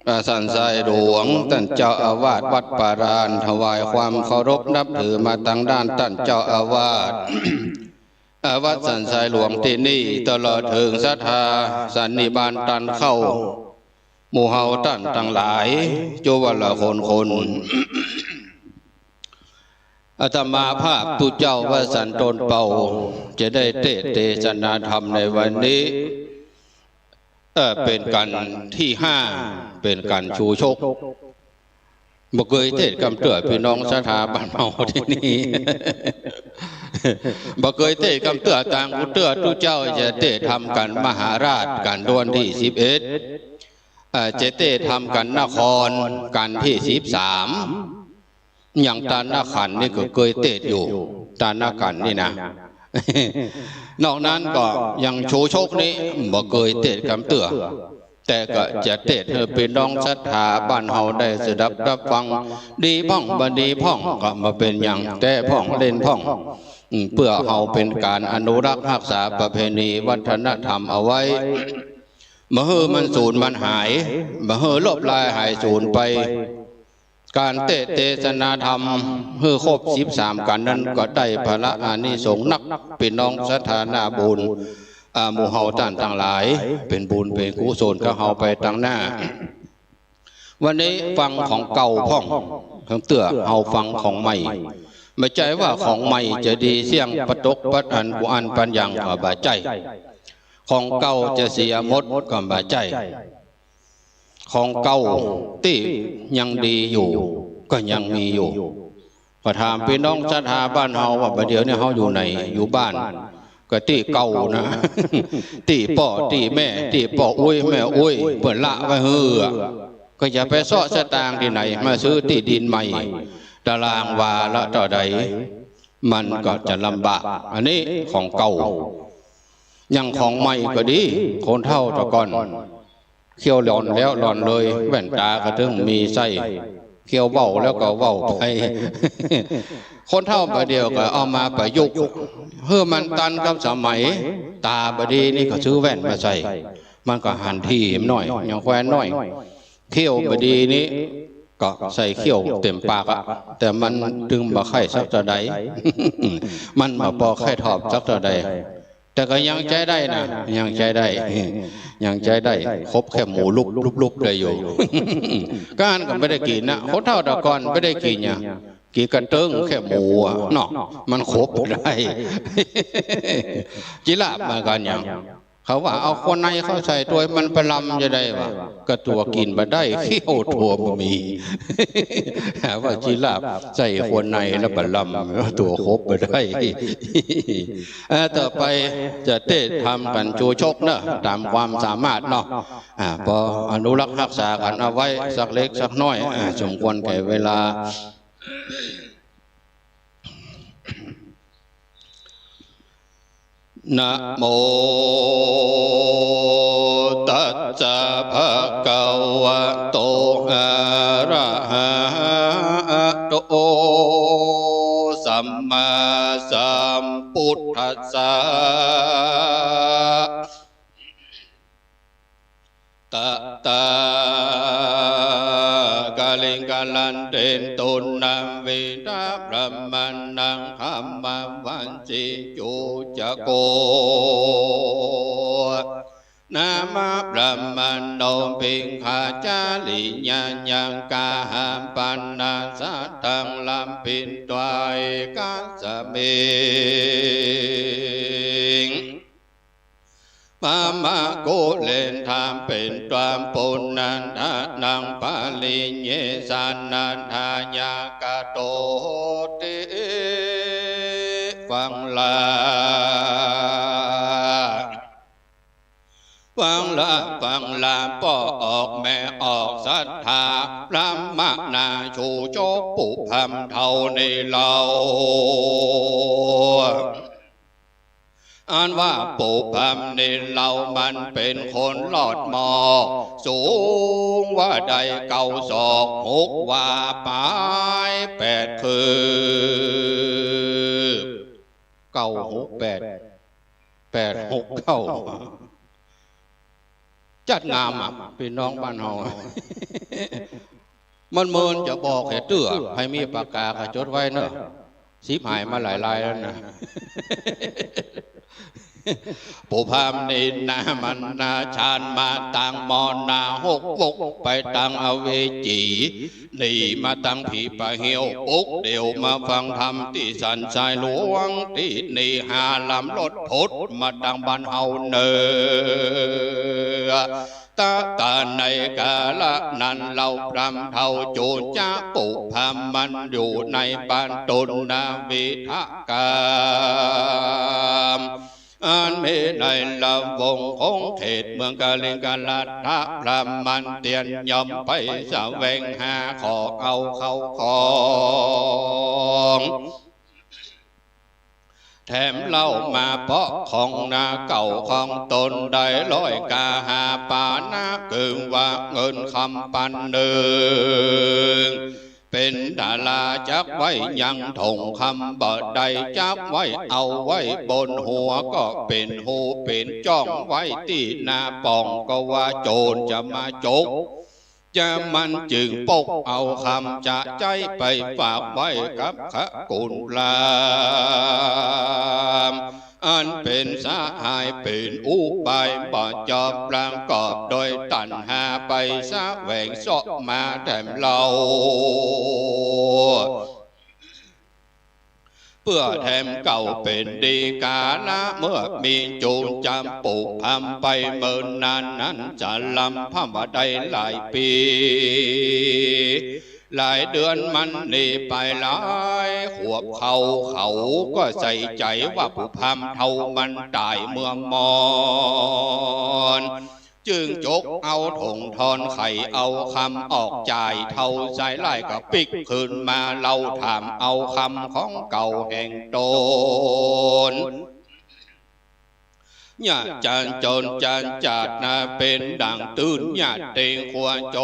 อ่า สันทรายหลวง ต้านเจ้าอาวาสวัดป่าลาน ถวายความเคารพนับถือมาตางด้านต้านเจ้าอาวาส อ่า วัดสันทรายหลวงตี้นี่ ตลอดเถิงศรัทธาสันนิบาตตันเข้า หมู่เฮาต้านตังหลาย จุวละคนคน อาตมาภาพตุ๊เจ้าวัดสันโตนเป่า จะได้เตสน์เตสนาธรรมในวันนี้ เอ่อ เป๋นกัณฑ์ตี้ห้า เป๋นกัณฑ์ชูชก บ่เกยเตสน์กำเตื้อ ปี้น้องศรัทธาบ้านเฮาตี้นี่ บ่เกยเตสน์กำเตื้อ ตางกูเตื้อตุ๊เจ้าจะเตสน์ธรรมกัณฑ์มหาราชกัณฑ์ด้วนตี้สิบเอ็ด เอ่อ จะเตสน์ธรรมกัณฑ์นครกัณฑ์ตี้สิบสาม อย่างตานขันธ์นี่ก็เกยเตสน์อยู่ ตานขันธ์นี่นะ นอกนั้นก็อย่างชูชกนี่บ่เกยเตสน์กำเตื้อ แต่ก็จะเตสน์หื้อปี้น้องศรัทธาบ้านเฮาได้สดับรับฟัง ดีพ่องบ่ดีพ่องก็บ่เป๋นหยัง แต๊พ่องเล่นพ่อง อืม เปื้อเฮาเป๋นก๋านอนุรักษ์ฮักษาประเพณีวัฒนธรรมเอาไว้ บ่หื้อมันสูญมันหาย บ่หื้อลบลายหายสูญไป ก๋านเตสน์เตสนาธรรมหื้อครบสิบสามกัณฑ์นั้นก็ได้ผละอานิสงส์นัก ปี้น้องศรัทธานาบุญ อ่า หมู่เฮาต้านตังหลาย เป๋นบุญเป๋นกุศลของเฮาไปตังหน้า วันนี้ฟังของเก่าพ่อง ของเตื้อ เฮาฟังของใหม่ บ่ใจ้ว่าของใหม่จะดีเสี้ยงปะตกปะตัน กูอันปันยังก็บ่ใจ้ ของเก่าจะเสียหมดก็บ่ใจ้ ของเก่าตี้ยังดีอยู่ก็ยังมีอยู่ ก็ถามปี้น้องศรัทธาบ้านเฮาว่า บ่าเดี่ยวนี้เฮาอยู่ไหน อยู่บ้าน ก็ตี้เก่านะ ตี้ป้อตี้แม่ ตี้ป้ออุ๊ยแม่อุ๊ย เปิ้นละไว้หื้อ ก็อย่าไปเซาะสตางค์ตี้ไหน มาซื้อตี้ดินใหม่ ตารางวาละเต้าใด มันก็จะลำบาก อันนี้ของเก่า อย่างของใหม่ก็ดี คนเฒ่าแต่ก่อน เคี้ยวหล่อนแล้วหล่อนเลย แว่นตาก็ตึงมีใส่ เคี้ยวเว้าแล้วก็เว้าไป คนเฒ่าบ่าเดี่ยวก็เอามาประยุกต์ หื้อมันตันกับสมัย ตาบ่ดีนี่ก็ซื้อแว่นมาใส่ มันก็หันทีมหน่อย อย่างแควนหน่อย เขี้ยวบ่ดีนี่ก็ใส่เขี้ยวเต็มปากอะ แต่มันตึงบ่ใค่สักเต้าใด มันบ่ปอใค่ถอบสักเต้าใด แต่ก็ยังใจ๊ได้นะ ยังใจ๊ได้ ยังใจ๊ได้ คบแค่หมูลุบๆๆ ได้อยู่ ก้านก็บ่ได้กิ๋นนะ คนเฒ่าแต่ก่อนบ่ได้กิ๋นหยัง กิ๋นกะเติ๊งแค่หมูอะเนาะ มันคบได้ จิราฟเหมือนกั๋นหยัง เขาว่าเอาครัวในเข้าใส่ตวยมันบ่ลำจะได้วะ ก็ตั๋วกิ๋นบ่ได้ เขี้ยวตั๋วบ่มี หาว่าจิราฟใส่ครัวในแล้วบ่ลำ ตั๋วคบบ่ได้ อ่า ต่อไปจะเตสน์ธรรมกั๋นชูชกเนาะ ต๋ามความสามารถเนาะ อ่า ปออนุรักษ์ฮักษากั๋นเอาไว้สักเล็กสักน้อย อ่า สมควรแก่เวลา นะโม ตัสสะ ภะคะวะโต อะระหะโต สัมมาสัมพุทธัสสะ ตะถาคะลิงคะรันเต ตุณัง เวทะ บรหมะณัง ฆัมมะวัสสิ จุจโก นะมะ บรหมะโณ ปิงคาจาริยัง ยัง กาหัง ปะนะ สัตถัง ลัมพินตวา เอกัสสะมิง มะมะกุเรณฑัง ปิตวา ปุณณฑะนัง ปะริเยสานะ ทายากะโต โหติ ฟังละ ฟังละ ฟังละ ป้อออกแม่ออก ศรัทธา บรหมะนา ชูชก ปุพพำเฒ่านี้เล่า อันว่าปุพพำนี้เล่า มันเป๋นคนลอดหม้อ สูงว่าได้เก้าศอก หกวาป๋าย แปดคืบ เก้าหกแปด แปดหกเก้า จัดงามอะ ปี้น้องบ้านเฮา มันเมินจะบอกแก่เตื้อ ใผมีปากกาก็จดไว้เนาะ สิบหายมาหลายลายแล้วนะ ปุพพำนี้นา มันนาชานมาตังมอนาหกวก ไปตังอเวจี หนีมาตังผีป่าเหี่ยว ปุกเดี่ยวมาฟังธรรมตี้สันทรายหลวงตี้นี่ ห้าลำรถพดมาตังบ้านเฮาเน่อ ตะ ตะในกาละนั้นเล่าพราหมณ์เฒ่าจุลจะปุพรรมมันอยู่ในบ้านตนนาวิทกาม อันมีในละวงของเขตเมืองกลิงกรัตถะ พราหมณ์มันเตียนยำไปแสวงหาขอเอาเข้าของ แถมเล่ามาเพราะของนาเก่าของตนได้ร้อยกาหาปานะ คือว่าเงินคำปันหนึ่ง เป๋นตาราจักไว้ยังถงคำบ่ได้ จักไว้เอาไว้บนหัวก็เป๋นฮูเป๋นจ้อง ไว้ตี้หน้าป่องก็ว่าโจรจะมาจก จะมันจึงปกเอาคำจะใจ๊ไปฝากไว้กับขกุลพราหมณ์ อันเป๋นสหายเป๋นอุบายบ่จอบประกอบโดยตัณหาไปแสวงเสาะมาแถมเล่า เปื้อแถมเก่าเป๋นดีกาละ เมื่อมีจุลจะปุพรรมไปเมินนานนั้นสะลำพร่ำว่าได้หลายปี๋ หลายเดือนมันหนีไปหลายขวบ เขา เขาก็ใส่ใจ๋ว่าปุพรรมเฒ่ามันต๋ายเมื่อมอน จึงจกเอาถงทอนไขเอาคำออกจ่าย เฒ่าสายหลายก็ปิ๊กคืนมา เล่าถามเอาคำของเก่าแห่งตน ยากจนจนจานจาดนา เป๋นดั่งตื้นยาดเตงขัวโจ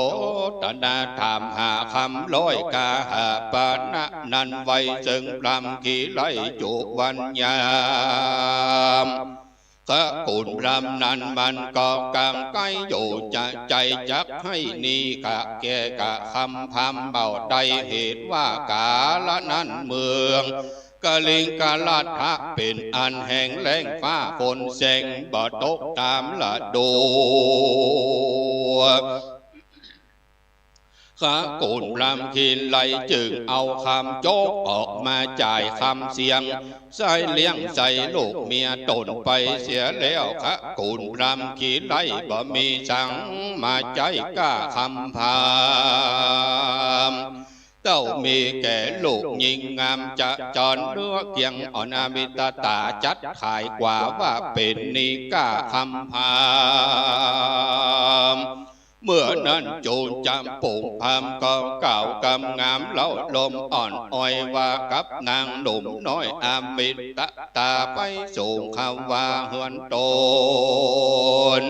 ตนา ถามหาคำร้อยกาหาปานะนั้นไว้ ซึ่งพราหมณ์ขี้ไล่จุวันยาม ขกุลพราหมณ์นั้นมันก็กางใก้อยู่จะใจ๋จักไห้หนีกะแก่กะคำพราหมณ์เบาได้ เหตุว่ากาละนั้นเมืองกลิงกรัตถะเป๋นอันแห้งแล้ง ฟ้าฝนแซงบ่ตกต๋ามฤดู ขกุลพราหมณ์ขี้ไล่จึงเอาคำจกออกมาจ่ายคำเสี้ยง ใส้เลี้ยงใส้ลูกเมียต๋นไปเสียแล้ว ขกุลพราหมณ์ขี้ไล่บ่มีสังมาใจ๊ก้าคำพราหมณ์ เต้ามีแก่ลูกญิงงามจะจรเนื้อเกียงอ่อนอมิตตา จัดขายกว่าว่าเป๋นหนี้ก้าคำพราหมณ์ เมื่อนั้นจุลจะปุพรรมก็กล่าวกำงามเล้าลมอ่อนอ้อยว่ากับนางหนุ่มน้อยอมิตตาไปสู่คาวาเฮือนต๋น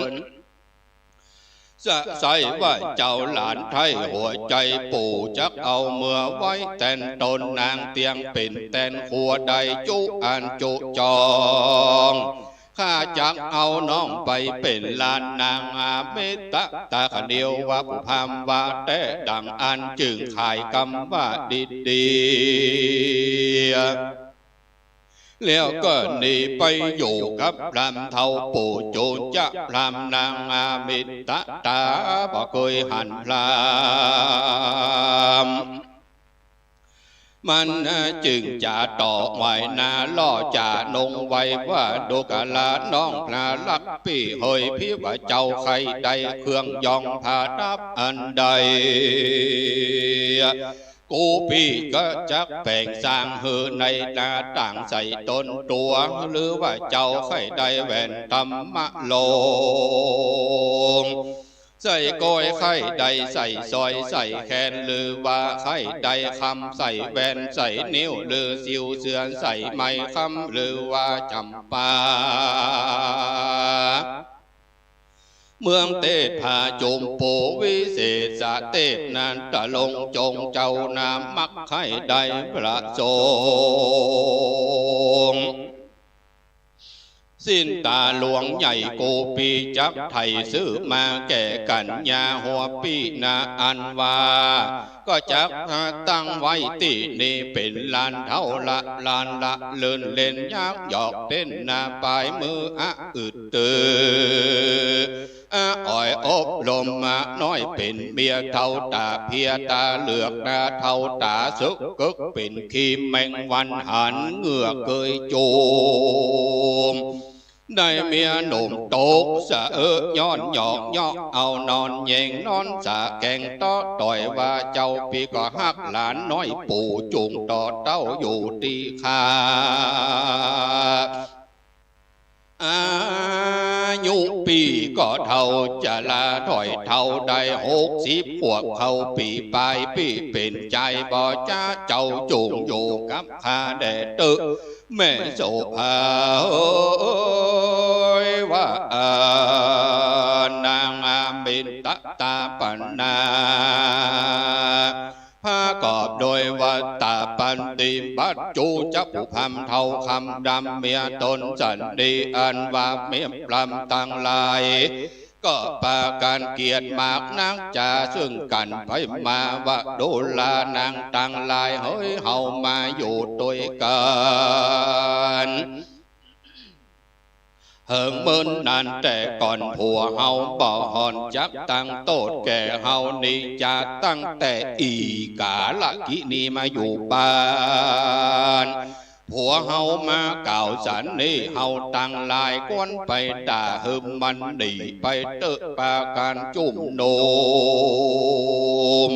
สะใสว่าเจ้าหลานไท้หัวใจ๋ปู่ จักเอาเมือไว้แตนต๋น นางเตียงเป๋นแตนครัวได้จุอันจุจอง ข้าจักเอาน้องไปเป๋นหลานนางอมิตตา ขะเดียวว่าปุพรรมว่าแต๊ดั่งอั้น จึงขายกำว่าดีๆ แล้วก็หนีไปอยู่กับพราหมณ์เฒ่าปู่จุลจะพราหมณ์นางอมิตตาบ่เกยหันพราหมณ์ มันจึงจ๋าต่อไหว้หน้าล่อจ๋านงไว้ว่า ดูกราน้องพระลักษณ์ปี้เหย ภิว่าเจ้าใค่ได้เครื่องยองผาดับอันใด กูปี้ก็จักแป๋งสร้างหื้อในหน้าต่างใส่ต๋นตั๋ว หรือว่าเจ้าใค่ได้แหวนธรรมะลง ใส่ก้อยใค่ได้ใส่สร้อยใส่แขน หรือว่าใค่ได้คำใส่แหวนใส่นิ้ว หรือสิวเสื้อใส่ไหมคำ หรือว่าจ๋ำปา เมืองเตชะจุมปูวิเศษเตชะนันตะลงค์จงเจ้านามักใค่ได้ประสงค์ สิ้นต๋าหลวงใหญ่กูปี้จักไถ่ซื้อมาแก่กัญญาหัวปี้นาอันว่า ก็จักตั้งไว้ตี้นี่เป๋นลานเฒ่าละลานละเลินเล่นยักหยอกเต้นนาปายมืออะอึด เตอ อะอ่อยอบรมมาน้อยเป๋นเมียเฒ่าต๋าเพียต๋าเหลือกนาเฒ่าต๋าสุกกึกเป๋นขี้แมงวันหันเหงือกเกยจูม ได้เมียหนุ่มตกสะเอะ ย้อนหยอกเยาะเอา นอนแยงนอนสะแกง เต๊าะต่อยว่าเจ้า ปี้ก็ฮักหลานน้อย ปู่จุ่งต่อเต้าอยู่ตี้ข้า อายุปี้ก็เฒ่าจะลา ถ้อยเฒ่าได้หกสิบขวบเข้าปี๋ปลาย ปี้เป๋นจายบ่จ๊ะ เจ้าจุ่งอยู่กับข้าแด่เต๊อะ แม่โสภาเอย ว่า เอ่อ นางอามิตตาปัณณา ประกอบโดยวัตตะปฏิบัติ จูจักผู้พรามเฒ่าคำดำ เมียต๋นสันดี อันว่าเมียพรามตังหลาย ก็ปากั๋นเกลียดมากนัก จ๋าเซิ่งกั๋นไปมา ว่า ดูราหนางตังหลายเฮย เฮามาอยู่ตวยกั๋น เหิงเมินนานแต่ก่อน ผัวเฮาบ่ห่อนจักตัง โต้ษแก่เฮานี้จ๋า ตั้งแต่อี่ก๋าละกี้นี้มาอยู่บ้าน ผัวเฮามากล่าวสันนี้ เฮาตังหลายควรไปด่าหื้อมันหนีไปเต๊อะ ปากั๋นจุมนุม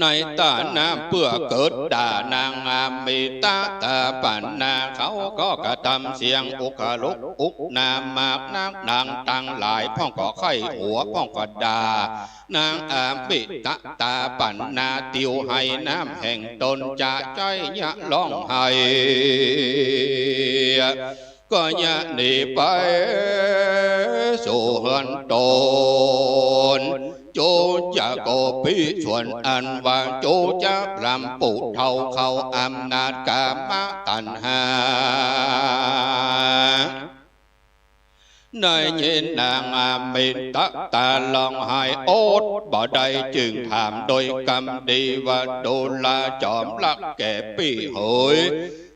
ในต้าน้ำเปื้อเกิดด่านางอามิตตาปัณณา เขาก็กระตำเสียงอุกลุกอุกนามมากนัก นางตังหลายพ่องก็ใค่หัว พ่องก็ด่า นางอามิตตาปัณณา ติวไหน้ำแห่งต๋นจะใจ๊เยียะฮ้องไห้ ก็เยียะหนีไปสู่เฮือนต๋น จูจักโกปิส่วนอันว่า จูจักพรามผู้เฒ่าเข้าอำนาจกามตัณหา ได้ยินนางอามิตตาฮ้องไห้อดบ่ได้ จึงถามโดยกำดีว่า ดูราจอมฮักแก่ปี้เหย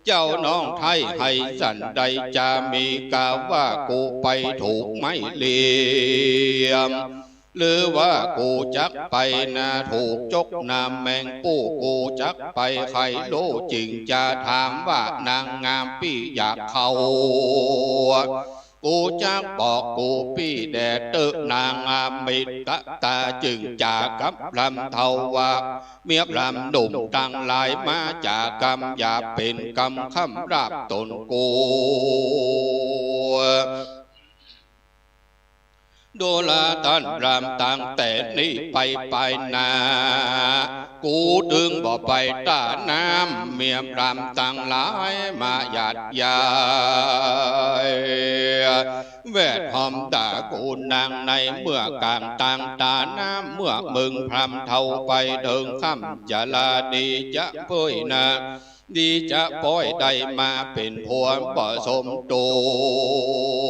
เจ้าน้องไท้ไห้สันใด จะมีกาว่ากูไปถูกไม้เหลี่ยม หรือว่ากูจักไปนาถูกจ๊กนาแมงปู้ กูจักไปใค่ฮู้ จึงจะถามว่านางงามปี้อยากเข้า กูจักบอกกูปี้แด่เต๊อะ นางอามิตตาจึงจ๋ากับพรามเฒ่าว่า เมียพรามหนุ่มตังหลายมาจ๋ากำหยาบเป๋นกำคำราบต๋นกู ดูราต้านพราม ตั้งแต่นี้ไปไปหน้า กูตึงบ่ไปต้าน้ำ เมียพรามตังหลายมาหยาดยาย แวดฮ้อมด่ากูนางใน เมื่อกลางตางต้าน้ำ เมื่อมึงพรามเฒ่าไปเถิงค่ำ จะลาดีจะเป้ยนา ดีจะป้อยได้มาเป๋นผัวบ่สมตั๋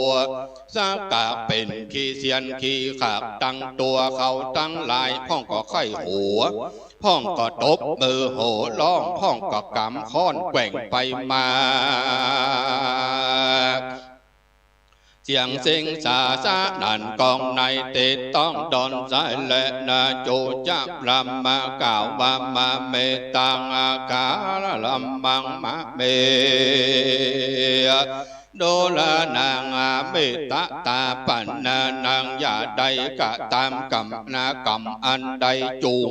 ว สักกะเป๋นขี้เสี้ยนขี้ขากตังตั๋ว เขาตังหลายพ่องก็ใค่หัว พ่องก็ตบมือโห่ฮ้อง พ่องก็ก๋ำค้อนแกว่งไปมา เสียงเซ็งสาสะนั่นก้องใน เตะต้องดอนสายแลนา จูจักพรามมากล่าวว่า มาเมตังอาการะละมัง มาเม ดูรานางอามิตตาปัณณา นางอย่าได้กระตำกำนากำอันใดจุ่ง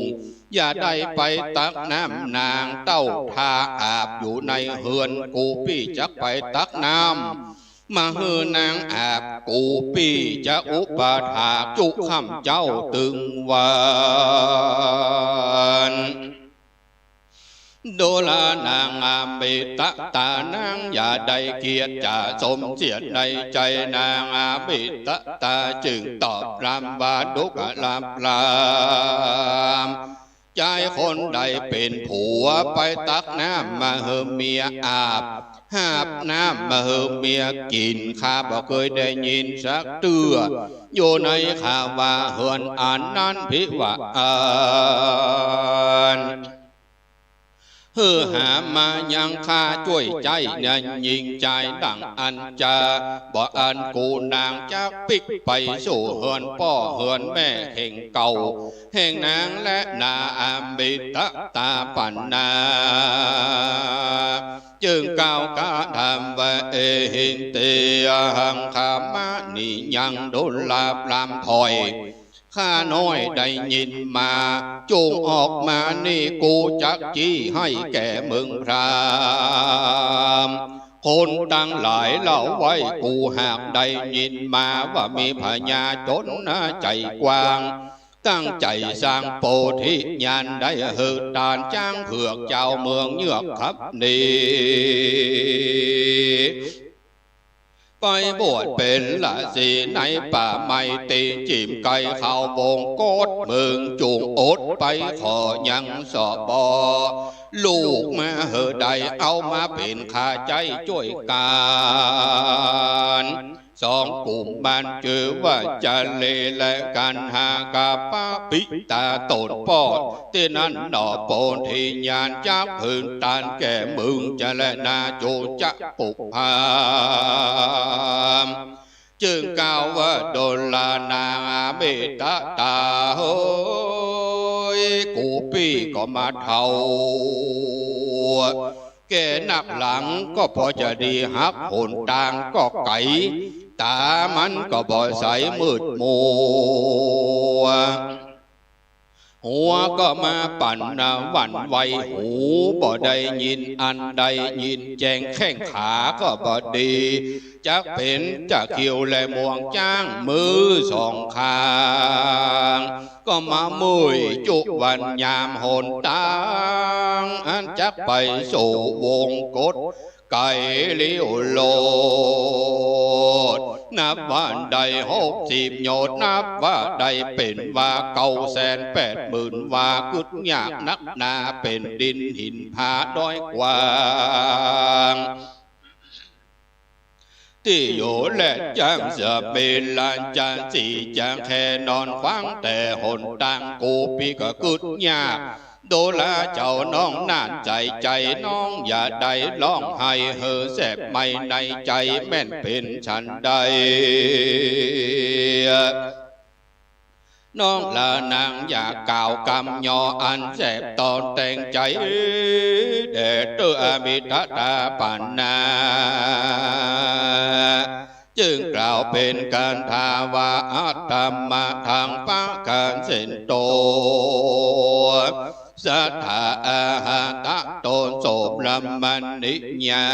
อย่าได้ไปตักน้ำนาง เต้าถ้าอาบอยู่ในเฮือน กูปี้จักไปตักน้ำ มาหื้อนางอาบ กูปี้จะอุปถากจุค่ำเจ๊าตึงวัน ดูรานางอามิตตา นางอย่าได้เกียจจะสมเสียดในใจ๋ นางอามิตตาจึงตอบพรามว่า ดูกราพราม จายคนใดเป๋นผัว ไปตักน้ำมาหื้อเมียอาบ หาบน้ำมาหื้อเมียกิ๋น ข้าบ่เกยได้ยินสักเตื้อ อยู่ในคาวาเฮือนอันนั้น ภิวะอัน หื้อหามายังข้าจ้วยใจ๊ เน่ยหญิงจายดั่งอันจา บ่อั้นกูนางจักปิ๊กไปสู่เฮือนป้อเฮือนแม่แห่งเก่า แห่งนางแลนาอามิตตาปัณณา จึงกล่าวกระทำว่า เอหินติ หังคมะ นี้ยังดุลาภล้ำถ้อย ข้าน้อยได้ยินมา จงออกมานี่ กูจักจี้ให้แก่มึงพราหมณ์ คนตังหลายเล่าไว้ กูหากได้ยินมาว่ามีพญาชนนาใจ๋กว้าง ตั้งใจ๋สร้างโพธิญาณ ได้หื้อต้านจ๊างเผือกจาวเมืองเยือกขับหนี ไปบวชเป๋นฤๅษีในป่าไม้ ตี้จิ่มใก้เข้าวงคต มึงจุ่งอดไปขอยังสบ ลูกมาหื้อได้ เอามาเป๋นข้าใจ๊จ้วยก๋าน สองกุมารจื้อว่าจะเลและกัณหา กับพระปิตาต๋นปอด ตี้นั้นหนอ โพธิญาณจักหื้อต้านแก่มึงจะแลนา จุจะปุพพาม จึงกล่าวว่า ดุลานางอมิตตาเฮย กูปี้ก็มาเฒ่า แก่นักหลังก็ปอจะดี หักหนตางก็ไก๋ ต๋ามันก็บ่ใส มืดมัว หัวก็มาปั่นหวั่นไหว หูบ่ได้ยินอันใด ยินแจ้ง แข้งขาก็บ่ดี จักเป๋นตะคริวและงวงจ๊าง มือสองข้าง ก็มาเมื่อยจุวันยามหนตาง อันจักไปสู่วงคต ไก๋ลี้วโลด นับว่าได้หกสิบโยชน์ นับว่าได้เป๋นวาเก้าแสนแปดหมื่นวา กึ๊ดยากนักหนา เป๋นดินหินผาดอยกว้าง ตี้อยู่และจ๊างสะเปนลานจานสี จะแค่นอนขวางแต่หนตาง กูปี้ก็กึ๊ดยาก ดูราเจ้าน้องนั้นใจ๋ ใจ๋น้องอย่าได้ฮ้องไห้ หื้อแสบไหม้ในใจ๋ แม่นเป๋นฉันใด น้องละนางอย่ากล่าวกำยอ อันแสบตอนแต่งใจ๋ แด่เตื้ออมิตตาปานา จึงกล่าวเป๋นคาถาว่า อัตตมะทังปะกาเสนโต สัตถาอาหาตะโต โสมะมะนิยา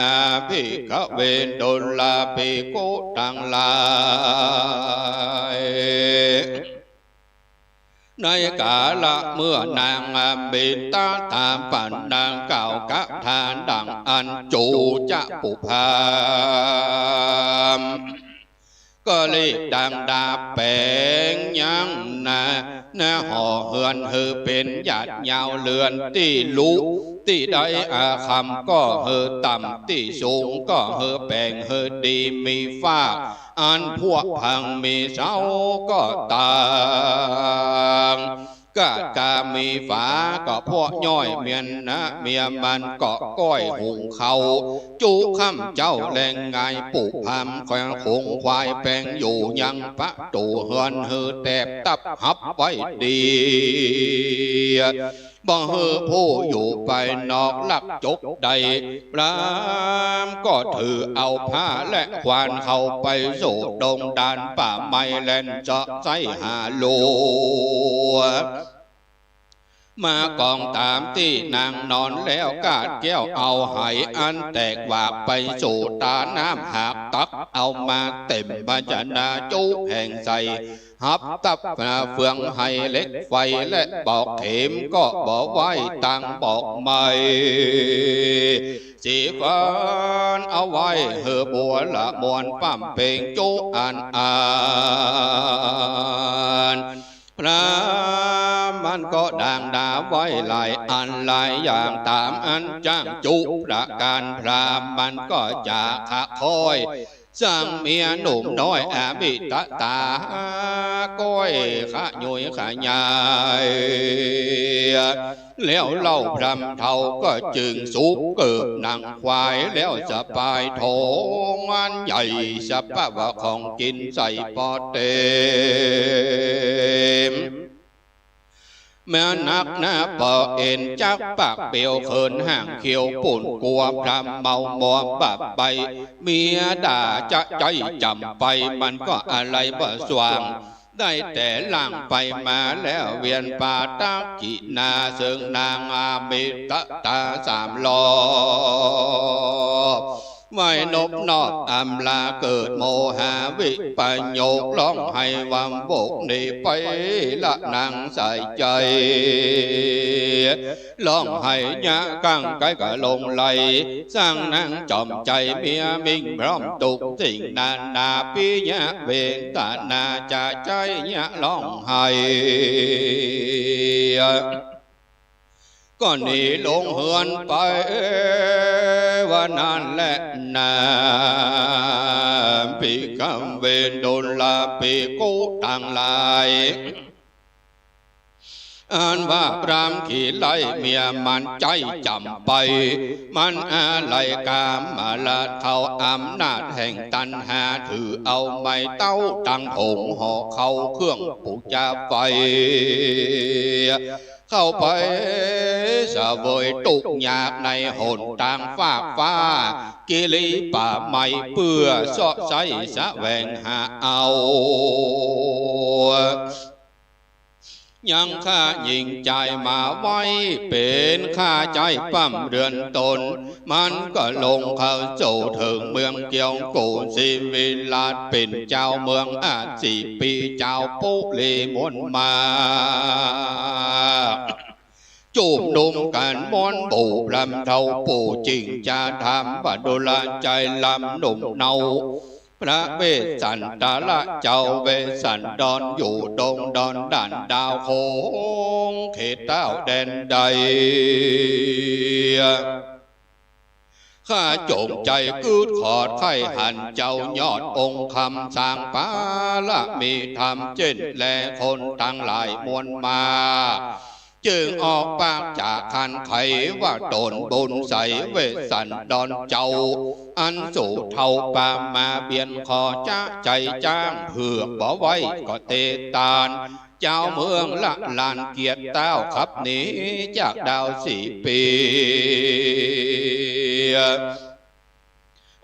ภิกขะเว ดูราภิกขุตังหลาย ในกาละเมื่อนางอมิตตาปานางกล่าวคาถาดังอั้น จุจะปุพพาม ก็รีบตั้งดาบแป๋งยังนา นาหอเฮือนหื้อเป๋นหยาดยาว เฮือนตี้ลุ ตี้ได้อาคำก็หื้อต่ำ ตี้สูงก็หื้อแป๋งหื้อดี มีฝ้าอันผุพัง มีเสาก็ตาง กาดกามีฝาก็เพาะย้อย เมียนนะเมียมันก็ก้อยหุงข้าว จุค่ำเจ๊าแลงงาย ปุพพามแขวงขงควายแป๋งอยู่ยังประตู๋เฮือนหื้อแตบตับหับไว้ดี บ่หื้อผู้อยู่ภายนอกลักจกได้ พราหมณ์ก็ถือเอาผ้าและขวานเข้าไปสู่ดงดานป่าไม้ แล่นเจาะไส้หารู มากองต๋ามตี้นางนอนแล้ว กาดแก้วเอาไหอันแตกหวากไปสู่ต๋าน้ำ หากตักเอามาเต็มภาชนะ จุแห่งใส่ หับตับเฟืองไหเหล็กไฟและปอกเข็ม ก็บ่ไหว้ตังปอกไม้ สีฟันเอาไว้หื้อบัวละมวล ป้ำเป๋งจุอันอัน พราหมณ์มันก็ดางดาไว้หลายอันหลายอย่าง ต๋ามอันจ้างจุประก๋าน พราหมณ์มันก็จะขะค้อย สั่งเมียหนุ่มน้อยอมิตตา ก้อยขะยุยขะยาย แล้วเล่าพราหมณ์เฒ่าก็จึงสุกเกิบหนังควาย แล้วสะปายถงอันใหญ่ สะปะว่าของกิ๋นใส่ปอเต็ม เมียนักหนา บ่เอ็นจักปากเปรียว เขินห่างเขียวปูน กั๋วพรามเมามัวบาปไป เมียด่าจะใจ๊จ๋ำไป มันก็อะไรบ่สว่าง ได้แต่ล่างไปมาแล้ว เวียนปาตักกินา เซิงนางอามิตตาสามรอบ ไหว้นบนอบอำลา เกิดโมหะวิปโยค ร้องไห้วำวกหนีไปละนางสายใจ๋ ร้องไห้เยียะก้างไกลก็หลงไหล สร้างนางจ๋อมใจ๋เมียมิ่งพร้อมตุ๊กสิ่งนานา ปิยะเวทนาจะใจ๊เยียะร้องไห้ ก็หนีลงเฮือนไปว่านั้นแหละนา ภิกขเว ดูราภิกขุตังหลาย อันว่าพรามขี้ไล่เมียมันใจ๊จ๋ำไป มันอาลัยก๋ามมาราเทา อำนาจแห่งตัณหาถือเอาไม้เต๊าตังผงห่อข้าวเครื่องปู๋จาไฟ เข้าไปเสวยตุ๊กข์ยากในหนตางฟากฟ้า กิริป่าไม้ เปื้อเซาะใส้แสวงหาเอา ยังข้าญิงจายมาไว้ เป๋นข้าใจ๊ป้ำเรือนต๋น มันก็ลงเข้าสู่เถิงเมืองเกียวกู่ สิวิราชเป๋นจาวเมือง อสิปีจาวปุรีมวลมาก จุมนุมกั๋นม้วนหมู่พรามเฒ่า ปู่จิ่งจาถามว่า ดูราใจ๋ลำหนุ่มเนา พระเวสสันดรเจ้า เวสสันดรอยู่ดงดอนด่านดาวโขง เขตแต้วแดนใด ข้าจ๋งใจ๋กึ๊ดขอดใค่หันเจ้ายอดองค์คำ สร้างปารมีธรรม เจ๊นแลคนตังหลายมวลมาก จึงออกปากจากคันไขว่าต๋นบุญใส เวสสันดรเจ้า อันสูเฒ่าปางมาเบียน ขอจ๊ะใจ๋จ้างเผือกบ่ไหว้ก็เตตาน เจ้าเมืองละลานเกียรติเต้า ขับหนีจากดาวสี่ปี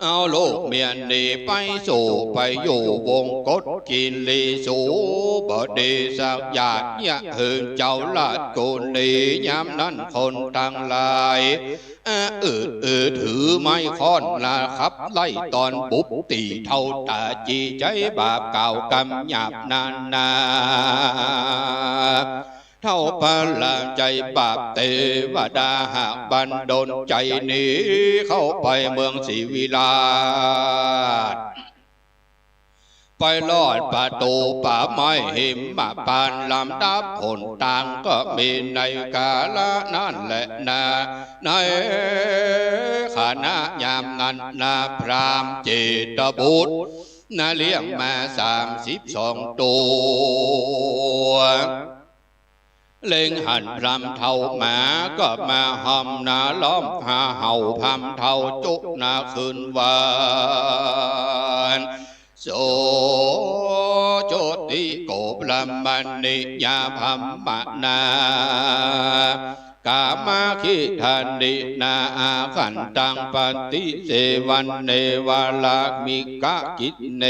เอาลูกเมียหนีไปสู่ไปอยู่วงกฏกินรีสูบดีสักหยาด เยียะหืนเจ้าราชกุนี ยามนั้นคนตังหลาย อะอืดอือถือไม้ค้อนลาขับไล่ตอนบุบ ตี๋เฒ่าต๋าจีใจ๊บาปกล่าวกำหยาบนานา เฒ่าปาลาใจ๋บาป เตวดาหากบันดลใจ๋หนีเข้าไปเมืองสิวิราช ไปลอดประตู๋ป่าไม้หิมพานต์ ลำดับหนตางก็มีในกาละนั้นแหละนา ในขณะยามนั้นนา พราหมณ์เจตบุตรนาเลี้ยงม้าสามสิบสองตั๋ว เล็งหันพรามเฒ่ามาก็มาฮ่อมนา ร้องหาเห่าพรามเฒ่าจุนาคืนวัน โสโจติโก พรหมมณียาพรหมนา กามาคิฏฐานินา อาคันตัง ปฏิเสวะเนวะ ลามิกะกิเน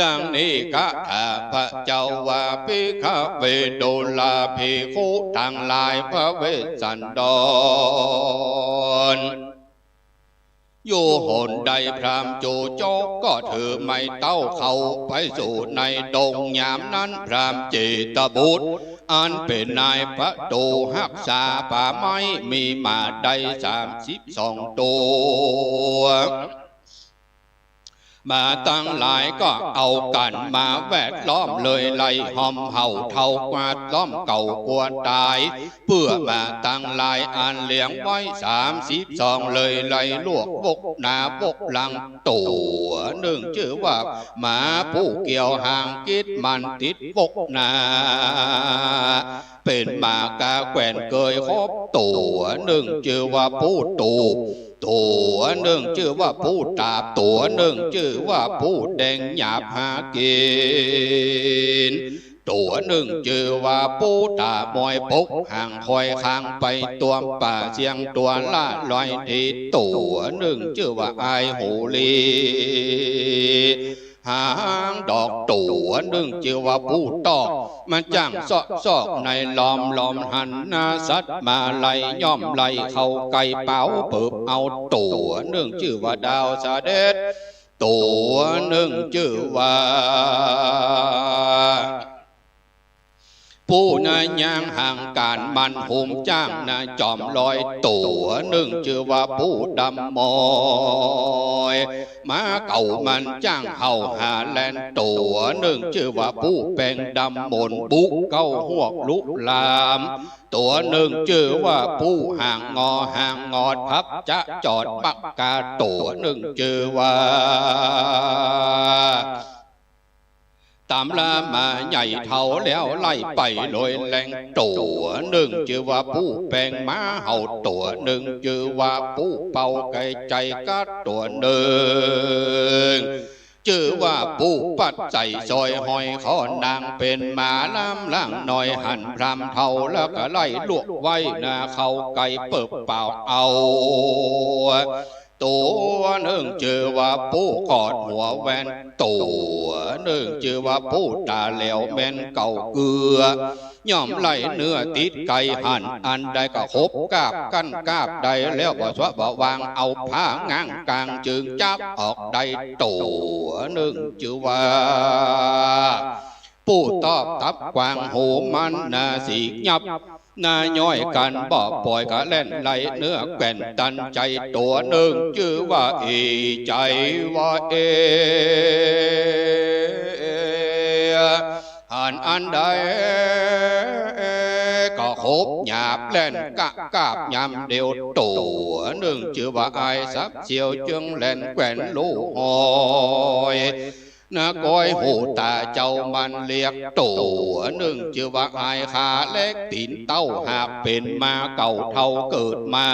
ดังนี้คาถาพระเจ้าว่า ภิกขเว ดูราภิกขุตังหลาย พระเวสสันดร อยู่หนใดพราหมณ์จูจกก็ถือไม้เต๊าเข้าไปสู่ในดง ยามนั้นพราหมณ์เจตบุตร อันเป๋นนายประตู๋ฮักษาป่าไม้ มีหมาได้สามสิบสองตั๋ว หมาตังหลายก็เอากั๋นมาแวดล้อมเลยไล่ฮ่อมเห่าเทากวาดล้อมเก่ากลัวต๋าย เปื้อหมาตังหลายอันเลี้ยงไว้สามสิบสองเลยไล่ลวกวกหน้าวกหลัง ตั๋วนึ่งจื้อว่าหมาผู้เกี่ยวหางกิดมันติดวกหน้า เป๋นหมากาแกว่นเกยคบ ตั๋วนึ่งจื้อว่าผู้ตูบ ตั๋วนึ่งจื้อว่าผู้ตาบ ตั๋วนึ่งจื้อว่าผู้แด่งหยาบหากิ๋น ตั๋วนึ่งจื้อว่าปู๋ต๋ามวย ปกหางคอยคางไปตวมป่าเสียงตั๋วละลอยดี ตั๋วนึ่งจื้อว่าอ้ายหูหลี หางดอก ตั๋วนึ่งจื้อว่าปู๋ตอก มันจ้างเซาะซอกในลอม ลอมหันนาสัตว์มาไล่ ย่อมไล่เข้าใก้ เป๋าเปิบเอา ตั๋วนึ่งจื้อว่าดาวเสด็จ ตั๋วนึ่งจื้อว่า ปู๋นายยางหางก๋านมัน หุมจ้างนาจ๋อมลอย ตั๋วนึ่งจื้อว่าปู๋ดำมอย หมาเก่ามันจ้างเห่าหาแล่น ตั๋วนึ่งจื้อว่าปู๋แป๋งดำ หมุนบุกเก๊าฮวกลุกลาม ตั๋วนึ่งจื้อว่าปู๋หางงอ หางงอดพับจะจอดมักกา ตั๋วนึ่งจื้อว่า ต๋ามลามาใหญ่เฒ่าแล้วไล่ไปโลยแลง ตั๋วนึ่งจื้อว่าปู๋แป๋งหมาเห่า ตั๋วนึ่งจื้อว่าปู๋เป่าไก่ใจ๋กัด ตั๋วนึ่งจื้อว่าปู๋ปัดใจ๋ซอยห้อยคอนาง เป๋นหมาล้ำล่างน้อย หันพรามเฒ่าแล้วก็ไล่ลวกไว้นาเข้าใก้ เปิบเป๋าเอา ตั๋วนึ่งจื้อว่าปู๋กอดหัวแหวน ตั๋วนึ่งจื้อว่าปู๋ต๋าแหลวแม่นเก่าเกือ ย่อมไล่เนื้อติดไก่ หันอันใดก็ขบกาบกั้นกาบได้ แล้วบ่สวะบ่วาง เอาผ้าง้างก๋างจึงจับออกได้ ตั๋วนึ่งจื้อว่า ปู๋ตอบตับกวาง หูมันนาสีกยับ นาย้อยกั๋นบ่ป่อยก็แล่นไล่เนื้อแก่นตันใจ๋ ตั๋วนึ่งจื้อว่าอีใจ๋ว่าเอ หันอันใดก็ขบหยาบแล่นกะกาบยำเดียว ตั๋วนึ่งจื้อว่าอายสับเสี้ยวจึงแล่นแกว่นลู่หอย นะก้อยหูต๋าเจ้ามันเรียก ตั๋วนึ่งจื้อว่าอายขาเล็กตี๋นเต้า หากเป๋นหมาเก่าเฒ่าเกิดมา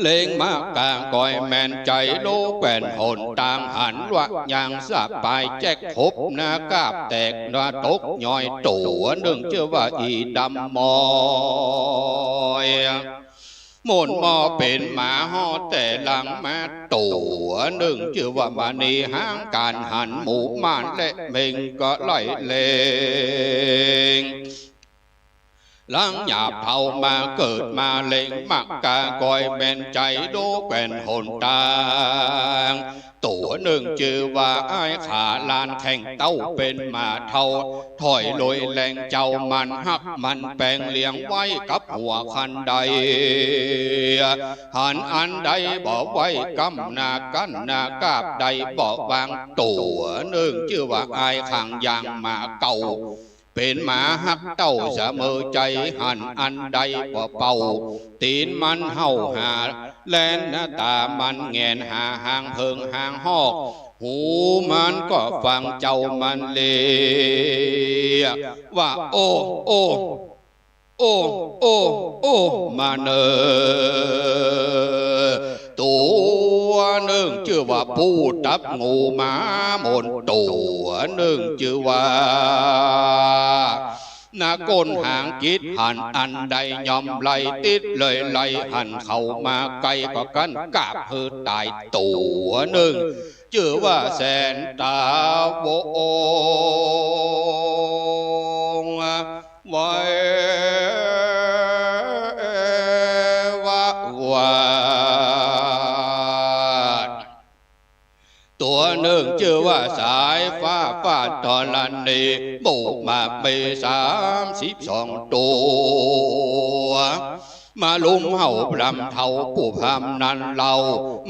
เล็งมากางก้อยแม่นใจ๋ โลแกว่นหนตาง หันวะยางสะปายแจ๊ก ขบนากาบแตกนาตกย้อย ตั๋วนึ่งจื้อว่าอีดำมอย หมุนหม้อเป๋นหมาฮอดแต่หลังมา ตั๋วนึ่งจื้อว่ามณีหางก๋าน หันหมู่ม่านและเม็งก็ไล่เล็ง หลังหยาบเฒ่ามาเกิดมาเล็งมักกาก้อยแม่นใจ๋ โลแกว่นหนตาง ตั๋วนึ่งจื้อว่าอายขาล้านแข้งเต้าเป๋นหมาเฒ่า ถอยโลยแลงเจ้ามันฮักมันแป๋งเลี้ยงไว้กับหัวคันใด หันอันใดบ่ไหวก้ำนากั้นนากาบได้บ่วาง ตั๋วนึ่งจื้อว่าอายขังอย่างหมาเก่า เป๋นหมาฮักเต้าเสมอใจ๋ หันอันใดบ่เป่า ตี๋นมันเห่าหาแล่น หน้าต๋ามันแหงนหาหางเผิงหางฮอก หูมันก็ฟังเจ้ามันเรียกว่า โอ้ โอ้ โอ้ โอ้ โอ้ มาเน่อ ตั๋วนึ่งจื้อว่าปูตับงูหมาหมุน ตั๋วนึ่งจื้อว่า นาก้นหางกิดหันอันใดย่อมไล่ติดเลยไล่หันเข้ามาใก้ก็กั้นกาบหื้อต๋าย ตั๋วนึ่งจื้อว่าแสนต๋าโวง ไว้วะวาด ตั๋วนึ่งจื้อว่าสายฟ้าฟาดธรณี หมู่หมากมีสามสิบสองตั๋ว มาลุมเห่าพรามเฒ่าผู้พรามนั้นเล่า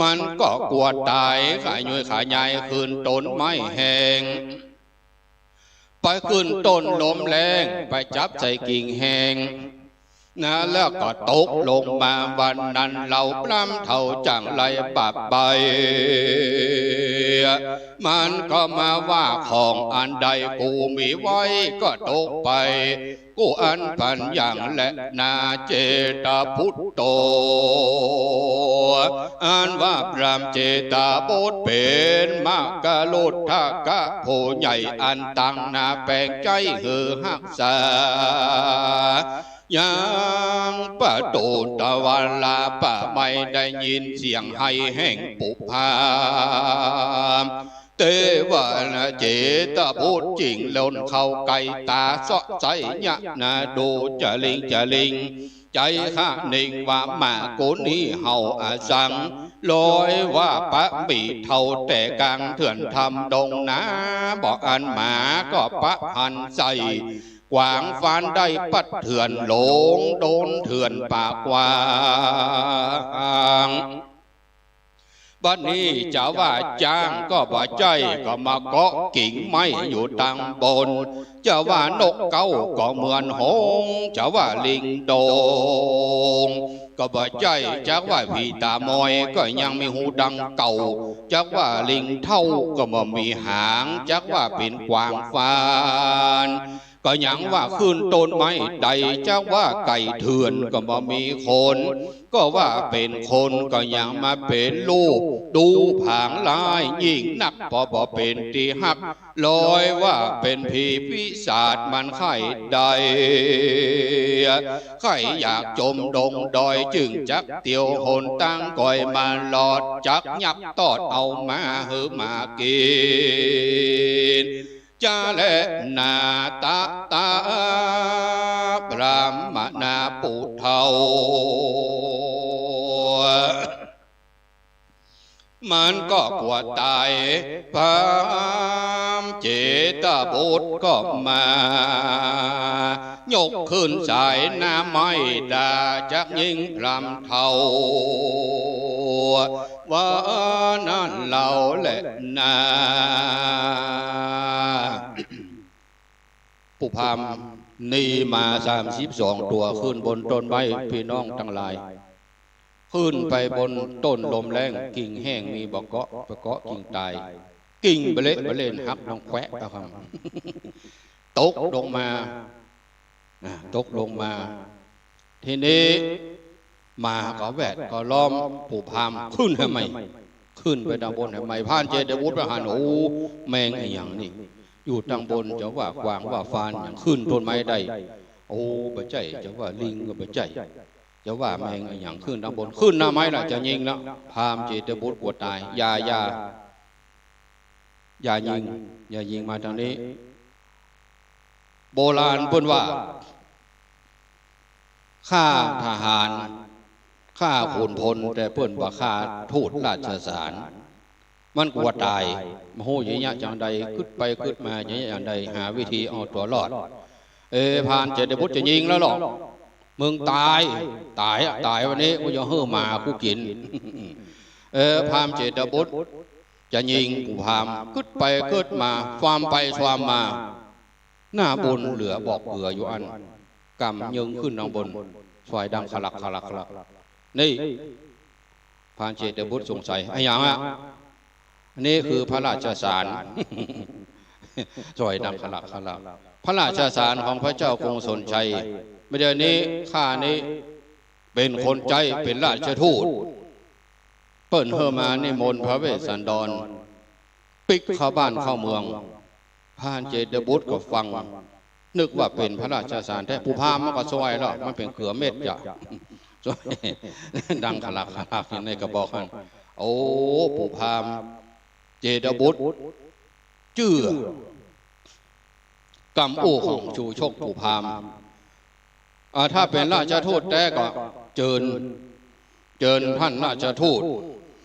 มันก็กั๋วต๋าย ขะยุยขะยายขึ้นต้นไม้แห้ง ไปขึ้นต้นลมแล้ง ไปจับใส่กิ่งแห้ง นะ แล้วก็ตกลงมาวันนั้นเล่า พรามเฒ่าจั่งไร้บาปไป มันก็มาว่าของอันใดกูมีไว้ก็ตกไป กูอันปัญญังแลนา เจตบุตโต อันว่าพราหมณ์เจตบุตรเป๋นมกรุฑกะผู้ใหญ่อันตังหน้าแป๋งใจ๋หื้อฮักษา ยังประตูตะวันลาปะไม่ได้ยินเสียงไห้แห่งปุพพาม เตวะนะ เจตบุตรจึงล่นเข้าใก้ต๋าเซาะใส่ยะนาดู จะลิงจะลิง ใจ๋คะเน่งว่าหมากูนี้เห่าอะสัง ลอยว่าปะหมีเฒ่าแต่ก๋างเถื่อนทำดงนา บ่อันหมาก็ปะหันใส่ กวางฟานได้ปัดเถื่อนหลง โดนเถื่อนป่ากว้าง บัดนี้จะว่าจ๊างก็บ่ใจ้ ก็มาเกาะกิ่งไม้อยู่ตังบน จะว่านกเก๊าก็เหมือนหงส์ จะว่าลิงดงก็บ่ใจ้ จักว่าผีต๋ามอยก็ยังมีหูดังเก่า จักว่าลิงเฒ่าก็บ่มีหาง จักว่าเป๋นกวางฟาน ก็ยังว่าขึ้นต้นไม้ได้ จักว่าไก่เถื่อนก็บ่มีขน ก็ว่าเป๋นคนก็ยังมาเป๋นรูป ดูผางร้ายยิ่งนัก ปอบ่เป๋นตี้ฮัก ลอยว่าเป๋นผีปีศาจมันใค่ได้ ใค่อยากจมดงดอยจึงจักเตียวหนตางก้อยมารอด จักยับตอดเอามาหื้อหมากิ๋น จะแลนา ตะตา พราหมณปุเฒ่า มันก็กั๋วต๋าย พราหมณ์เจตบุตรก็มา ยกขึ้นสายหน้าไม้ด่าจักญิงพราหมณ์เฒ่า ว่านั้นเล่าแลนา ปุพพาม นี่หมาสามสิบสองตั๋วขึ้นบนต้นไม้ ปี้น้องตังหลาย ขึ้นไปบนต้นลมแล้ง กิ่งแห้งมีบ่เกาะ ไปเกาะกิ่งต๋าย กิ่งบะเละบะเล่นหักดังแควะอะครับ ตกลงมา นะ ตกลงมา ทีนี้หมาก็แวดก็ล้อม ปุพพามขึ้นหื้อใหม่ ขึ้นไปตังบนหื้อใหม่ พรานเจตบุตรไปหัน โอ้ แมงอะหยังนี่ อยู่ตังบน จะว่ากวางว่าฟานหยังขึ้นต้นไม้ได้ โอ้ บ่ใจ้ จะว่าลิงก็บ่ใจ้ จะว่าแมงอะหยังขึ้นตังบน ขึ้นหน้าไม้ละ จะยิงละ พรานเจตบุตรกั๋วต๋าย อย่า อย่า อย่ายิง อย่ายิง มาตังนี้ โบราณเปิ้นว่า ฆ่าทหาร ฆ่าขุนพล แต่เปิ้นบ่ฆ่าทูตราชสาร มันกั๋วต๋าย บ่ฮู้จะเยียะจังใด กึ๊ดไปกึ๊ดมาจะเยียะจังใด หาวิธีเอาตั๋วรอด เออ พรานเจตบุตรจะยิงแล้วเหรอ มึงต๋าย ต๋ายอะ ต๋ายวันนี้ กูจะหื้อหมากูกิ๋น เออ พรานเจตบุตร จะยิงปุพพาม กึ๊ดไปกึ๊ดมา ความไปความมา หน้าบุญเหลือบอกเหลืออยู่อั้น กำยึงขึ้นตังบน สวยดังขลักขลักขลัก นี่ พรานเจตบุตรสงสัย อะหยังอะ อันนี้คือพระราชสาร สวยดังขลักขลัก พระราชสารของพระเจ้ากรุงสนชัย บ่าเดี่ยวนี้ข้านี้เป๋นคนใจ๊ เป๋นราชทูต เปิ้นหื้อมานิมนต์พระเวสสันดร ปิ๊กเข้าบ้านเข้าเมือง พรานเจตบุตรก็ฟัง นึกว่าเป๋นพระราชสารแต๊ ปุพพามมันก็สวยแล้ว มันเป๋นเกือเม็ดจ้ะ สวย ดังขลักขลักอยู่ในกระบอกหั้น โอ้ ปุพพาม เจตบุตร เจื้อ กำอู้ของชูชกปุพพาม อ่า ถ้าเป๋นราชทูตแต๊ก็เจิญ เจิญต้านราชทูต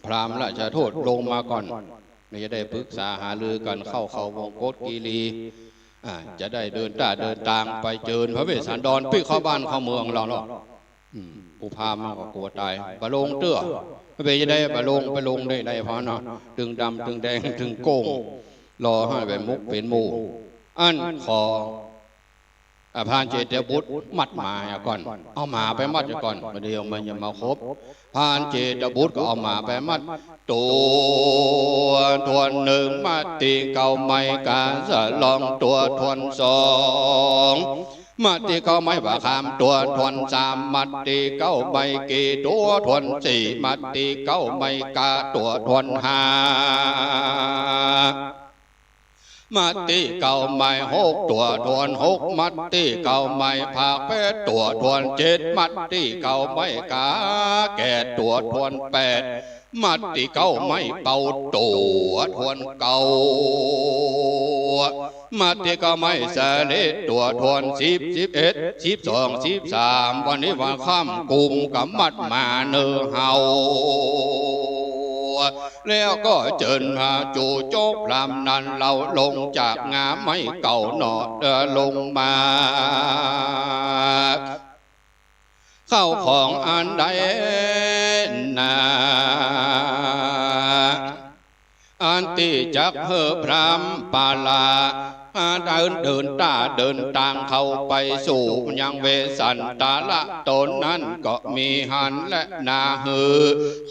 พราหมณ์ราชทูตลงมาก่อน นี่จะได้ปรึกษาหารือกั๋น เข้า เข้าวงกฏกิรี อ่า จะได้เดินต้าเดินตางไป เจิญพระเวสสันดรปิ๊กเข้าบ้านเข้าเมืองแล้วเนาะ อืม ปุพพามมันก็กั๋วต๋าย บ่ลงเตื้อ บ่เป๋นจะใด บ่ลง ไปลงได้ ได้พอเนาะ ตึงดำ ตึงแดง ตึงโก้ง รอหื้อเป๋นหมู่เป๋นหมู่ อั้นขอ อ่า พรานเจตบุตรมัดหมาก่อน เอาหมาไปมัดก่อน บ่าเดี่ยวมันจะมาคบ พรานเจตบุตรก็เอาหมาไปมัดตั๋ว ถ้วนหนึ่ง มัตติเก๊าไม้ก๋าสะลองตั๋วถ้วนสอง มัตติเก๊าไม้ว่าข้ามตั๋วถ้วนสาม มัตติเก๊าไม้เกตั๋วถ้วนสี่ มัตติเก๊าไม้ก๋าตั๋วถ้วนห้า มัตติเก๊าไม้หกตั๋วถ้วนหก มัตติเก๊าไม้ผากแปดตั๋วถ้วนเจ็ด มัตติเก๊าไม้ก๋าแก่ตั๋วถ้วนแปด มัตติเก๊าไม้เป่าตั๋วถ้วนเก้า มัตติเก๊าไม้สะเลตั๋วถ้วนสิบ สิบเอ็ด สิบสอง สิบสาม วันนี้วันค่ำกุมกำมัดมาเนอเฮา แล้วก็เจิญพระจุจกพราหมณ์นั้นเล่าลงจากงาไม้เก๊าหนอ เอ่อ ลงมา เข้าของอันใดนา อันตี้จักหื้อพราหมณ์ปาละ อ่า เดิน เดินต้าเดินตางเข้าไปสู่ยังเวสสันตะละตนนั้นก็มีหั้นแลนา หื้อ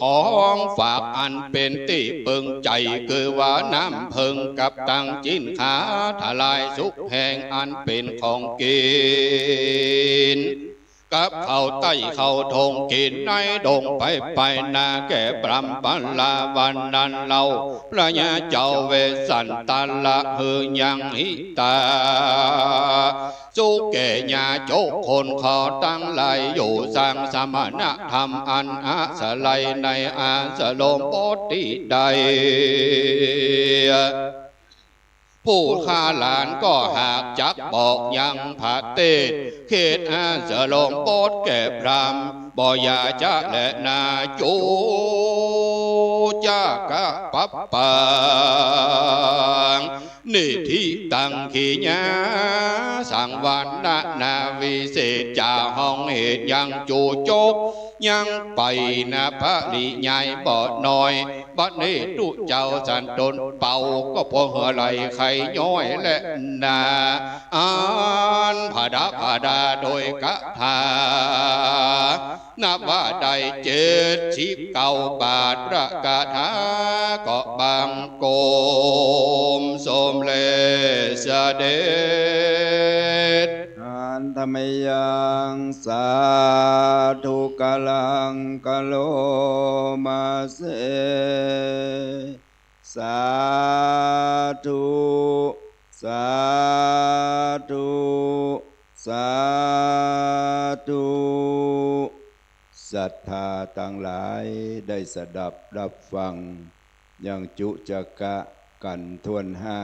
ของฝากอันเป๋นตี้ปึงใจ๋ คือว่าน้ำผึ้งกับตังจิ๋นขาว ทะลายสุกแห้งอันเป๋นของกิ๋น กับข้าวไต้ข้าวตงกิ๋นในดงไปไปนาแก่พราหมณ์ปาละวันนั้นเล่า พระยาเจ้าเวสสันตะละหื้อยังหิตาสุขแก่ญาจกคนข้อตังหลายอยู่ สร้างสมณธรรมอันอาศัยในอาสรมบทตี้ใด ผู้ข้าหลานก็หากจักบอกยังประเทศเขตอาสรมบทแก่พราหมณ์ บ่อย่าจะแลนา จุจกะปัปปัง นิฏฐิตัง ขีณาสังวรณา วิเศษจ๋าห้องเหตุยังจุจก ยังไปนาปริยายบ่น้อย บัดนี้ตุ๊เจ้าสันตนเป่า ก็ปอหื้อไหลไขย้อยแลนา อันผดาผดาโดยกะถา นับว่าได้เจ็ดสิบเก้าบาท พระกะถาก็บังคมสมเร็จเสด็จ หันทมยัง สาธุกะลังกะโลมาเส สาธุ สาธุ สาธุ ศรัทธาตังหลายได้สดับรับฟังยังจุจกะกั๋นถ้วนห้า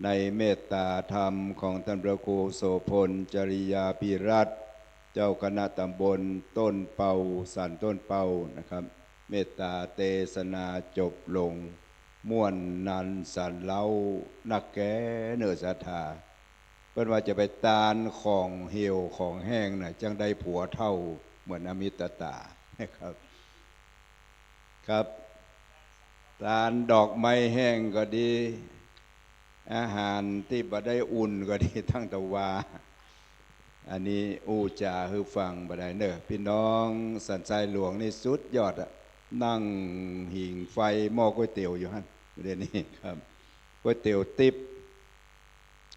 ในเมตตาธรรมของต้านพระครูโสภณ จริยาภิรัตน์ เจ้าคณะตำบลต้นเปา สันต้นเปานะครับ เมตตาเตสนาจบลง ม่วนนันสันเล้านักแก่เน่อศรัทธา เปิ้นว่าจะไปตานของเหี่ยวของแห้งน่ะ จั้งได้ผัวเฒ่าเหมือนอมิตตานะครับ ครับ ตานดอกไม้แห้งก็ดี อาหารตี้บ่ได้อุ่นก็ดี ตั้งแต่ว่า อันนี้อู้จ๋าหื้อฟังบ่ได้เน่อ ปี้น้องสันทรายหลวงนี่สุดยอดอะ นั่งผิงไฟหม้อก๋วยเตี๋ยวอยู่หั้น เดี๋ยวนี้ครับ ก๋วยเตี๋ยวติ๊บ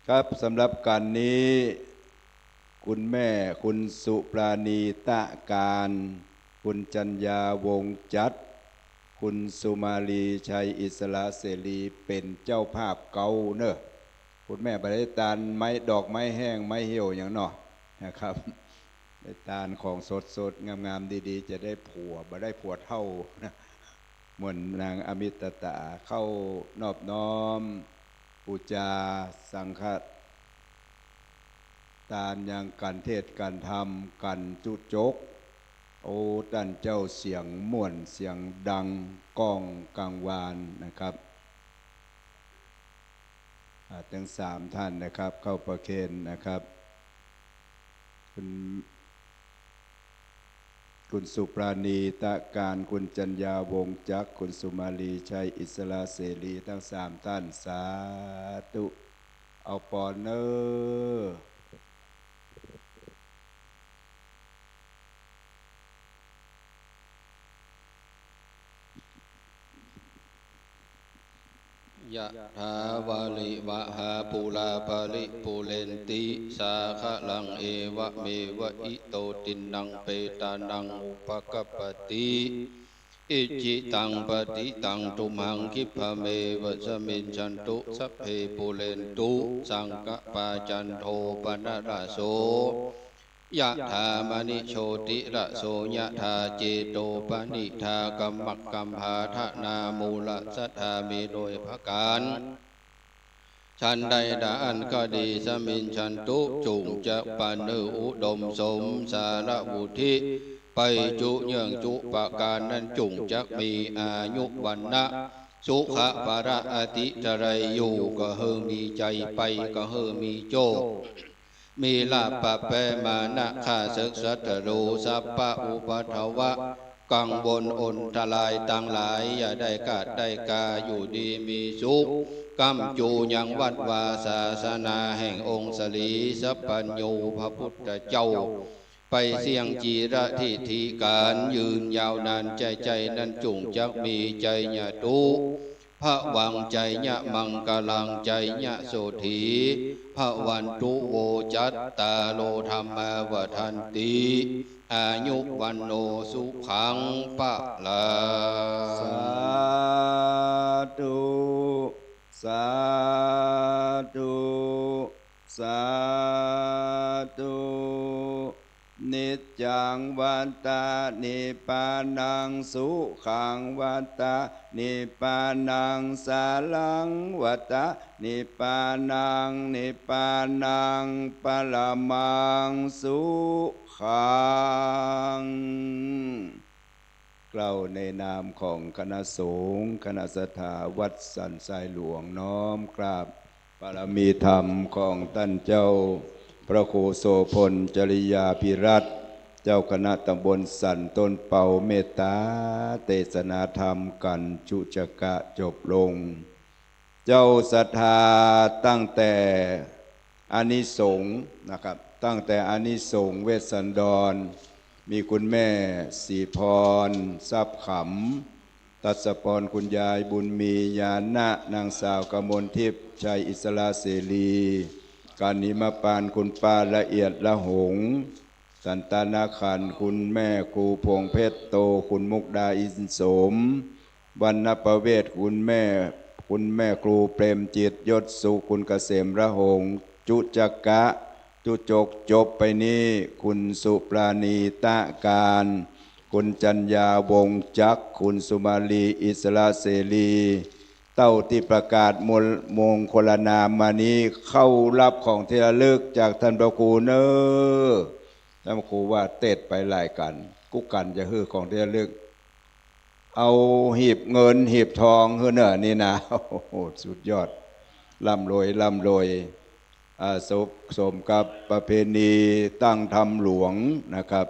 ครับ สำหรับกั๋นนี้ คุณแม่ คุณสุปราณี ตะการ คุณจัญญา วงศ์จัด คุณสุมาลี ชัยอิสระเสรี เป๋นเจ้าภาพเก๊าเน่อ คุณแม่บ่ได้ตานไม้ดอกไม้แห้งไม้เหี่ยวหยังเนาะนะครับ ได้ตานของสดๆ งามๆ ดีๆ จะได้ผัว บ่ได้ผัวเฒ่า เหมือนนางอมิตตา เข้านอบน้อมปู๋จาสังฆตานยังกั๋นเทศน์กั๋นธรรมกั๋นจุจก โอ้ ต้านเจ้าเสียงม่วนเสียงดังก้องกังวานนะครับ อ่า ตึงสามท่านนะครับ เข้าประเคนนะครับ คุณ คุณสุปราณี ตะการ คุณจัญญา วงศ์จักร คุณสุมาลี ชัยอิสระเสรี ตึงสามท่าน สาธุ เอาปอนเน่อ ยะถาวาริวะหาปูราปะริปูเรนติสาคะรัง เอวะเมวะอิโตตินนังเปตานังอุปะกัปปะติ อิจฉิตังปัตถิตังตุมหัง คิปะเมวะสะมิชชันตุ สัพเพปูเรนตุสังกะปา จันโทปะนะระโส ยะถามะณิโชติระโส ยะถา เจโตปะนิทา กัมมะกัมภา ทะนามูละสัทธา มีโดยผะก๋าน ฉันใดดาอั้นก็ดี สะมิชชันตุ จุ่งจักปะเน้ออุดมสมสารวุฒิ ไปจุเยื่องจุประก๋านนั้น จุ่งจักมีอายุวรรณะ สุขะพละอติตะไลอยู่ ก็หื้อมีใจ๋ไป ก็หื้อมีโจค มีลาภปะแป๊มานะข้าศึกศัตรู สัพพะอุปัทวะกังวลอันตรายตังหลาย อย่าได้ขาดได้คา อยู่ดีมีสุข ก้ำจูยังวัดวาศาสนาแห่งองค์สรีสัพพัญญูพระพุทธเจ้า ไปเสี้ยงจีรทิฏฐิก๋านยืนยาวนาน ใจ๋ๆ นั้นจุ่งจักมีไชยะตุ ภะวัง ไชยะมังคะลัง ไชยะโสฏฐี ภะวันตุ โวจัตตาโร ธัมมาวัฑฒันติ อายุ วัณโณ สุขัง พะลัง สาธุ สาธุ สาธุ นิจจังวัตตะ นิพพานัง สุขังวัตตะ นิพพานัง สารังวัตตะ นิพพานัง นิพพานัง ปะระมัง สุขัง กล่าวในนามของคณะสงฆ์ คณะศรัทธาวัดสันทรายหลวง น้อมกราบบารมีธรรมของต้านเจ้าพระครูโสภณ จริยาภิรัตน์ เจ้าคณะตำบลสันต้นเปา เมตตาเตสนาธรรมกั๋นจุ๊กจ๊ะจบลง เจ้าศรัทธาตั้งแต่อานิสงส์นะครับ ตั้งแต่อานิสงส์เวสสันดร มีคุณแม่ศรีพร ทรัพย์ขำ ทัศพร คุณยายบุญมี ญาณะ นางสาวกมลทิพย์ ชัยอิสระเสรี กาญจนหิมพานต์ คุณป้าละเอียด ละหงส์ สันตานาขันธ์ คุณแม่ครูพวงเพชรโต คุณมุกดา อินสม วรรณประเวศ คุณแม่ คุณแม่ครูเปรมจิต ยศสุข คุณเกษม ละหงส์ จุ๊กจ๊ะ จุ๊กจ๊ก จบไปนี้ คุณสุปราณี ตะการ คุณจัญญา วงศ์จักร คุณสุมาลี อิสระเสรี เต้าตี้ประกาศมง มงคลนามมานี้ เข้ารับของตี้ระลึกจากต้านพระครูเน่อ ต้านพระครูว่าเตศน์ไปหลายกั๋น กู้กั๋นจะหื้อของตี้ระลึก เอาหีบเงินหีบทองหื้อเน่อนี่นะ โอ้โห สุดยอด ร่ำรวย ร่ำรวย อ่า สม สมกับประเพณีตั้งธรรมหลวงนะครับ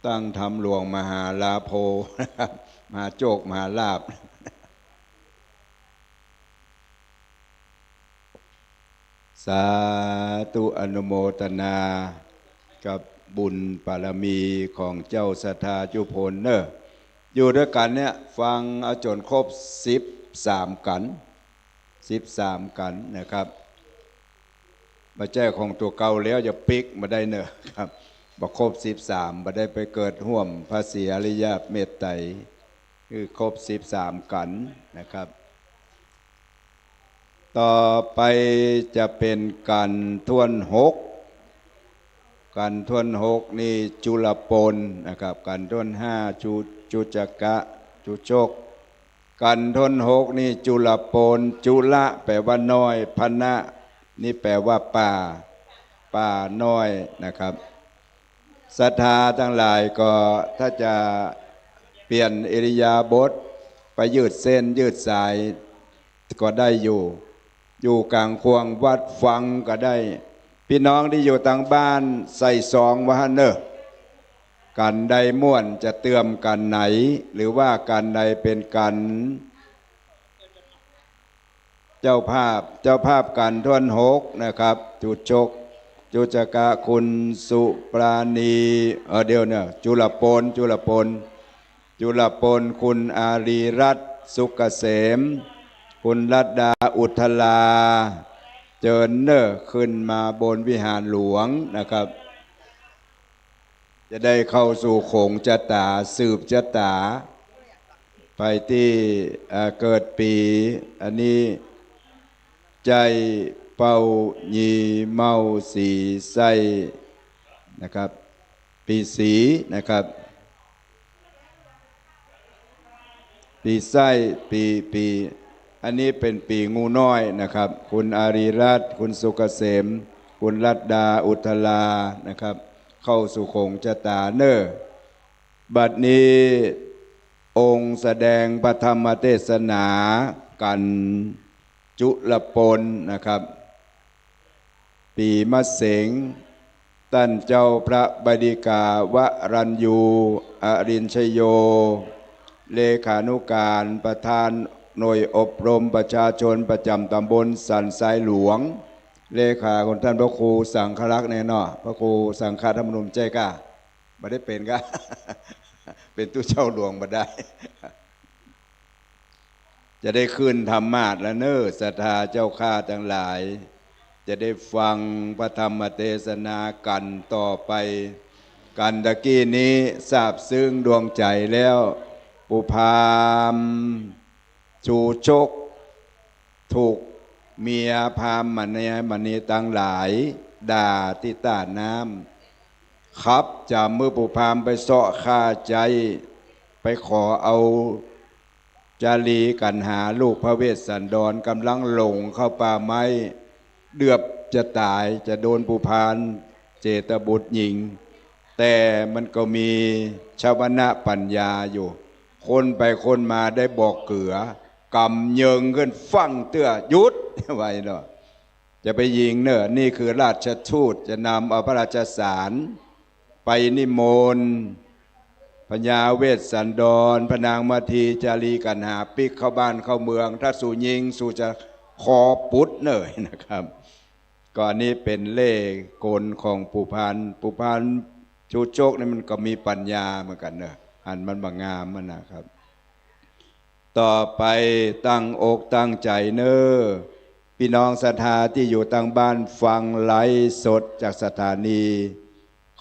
ตั้งธรรมหลวงมหาลาโภ มหาโชค มหาลาภ สาธุ อนุโมทนากับบุญบารมีของเจ้าศรัทธาจุ๊กคนเน่อ อยู่ตวยกั๋นเนี่ย ฟังเอาจ๋นครบสิบสามกั๋น สิบสามกั๋นนะครับ บ่ใจ้ของตั๋วเก่าแล้วจะปิ๊กบ่ได้เน่อครับ บ่ครบสิบสาม บ่ได้ไปเกิดฮ่วมพระศรีอริยเมตไตร คือครบสิบสามกั๋นนะครับ ต่อไปจะเป๋นกั๋นถ้วนหก กั๋นถ้วนหกนี่จุลปนนะครับ กั๋นถ้วนห้าจุ จุ๊กจ๊ะ จุ๊กจ๊ก กั๋นถ้วนหกนี่จุลปน จุลแปลว่าน้อย ปนะนี่แปลว่าป่า ป่าน้อยนะครับ ศรัทธาตังหลายก็ถ้าจะเปลี่ยนอิริยาบถ ไปยืดเส้นยืดสายก็ได้อยู่ อยู่ก๋างข่วงวัดฟังก็ได้ ปี้น้องตี้อยู่ตางบ้านใส่ซองไว้หั้นเน่อ กั๋นใดม่วนจะเติมกั๋นไหน หรือว่ากั๋นใดเป๋นกั๋น เจ้าภาพ เจ้าภาพกั๋นถ้วนหกนะครับ จุ๊กจ๊ก จุจกะ คุณสุปราณี เออ เดี๋ยวเนี่ย จุลปน จุลปน จุลปน คุณอารีรัตน์ สุกเกษม คุณรัตดา อุทลา เจิญเน่อ ขึ้นมาบนวิหารหลวงนะครับ จะได้เข้าสู่โขงชะตา สืบชะตา ไปตี้ เอ่อ เกิดปี๋ อันนี้ ใจ้เป้า ยีเม่า สีไส้ นะครับ ปี๋สีนะครับ ปี๋ไส้ ปี๋ ปี๋ อันนี้เป๋นปี๋งูน้อยนะครับ คุณอารีรัตน์ คุณสุกเกษม คุณรัตดา อุทลา นะครับ เข้าสู่โขงชะตาเน่อ บัดนี้องค์แสดงพระธรรมเทศนากั๋นจุลปนนะครับ ปี๋มะเสง ต้านเจ้าพระบดิกา วรัญญู อริญชโย เลขานุการประธานหน่วยอบรมประชาชนประจ๋ำตำบลสันทรายหลวง เลขาของต้านพระครูสังฆรักษ์แน่เนาะ พระครูสังฆธรรมนุม ใจ้ก่ะ บ่ได้เป๋นก่ะ เป๋นตุ๊เจ้าหลวงบ่ได้ จะได้ขึ้นธรรมาสน์แล้วเน่อ ศรัทธาเจ้าข้าตังหลาย จะได้ฟังพระธรรมเทศนากั๋นต่อไป กั๋นตะกี้นี้ซาบซึ้งดวงใจ๋แล้ว ปู่พราหมณ์ ชูชก ถูกเมียพราหมณ์มะเน มะเนตังหลาย ด่าตี้ต้าน้ำ ขับจ๋ำหื้อปู่พราหมณ์ไปเซาะฆ่าใจ๊ ไปขอเอาจารีกัณหาลูกพระเวสสันดร ก่ำลังหลงเข้าป่าไม้ เดือบจะต๋าย จะโดนปู่พราหมณ์เจตบุตรหญิง แต่มันก็มีชวนะปั๋ญญาอยู่ ค้นไปค้นมาได้บ่อเกือ ก๋ำเยิงขึ้นฟั่งเตื้อ หยุด ว่าอี้เนาะ จะไปยิงเน่อ นี่คือราชทูตจะนำเอาพระราชสารไปนิมนต์พญาเวสสันดร พระนางมาที จารีกัณหา ปิ๊กเข้าบ้านเข้าเมือง ถ้าสูยิงสูจะคอปุดเน่อนะครับ ก็อันนี้เป๋นเล่ห์กลของปู่พราหมณ์ ปู่พราหมณ์ชูชกนี่มันก็มีปั๋ญญาเหมือนกั๋นเน่อ อันมันบ่งามมันนะครับ ต่อไปตั้งอกตั้งใจ๋เน่อ ปี้น้องศรัทธาตี้อยู่ตางบ้านฟังไลฟ์สดจากสถานี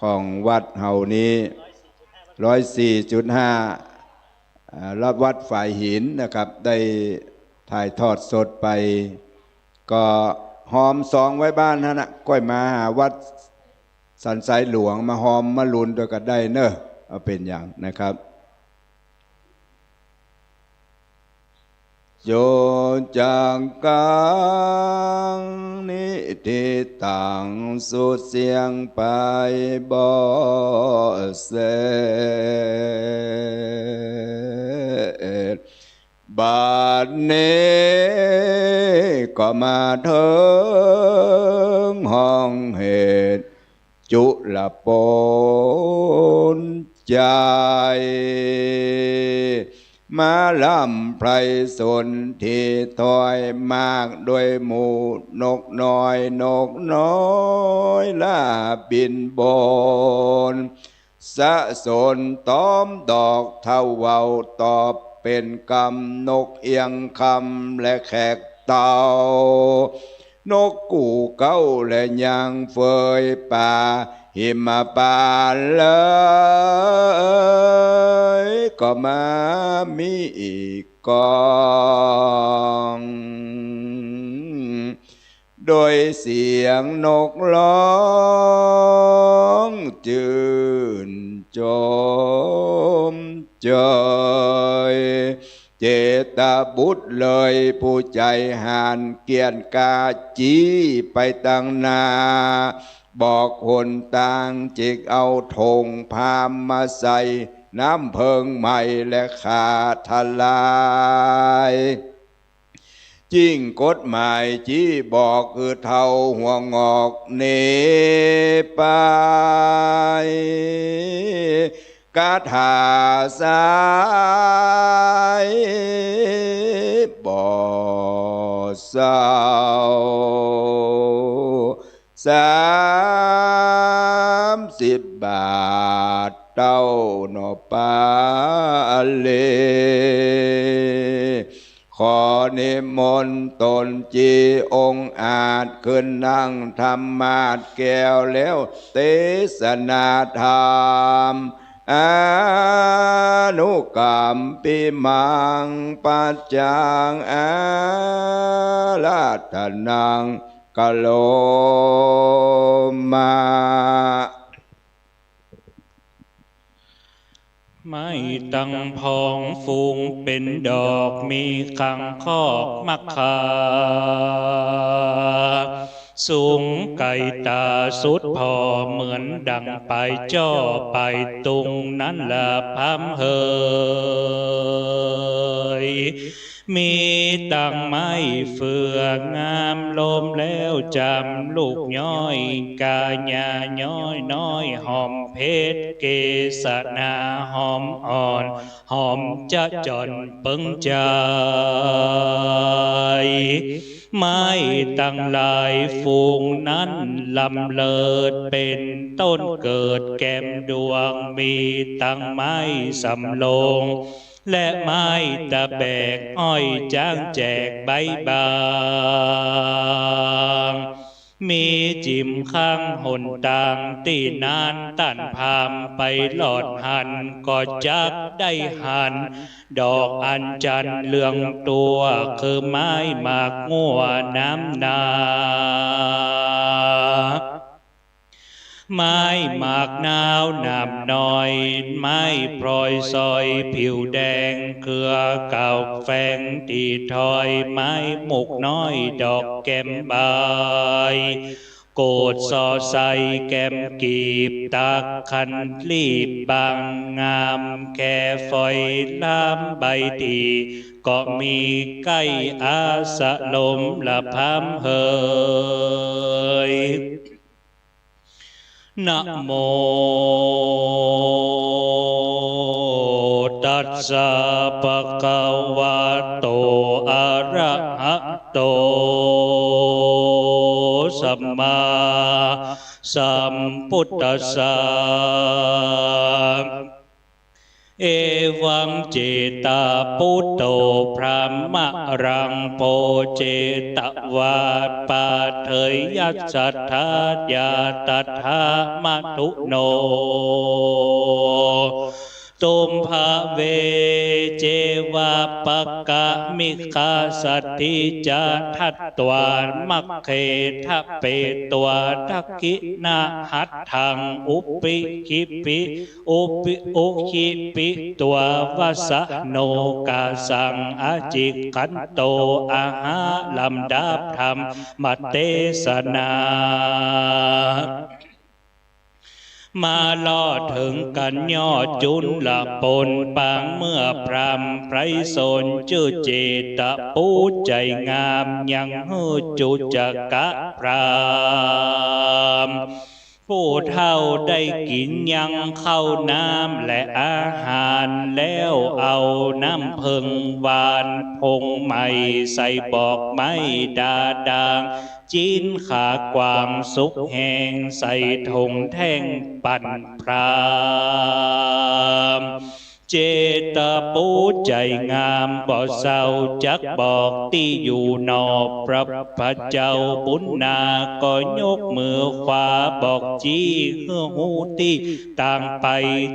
ของวัดเฮานี้ ร้อยสี่จุดห้า อ่า และวัดฝายหินนะครับ ได้ถ่ายทอดสดไป ก็หอมซองไว้บ้านหั้นนะ ก้อยมาหาวัดสันทรายหลวง มาหอมมาลุนตวยกั๋นได้เน่อ บ่เป๋นหยังนะครับ โยจักขัง นิฏฐิตัง สุเสี้ยงไปบ่เสร็จ บัดนี้ก็มาเถิงห้องเหตุจุลปนใจ๋ มาร่ำไพรสนทถอยมากด้วยหมู่นกน้อย นกน้อยลาบินบน สะสนตอมดอกเต้าเว้าตอบเป๋นกำ นกเอี้ยงคำและแขกเต้า นกกู่เก๊าและยางเฟยป่าหิมพานต์เลย ก็มามีอีกกอง โดยเสียงนกฮ้องจื้นจมเจย เจตบุตรเลยผู้ใจ๋ห่านเกียรติกล้าจี๊ไปตังหน้า บอกหนตาง จึกเอาธงพราหมณ์มาใส่ น้ำเผิงไหม้และฆ่าทลาย ยิ่งกฎหมายจี๊บอก คือเต้าหัวงอกหนีไป คาถาสายบ่เศร้า สา บาทเต้าหนอปาเล ขอนิมนต์ต๋นจีองค์อาจขึ้นนั่งธรรมาสน์แก้วแล้วเตสนาธรรม อนุกัมปิมัง ปัจจังอาราธนัง กะโรมะ ไม้ตังผองฟูงเป๋นดอก มีกังคอกมะขาม สูงไก๋ต๋าสุดผ่อ เหมือนดั่งป๋ายจ้อป๋ายตุง นั้นละพร่ำเหย มีตังไม้เฟื่องาม ลมแล้วจ๋ำลูกย้อย กาญาย้อยน้อย หอมเพ็ช เกสนาหอมอ่อน หอมจะจ่อนเปิงใจ๋ ไม้ตังหลายฝูงนั้น ลำเลิศเป๋นต้นเกิดแก้มดวง มีตังไม้สำโรง และไม้ตะแบก อ้อยจ๊างแจกใบบาง มีจิ๋มข้างหนตาง ตี้นั้นต้านพราหมณ์ไปลอดหั้น ก็จักได้หัน ดอกอัญชันเหลืองตั๋ว คือไม้หมากงั่วน้ำหนา ไม้หมากนาวน้ำน้อย ไม้พลอยสร้อยผิวแดง เครือเกล้าแฝงตี้ถ้อย ไม้หมวกน้อยดอกแก้มใบ โกศสอใสแก้มกีบ ตักขันลีบบางงาม แคฝอยล้ามใบตี้ ก็มีใก้อาสลมละพร่ำเหย นะโม ตัสสะ ภะคะวะโต อะระหะโต สัมมาสัมพุทธัสสะ เอวัง เจตปุตโต พรหมรัง โพ เจตวา ปาเถยยัสสะ ทายา ตถา มะตุโน ตุมภะเว เจวา ปะกะมิคาสัตถิ จะ ทัตวา มัคเค ทะเปตวา ทักขิณหัตถัง อุปิคิปิ อุปิ อุคิปิตวา วัสสะโนกาสัง อะจิกขันโต อะหะ ลำดับธรรม มาเตสนา มาลอดเถิงกั๋นยอดจุลปน ปางเมื่อพราหมณ์ไพรสน จื้อเจตปุตรใจ๋งาม ยังหื้อจุจกะพราหมณ์ ผู้เฒ่าได้กิ๋นยังข้าวน้ำและอาหารแล้ว เอาน้ำเผิ่งหวานผงใหม่ ใส่บอกไม้ดาดาง จิ๊นขากวางสุกแห้ง ใส่ถงแท่งปั๋นพราหมณ์ เจตปุตรใจ๋งามบ่เศร้า จักบอกตี้อยู่หนอ พระพาเจ้าบุญนา ก็ยกมือขวาบอกจี้ หื้อฮู้ตี้ตางไป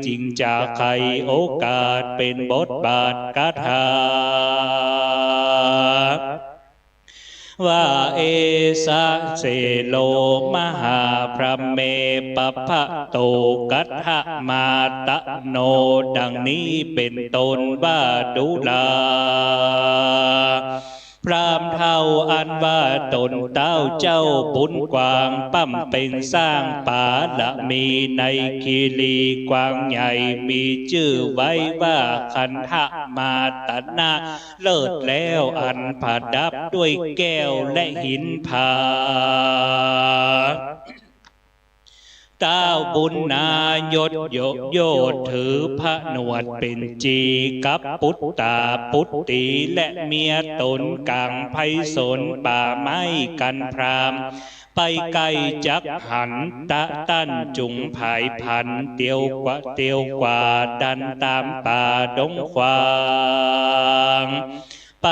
จึงจะไขโอกาสเป๋นบทบาทคาถา ว่า เอสะเสโล มหาพรหมเม ปะภะโต กัตถมาตโน ดังนี้เป๋นต้น ว่าดูรา พราหมณ์เฒ่าอันว่าต๋นเต้าเจ้าบุญกว้าง บำเพ็ญสร้างบารมีในคีรีกว้างใหญ่ มีจื้อไว้ว่าขันธมาตนะ เลิศแล้วอันประดับด้วยแก้วและหินผา เต้าบุญนายศยศถือผนวดเป๋นจี กับปุตตาปุตตี และเมียต๋นก๋างไพศาลป่าไม้กัณฑ์พราหมณ์ ไปไก้จักหัน ตะต้านจุงผายผัน เตียวกว่า เตียวกว่าดันต๋ามป่าดงขวาง ไป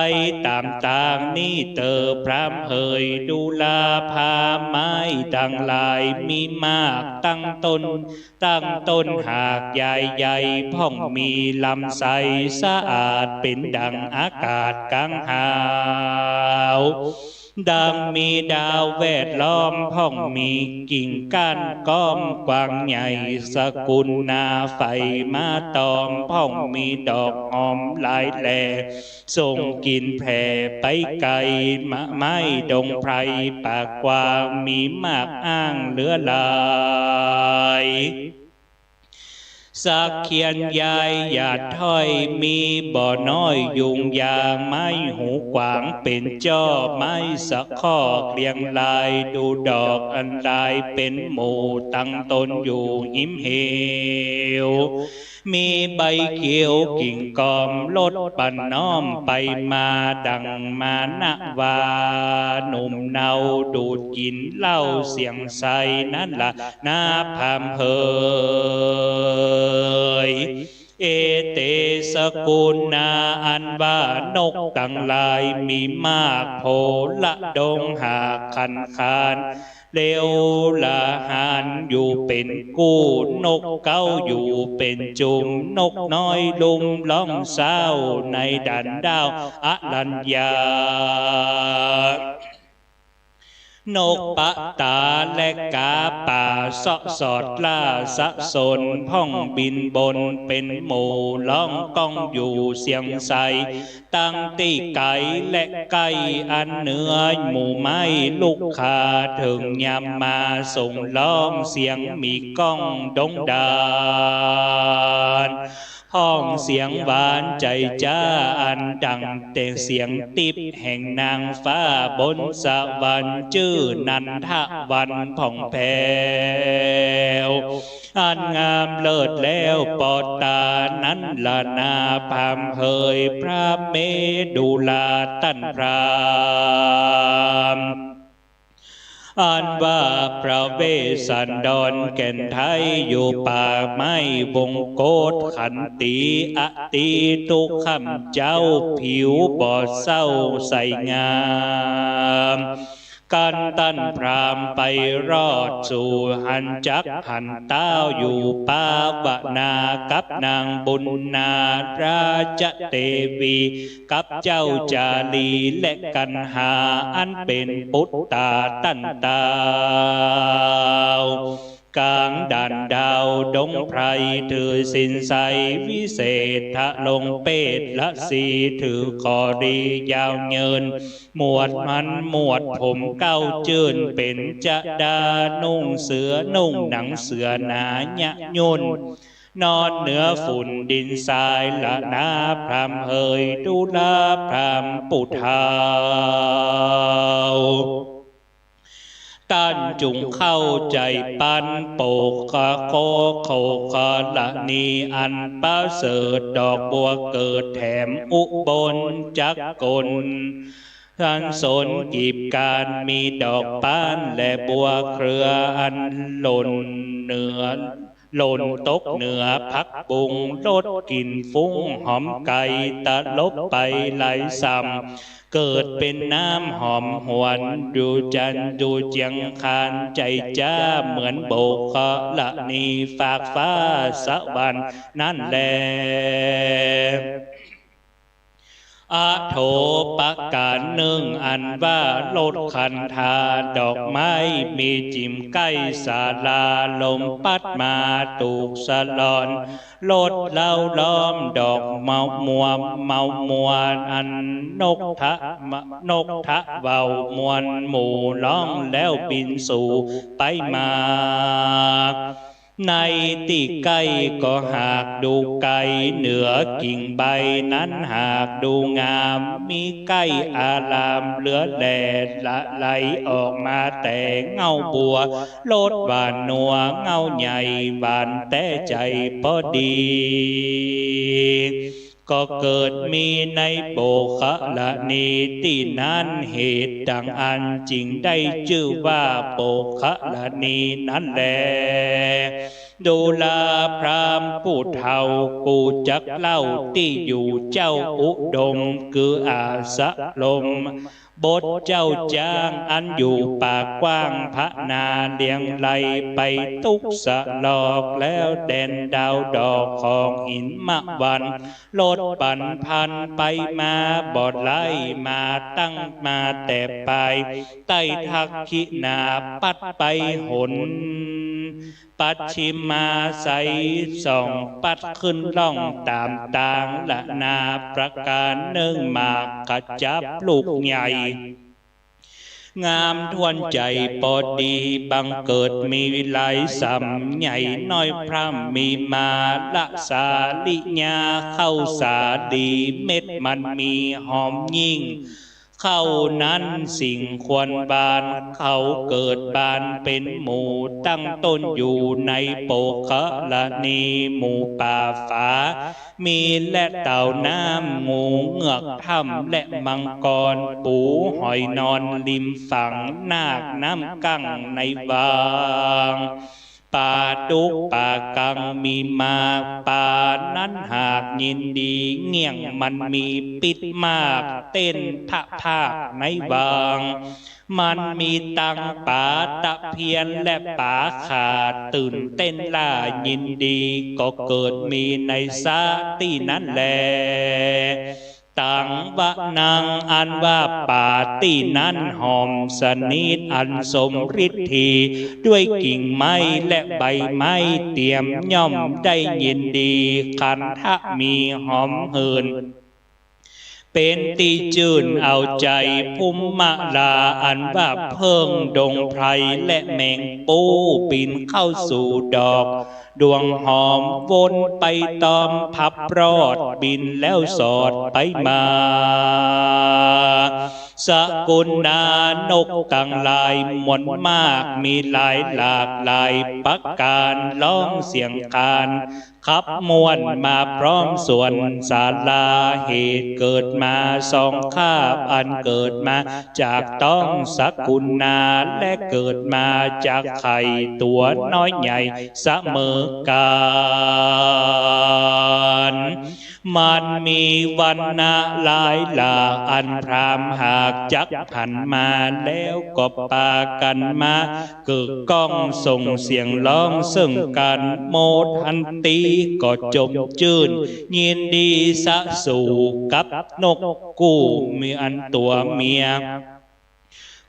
ต๋ามตางนี้เตอ พราหมณ์เหย ดูราพราหมณ์ไม้ตังหลาย มีมากตั้งต้น ตั้งต้นหากใหญ่ๆ พ่องมีลำไซสะอาด เป๋นดั่งอากาศก๋างหาว ดั่งมีดาวแวดล้อม พ่องมีกิ่งก้านก้อมกว้างใหญ่ สกุลนาไฝมาตอม พ่องมีดอกหอมหลายแหล่ ส่งกลิ่นแผ่ไปไกล มะไม้ดงไพรป่ากว้าง มีมากอ้างเหลือหลาย สักเขียนยายหยาดถ้อย มีบ่อน้อยยุงยาง ไม้หูกวางเป๋นจ้อ ไม้สะข้อเรียงราย ดูดอกอันลายเป๋นหมู่ ตั้งตนอยู่หิมเหว มีใบเขียวกิ่งกอม ลดประนอมไปมา ดั่งมานะวาหนุ่มเนา ดูดกลิ่นเหล้าเสียงไซนั้นละนา พราหมณ์เหย เอเต สกุลนา อันว่านกตังหลาย มีมากโผละดงหากคันคาน เลวละหานอยู่เป๋นกู้ นกเก๊าอยู่เป๋นจุม นกน้อยลุ่มร้องเศร้า ในดันดาวอรัญญา นกปะตาและกาป่า เซาะสอดล่าสะสน พ่องบินบนเป๋นหมู่ ร้องก้องอยู่เสียงไซ ตั้งตี้ไก๋และใก้ อันเหนือหมู่ไม้ลุกคา เถิงยามมาส่งร้องเสียงมีก้องดงดาน ฮ้องเสียงหวานใจ๋จ๊า อันดั่งแต่เสียงติ๊บแห่งนางฟ้าบนสวรรค์ จื้อนันทวันผ่องแผ้ว อันงามเลิศแล้วปอตานั้นละนา พราหมณ์เหย พระเมรุลาต้านพราหมณ์ อันว่าพระเวสสันดรแก่นไทย อยู่ป่าไม้วงโกฏขันตี อติทุกค่ำเจ๊า ผิวบ่เศร้าใสงาม กันต้านพราหมณ์ไปรอดสู่ หันจักหันเต๊าอยู่ปาวนา กับนางบุญนาราชเตวี กับเจ้าจารีและกัณหา อันเป๋นปุตตาต้านเต๊า ก๋างด่านดาวดงไพร ถือศีลใสวิเศษ ทะลงเพศละสี ถือขอรียาวเยิน หมวดมันหมวดผมเก๊าจื้น เป๋นจดานุ่งเสื้อ นุ่งหนังเสื้อหนาเยียะยุ่น นอนเหนือฝุ่นดินทรายละนา พราหมณ์เหย ดูราพราหมณ์ผู้เฒ่า ต้านจุ่งเข้าใจ๋ปัน โปกกะโคโขกรณีอันประเสริฐ ดอกบัวเกิดแถมอุบล จักกล อันสนกีบกาน มีดอกป๊านและบัวเครือ อันหล่นเหนือ หล่นตกเหนือผักบุ้ง ลดกลิ่นฟุ้งหอมไกล ตลบไปหลายส่ำ เกิดเป๋นน้ำหอมหวน ดูจันทร์ดูเจียงคาน ใจ๋จ๊าเหมือนโบกกรณี ฟากฟ้าสวรรค์นั้นแล อโถ ประก๋านนึ่ง อันว่าลดคันธา ดอกไม้มีจิ่มใก้ศาลา ลมปั๊ดมาถูกสะลอน ลดเล้าล้อมดอกเมามัว เมามัว อันนกทะ นกทะเว่ามวลหมู่ ร้องแล้วบินสู่ไปมา ในตี้ใก้ก็หากดูไกล เหนือกิ่งใบนั้นหากดูงาม มีใก้อารามเหลือแล ละไหลออกมาแต่เง้าบัว ลดหวานนัวเง้าใหญ่ หวานแต๊ใจ๋ปอดี ก็เกิดมีในโปคคัลลีตี้นั้น เหตุดังอั้นจึงได้จื้อว่าโปคคัลลีนั้นแล ดูราพราหมณ์ผู้เฒ่า กูจักเล่าตี้อยู่เจ้าอุดม คืออาสรมบทเจ้าจ๊าง อันอยู่ปากกว้างพนาเลียงไลไปตุ๊กสะลอก แล้วแดนดาวดอกของหิมวัน ลดปันพันไปมาบ่ไร้ มาตั้งมาแต่ปายใต้ทักขิณา ปัดไปหนปัจฉิมาไสย ส่องปัดขึ้นล่องต๋ามตางละนาประก๋าน นึ่งหมากขจับลูกใหญ่ งามถ้วนใจ๋ปอดี บังเกิดมีหลายสำ ใหญ่น้อยพร่ำ มีมาละสาลิญา ข้าวสาลีเม็ดมันมีหอมยิ่ง ข้าวนั้นสิ่งควรบาน เขาเกิดบานเป๋นหมู่ ตั้งต้นอยู่ในโปคคัลลี หมู่ป่าฝา มีแลเต่าน้ำ งูเงือกถ้ำ และมังกร ปู๋หอยนอนริมฝั่ง นาคน้ำกั้งในวัง ปาดุกป่ากังมีมา ป่านั้นหากยินดี เงี้ยงมันมีปิ๊ดมาก เต้นพะพากในวัง มันมีตังป๋าตะเพียน และป๋าข่าตื่นเต้นล่ายินดี ก็เกิดมีในสระตี้นั้นแล ตังวะนัง อันว่าป่าตี้นั้นหอมสนิท อันสมฤทธีด้วยกิ่งไม้และใบไม้เตียม ย่อมได้ยินดี ขันธะมีหอมหื่น เป๋นตี้จื้นเอาใจ๋ ภูมะลา อันว่าเผิ้งดงไพร และแมงปู๋บินเข้าสู่ดอก ดวงหอมวนไปตอมพับรอด บินแล้วสอดไปมา สกุณานกตังหลายมวลมาก มีหลายหลากหลายประก๋าน ฮ้องเสียงครานขับม่วนมาพร้อมสวนสารา เหตุเกิดมาสองคาบ อันเกิดมาจากต๊องสกุณา และเกิดมาจากไข่ตั๋วน้อยใหญ่เสมอกั๋น มันมีวรรณะหลายหลาก อันพราหมณ์หากจักผันมา แล้วก็ปากั๋นมาเกิกก้องส่งเสียงฮ้องเซิ่งกั๋น โมทันตีก็จมจื้นยินดีสะสู่กับนกกู้มีอันตั๋วเมีย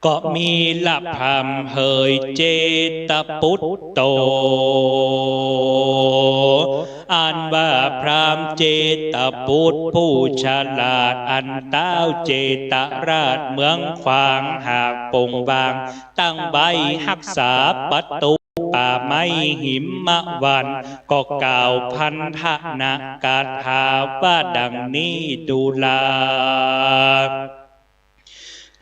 ก็มีละพราหมณ์เหยเจตปุตโต อันว่าพราหมณ์เจตปุตผู้ฉลาด อันต๊าวเจตราชเมืองขวาง หากปงวางตั้งไว้ฮักษาประตู๋ป่าไม้หิมวัน ก็กล่าวพันธนากาถาว่าดังนี้ ดูรา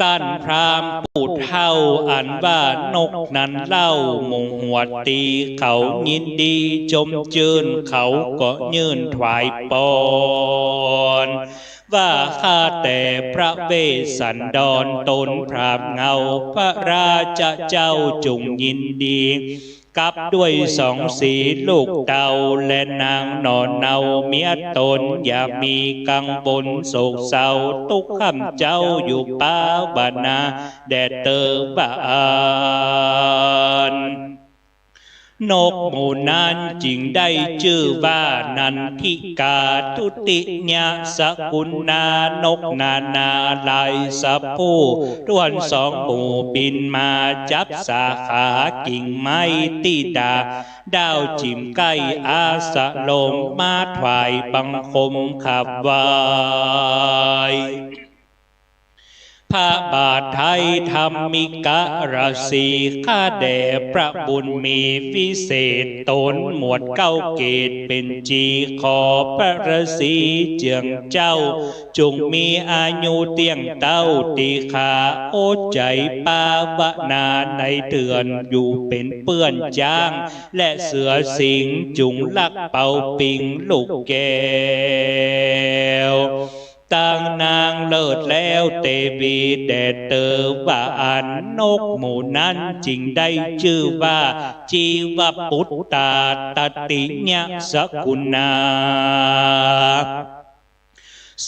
ต้านพราหมณ์ผู้เฒ่า อันว่านกนั้นเล่า หมู่หวดตี้เขายินดีจมจื้น เขาก็ยื่นถวายปอน ว่าข้าแต่พระเวสสันดร ตนพราหมณ์เงา พระราชเจ้าจุ่งยินดี กับด้วยสองสีลูกเต้า และนางหน่อเนาเมียต๋น อย่ามีกังวลโศกเศร้า ตุ๊กค่ำเจ๊าอยู่ปาวนา แด่เตอว่าอั้น นกหมู่นั้นจึงได้จื้อว่านันทิกา ทุติยสกุณานกนานาหลายสะผู้ ถ้วนสองหมู่บินมาจับสาขากิ่งไม้ตี้ดาด้าวจิ่มใก้อาสรม มาถวายบังคมขับไหว้ พระบาทไท้ธรรมิกะราศี ข้าแด่พระบุญมีวิเศษ ต๋นหมวดเก้าเกตเป๋นจี ขอพระราศีเจื้องเจ้า จุ่งมีอายุเตี้ยงเต๊า ตี้ข้าอดใจ๋ปาวนาในเถื่อน อยู่เป๋นเปื้อนจ๊าง และเสือสิงห์ จุ่งลักเป๋าปิงลูกแก้ว ตังนางเลิศแล้วเตวีแด่เตอ ว่าอั้น นกหมู่นั้นจึงได้จื้อว่า จีวปุตตา ตติยะสกุณา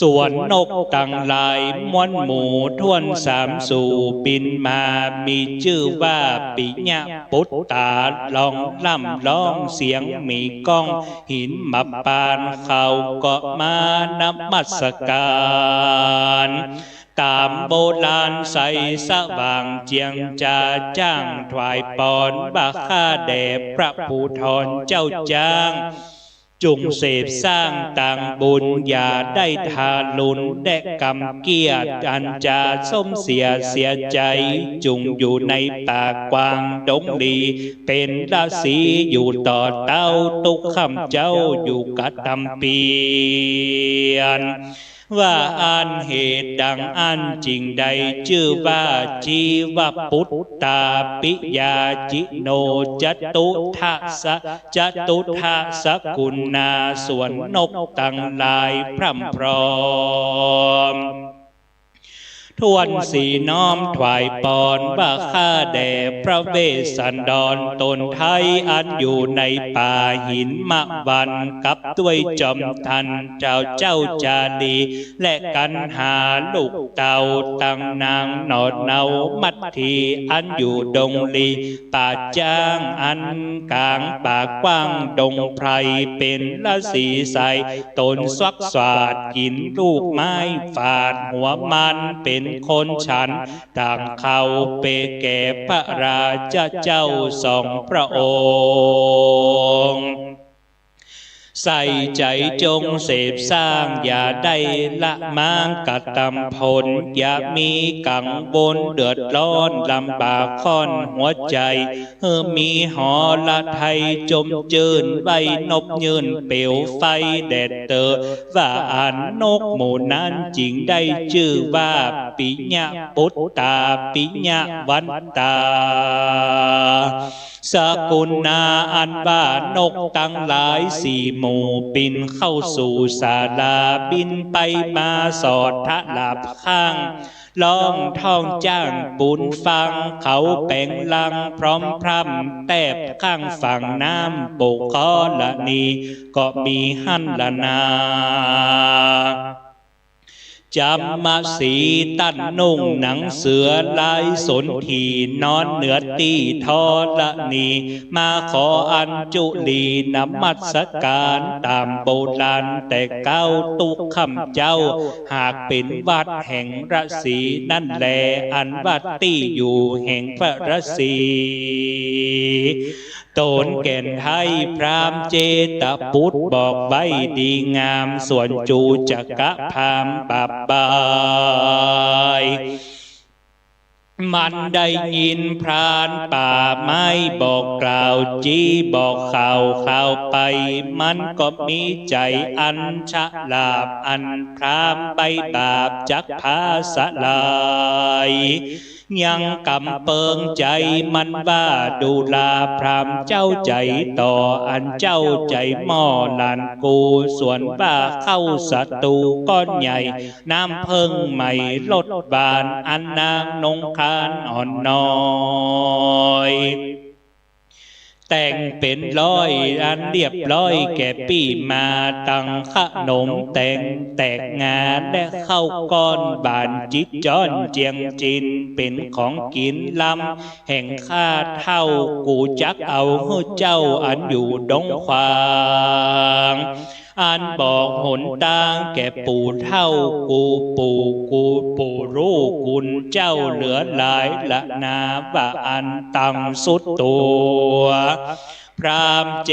ส่วนนกตังหลายม้วนหมู่ถ้วนสามสู่บินมา มีจื้อว่าปิยปุตตา ร้องร่ำร้องเสียงมีก้อง หิมพานต์ เขาก็มานมัสก๋าน ต๋ามโบราณใสสว่าง เจียงจาจ้างถวายปอน ว่าข้าแด่พระภูธรเจ้าจ๊าง จุ่งเสพสร้างตางบุญ อย่าได้ทารุณและกำเกี้ย อันจะส้มเสียเสียใจ๋ จุ่งอยู่ในป่ากว้างดงหลี เป๋นราศีอยู่ต่อเต๊า ตุ๊กข้ำเจ้าอยู่กระตำเปียน ว่าอั้น เหตุดังอั้นจึงได้จื้อว่า จีวปุตตา ปิยาจิโน จตุทะสะ จตุทะสกุณา ส่วนนกตังหลายพร่ำพร้อม ถ้วนสีน้อมถวายปอน ว่าข้าแด่พระเวสสันดรต๋นไท้ อันอยู่ในป่าหิมวัน กับด้วยจอมทันเจ้า เจ้าจารี และกัณหาลูกเต้า ตังนางหนอนเนามัทธี อันอยู่ดงหลี ป่าจ๊างอันก๋างป่ากว้างดงไพร เป๋นราศีใส ต๋นสวักสาดกิ๋นลูกไม้ ฝาดหัวมันเป๋นคนฉัน ตางเขาไปแก่พระราชาเจ้าสองพระองค์ ใส่ใจ๋จงเสพสร้าง อย่าได้ละม้างกระตำผล อย่ามีกังวลเดือดร้อนลำบากข้อนหัวใจ๋ หื้อมีหรทัยจมจื้น ไหว้นบยื่นเปลวไฟแด่เตอ ว่าอั้นนกหมู่นั้นจึงได้จื้อว่า ปิยปุตตา ปิยวันตา สกุณา อันว่านกตังหลายสี่หมู่ บินเข้าสู่ศาลา บินไปมาสอดทะหลาบข้าง ร้องท้องจ้างปูนฟัง เขาแป๋งรังพร้อมพร่ำ แตบข้างฝั่งน้ำปุคคละนี ก็มีหั้นละนา จำมะสีตั๊นนุ่งหนังเสือลายสนธี นอนเหนือตี้ธรณี มาขออัญจุลีนมัสก๋าน ต๋ามโบราณแต่เก๊า ตุ๊กข้ำเจ้า หากเป๋นวัตรแห่งราศีนั้นแล อันว่าตี้อยู่แห่งพระราศี ต๋นแก่นไท้พราหมณ์เจตปุตรบอกไว้ดีงาม ส่วนจูจกพราหมณ์บาปบาย มันได้ยินพรานป่าไม้บอกกล่าว จีบอกข่าวข่าวไป มันก็มีใจ๋อันฉลาบ อันพราหมณ์ใบ้บาปจักผาสลาย ยังก๋ำเปิงใจ๋มันว่า ดูราพราหมณ์เจ้าใจ๋ต่อ อันเจ้าใจ๋หม้อหลานกู ส่วนว่าเข้าสตูก้อนใหญ่ น้ำเผิ้งใหม่รสหวาน อันนางนงครานอ่อนน้อย แต่งเป๋นร้อยอันเรียบร้อยแก่ปี้มา ตังขนมแตงแตกงา และข้าวก้อนหวานจิ๊ดจ๊อนเจียงจิน เป๋นของกิ๋นล้ำแห่งข้าเฒ่า กูจักเอาหื้อเจ้าอันอยู่ดงขวาง อันบอกหนตางแก่ปู่เฒ่า กูปู่ กูปู่ฮู้คุณเจ้าเหลือหลายละนา ว่าอั้นตังสุดตั๋ว พราหมณ์เจ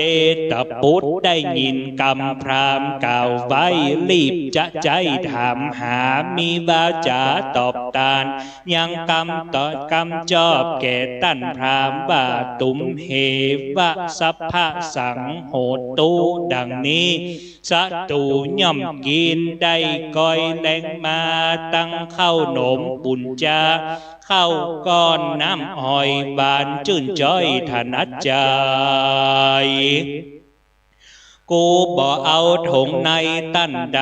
ตปุตรได้ยินกำพราหมณ์กล่าวไว้ รีบจะใจ๊ถามหา มีวาจ๋าตอบตาน ยังกำตอบกำจอบแก่ต้านพราหมณ์ว่า ตุมเฮวะสัพพะสังโหตุ ดังนี้ ศัตรู๋ย่อมกิ๋นได้ก้อยแลงมา ตังข้าวหนมปูนจา ข้าวก้อนน้ำอ้อย หวานจื้นจ๊อยถนัดใจ๋ กูบ่เอาถงในต้านใด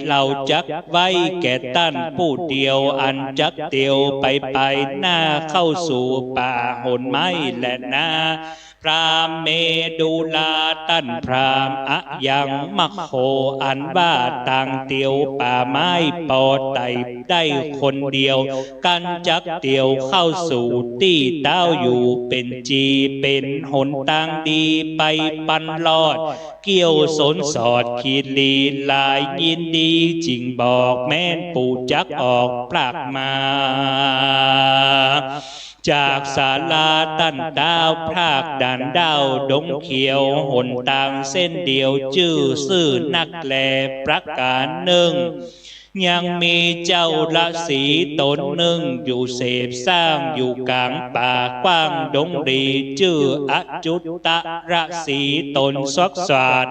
เฮาจักไว้แก่ต้านผู้เดียว อันจักเตียวไปไปหน้าเข้าสู่ป่าหนไม้แลนา พราหมณ์เมดุลา ต้านพราหมณ์อะยังมะโค อันว่าตางเตียวป่าไม้ปอไต่ได้คนเดียว กันจักเตียวเข้าสู่ตี้เต๊าอยู่เป๋นจี เป๋นหนตางดีไปปันรอด เกี้ยวสนสอดขีรีหลาย ยินดีจิ่งบอก แม้นปู่จักออกพรากมา จากศาลาต้านต๊าว พรากด่านด้าวดงเขียว หนตางเส้นเดียวจื้อซื่อนักแล ประก๋านนึ่ง ยังมีเจ้าฤๅษีต๋นนึ่ง อยู่เสพสร้างอยู่ก๋างป่ากว้างดงดี จื้ออจุตฤๅษีต๋นสวักสาด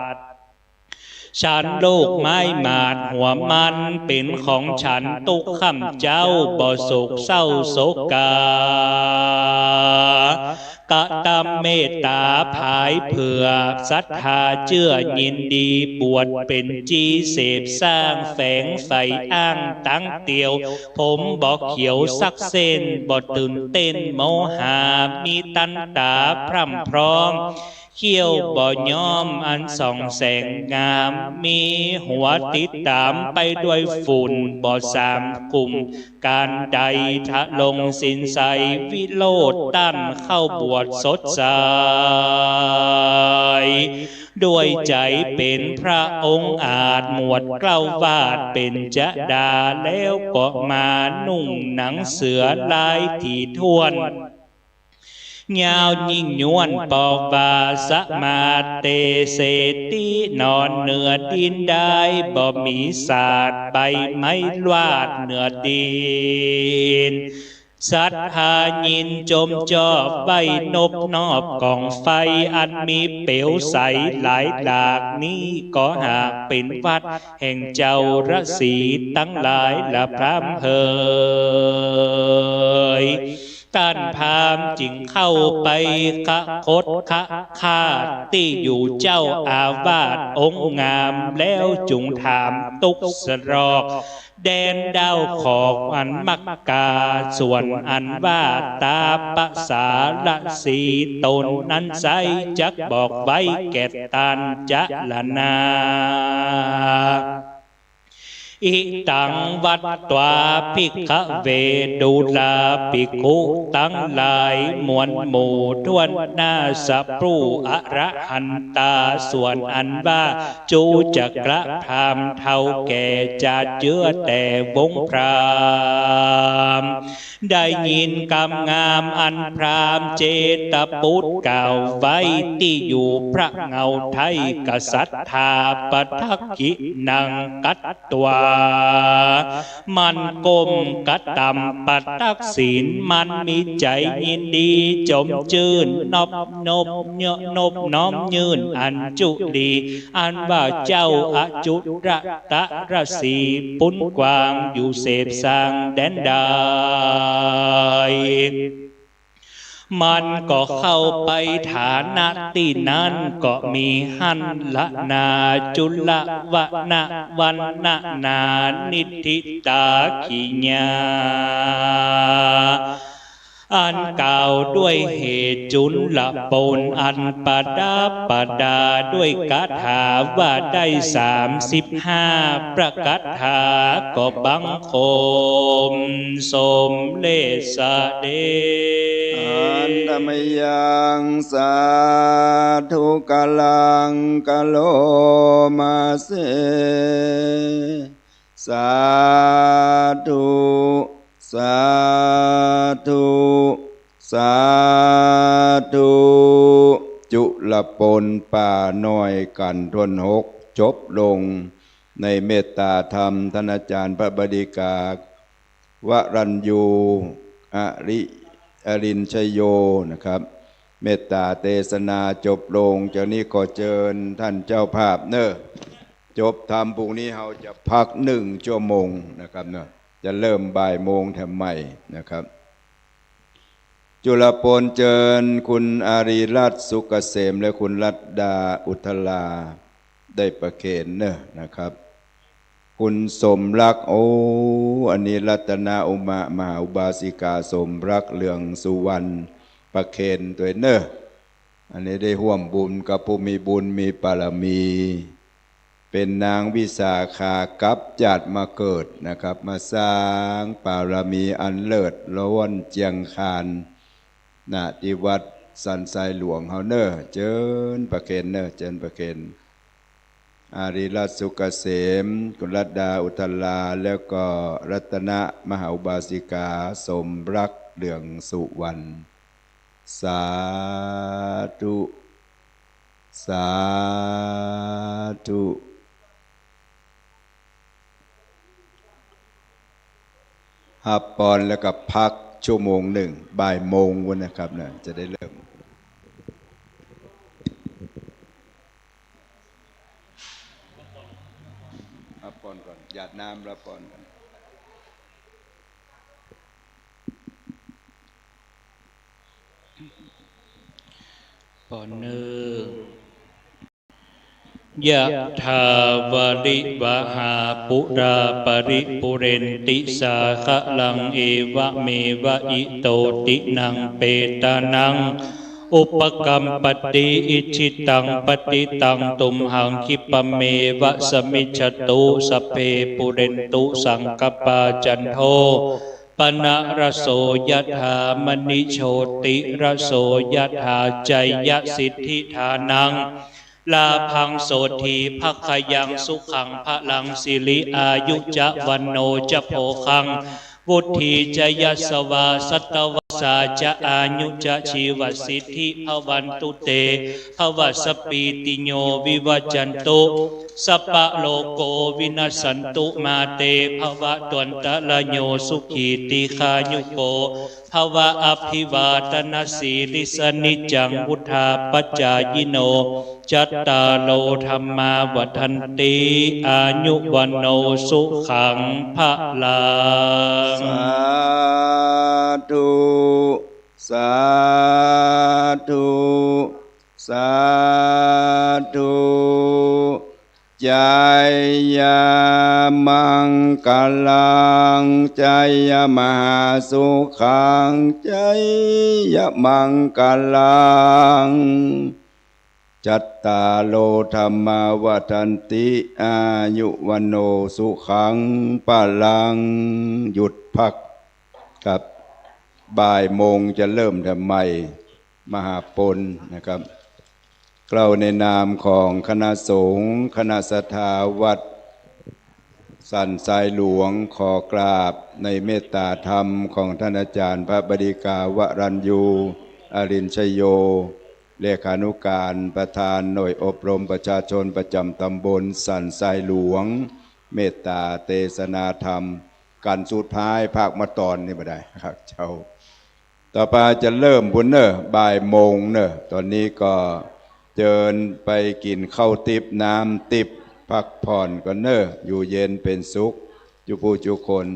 ฉันลูกไม้หมาดหัวมัน เป๋นของฉันตุ๊กค่ำเจ๊า บ่โศกเศร้าโศกา กระตำเมตต๋าผายเผื่อ ศรัทธาเจื้อยินดี บวชเป๋นจีเสพสร้าง แฝงใฝ่อ้างตังเตียว ผมบ่เขียวสักเส้น บ่ตื่นเต้นโมหา มีตันต๋าพร่ำพร้อม เขี้ยวบ่ย้อมอันส่องแสงงาม มีหัวติดต๋ามไปด้วยฝุ่น บ่สามกุม ก๋านใดทะลงศีลใส วิโรจน์ต้านเข้าบวชสดใส ด้วยใจ๋เป๋นพระองค์อาจ หมวดเกล้าวาดเป๋นจดา แล้วก็มานุ่งหนังเสือลายถี่ถ้วน ยาวยิ่งย้วนปอกว่า สมาเตเสติ นอนเหนือดินได้ บ่มีสาด ใบไม้วาดเหนือดิน ศรัทธายินจมจอบไว้นบนอบก๋องไฟ อันมีเปลวใสหลายหลากนี้ ก็หากเป๋นวัตรแห่งเจ้าฤๅษีตังหลายละพราหมณ์เหย ต้านพราหมณ์จึงเข้าไปคคตคฆาตตี้อยู่เจ้าอาวาสองค์งาม แล้วจุ่งถามตุ๊กสรอก แดนด้าวขอกอันมักกา ส่วนอันว่าตาปสาฤๅษีต๋นนั้นไซร้ จักบอกไว้แก่ต้านจะละนา อิตังวัตวา ภิกขเว ดูราภิกขุตังหลาย มวลหมู่ถ้วนหน้าสัพพะอรหันตา ส่วนอันว่าจุจักกระพราหมณ์เฒ่าแก่ จะเจื้อแต่วงพราหมณ์ ได้ยินกำงามอันพราหมณ์เจตปุตรกล่าวไว้ ตี้อยู่พระเงาไท้กษัตริย์ ถาปทักขิณังกัตวา มันก้มกระตำปทักษิณ มันมีใจ๋ยินดีจมจื้น นบ นบ นบน้อมยื่นอัญจุลี อันว่าเจ้าอจุตรฤๅษีปุ้นกว้างอยู่เสพสร้างแดนใด มันก็เข้าไปฐานะตี้นั้น ก็มีหั้นละนา จุลวรรณะวรรณนานิฏฐิตาขิญา อันกล่าวด้วยเหตุจุลปน อันประดับประดาด้วยคาถาว่าได้สามสิบห้าประกาถา ก็บังคมสมเร็จเสด็จ อันตมยังสาธุกะลังกะโลมาเส สาธุ สาธุ สาธุ จุลปนป่าน้อย ขันธ์ต้นหก จบลงในเมตตาธรรม ต้านอาจ๋ารย์พระบดิกา วรัญญู อริ อรินทร์ชโย นะครับ เมตตาเตสนาจบลง จากนี้ขอเจิญต้านเจ้าภาพเน่อ จบธรรม พรุ่งนี้เฮาจะพักหนึ่งชั่วโมงนะครับเนาะ จะเริ่มบ่ายโมงแถมใหม่นะครับ จุลปนเจิญคุณอารีรัตน์สุกเกษม และคุณรัตดาอุทรา ได้ประเคนเน่อนะครับ คุณสมรัก โอ้ อันนี้รัตนอุมามหาอุบาสิกาสมรัก เหลืองสุวรรณ ประเคนตวยเน่อ อันนี้ได้ฮ่วมบุญกับผู้มีบุญมีปารมี เป๋นนางวิสาขากับจาติมาเกิดนะครับ มาสร้างปารมีอันเลิศล้นเจียงคาน ณ ตี้วัดสันทรายหลวงเฮาเน่อ เจิญประเคนเน่อ เจิญประเคน อารีรัตน์สุกเกษม คุณรัตดาอุทรา แล้วก็รัตนมหาอุบาสิกาสมรัก เหลืองสุวรรณ สาธุ สาธุ ฮับปอนแล้วก็พักชั่วโมงหนึ่ง บ่ายโมงพู้นนะครับนะ จะได้เริ่ม ฮับปอนก่อน หยาดน้ำฮับปอนก่อน ปอนเน่อ ยะถาวาริวะหาปูราปะริปูเรนติสาคะรัง เอวะเมวะอิโตตินังเปตานังอุปกัมปะติ อิจฉิตังปะติตังตุมหัง คิปะเมวะสะมิจฉตุ สัพเพปูเรนตุสังกัปปา จันโท ปะนะระโส ยะถา มะณิโชติระโส ยะถา ชัยยะสิทธิฐานัง ลาภัง โสฏฐีภะคะยัง สุขังพะลัง สิริอายุจะ วัณโณจะโภคัง วุฑฒีจะยะสะวา สัตตะวัสสาจะ อายุจะ ชีวะสิทธิภะวันตุเต ภะวะสะปีติโย วิวัจจันตุ สัพพะโลโก วินัสสันตุ มาเต ภะวะตวันตะระโย สุขี ตีฆายุโก ภะวะ อะภิวาทะนะสีลิสสะ นิจจัง วุฑฒาปะจายิโน จัตตาโร ธัมมา วัฑฒันติ อายุ วัณโณ สุขัง พะลัง สาธุ สาธุ สาธุ ชัยยะมังคะลัง ชัยยะมหาสุขัง ชัยยะมังคะลัง จัตตาโร ธัมมา วัฑฒันติ อายุ วัณโณ สุขัง พะลัง หยุดพักครับ บ่ายโมงจะเริ่มแถมใหม่ มหาปนนะครับ เกล่าวในนามของคณะสงฆ์ คณะศรัทธาวัดสันทรายหลวง ขอกราบในเมตตาธรรมของต้านอาจ๋ารย์พระบดิกา วรัญญู อรินทร์ชโย เลขานุการประธานหน่วยอบรมประชาชนประจ๋ำตำบลสันทรายหลวง เมตตาเตสนาธรรม กั๋นสุดท้ายภาคมาตอนนี้บ่ได้ครับเจ้า ต่อไปจะเริ่มปู้นเน่อ บ่ายโมงเน่อ ต๋อนนี้ก็เจิญไปกิ๋นข้าวติ๊บน้ำติ๊บ พักผ่อนก่อนเน่อ อยู่เย็นเป๋นสุข จุผู้จุคน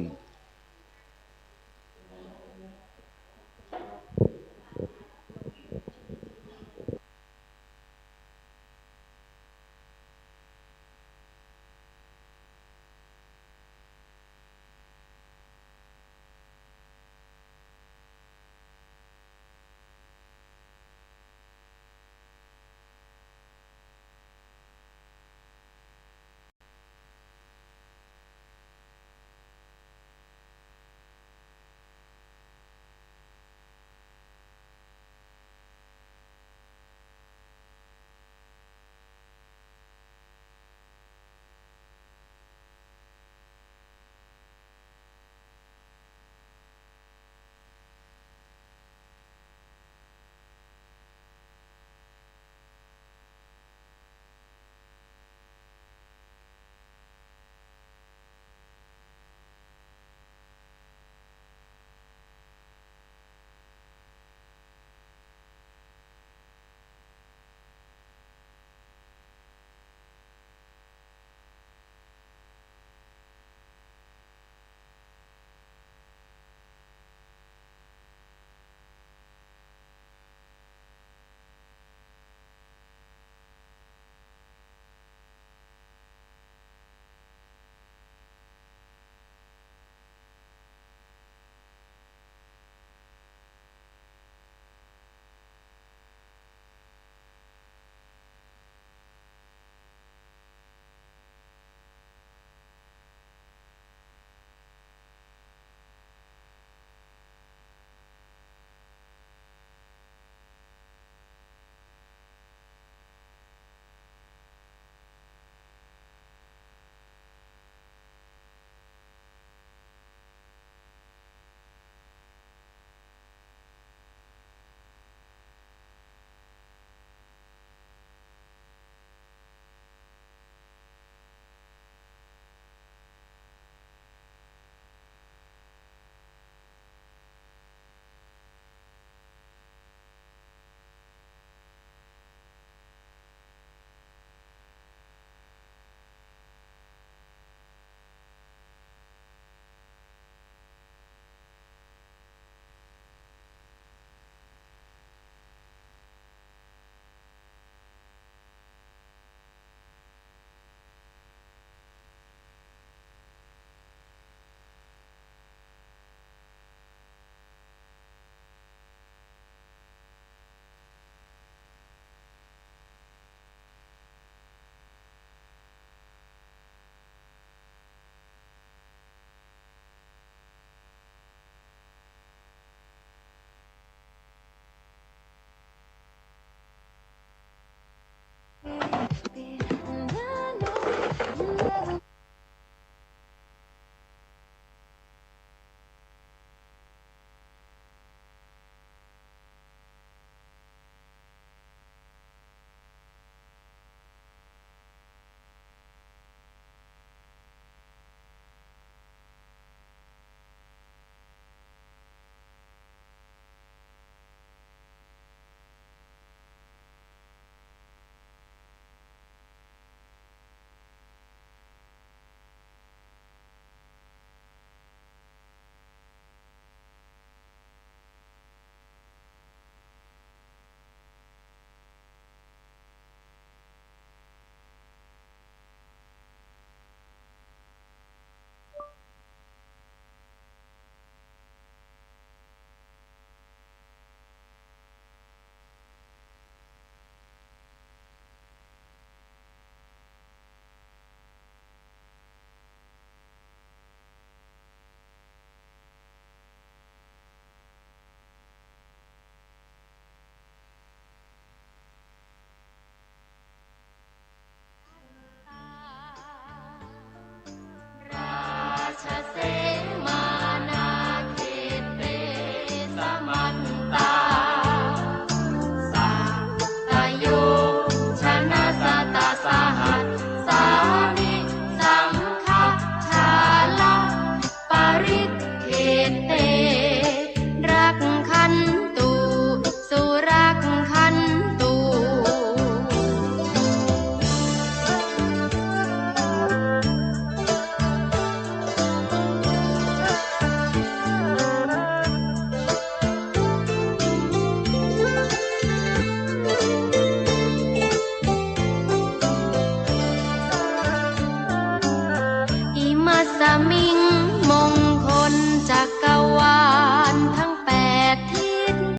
สมิง